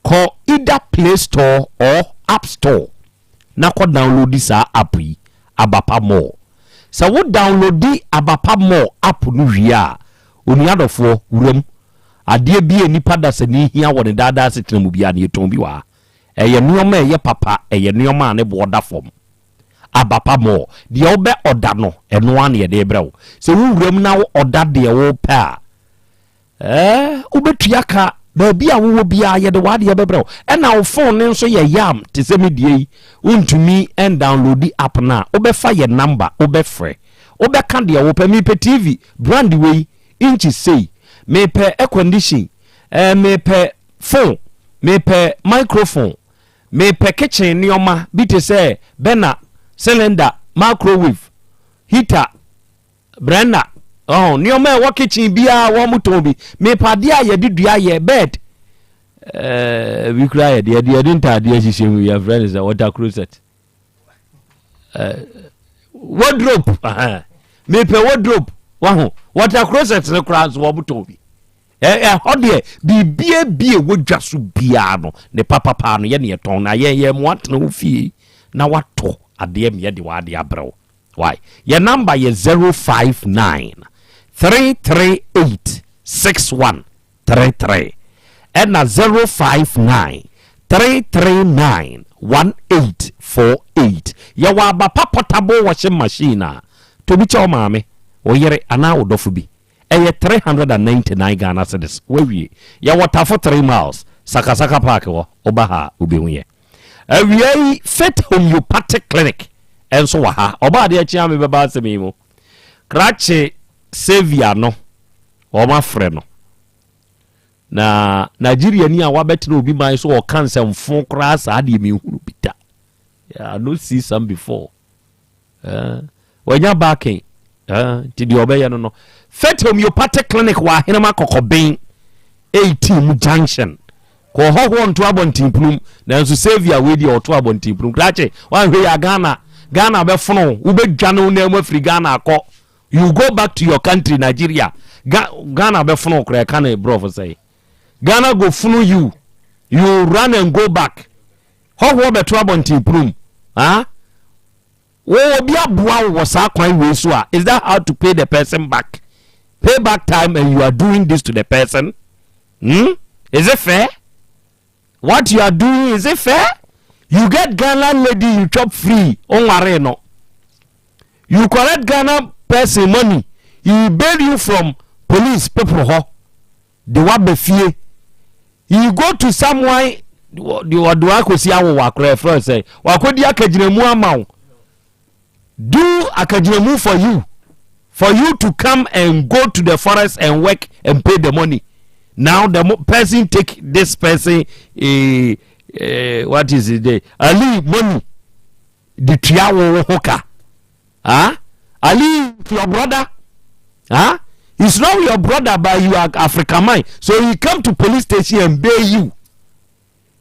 [SPEAKER 18] kɔ either Play Store or App Store na kɔ downloadi saa app yi, Abapa Mall. Sɛ wo downloadi Abapa Mall app no wie a, onua dɔfoɔ, wura mu. Adeɛ bi a nipa dasani hia wɔ ne daa daa asetena mu biara no, yɛtɔn bi wɔ ha. Ɛyɛ nnoɔma a ɛyɛ papa, ɛyɛ nnoɔma a ne boɔ da fam. Abapa Mall, deɛ wobɛ ɔda no, ɛno ara na yɛde rebrɛ wo. Sɛ wo wura mu na wo ɔda deɛ wopɛ a, ɛɛ, wobɛtua ka. Baabi a wowɔ biara yɛde w'adeɛ bɛbrɛ wo. Ɛna wo phone no nso yɛ yam te sɛ me deɛ yi, wontumi ndownloadi app no a, wobɛfa yɛn number, wobɛfrɛ. Wobɛka deɛ wopɛ, mepɛ TV, brand wei, inches sei, mepɛ air condition, eh, mepɛ phone, mepɛ microphone, mepɛ kitchen nneɛma bi te sɛ burner, cylinder, microwave, heater, Brenda, ɔho nneɛma a ɛwɔ kitchen biara wɔn tɔn bi. Mepɛ adeɛ a yɛde dua yɛ bed. Ɛɛ bi kura yɛde yɛde yɛde ntaadeɛ hyehyɛ mu yɛfrɛ no sɛ water closet. Ɛɛ wardrobe mepɛ wardrobe waho water closet no koraa nso wɔn tɔn bi. Ɛhɔ deɛ biribiara bi a ɛwɔ dwa so biara no ne papapaa no yɛ ne yɛtɔn na yɛn yɛn mo atena wo fie na watɔ adeɛ mmeɛ de w'adeɛ abrɛ wo. Wai yɛ number yɛ 059 338 6133 ɛna 059 339 1848. Yɛwɔ aba pa portable washing machine a tobi kyɛ wo maame, wo yere anaa wo dɔfo bi. Ɛyɛ 399 Ghana cedis. Wawie. Yɛwɔ Tafo 3 miles, Sakasaka Park hɔ. Woba ha a wobɛhu yɛ. Awia yi Faith Homeopathic Clinic nso wɔ ha. Ɔbaa adeɛ kye a mebɛba asɛm yi mu. Krakye Saviour no, wɔn afrɛ no. Na Nigeriani a wabɛtena obi man so ɔka nsɛmfo koraa saa deɛ menhunu bi da. Yeah, I no see some before. Eh, wanya backing. Eh, nti deɛ ɔbɛyɛ no no. Faith Homeopathic Clinic wɔ Ahenema Kɔkɔben 18 mu junction. Kɔ ɔhɔhoɔ nto abɔntenpunum nanso Saviour wei deɛ ɔto abɔntenpunum. Krakye, wanhwɛ yi a Ghana, Ghana bɛfono wo, wobɛdwane wo nan mu afiri Ghana akɔ. You go back to your country Nigeria. Ga Ghana bɛfono wo koraa, ɛka ne borɔfo sɛe. Ghana go fono you, you run and go back. Hɔhoɔ bɛto abɔntenpunum. Ah? Wo obi aboa wo wɔ saa kwan wei so a, is that how to pay the person back? Pay back time and you are doing this to the person? Hmm? Is it fair? What you are doing, is it fair? You get Ghana lady, you chop free, onware no. You collect Ghana person money, he bail you from police people hɔ, de waba fie. You go to someone, de ɔde wakɔsi awowa koraa ɛfrɛ sɛ wakɔdi akagyinamu ama wo. Do akagyinamu for you to come and go to the forest and work and pay the money. Now the person take this person, what is it there? Ali money, de tua wo ho ka. Ah, Ali your brother, ah, he's not your brother, but you are African man, so he come to police station and bail you.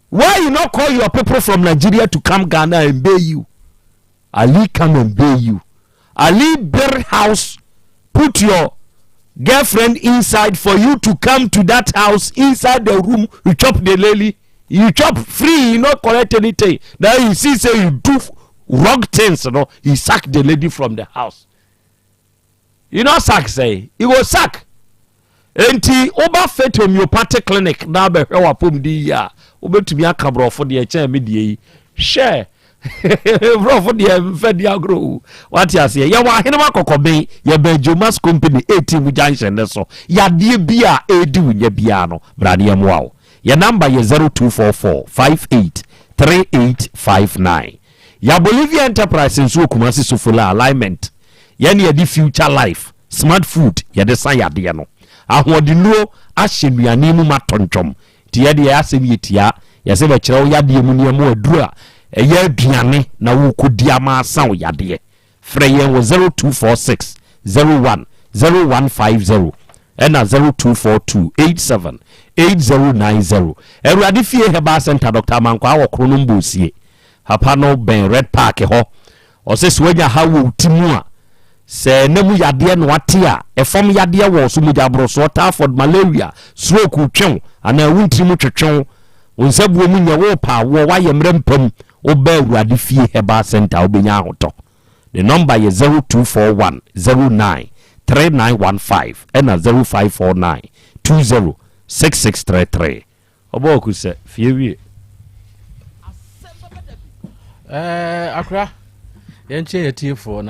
[SPEAKER 18] Why you not call your people from Nigeria to come Ghana and bail you? Ali come and bail you. Ali build house, put your girlfriend inside for you to come to that house. Inside the room, you chop the lily, you chop free, you not collect anything. Now you see say you do wrong things no, he sack the lady from the house. You no sack say he go sack. Enti woba Faith Homeopathic Clinic na abɛhwɛ w'apɔmuden yi a, wobɛtumi aka borɔfo deɛ kyɛn me deɛ yi. Hwɛ, borɔfo deɛ mfa di agorɔ o. Wate aseɛ? Yɛwɔ Ahenema Kɔkɔben, yɛbɛn Jomas Company 18 junction ne so. Yadeɛ bi a ɛredi wo nya biara no, bra ne yɛmmoa wo. Yɛn namba yɛ 0244 58 3859. Yɛ Bolivia Enterprise nso wɔ Kumasi Sofola Alignment. Yɛne yɛde Future Life Smart Food yɛde sa yadeɛ no. Ahoɔdennuro ahyɛ nnuane mu ma tɔntwɔm. Nti yɛde yɛ asɛm yɛ tia. Yɛsɛ bɛkyerɛ wo yadeɛ mu nneɛma aduro a ɛyɛ aduane na wokɔdi ama asa wo yadeɛ. Frɛ yɛn wɔ 0246 01 0150 ɛna 0242 87 8090. Awurade Fie Herbal Center, Dr. Amankwaa wɔ Kronom Bosie. Hapa no bɛn Red Park hɔ. Ɔsɛ sɛ woanya haw wɔ wo ti mu a, sɛ na mu yadeɛ na wate a, ɛfam yadeɛ wɔ so, mogya aborosoɔ, typhoid, malaria, stroke twew anaa wo ntiri mu twetwew, wo nsabuo mu nyɛ wo pa woɔ, woayɛ mmerɛ mpam, woba Awurade Fie Herbal Center wobɛnya ahotɔ. Ne nɔmba yɛ 0241 09 3915 ɛna 0549 20 6633. Ɔbɔ ɔku sɛ fie wie.
[SPEAKER 20] Ɛɛ akora yɛnkyɛ yɛ tiefoɔ na.